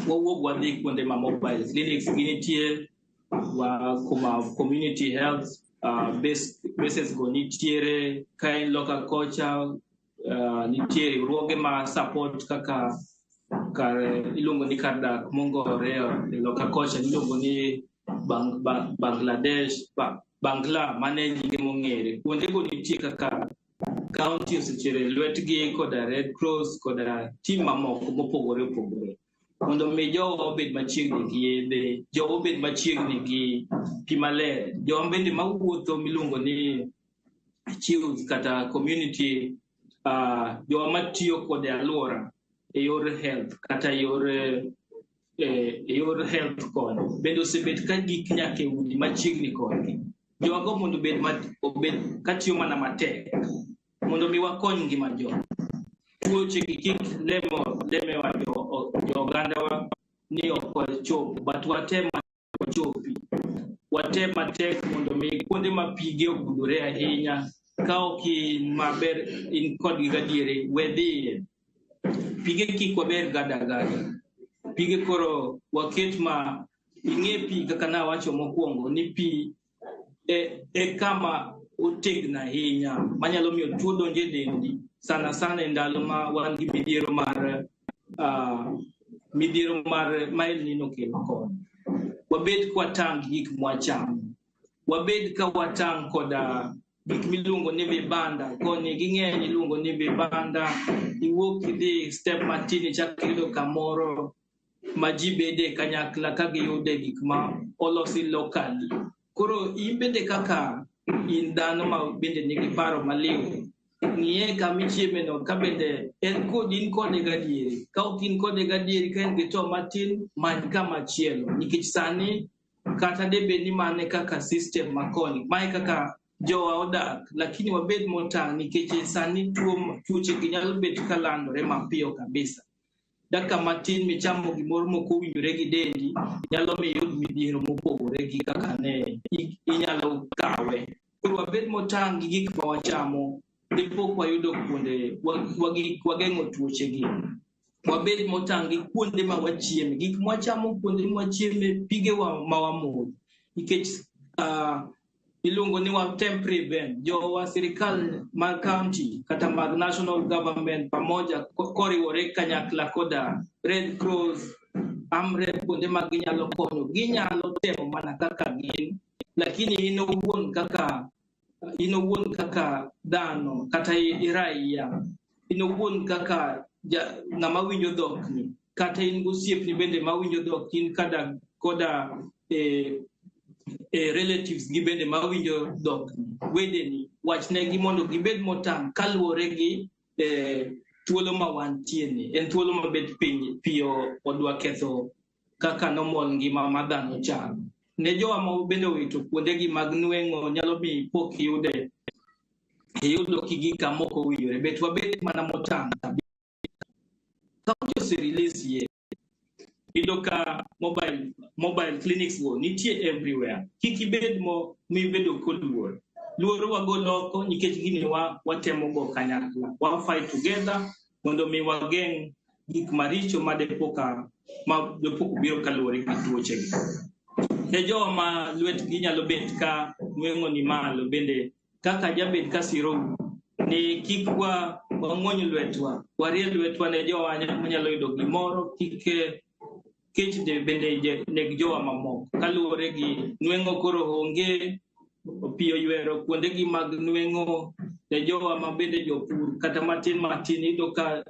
wawuog wadhi kuonde ma mobile clinics gi nitie, wa kuma community health bases go nitiere, ka en loka kocha nitie riwruoge ma support kaka kar iluongo ni kar dak mongore e loka kocha iluongo ni Bangladesh, Bangla mane nyinge mong'ere. Kuondego nitie kaka county osechere lwetgi koda Red Cross koda team mamoko mopogore opogore mondo mi jowa obed machiegni gi yedhe, jowa obed machiegni gi pi maler, jowa bende mawuotho miluongo ni chiefs kata community, jowa matiyo kod alwora e yor health kata yor e yor health koni bende osebet ka gik nyaka e udi machiegni kodgi. Jowago mondo obed katiyo mana matek mondo mi wakony ngima jowa. Tuoche gi kik lemewa jo ogandawa ni ok wachopo, but watem wachopi. Watem matek mondo mi kuonde ma pige ogudore ahinya, ka ok in maber in kodgi gadieri, we dhiye. Pige kik waber gada gada. Pige koro waket ma ing'e pi kaka nawacho mokwongo ni pi e kama otegno ahinya manyalo miyo tuo donjo e dendi sana sana e ndalo ma wan gi midhiero mar midhiero mar ma El Nino kelo koni. Wabed kwatang' gi gik mwachamo. Wabed ka watang' koda gik miluongo ni vibanda. Koni ging'eny iluongo ni vibanda. Iwuok idhi step matin ichak iyudo kamoro ma ji bede kanyakla ka giyude gik ma olosi locally. Koro in bende kaka in dhano ma bende nigi paro maliw, ng'iye kama ichiemeno ka bende en kod in kode gadieri. Ka ok in kode gadieri ka en gi to matin, many kama chielo. Nikech sani kata debed ni mane kaka system makoni, mae kaka jowa odak, lakini wabed motang' nikech sani tuoche gi nyalo bet ka landore mapiyo kabisa. Dakika matin michamo gimoro mok owinjore gi dendi nyalo miyo iyud midhiero mopogore gi kaka ne inyalo kawe. Koro wabed motang' gi gik ma wachamo dipok wayudo kuonde wageng'o tuoche gi. Wabed motang' gi kuonde ma wachieme, gik mwachamo kuonde mwachieme, pigewa ma wamodho. Nikech iluongo ni watem prevent jowa sirikal mag county kata mag national government pamoja koriwore kanyakla koda Red Cross, Amref kuonde ma ginyalo konyo, ginyalo temo mana kaka gin, lakini in owuon kaka dhano kata raia, in owuon kaka ng'ama winjo dhokni, kata in gosiepni bende mawinjo dhok, in koda relatives gi bende mawinjo dhokni, wedeni, wachnegi mondo gibed motang' kaluwore gi thuolo ma wantie ni. En thuolo mabet piny piyo odwa ketho kaka normal ngima ma dhano chalo. Ne jowa ma bende owito kuondegi mag nweng'o nyalo miyo pok iyudo kigi kama ok owinjore. Bet wabed mana motang' kabisa. County ose-release yie. Iyudo ka mobile clinics go nitie everywhere. Kik ibed mibedo koluor. Luoro wagolo oko nikech gini watemo go kanyakla. Wa fight together mondo mi wageng' gik maricho ma depok obiro kaluwore gi tuoche gi. Ne jowa ma lwetgi nyalo bet ka nweng'o ni malo bende kaka jabet ka sirou ni kik wang'wony lwetwa, warie lwetwa ne jowa manyalo yudo gimoro, kik kech bende neg jowa mamoko. Kaluwore gi nweng'o koro onge, piyo ywero kuondegi mag nweng'o ne jowa ma bende jopur kata matin matin iyudo ka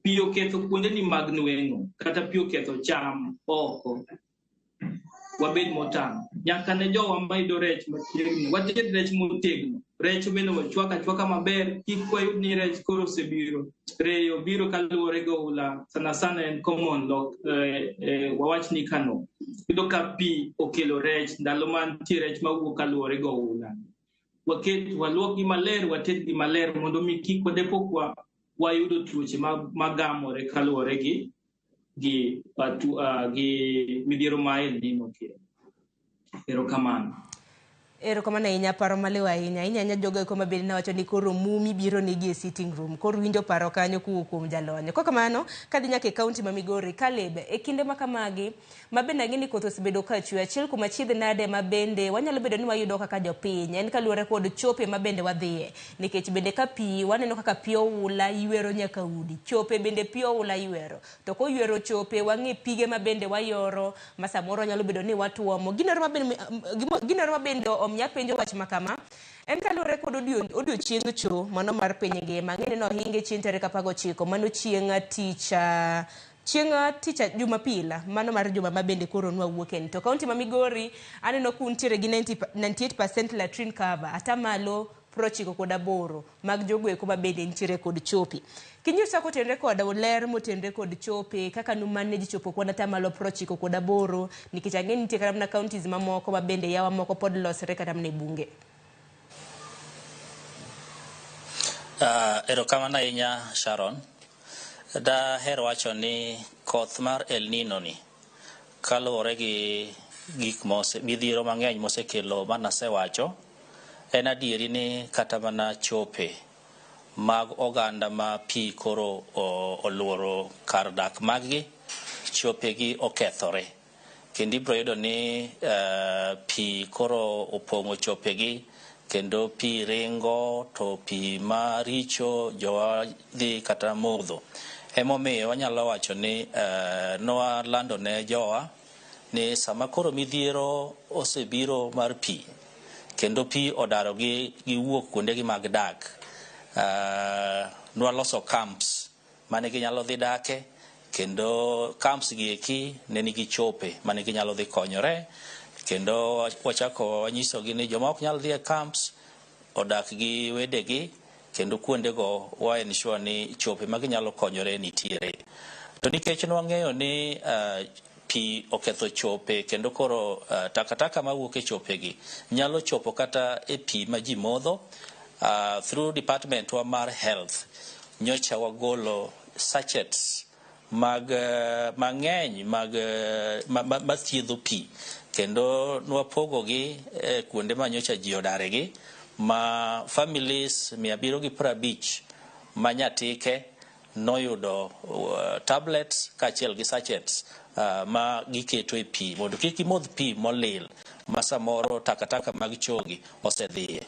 pi oketho kuondeni mag nweng'o kata pi oketho cham oko. Wabed motang'. Nyaka ne jowa mayudo rech machiegni, wated rech motegno. Rech bende wachwak achwaka maber, kik wayud ni rech koro osebiro. Reyo biro kaluwore gi oula, sana sana en common lok, wawach ni kano. Iyudo ka pi okelo rech, ndalo ma nitie rech mawuok kaluwore gi oula. Waket, waluokgi maler, watedgi maler mondo mi kik wadepok wayudo tuoche magamore kaluwore gi midhiero ma El Nino kelo. Erokamano. Erokamano ahinya, paro maliw ahinya. Ahinya jogo eko mabende nawacho ni koro mumi biro negi e sitting room. Koro winjo paro kanyo kowuok kuom jalony. Kok kamano, kadhi nyaka e kaunti ma Migori, Caleb, e kinde ma kamagi, ma bende ang'e ni koth osebedo ka chwe, achiel kuom achiedh nade ma bende wanyalo bedo ni wayudo kaka jopiny, en kaluwore kod chope ma bende wadhiye. Nikech bende ka pi, waneno kaka pi oula ywero nyaka udi. Chope bende pi oula ywero. To koywero chope, wang'e pige ma bende wayoro, ma samoro nyalo bedo ni watuomo. Ginoro ma bende omiya penjo wach ma kama, en kaluwore kod odiochieng' cho mano mar piny ngima. Ang'e ni nohinge chieng' tarik 19, mano chieng' tich Jumapil, mano mar juma ma bende koro nwawuoken. To kaunti ma Migori, aneno kuntiere gi 98% latrine cover, atamalo 98 mag jogo eko ma bende nitiere kod chope. Kinyisa kotenre kod ler motenre kod chope, kaka nu manage chopo kwan atamalo 98, nikech ang'e nitie kata mana counties mamoko ma bende yawa moko pod losre kata mana e bunge. Erokamano ahinya Sharon. Daher wacho ni koth mar El Nino ni kaluwore gi gik midhiero mang'eny mosekelo manasewacho, en adieri ni kata mana chope mag oganda ma pi koro oluoro kar dak maggi, chopegi okethore. Kendo ibiro yudo ni pi koro opong'o chopegi, kendo pi ringo to pi maricho jowa dhi kata modho. Emomiyo wanyalo wacho ni nwalando ne jowa ni sama koro midhiero osebiro mar pi, kendo pi odarogi giwuok kuondegi mag dak, nwaloso camps mane ginyalo dhi dake, kendo camps gi eki ne nigi chope mane ginyalo dhi konyore. Kendo wachako wanyisogi ni joma ok nyal dhi e camps odak gi wedegi, kendo kuondego wa ensure ni chope ma ginyalo konyore nitiere. To nikech nwang'eyo ni pi oketho chope, kendo koro takataka mawuok e chopegi nyalo chopo kata e pi ma ji modho, through department wa mar health nyocha wagolo sachets mag mang'eny mag mathiedho pi, kendo nwapogogi e kuonde ma nyocha ji odaregi, ma families 750 ma Nyatike noyudo tablets kaachiel gi sachets ma giketo e pi mondo kik gimodh pi molil ma samoro takataka mag chogi osedhiye.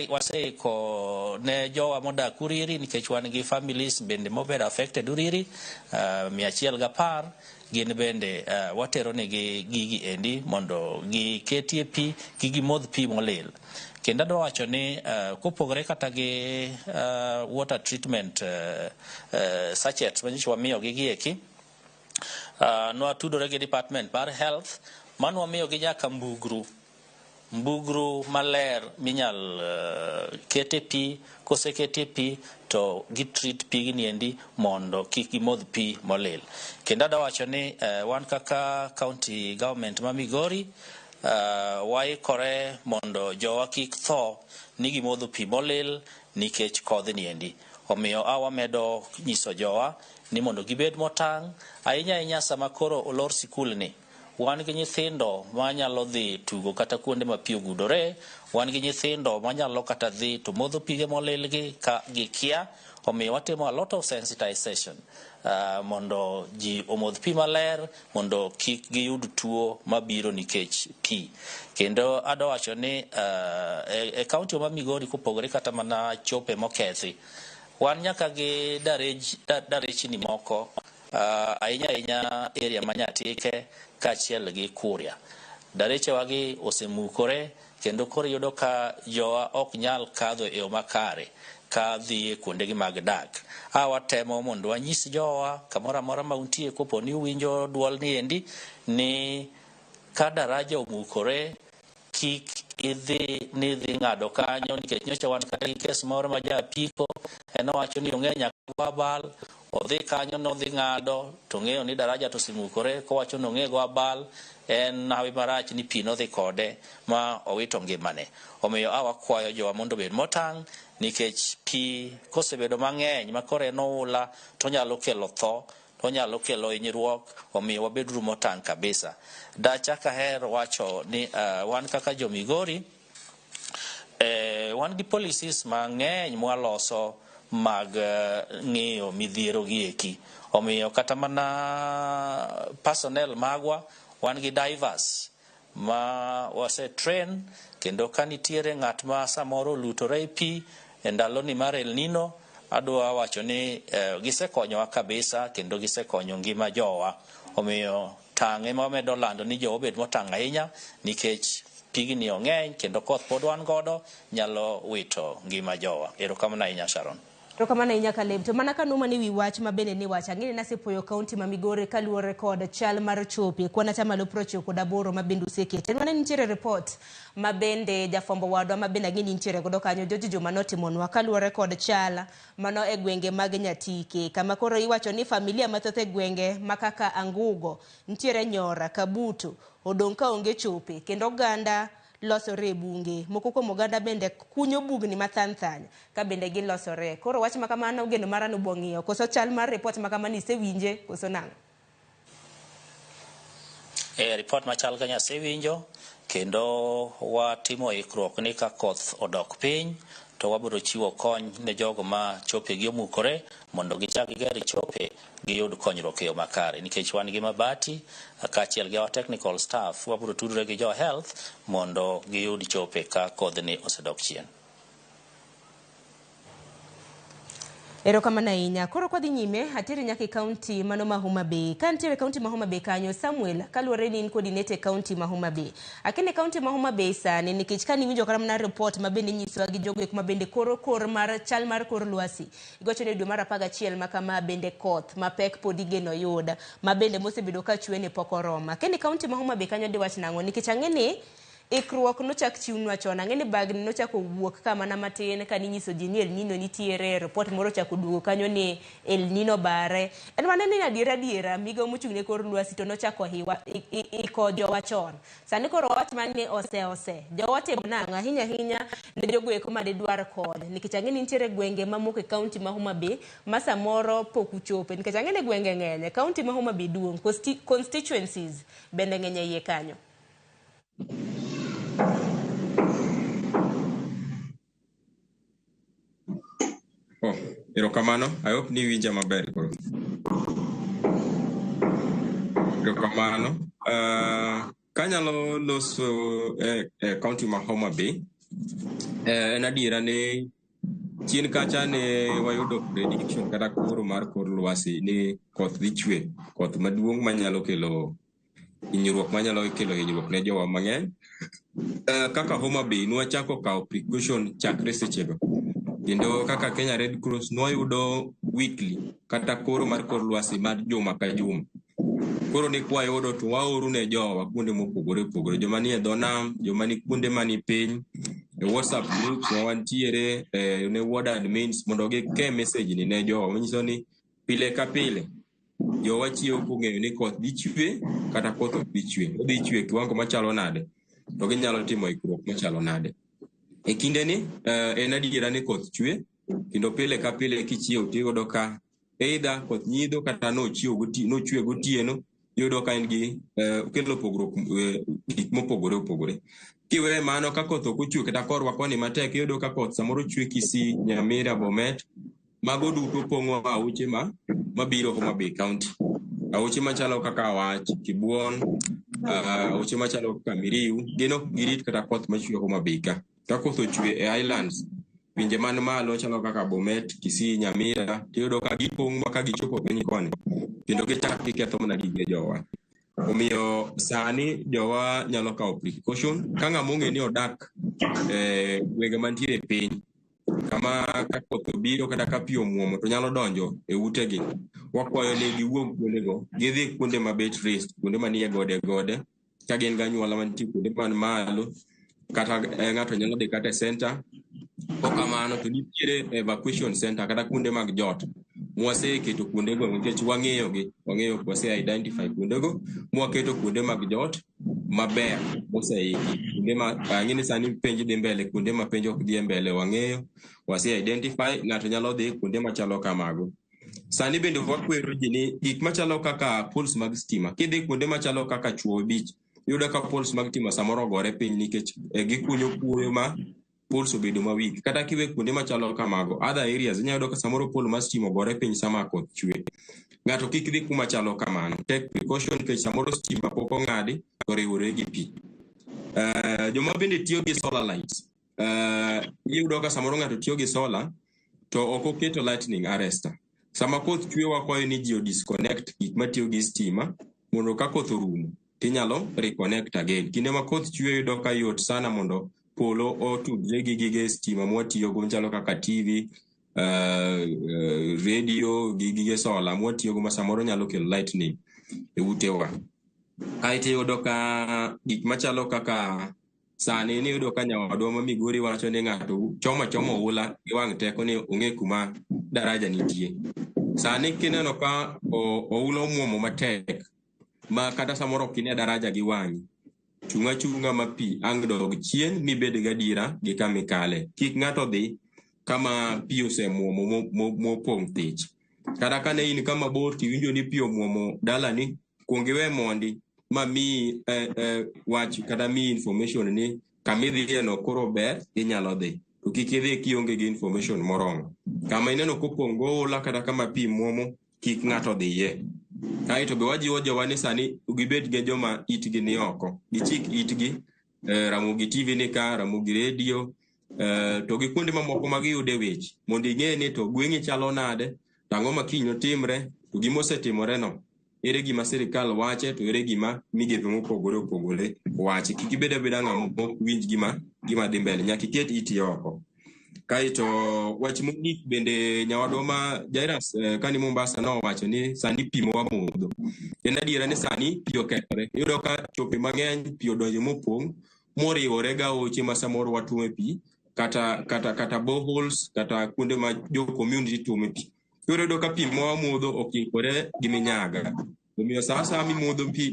Waseiko ne jowa modak Uriri, nikech wan gi families bende mobedo affected Uriri 110, gin bende watero negi gigi endi mondo giketie pi kik gimodh pi molil. Kendo adwa wacho ni kopogore kata gi water treatment sachets manyicho wamiyogi gi eki, nwatudore gi department mar health manwamiyogi nyaka mbugru maler minyal kete pi. Kosekete pi to gitreat pigni endi mondo kik gimodh pi molil. Kendo adwa wacho ni wan kaka county government ma Migori waikore mondo jowa kik tho ni gimodho pi molil nikech kodhni endi. Omiyo wamedo nyiso jowa ni mondo gibed motang' ahinya ahinya sama koro olor sikul ni. Wan gi nyithindo manyalo dhi tugo kata kuonde ma pi ogudore, wan gi nyithindo manyalo kata dhi to modho pige molil gi ka gikia. Omiyo watimo a lot of sensitization mondo ji omodh pi maler, mondo kik giyud tuo mabiro nikech pi. Kendo adwa wacho ni e county ma Migori kopogore kata mana chope mokethi, wan nyaka gi darechni moko ahinya ahinya area ma Nyatike kaachiel gi Kuria. Darechewagi osemukore, kendo koro iyudo ka jowa ok nyal kadho e yo makare ka dhi e kuondegi mag dak. Watemo mondo wanyis jowa kamoro amora ma untie, kopo ni uwinjo duol ni endi, ni ka daraja omukore kik idhi ni dhi ng'ado kanyo, nikech nyocha wan kata gi kes moro ma ja apiko en owacho ni ong'e nyaka go abal, odhi kanyo nodhi ng'ado to ong'eyo ni daraja to osemukore, kowacho ni ong'e go abal, en hawi marach ni pi nodhi kode ma owito ngimane. Omiyo wakwayo jowa mondo obed motang', nikech pi kosebedo mang'eny ma koro en oula to onyalo kelo tho, to onyalo kelo hinyruok. Omiyo wabeduru motang' kabisa. Dachak aher wacho ni wan kaka jo Migori wan gi policies mang'eny mwaloso mag ng'iyo midhiero gi eki. Omiyo kata mana personnel magwa, wan gi divers ma wase train, kendo ka nitiere ng'at ma samoro olutore e pi e ndaloni mar El Nino, adwa wacho ni gisekonyowa kabisa, kendo gisekonyo ngima jowa. Omiyo tang' ema wamedo lando ni jowa obed motang' ahinya, nikech pigni ong'eny kendo koth pod wan godo nyalo wito ngima jowa. Erokamano ahinya, Sharon. Erokamano ahinya, Caleb. To mana kanuma ni wi wach ma bende ni wacho, ang'e ni nasepuoyo kaunti ma Migori kaluwore kod chal mar chope kwan 98% ma bende oseketi. En mana nitiere report ma bende jafwambo wadwa ma bende ang'e ni nitiere godo kanyo, George Juma, notimonwa kaluwore kod chal mano e gwenge mag Nyatike, kama koro iwacho ni familia mathoth e gwenge ma kaka Angugo, nitiere Nyora, Kabuto odong' ka onge chope, kendo oganda losore e bunge. Moko kuom oganda bende kunyo bugni mathany thany ka bende gilosore. Koro wach ma kamano geno mara ni ubo ng'iyo. Koso chal mar report ma kamano isewinje koso nang'o? Report machal kanyo asewinjo, kendo watimo ikruok ni ka koth odok piny to to wabiro chiwo kony ne jogo ma chopegi omukore mondo gichak giger chope giyud konyruok e yo makare nikech wan gi mabati kaachiel gi our technical staff wabiro tudore gi jo health mondo giyud chope ka kodhni osedok chien. Erokamano ahinya. Koro kwadhi nyime, ateri nyaka e kaunti mano ma Homa Bay. Ka nitiere e kaunti ma Homa Bay kanyo, Samuel, kaluwore ni in coordinator e kaunti ma Homa Bay. Akene kaunti ma Homa Bay sani nikech kane iwinjo kata mana report ma bende inyisowa gi jogo eko ma bende koro kor mar chal mar kor lwasi. Iwacho ni dwe mar 11 ma kama bende koth mapek pod igeno yud ma bende mosebedo ka chwe ni pok oromo. Akene kaunti ma Homa Bay kanyo diwach nang'o? Nikech ang'e ni ikruok nochak chiwnwa chon. Ang'e ni bagni nochako wuok ka mana matin ka ninyiso ji ni El Nino nitiere, report moro ochako duogo kanyo ni El Nino bare. En mana ni adiera adiera migawo mochung' ne kor lwasi to nochako hiwa iko jowa chon. Sani koro wach mana ni ose ose. Jowa timo nang'o? Ahinya ahinya ne jogo eko madidwar kony. Nikech ang'e ni nitiere gwenge mamoko e kaunti ma Homa Bay ma samoro pok uchope. Nikech ang'e ni gwenge ng'eny. Kaunti ma Homa Bay duong'. Constituencies bende ng'eny e iye kanyo. Oh, erokamano. I hope ni iwinja maber koro. Erokamano. Kanyalo loso county ma Homa Bay, en adiera ni chien kacha ne wayudo prediction kata koro mar kor lwasi ni koth dhi chwe, koth maduong' manyalo kelo hinyruok manyalo kelo hinyruok ne jowa mang'eny. Kaka Homa Bay nwachako kawo precaution chakre sechego. Kendo kaka Kenya Red Cross nwayudo weekly kata koro mar kor lwasi mar juma ka juma. Koro ni kwayudo to waoro ne jowa kuonde mopogore opogore, joma nie dho nam, joma ni kuonde mani piny, e WhatsApp groups ma wantiere, ne ward admins mondo gike message ni ne jowa manyiso ni pile ka pile jowa chiewo kong'eyo ni koth dhi chwe kata koth ok dhi chwe, odhi chwe kiwango machalo nade, to ginyalo timo ikruok machalo nade. E kinde ni en adiera ni koth chwe kendo pile ka pile kichiewo tiyudo ka either koth nyidho kata nochwe gotieno, iyudo ka en gi okelo pogruok gik mopogore opogore. Kiwe mano ka koth ok ochwe kata korwa koni matek, iyudo ka koth samoro chwe Kisii, Nyamira, Bomet, mago duto pong'o aoche mabiro Homa Bay County. Aoche machalo kaka Awach, Kibuon, aoche machalo kaka Miriu, gin ok girit kata koth machwe Homa Bay ka. Ka koth ochwe e islands, pinje man malo chalo kaka Bomet, Kisii, Nyamira, tiyudo ka gipong' ma ka gichopo piny koni, kendo gichak giketho mana gige jowa. Omiyo sani jowa nyalo kawo precaution ka ng'ama ong'e ni odak gwenge mantiere piny, kama ka koth obiro kata ka pi omuomo to nyalo donjo e utegi. Wakwayo ni giwuog kuondego, gidhi kuonde mabet risk, kuonde manie gode gode, ka gin gi anyuola mantie kuonde man malo, kata ng'ato nyalo dhi kata e center. Kok kamano to nitiere evacuation center kata kuonde mag jot mwaseketo kuondego nikech wang'eyogi, wang'eyo wase identify kuondego mwaketo kuonde mag jot maber moseiki. Kuonde ma ang'e ni sani penj dhi mbele, kuonde ma penj ok dhi mbele wang'eyo, wase identify, ng'ato nyalo dhi kuonde machalo kamago. Sani bende wakwero ji ni gik machalo kaka poles mag stima, kidhi kuonde machalo kaka Chuo Beach, iyudo ka poles mag stima samoro ogore piny nikech gikunyo kuoyo ma poles obedo ma weak. Kata kiwe kuonde machalo kamago, other areas inyalo yudo ka samoro pole mar stima ogore piny sama koth chwe. Ng'ato kik dhi kuma chalo kamano. Take precaution nikech samoro stima pok ong'adi to riwore gi pi. Joma bende tiyo gi solar lights, iyudo ka samoro ng'ato tiyo gi solar to ok oketo lightning arrester. Sama koth chwe wakwayo ni ji o disconnect gik matiyo gi stima mondo ka koth orumo tinyalo reconnect again. Kinde ma koth chwe iyudo ka yot sana mondo polo otudre gi gige stima mwatiyogo machalo kaka TV, radio gi gige sola mwatiyogo ma samoro nyalo kelo lightning e utewa. Aeto iyudo ka gik machalo kaka sani niyudo ka nyawadwa ma Migori wacho ni ng'ato chomo choma oula gi wang' teko ni ong'e kuma daraja nitie. Sani kineno ka oula omuomo matek ma kata samoro ok ine daraja gi wang'i, chung' achung'a ma pi ang' dog chien mibed gadiera gi kama ikale. Kik ng'ato dhi kama pi osemuomo mopong' thich. Kata kane in kama bor tiwinjo ni pi omuomo dalani, kuong iwe mondi ma miyi wach kata miyi information ni kama idhiye no koro ber, inyalo dhi. To kik idhi kionge gi information moromo. Kama ineno kopong' goula kata kama pi muomo, kik ng'ato dhiye. Kaeto be wajiwo jowa ni sani gibed gi joma itgi ni oko. Gichik itgi, Ramogi TV ni ka, Ramogi Radio, to gi kuonde mamoko ma giyude weche. Mondo ing'e ni to gweng'i chalo nade, to ang'o ma kiny notimre, to gima osetimore no, ere gima sirikal wache, to ere gima migepe mopogore opogore wache. Kik ibed abeda ng'ama ok winj gima dhi mbele, nyaka iket iti oko. Kaeto wach mogik bende nyawadwa ma Jairus kani Mombasa nowacho ni sani pi ma wamodho. En adiera ni sani pi okethore. Iyudo ka chope mang'eny pi odonjo mopong' moriwore gaoche ma samoro watuome pi kata boreholes kata kuonde ma jo community tuome pi. Koro iyudo ka pi ma wamodho okikore gi minyaga. Omiyo sa asaya mimodho pi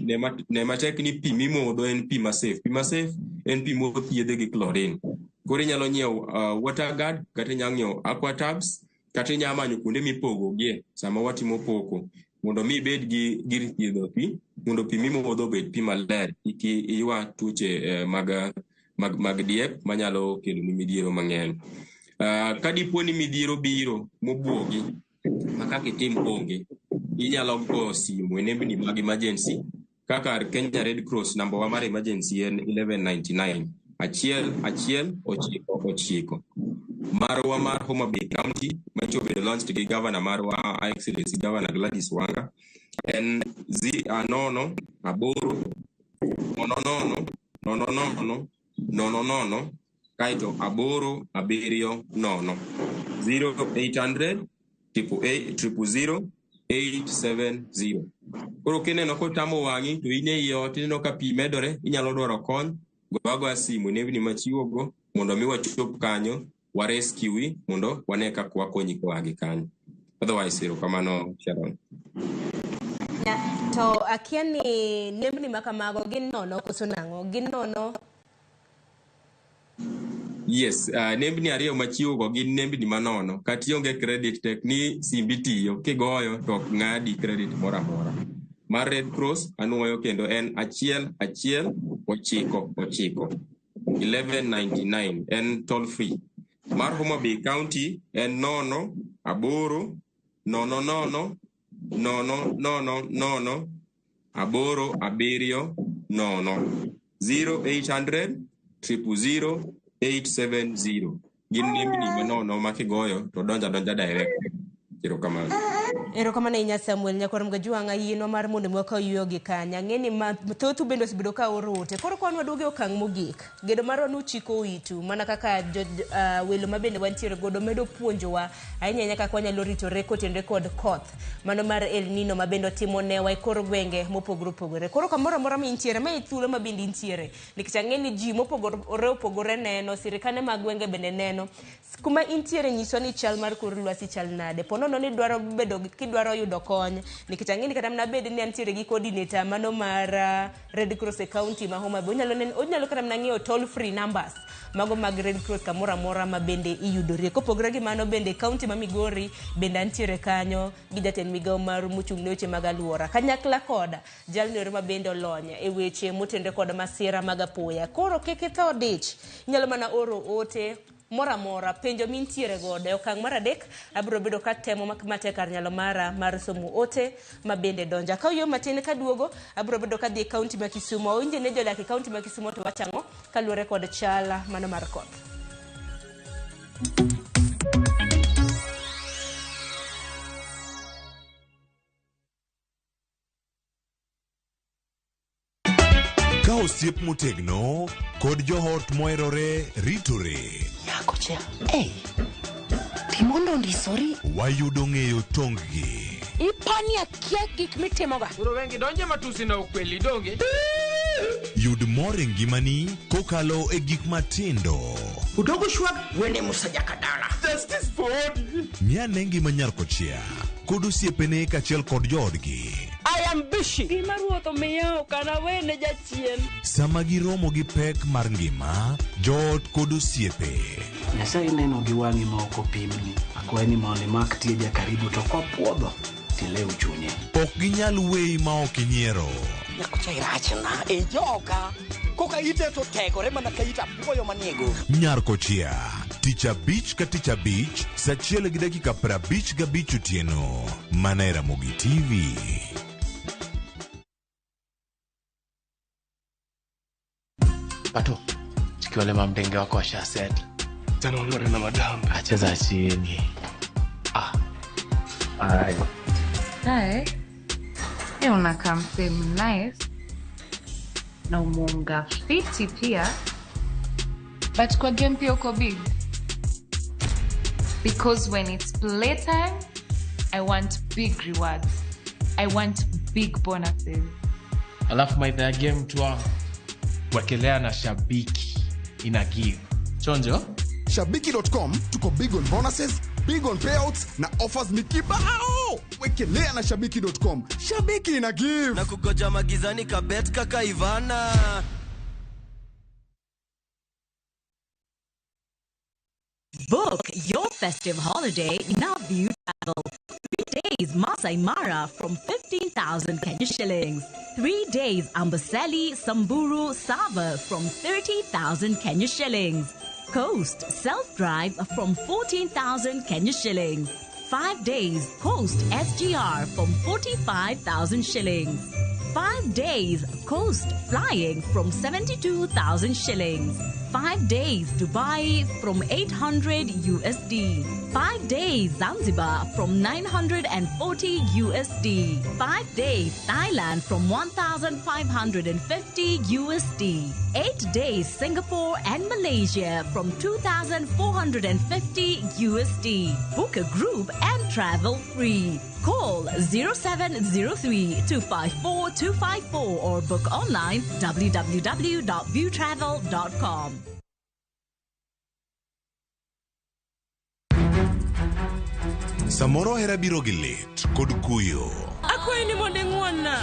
ne matek ni pi mimodho en pi ma safe. Pi ma safe en pi mothiedhe gi chlorine. Koro inyalo nyiewo water guard kata inyalo nyiewo aqua tabs kata inyalo manyo kuonde mipogogie sama watimo poko mondo mi ibed gi gir thiedho pi mondo pi mimodho obed pi maler kik iywa tuoche mag diep manyalo kelo ni midhiero mang'eny. Ka dipo ni midhiero biro mobuogi ma kaka itim onge, inyalo go simu e nembni mag emergency kaka Kenya Red Cross namba wa mar emergency en 1199 1 1 9 9. Marwa mar Homa Bay County manyicho obedo launched gi governor marwa Her Excellency Governor Gladys Wanga en 0 8 0 0 0 0 0 0 kaeto 8 7 0 0800 888 0 870. Koro kineno kotamo wang'i to in ei ot ineno ka pi medore inyalo dwaro kony go agoya simu e nembni machiwogo mondo mi wachop kanyo wa rescue mondo wane kaka wakonyi koa gi kanyo. Otherwise erokamano Sharon. To akia ni nembni ma kamago gin nono koso nang'o? Gin nono? Yes, nembni ariyo machiwogo gin nembni manono. Kata ionge credit tek ni simbi tiyo, kigoyo to ok ng'adi credit moro amora. Mar Red Cross anuoyo kendo en 1 1 9 9 1199 en toll free. Mar Homa Bay County en 0 8 0 0 0 0 0 8 7 0 0800 000 870. Gin nembni manono ma kigoyo to donjo adonja direct. Erokamano. Erokamano ahinya Samuel Nyakwar Mgajuang' yienwa mar mondo mi wakaw yueyo gi kanya. Ang'e ni thoth bende osebedo ka oro ote. Koro kwan waduogo e okang' mogik. Gedo marwa nuchiko itu mana kaka welo ma bende wantiere godo medo puonjowa ahinya ahinya kaka wanyalo ritore kotenore kod koth. Mano mar El Nino ma bende otimo newa e kor gwenge mopogore opogore. Koro kamoro amora ma intiere, ma e thuolo ma bende intiere. Nikech ang'e ni ji mopogore opogore neno, sirikande mag gwenge bende neno. Kuma intiere nyiswa ni chal mar kor lwasi chal nade. Po nono ni dwaro bedo kidwaro yudo kony. Nikech ang'e ni kata mana bed ni antiere gi coordinator mano mar Red Cross e county ma Homa Bay. Onyalo kata mana ng'iyo toll free numbers mago mag Red Cross kamoro amora ma bende iyudorie. Kopogore gi mano bende county ma Migori bende antiere kanyo gi jatend migawo mar mochung' ne weche mag aluora. Kanyakla koda jalno ero ma bende olony e weche motenore kod masira mag apoya. Koro kik itho dich. Inyalo mana oro ote moro amora penjo mintiere godo e okang' mar 3 abiro bedo katemo matek kar nyalo mara mar somo ote ma bende donjo. Akaw yo matin kaduogo abiro bedo kadhi e kaunti ma Kisumu. Awinjo ne jodak e kaunti ma Kisumu to wacho ang'o kaluwore kod chal mano mar koth. Ka osiep motegno kod joot moherore ritore. Nyako cha, ei, timondo ondisori. Wayudo ng'eyo tong-gi. Ipani akia gik mitimoga. Koro wengi donje matusi na ukweli donge. Yud mor e ngimani kokalo e gik matindo. Udogo shwag wene musa jakadala. Justice for Odi. Ng'i ngima nyar kochia kod osiepene kaachiel kod joodgi. I am busy. Gima ruoth omiya ok anawene jachien. Sama giromo gi pek mar ngima, joot kod osiepe. Nyasaye neno gi wang'i ma ok opimni. Akwayi ni mondo imak tieja karibu to kopuodho tilew chunye. Ok ginyal weyi ma ok inyiero. Nyakocha irachna e joka. Koka ite to tegore mana ka it apuoyo manie go. Nyar kochia. Tich abich ka tich abich, saa achiel gi dakika 55 otieno. Mana e Ramogi TV. Pato, chiki wale mamdenge wako washaset. Tena walore na madam. Acheza chini. Ah. Ai. Hi. Hey, unakaa msee nice na umeunga fiti pia, but kwa game pia uko big, because when it's playtime I want big rewards, I want big bonuses. Alafu maidha ya game tu wangu. Wekelea na Shabiki ina give. Chonjo? Shabiki.com tuko big on bonuses, big on payouts na offers ni kibao. Wekelea na Shabiki.com. Shabiki ina give. Na kugoja magizani kabet kaka Ivana. Book your festive holiday now View Travel. 3 days Masai Mara from 15,000 Kenya shillings. 3 days Amboseli, Samburu, Sava from 30,000 Kenya shillings. Coast self-drive from 14,000 Kenya shillings. 5 days Coast SGR from 45,000 shillings. 5 days Coast flying from 72,000 shillings. 5 days Dubai from 800 USD. 5 days Zanzibar from 940 USD. 5 days Thailand from 1,550 USD. 8 days Singapore and Malaysia from 2,450 USD. Book a group and travel free. Call 0703 254 254 or book online www.viewtravel.com. Samoro hera biro gi lit kod kuyo. Akwayi ni mondo ing'won-na.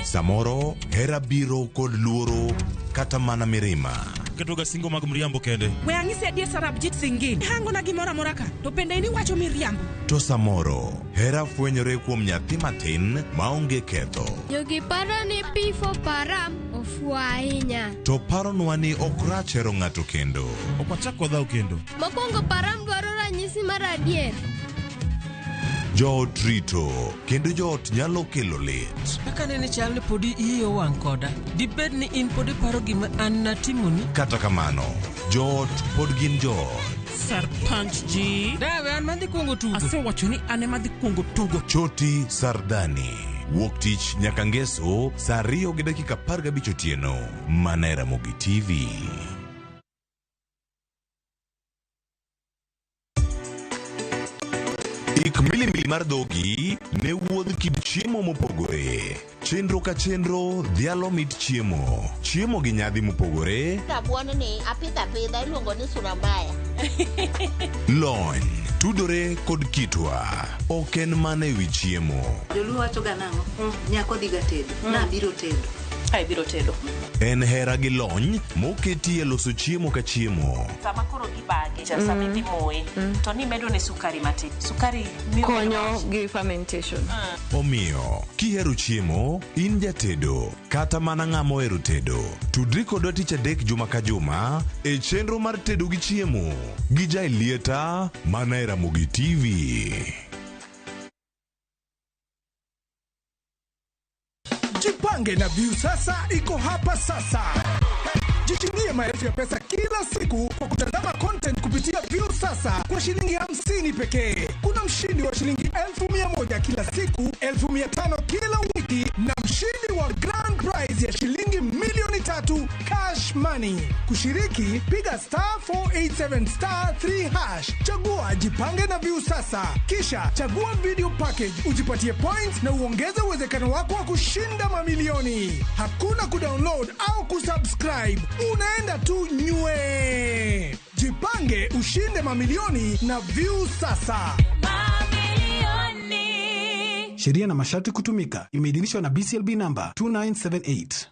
Samoro hera biro kod luoro kata mana mirima. Ketoga singo mag mriambo kende. We ang'isi adier Sarabjit Singh. Hangona gimoro amora ka, to bende in iwacho miriambo. To samoro hera fwenyore kuom nyathi matin maonge ketho. Jogi paro ni P for Param ofuwo ahinya. To paronwa ni ok rach hero ng'ato kendo. Ok wachak wadhaw kendo. Mokwongo Param dwaro ranyisi mar adier. Joot rito kendo joot nyalo kelo lit. Kaka nene chal ni podi iyi owang' koda. Dibed ni in pod iparo gima an natimoni? Kata kamano, joot pod gin joot. Sarpanch ji. Dawe an madhi kuongo tugo. Asewacho ni an ema dhi kuongo tugo. Choti Sardani. Wuok tich nyaka ngeso saa 2:15 otieno. Mana e Ramogi TV. Ik milimili mar dhogi ne wuodh kit chiemo mopogore. Chenro ka chenro dhialo mit chiemo. Chiemo gi nyadhi mopogore. Rabuon ni apidho apidha iluongo ni sura mbaya. Lony tudore kod kitwa. Ok en mana ewi chiemo. Joluo wacho ga nang'o? Nyako dhi ga tedo. Nabiro tedo. Ai biro tedo. En hera gi lony moketi e loso chiemo ka chiemo. Sama koro gibage, sama idhi moye, to nimedo ne sukari matin. Sukari miyo konyo gi fermentation. Omiyo, kihero chiemo, in jatedo, kata mana ng'ama ohero tedo. Tudri kodwa tich adek juma ka juma e chenro mar tedo gi chiemo gi Jailieta mana e Ramogi TV. Jipange na Viusasa iko hapa sasa. Jishindie maelfu ya pesa kila siku kwa kutazama content kupitia Viusasa kwa shilingi 50 pekee. Kuna mshindi wa shilingi 1,100 kila siku, 500 kila wiki na mshindi wa grand prize ya shilingi 3,000,000 cash money. Kushiriki, piga *487 *3#. Chagua Jipange na Viusasa. Kisha chagua video package, ujipatie points na uongeze uwezekano wako wa kushinda mamilioni. Hakuna kudownload au kusubscribe. Unaenda tu nywe. Jipange ushinde mamilioni na Viusasa. Sheria na masharti kutumika. Imeidhinishwa na BCLB number 2978.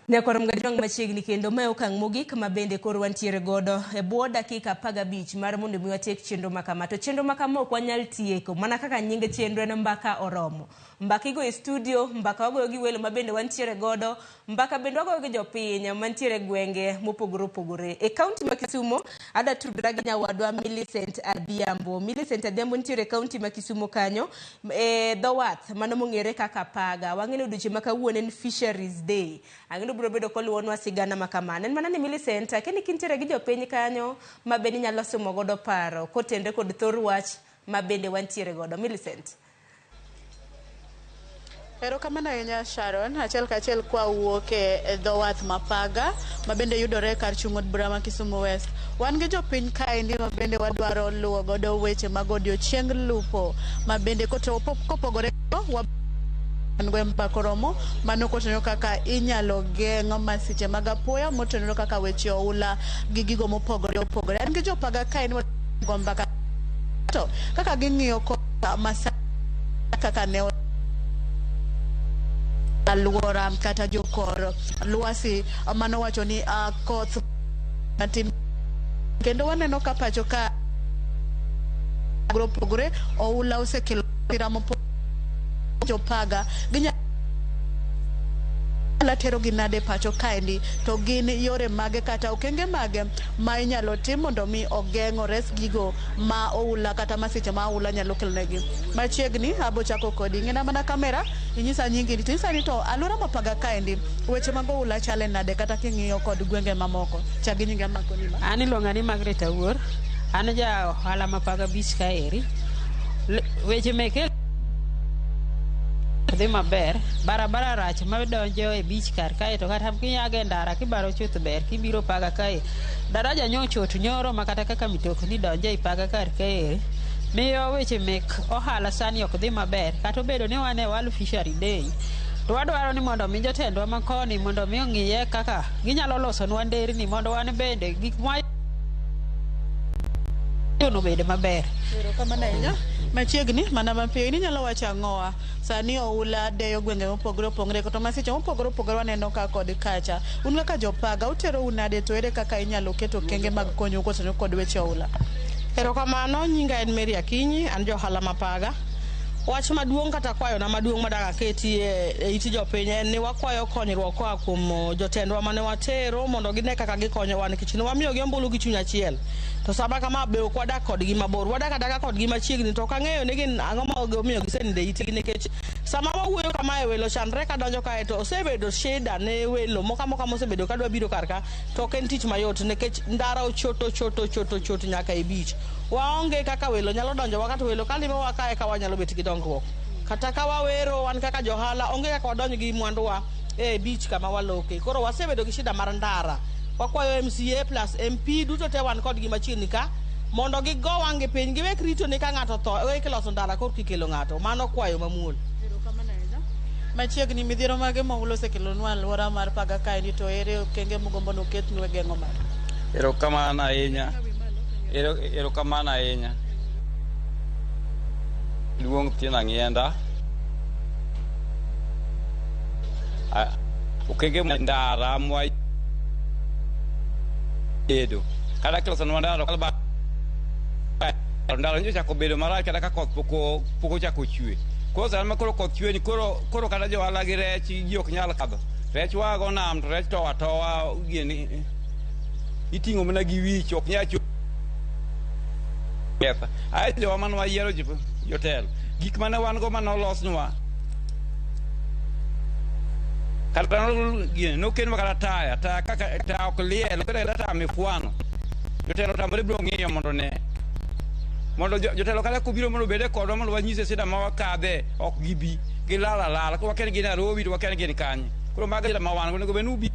Nyakwar Mgajwang' machiegni kendo mae okang' mogik ma bende koro wantiere godo e bwo dakika 15 mar mondo mi watiek chenro makama. To chenro makama ok wanyal tieko mana kaka nying chenro en Mbaka Oromo. Mbaka igoyo e studio, mbaka wagoyo gi welo ma bende wantiere godo, mbaka bende wagoyo gi jopiny mantiere e gwenge mopogore opogore. E kaunti ma Kisumo adwa tudra gi nyawadwa Millicent Adhiambo. Millicent Adhiambo nitiere e kaunti ma Kisumo kanyo e dho wath mano mong'ere kaka Paga. Wang'e ni odiochieng' ma kawuono en Fisheries Day. Ang'e biro bedo koluwonwa sigana ma kamano. En mana ni Millicent, akia ni kintiere gi jopiny kanyo ma bende inyalo sumo godo paro kotenre kod thor wach ma bende wantiere godo. Millicent. Erokamano ahinya Sharon, achiel kachiel kwa wuok e dho wath ma Paga ma bende yudore kar chung' od bura ma Kisumu West. Wan gi jopiny kaendi ma bende wadwaro luwo godo weche mag odiochieng lupo ma bende kopogore go mbaka oromo mano kotenore kaka inyalo geng' masiche mag apoya motenore kaka weche oula gi gigo mopogore opogore. An gi jopaga kaendi go mbaka to kaka ging'iyo masa kaka ne alwora kata jokor lwasi mano wacho ni koth matin kendo waneno ka pacho ka opogore oula osekelo masira mopogore jopaga ginyalo tero gi nade pacho kaendi to gin yore mage kata okenge mage ma inyalo tim mondo mi ogeng' ores gigo ma oula kata masiche ma oula nyalo kelonegi. Machiegni abo chako kodi ng'ina mana kamera inyisa nyingi to inyisa ni to alwora ma Paga kaendi weche mag oula chale nade kata king'iyo kod gwenge mamoko chak gi nyingi amakoni ma. An iluonga ni Margaret Awuor, an ja ohala ma Paga Beach kaeri. Weche meke dhi maber, barabara rach madonjo e beach kar kae to kata kinyago e ndara kibaro chuth ber kibiro Paga kae. Daraja nyochot nyoro ma kata kaka mitokni donjo ei Paga kar kaeri. Miyo weche mek ohala sani ok dhi maber kata obedo ni wan e World Fishery Day. To wadwaro ni mondo mi jotendwa ma koni mondo mi ong'iye kaka ginyalo losonwa nderni mondo wan bende gik mwa obed maber. Erokamano ahinya. Machiegni mana mapiyo in inyalo wacho ang'owa sani oula deyo gwenge mopogore opogore to masiche mopogore opogore waneno ka kod kacha un kaka jopaga utero nade to ere kaka inyalo keto okenge mag konyou kotenore kod weche oula. Erokamano, nyinga en Mary Akinyi, an ja ohala ma Paga. Wach maduong' kata kwayona maduong' madak aketi e it jopiny en ni wakwayo konyruok koa kuom jotendwa mane watero mondo gine kaka gikonyowa nikech ne wamiyogi ombulu gi chuny achiel. To sama kama be ok wadak kodgi mabor, wadak adaka kodgi machiegni to ok ang'eyo ni gin ang'o ma omiyo gisenindo e itgi nikech sama wawuoyo kamae welo chandre kadonjo kae to osebedo shida ne welo moko amoka mosebedo kadwa biro kar ka to ok en tich mayot nikech ndara ochot ochot ochot ochot nyaka e beach. Waonge kaka welo nyalo donjo wa kata welo kalimowa kae ka wanyalo bet gi dongruok. Kata ka wawero wan kaka johala onge kaka wadonj gi mwanduwa e beach kama waloke. Koro wasebedo gi shida mar ndara. Wakwayo MCA plus MP duto te wan kodgi machiegni ka mondo gigo wang'gi piny giwek rito ni ka ng'ato otho eka iloso ndara korka ikelo ng'ato. Mano kwayo mamuol. Machiegni midhiero mage ma oula osekelonwa alwora mar Paga kaendi to ere okenge mugombo noketnu e geng'o mare. Erokamano ahinya. Erokamano ahinya. Luong Tina Ng'ienda. Okenge ndara mwa edo. Kata kilosonwa ndara ndara nyocha ochako bedo marach kata ka koth pok ochako chwe. Koro sama koro koth chwe ni koro kata johala gi rech ji ok nyal kadho. Rech wago nam to rech towa towa gini iting'o mana gi wich ok nyal ketho. Ae jowa mane wayiero jotelo gik mane wan go mane olosnwa kata nokelnwa kata taya taya kaka taya ok liel okete kata taya mifwano. Jotelo otamore biro ng'iyo mondo ne mondo jotelo kata kobiro mondo obede kodwa mondo wanyise shida ma wakadhe ok gibi gilal alala koro wakia ni gin Nairobi to wakia ni gin kanye. Koro mago shida ma wan go onego bed ni ubi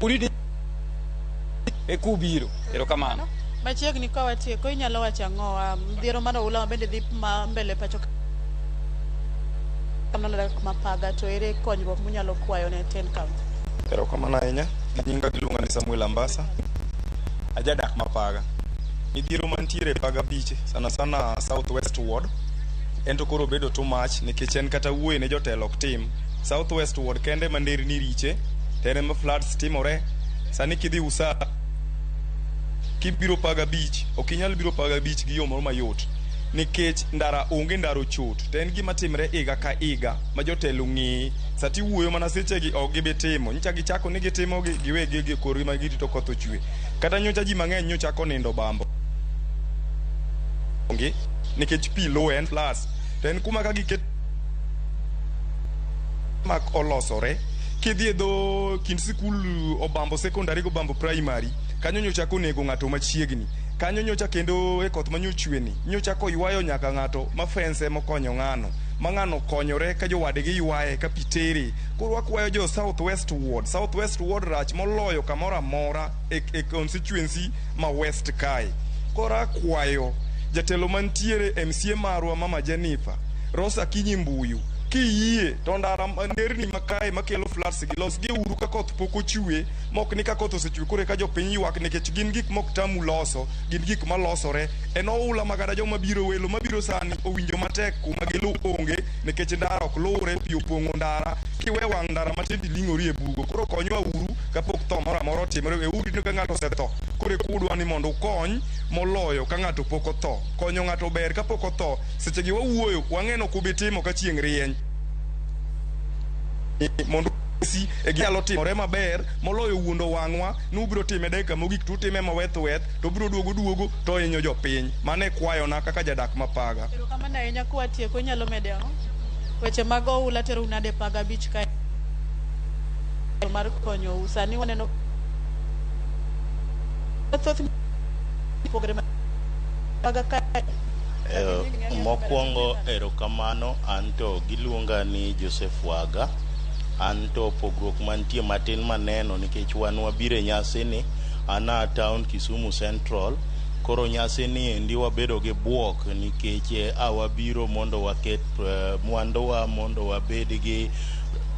urit e kubiro. Erokamano. Machiegni ka watieko inyalo wacho ang'owa midhiero mar oula ma bende dhi ma mbele pacho kamano ma Paga to ere konyruok munyalo kwayo ne tend county. Erokamano ahinya. Nyinga giluonga ni Samuel Ambasa. Ajadak ma Paga. Midhiero mantiere e Paga Beach, sana sana South West Ward, En to koro obedo too much nikech en kata wuoye ne jotelo ok tim. South West Ward kende ma nderni riche, to en ema floods timore. Sani kidhi Usa kibiro Paga Beach, ok inyal biro Paga Beach gi yo moro mayot nikech ndara onge, ndara ochot. To en gima timre higa ka higa ma jotelo ng'i. Sati wuoyo mana sechegi ok gibi timo. Nyocha gichako ni gitimo gi giwegi gi korgi ma girito koth ochwe. Kata nyocha ji mang'eny nyocha konindo bambo. Onge nikech pi luwe en plus. To en kuma ka giket mak olosore kidhi e dho kind sikul Obambo Secondary gi Obambo Primary kanyo nyocha konego ng'ato machiegni kanyo nyocha kendo e koth manyochwe ni nyocha koywayo nyaka ng'ato ma fence mokonyo ng'ano ma ng'ano konyore ka jowadgi ywaye ka pi tere. Koro wakwayo jo South West Ward, South West Ward rach moloyo kamoro amora e constituency ma West kae. Koro akwayo jatelo mantiere MCA marwa Mama Jennifer Rosa Akinyi Mbuyu kiyie to ndara nderni makae makelo floods gi los gi uru ka koth pok ochwe mok ni ka koth osechwe koro eka jopiny ywak nikech gin gik mok tamu loso, gin gik malosore. En oula ma kata joma biro welo mabiro sani owinjo matek kuma gilu onge nikech ndara ok luwre, pi opong'o ndara kiwe wang' ndara matin tiling'ori e bugo. Koro konywa uru kapok tho moro amora otimore. Weuru rito ka ng'ato osetho koro eka ni mondo ukony moloyo ka ng'ato pok otho. Konyo ng'ato ber kapok otho. Sechegi wawuoyo wang'e ni ok ubi timo ka chieng' rieny mondo si e ginyalo timore maber moloyo wuondo wang'wa ni ubiro time dakika mogik to utime maweth weth to ubiro duogo duogo to hinyo jopiny. Mano e kwayona kaka jadak ma Paga. Erokamano ahinya kwatieko inyalo mede ang'o? Weche mag oula terou nade Paga Beach kae mar konyou sani waneno thoth pogre Paga kae. Mokwongo erokamano, anto giluonga ni Joseph Waga. Anto pogruok mantie matin maneno nikech wan wabiro e nyasi ni an a town Kisumu Central. Koro nyasi ni endi wabedo gi buok nikech a wabiro mondo waket mwanduwa mondo wabed gi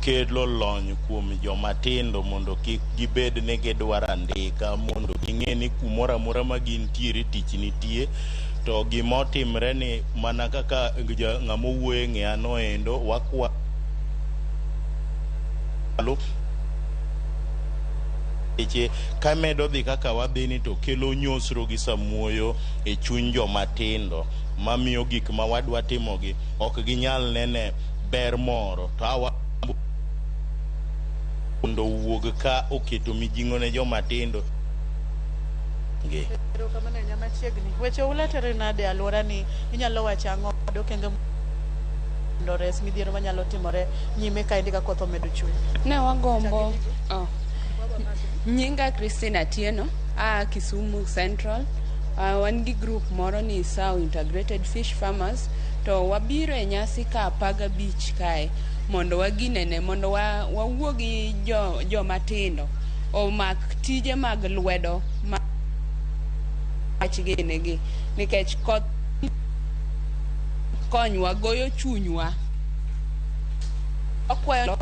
kelo lony kuom joma tindo mondo kik gibed ni gidwaro andika mondo ging'e ni kumoro amora ma gintiere tich nitie. To gima otimre ni mana kaka ng'ama owuoyo e ng'eya noendo wakwa weche kamedo dhi kaka wadhi ni to kelo nyosro gi samuoyo e chuny joma tindo mamiyo gik ma wadwa timogi ok ginyal nene ber moro to awa mondo owuog ka oketo mijing'o ne joma tindo. Erokamano ahinya machiegni. Weche oula tere nade e alwora ni inyalo wacho ang'o kod okenge mondo ores midhiero manyalo timore nyime kaendi ka koth omedo chwe? Ne wagombo oh. Nyinga Christine Atieno, aa Kisumu Central. Wan gi group moro ni Sao Integrated Fish Farmers to wabiro e nyasi ka Paga Beach kae mondo waginene mondo wawuo gi joma tindo omak tije mag lwedo ma wach gini nikech koth konywa goyo chunywa. Wakwayo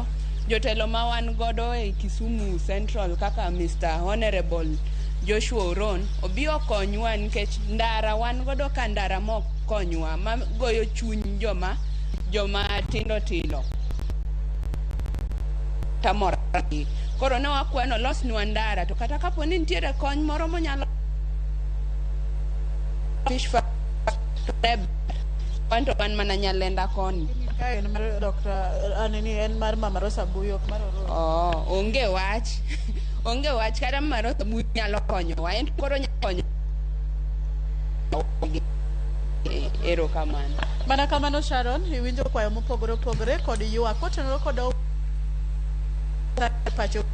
jotelo ma wan godo e Kisumu Central kaka Mr. Honorable Joshua Oron obi okonywa nikech ndara wan godo ka ndara mok konywa ma goyo chuny joma tindo tindo tamora. Koro ne wakwayo ni olosnwa ndara to kata kapo ni nitiere kony moro monyalo fish farm to ne ber. Wan to wan mana Nyalenda koni. Kae en mar Dr. Anini en mar Mama Rosa Buyo ok mar Ororo. Oh, onge wach. Onge wach kata Mama Rosa Buyo nyalo konyowa. En koro nyalo konyo. Erokamano. Mana kamano Sharon, iwinjo kwayo mopogore opogore kod ywak kotenore kod pacho.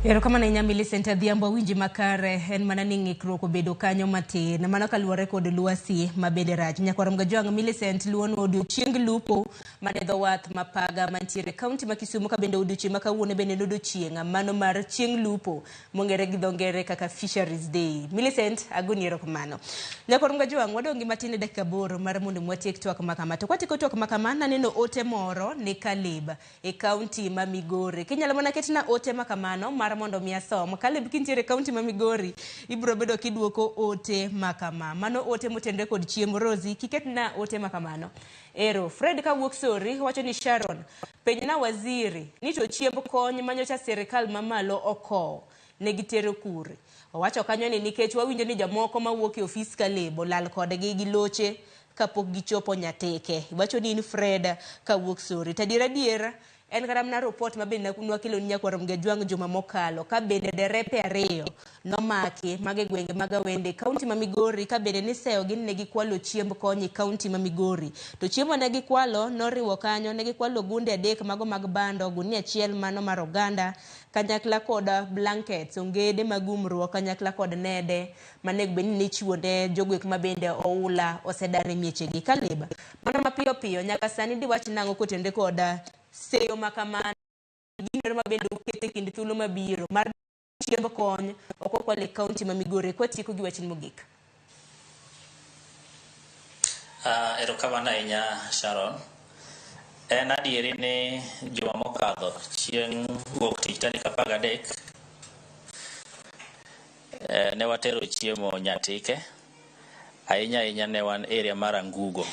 Erokamano ahinya Millicent Adhiambo, awinji makare, en mana ni ng'ikruok obedo kanyo matin. Mano kaluwore kod lwasi mabende rach. Nyakwar Mgajwang' Millicent luonwa odiochieng lupo mane dho wath ma Paga mantiere kaunti ma Kisumu ka bende odiochieng' ma kawuono bende en odiochieng' mano mar chieng' lupo mong'ere gi dho ngere kaka Fisheries Day. Millicent, agoni erokamano. Nyakwar Mgajwang' wadong' gi matin e dakika 8 mar mondo watiek twak ma kama. To kwatieko twak ma kama, naneno ote moro ne Caleb e kaunti ma Migori. Kinyalo mana ketna ote ma kamano mar mar mondo mi asom. Caleb kintiere e kaunti ma Migori, ibiro bedo kiduoko ote makama. Mano ote motenore kod chiemo. Rosie, kiketna ote makamano. Ero, Fred kawuok Sori wacho ni Sharon, penjna waziri ni to chiemb kony manyocha sirikal mamalo okowo ne gitero kure. Owacho kanyo ni nikech wawinjo ni jomoko mawuok e ofis Caleb olal kodgi gi loche kapok gichopo Nyatike. Iwacho ni in Fred kawuok Sori. To adier adier en kata mana report ma bende nwakelo ni nyakwar Mgejwang' juma mokalo ka bende derepe ariyo nomaki mag e gwenge mag Awende kaunti ma Migori ka bende niseyo gi ni ne gikwalo chiemb kony e kaunti ma Migori. To chiemo ne gikwalo noriwo kanyo ne gikwalo gunde 3 mago mag bando, gunia 1 mano mar oganda kanyakla kod blankets, ongede mag umruok kanyakla kod nede manego bed ni nichiwo ne jogo ma bende oula osedar e miechegi. Caleb, mana mapiyo piyo nyaka sani diwach nang'o kotenore kod seyo makamano gino ma bende ukete kind thuolo mabiro mar chiemb kony ok okwal e kaunti ma Migori kwatieko gi wachni mogik. Erokamano ahinya Sharon. En adieri ni juma mokadho chieng' wuok tich tarik 13 ne watero chiemo Nyatike, ahinya ahinya ne wan area mar Angugo,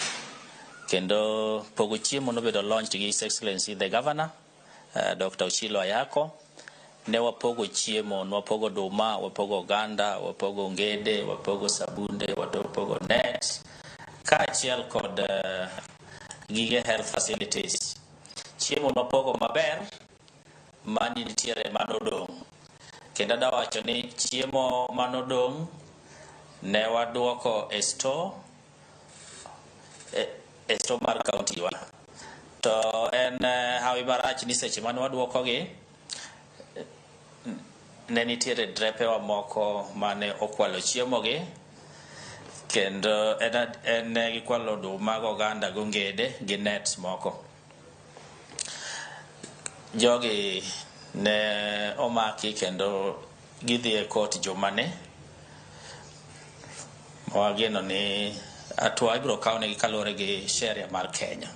kendo pogo chiemo nobedo launched gi His Excellency the Governor Dr. Ochilo Ayako. Ne wapogo chiemo, nwapogo oduma, wapogo oganda, wapogo ongede, wapogo sabunde, wapogo net, kaachiel kod gige health facilities. Chiemo nwapogo maber, mani nitiere manodong'. Kendo adwa wacho ni chiemo manodong' ne waduoko e store, e store mar county wa. To en hawi marach ni seche mane waduokogi, ne nitiere drepewa moko mane okwalo chiemo gi, kendo en ne gikwalo oduma gi oganda gi ongede gi nets moko. Jogi ne omaki kendo gidhi e court jumani. Wageno ni hatua ibiro kawnegi kaluwore gi sheria mar Kenya.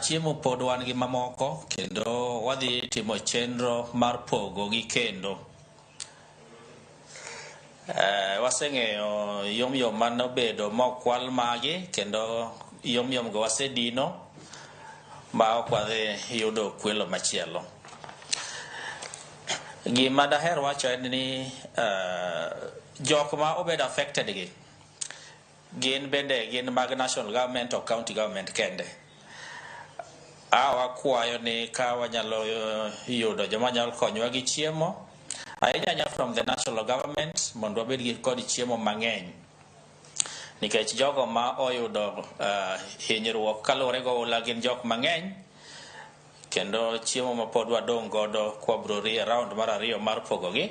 Chiemo pod wan gi mamoko kendo wadhi timo chenro mar pogo gi kendo. Waseng'eyo yom yom manobedo mokwal magi kendo yom yom go wasedino ma ok wadhi yudo kwelo machielo. Gima daher wacho en ni jok ma obedo affected gi gin bende gin mag national government or county government kende. Wakwayo ni ka wanyalo yudo joma nyalo konyowa gi chiemo ahinya ahinya from the national government mondo wabed gi kod chiemo mang'eny, nikech jogo ma oyudo hinyruok kaluwore gi oula gin jok mang'eny, kendo chiemo ma pod wadong' godo kwabro rie round mar 2 mar pogogi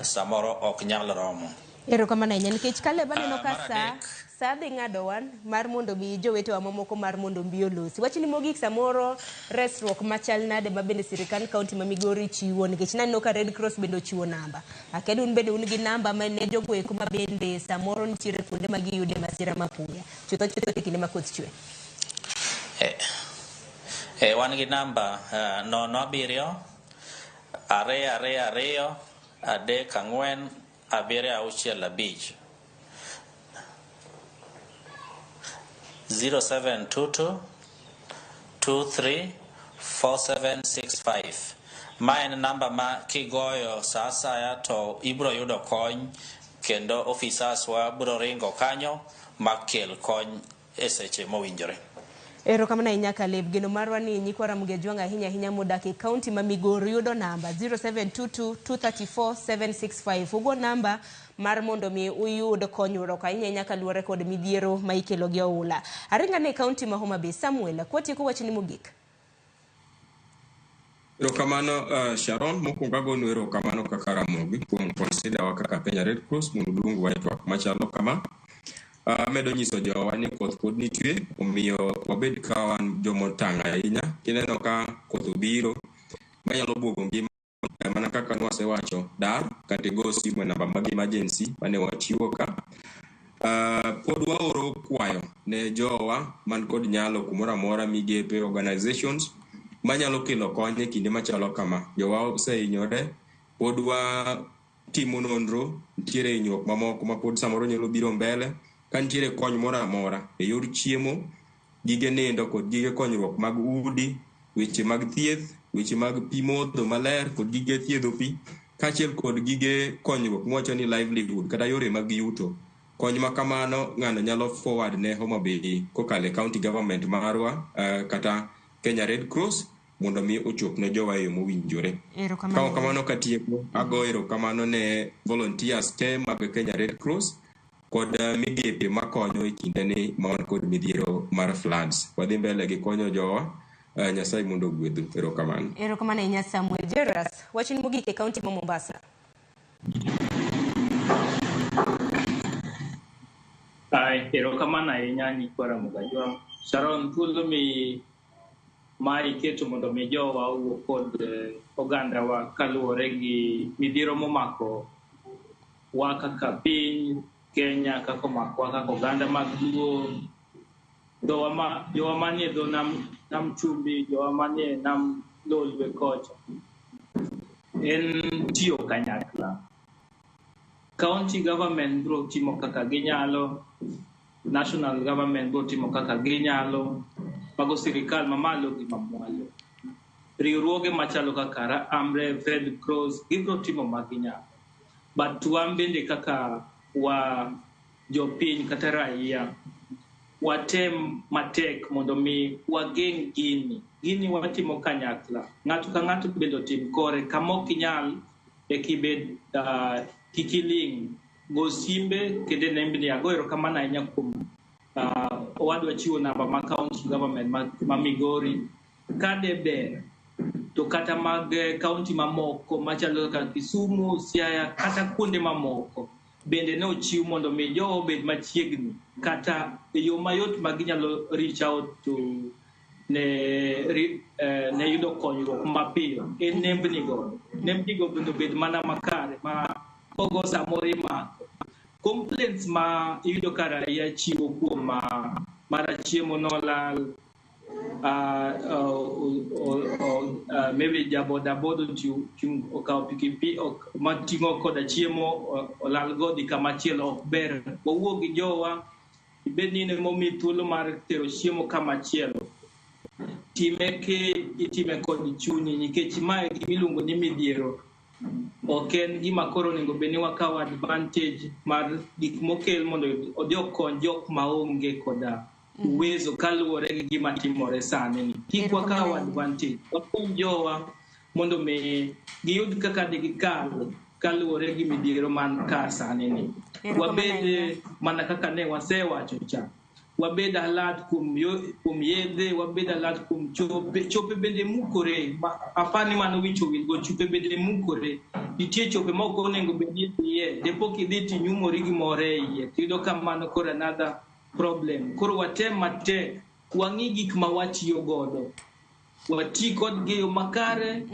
samoro ok nyal romo. Erokamano ahinya nikech Caleb aneno ka Mar adek. Sa dhi ng'ado wan mar mondo mi jowetewa mamoko mar mondo mi olosi. Wachni mogik samoro resruok machal nade ma bende sirikand kaunti ma Migori chiwo, nikech naneno ka Red Cross bende ochiwo namba. Akia un bende un gi namba ma ne jogo eko ma bende samoro nitiere kuonde ma giyude masira mapoya. Chutho chutho e kinde ma koth chwe. Wan gi namba 0 7 2 2 2 3 4 7 6 5 0722 23 4765. Ma en namba ma kigoyo sa asaya to ibiro yudo kony, kendo officers wa biro ringo kanyo ma kel kony e seche mowinjore. Erokamano ahinya Caleb. Geno marwa ni nyikwa Ramogi Ajwang' ahinya ahinya modak e kaunti ma Migori yudo namba 0722 234 765. Ugo namba mar mondo mi uyud konyruok ahinya ahinya kaluwore kod midhiero ma ikelo gi oula. Aringa ne kaunti ma Homa Bay. Samuel, kwatieko wachni mogik. Erokamano Sharon, mokwongo agonu erokamano kaka Ramogi kuom consider wa kaka Kenya Red Cross mondo uluongwa e twak machalo kama. Amedo nyiso jowa ni koth pod nitie, omiyo wabed ka wan jomotang' ahinya. Kineno ka koth obiro manyalo buogo ngima, mana kaka nwasewacho, dar kata igo simu e namba mag emergency mane wachiwo ka. Pod waoro kwayo ne jowa man kod nyalo kumoro amora, migepe, organizations manyalo kelo kony e kinde machalo kama. Jowa osehinyore, pod watimo nonro, nitiere hinyruok mamoko ma pod samoro nyalo biro mbele. Ka nitiere kony moro amora e yor chiemo, gige nindo kod gige konyruok mag udi, weche mag thieth, weche mag pi modho maler kod gige thiedho pi, kaachiel kod gige konyruok mwacho ni livelihood kata yore mag yuto. Kony ma kamano ng'ano nyalo forward ne Homa Bay kokalo e county government marwa kata Kenya Red Cross mondo mi ochop ne jowa e yo mowinjore. Erokamano. Ka kamano katieko, ago erokamano ne volunteers te mag Kenya Red Cross kod migepe makonyo e kindeni ma wan kod midhiero mar floods. Wadhi mbele gi konyo jowa, Nyasaye mondo ogwedhu. Erokamano. Erokamano ahinya Samuel. Jairus, wachni mogik e kaunti ma Mombasa. Ai, erokamano ahinya nyikwa Ramogi Ajwang'. Sharon, thuolo mi ma iketo mondo mi jowa owuo kod ogandawa kaluwore gi midhiero momako wa kaka piny Kenya, kaka omakowa kaka oganda mag Luo, jowa manie dho nam chumbi, jowa manie nam Lolwe kocha. En tiyo kanyakla. County government biro timo kaka ginyalo, national government biro timo kaka ginyalo, mago sirikal mamalo gi mamwalo. Riwruoge machalo kaka Amref, Red Cross, gibiro timo ma ginyalo. But wan bende kaka wa jopiny kata raia, watem matek mondo mi wageng' gini. Gini watimo kanyakla. Ng'ato ka ng'ato bende otim kore. Kama ok inyal, eka ibed kik iling'. Go simbe kendo e nembni. Ago erokamano ahinya kuom owadwa chiwo namba ma county government ma Migori. Ka de ber, to kata mag county mamoko machalo kaka Kisumu, Siaya, kata kuonde mamoko bende ne ochiw mondo mi jowa obed machiegni kata e yo mayot ma ginyalo reach out to ne yudo konyruok mapiyo en nembni go. Nembni go bende obed mana makare ma kogo samoro imako. Complaints ma iyudo ka raia chiwo kuom mara chiemo nolal, maybe jaboda boda okawo pikipiki mating'o koda chiemo olal godhi kamachielo ok ber. Wawuo gi jowa, ibed ni in emomiyi thuolo mar tero chiemo kamachielo. Time ki itime kod chunyi nikech mae gima iluongo ni midhiero. Ok en gima koro onego bed ni wakawo advantage mar gik mokel mondo odhi okony jok maonge koda uwezo kaluwore gi gima timore sani ni. Kik wakaw advantage, wakony jowa mondo mi giyud kaka digikal kaluwore gi midhiero man ka sani ni. Wabed mana kaka ne wasewacho cha. Wabed alert kuom yedhe, wabed alert kuom chope, chope bende mukore. Apar ni mano wich owil go, chope bende mukore. Nitie chope ma ok onego bed ni idhiye, dipo kidhi tinyumori gimoro e iye, tiyudo ka mano koro another problem. Koro watem matek, wang'i gik ma watiyo godo. Wati kodgi e yo makare,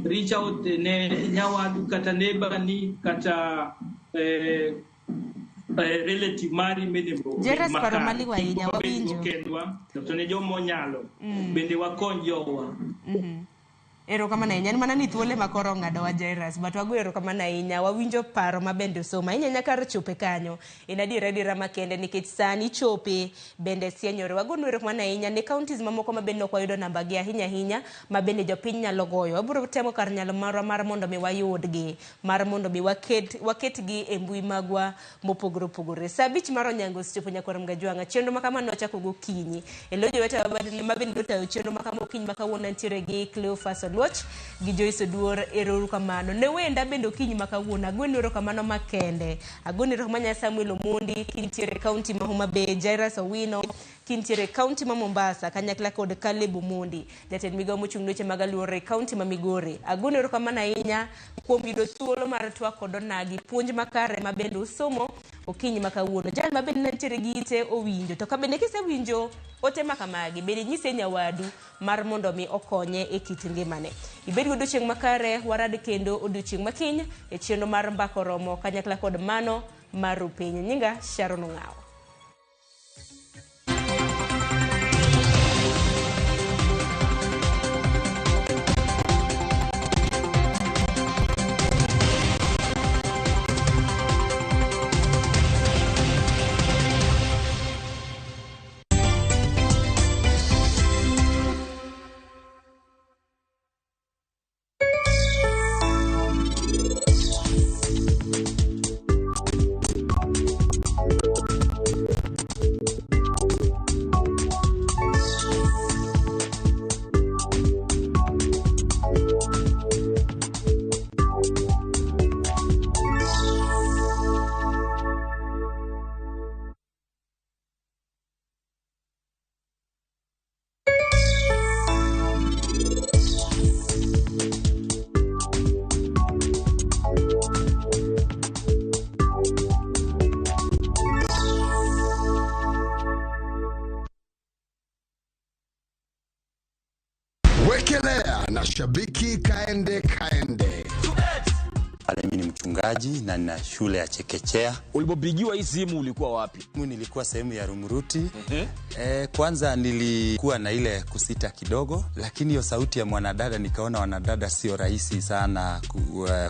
reach out ne nyawadu kata neighbor ni kata relative mari bende obed Jairus, paro makare. maliw ahinya, Kik wabed wawinjo. kendwa, to ne joma onyalo, bende wakony jowa. Erokamano ahinya. En mana ni thuolo ema koro ong'adowa Jairus, but wago erokamano ahinya. Wawinjo paro ma bende osomo. Ahinya ahinya kar chope kanyo. En adiera adiera makende nikech sani chope bende sienyore. Wagonu erokamano ahinya ne counties mamoko ma bende ok wayudo namba gi ahinya ahinya ma bende jopiny nyalo goyo. Wabiro temo kar nyalo marwa mar mondo mi wayudgi, mar mondo mi waketgi e mbui magwa mopogore opogore. Sa 5 mar onyango osechopo nyakwar Mgajwang'a. Chenro ma kama nwachako gokinyi. E lo jowetewa ma bende notayo chenro ma kama okinyi ma kawuono nitiere gi Cleophas Oluoch gi Joyce Oduor. Erokamano. Ne wenda bende okinyi ma kawuono. Agoni erokamano makende. Agoni erokamano nya Samuel Omondi kintiere e county ma Homa Bay, Jairus Owino kintiere e county ma Mombasa kanyakla kod Caleb Omondi, jatend migawo mochung' ne weche mag alwora e county ma Migori. Agoni erokamano ahinya kuom yudo thuolo mar twak kod onagi puonj makare ma bende usomo okinyi ma kawuono. Jal ma bende nitiere gi ite owinjo. To ka bende kisewinjo ote ma kamagi, bende inyise nyawadu mar mondo mi okonye e kit ngimane. Ibed gi odiochieng' makare, warad kendo odiochieng' makiny e chenro mar Mbaka Oromo kanyakla kod mano mar Rupiny. Nyinga Sharon Ong'awo. na Shabiki Kaende Kaende. Pale mimi ni mchungaji na nina shule ya chekechea. Ulipopigiwa hii simu ulikuwa wapi? Mimi nilikuwa sehemu ya Rumuruti. Kwanza nilikuwa na ile kusita kidogo, lakini hiyo sauti ya mwanadada nikaona wanadada sio rahisi sana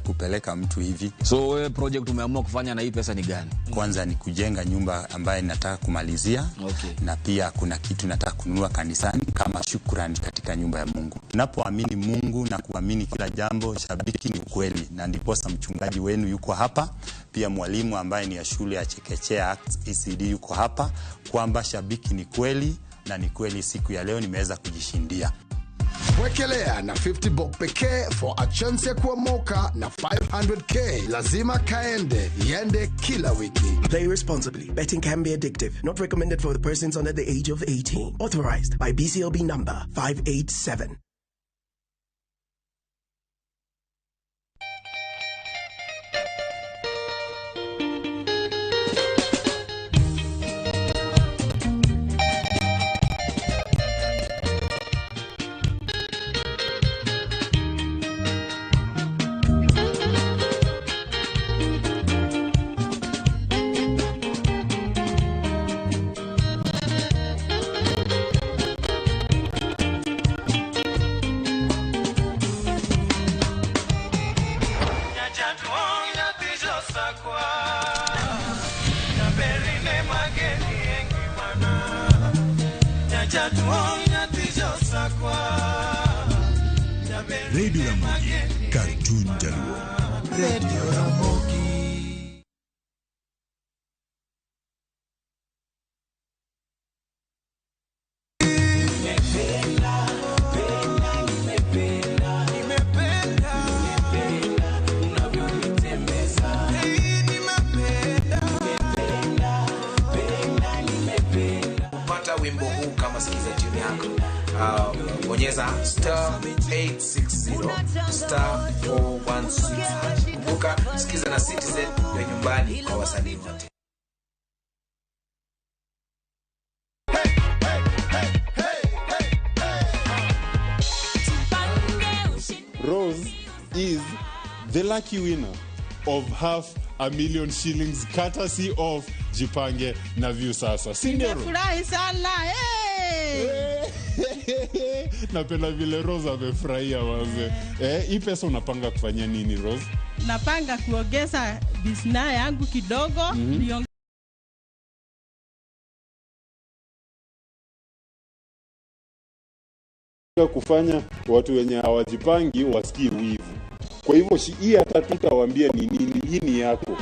kupeleka mtu hivi. So wewe project umeamua kufanya na hii pesa ni gani? Kwanza ni kujenga nyumba ambaye nataka kumalizia. Okay. Na pia kuna kitu nataka kununua kanisani kama shukrani katika nyumba ya Mungu. Napoamini Mungu na kuamini kila jambo, Shabiki ni ukweli, na ndiposa mchungaji wenu yuko hapa, pia mwalimu ambaye ni ya shule ya chekechea ECD yuko hapa, kwamba Shabiki ni kweli na ni kweli siku ya leo nimeweza kujishindia. Wekelea na 50 bob pekee for a chance ya kuomoka na 500k. Lazima kaende, iende kila wiki. Play responsibly. Betting can be addictive. Not recommended for the persons under the age of 18. Authorized by BCLB number 587. Radio Ramogi, Cartoon Jaluo. Radio Ramogi. Kupata wimbo huu kama sikiza tune yako, bonyeza star 860 star 416. Kumbuka sikiza na Citizen ya nyumbani kwa wasanii wote. Rose is the lucky winner of 500,000 shillings courtesy of Jipange na Viusasa. Si ndio? Nimefurahi sana. Hey! Napenda vile Rose amefurahia waze. Hii pesa unapanga kufanya nini Rose? Napanga kuongeza business yangu kidogo. Kufanya watu wenye hawajipangi wasikii wivu. Kwa hivyo hii hata tutawaambia ni nini, hii ni yako.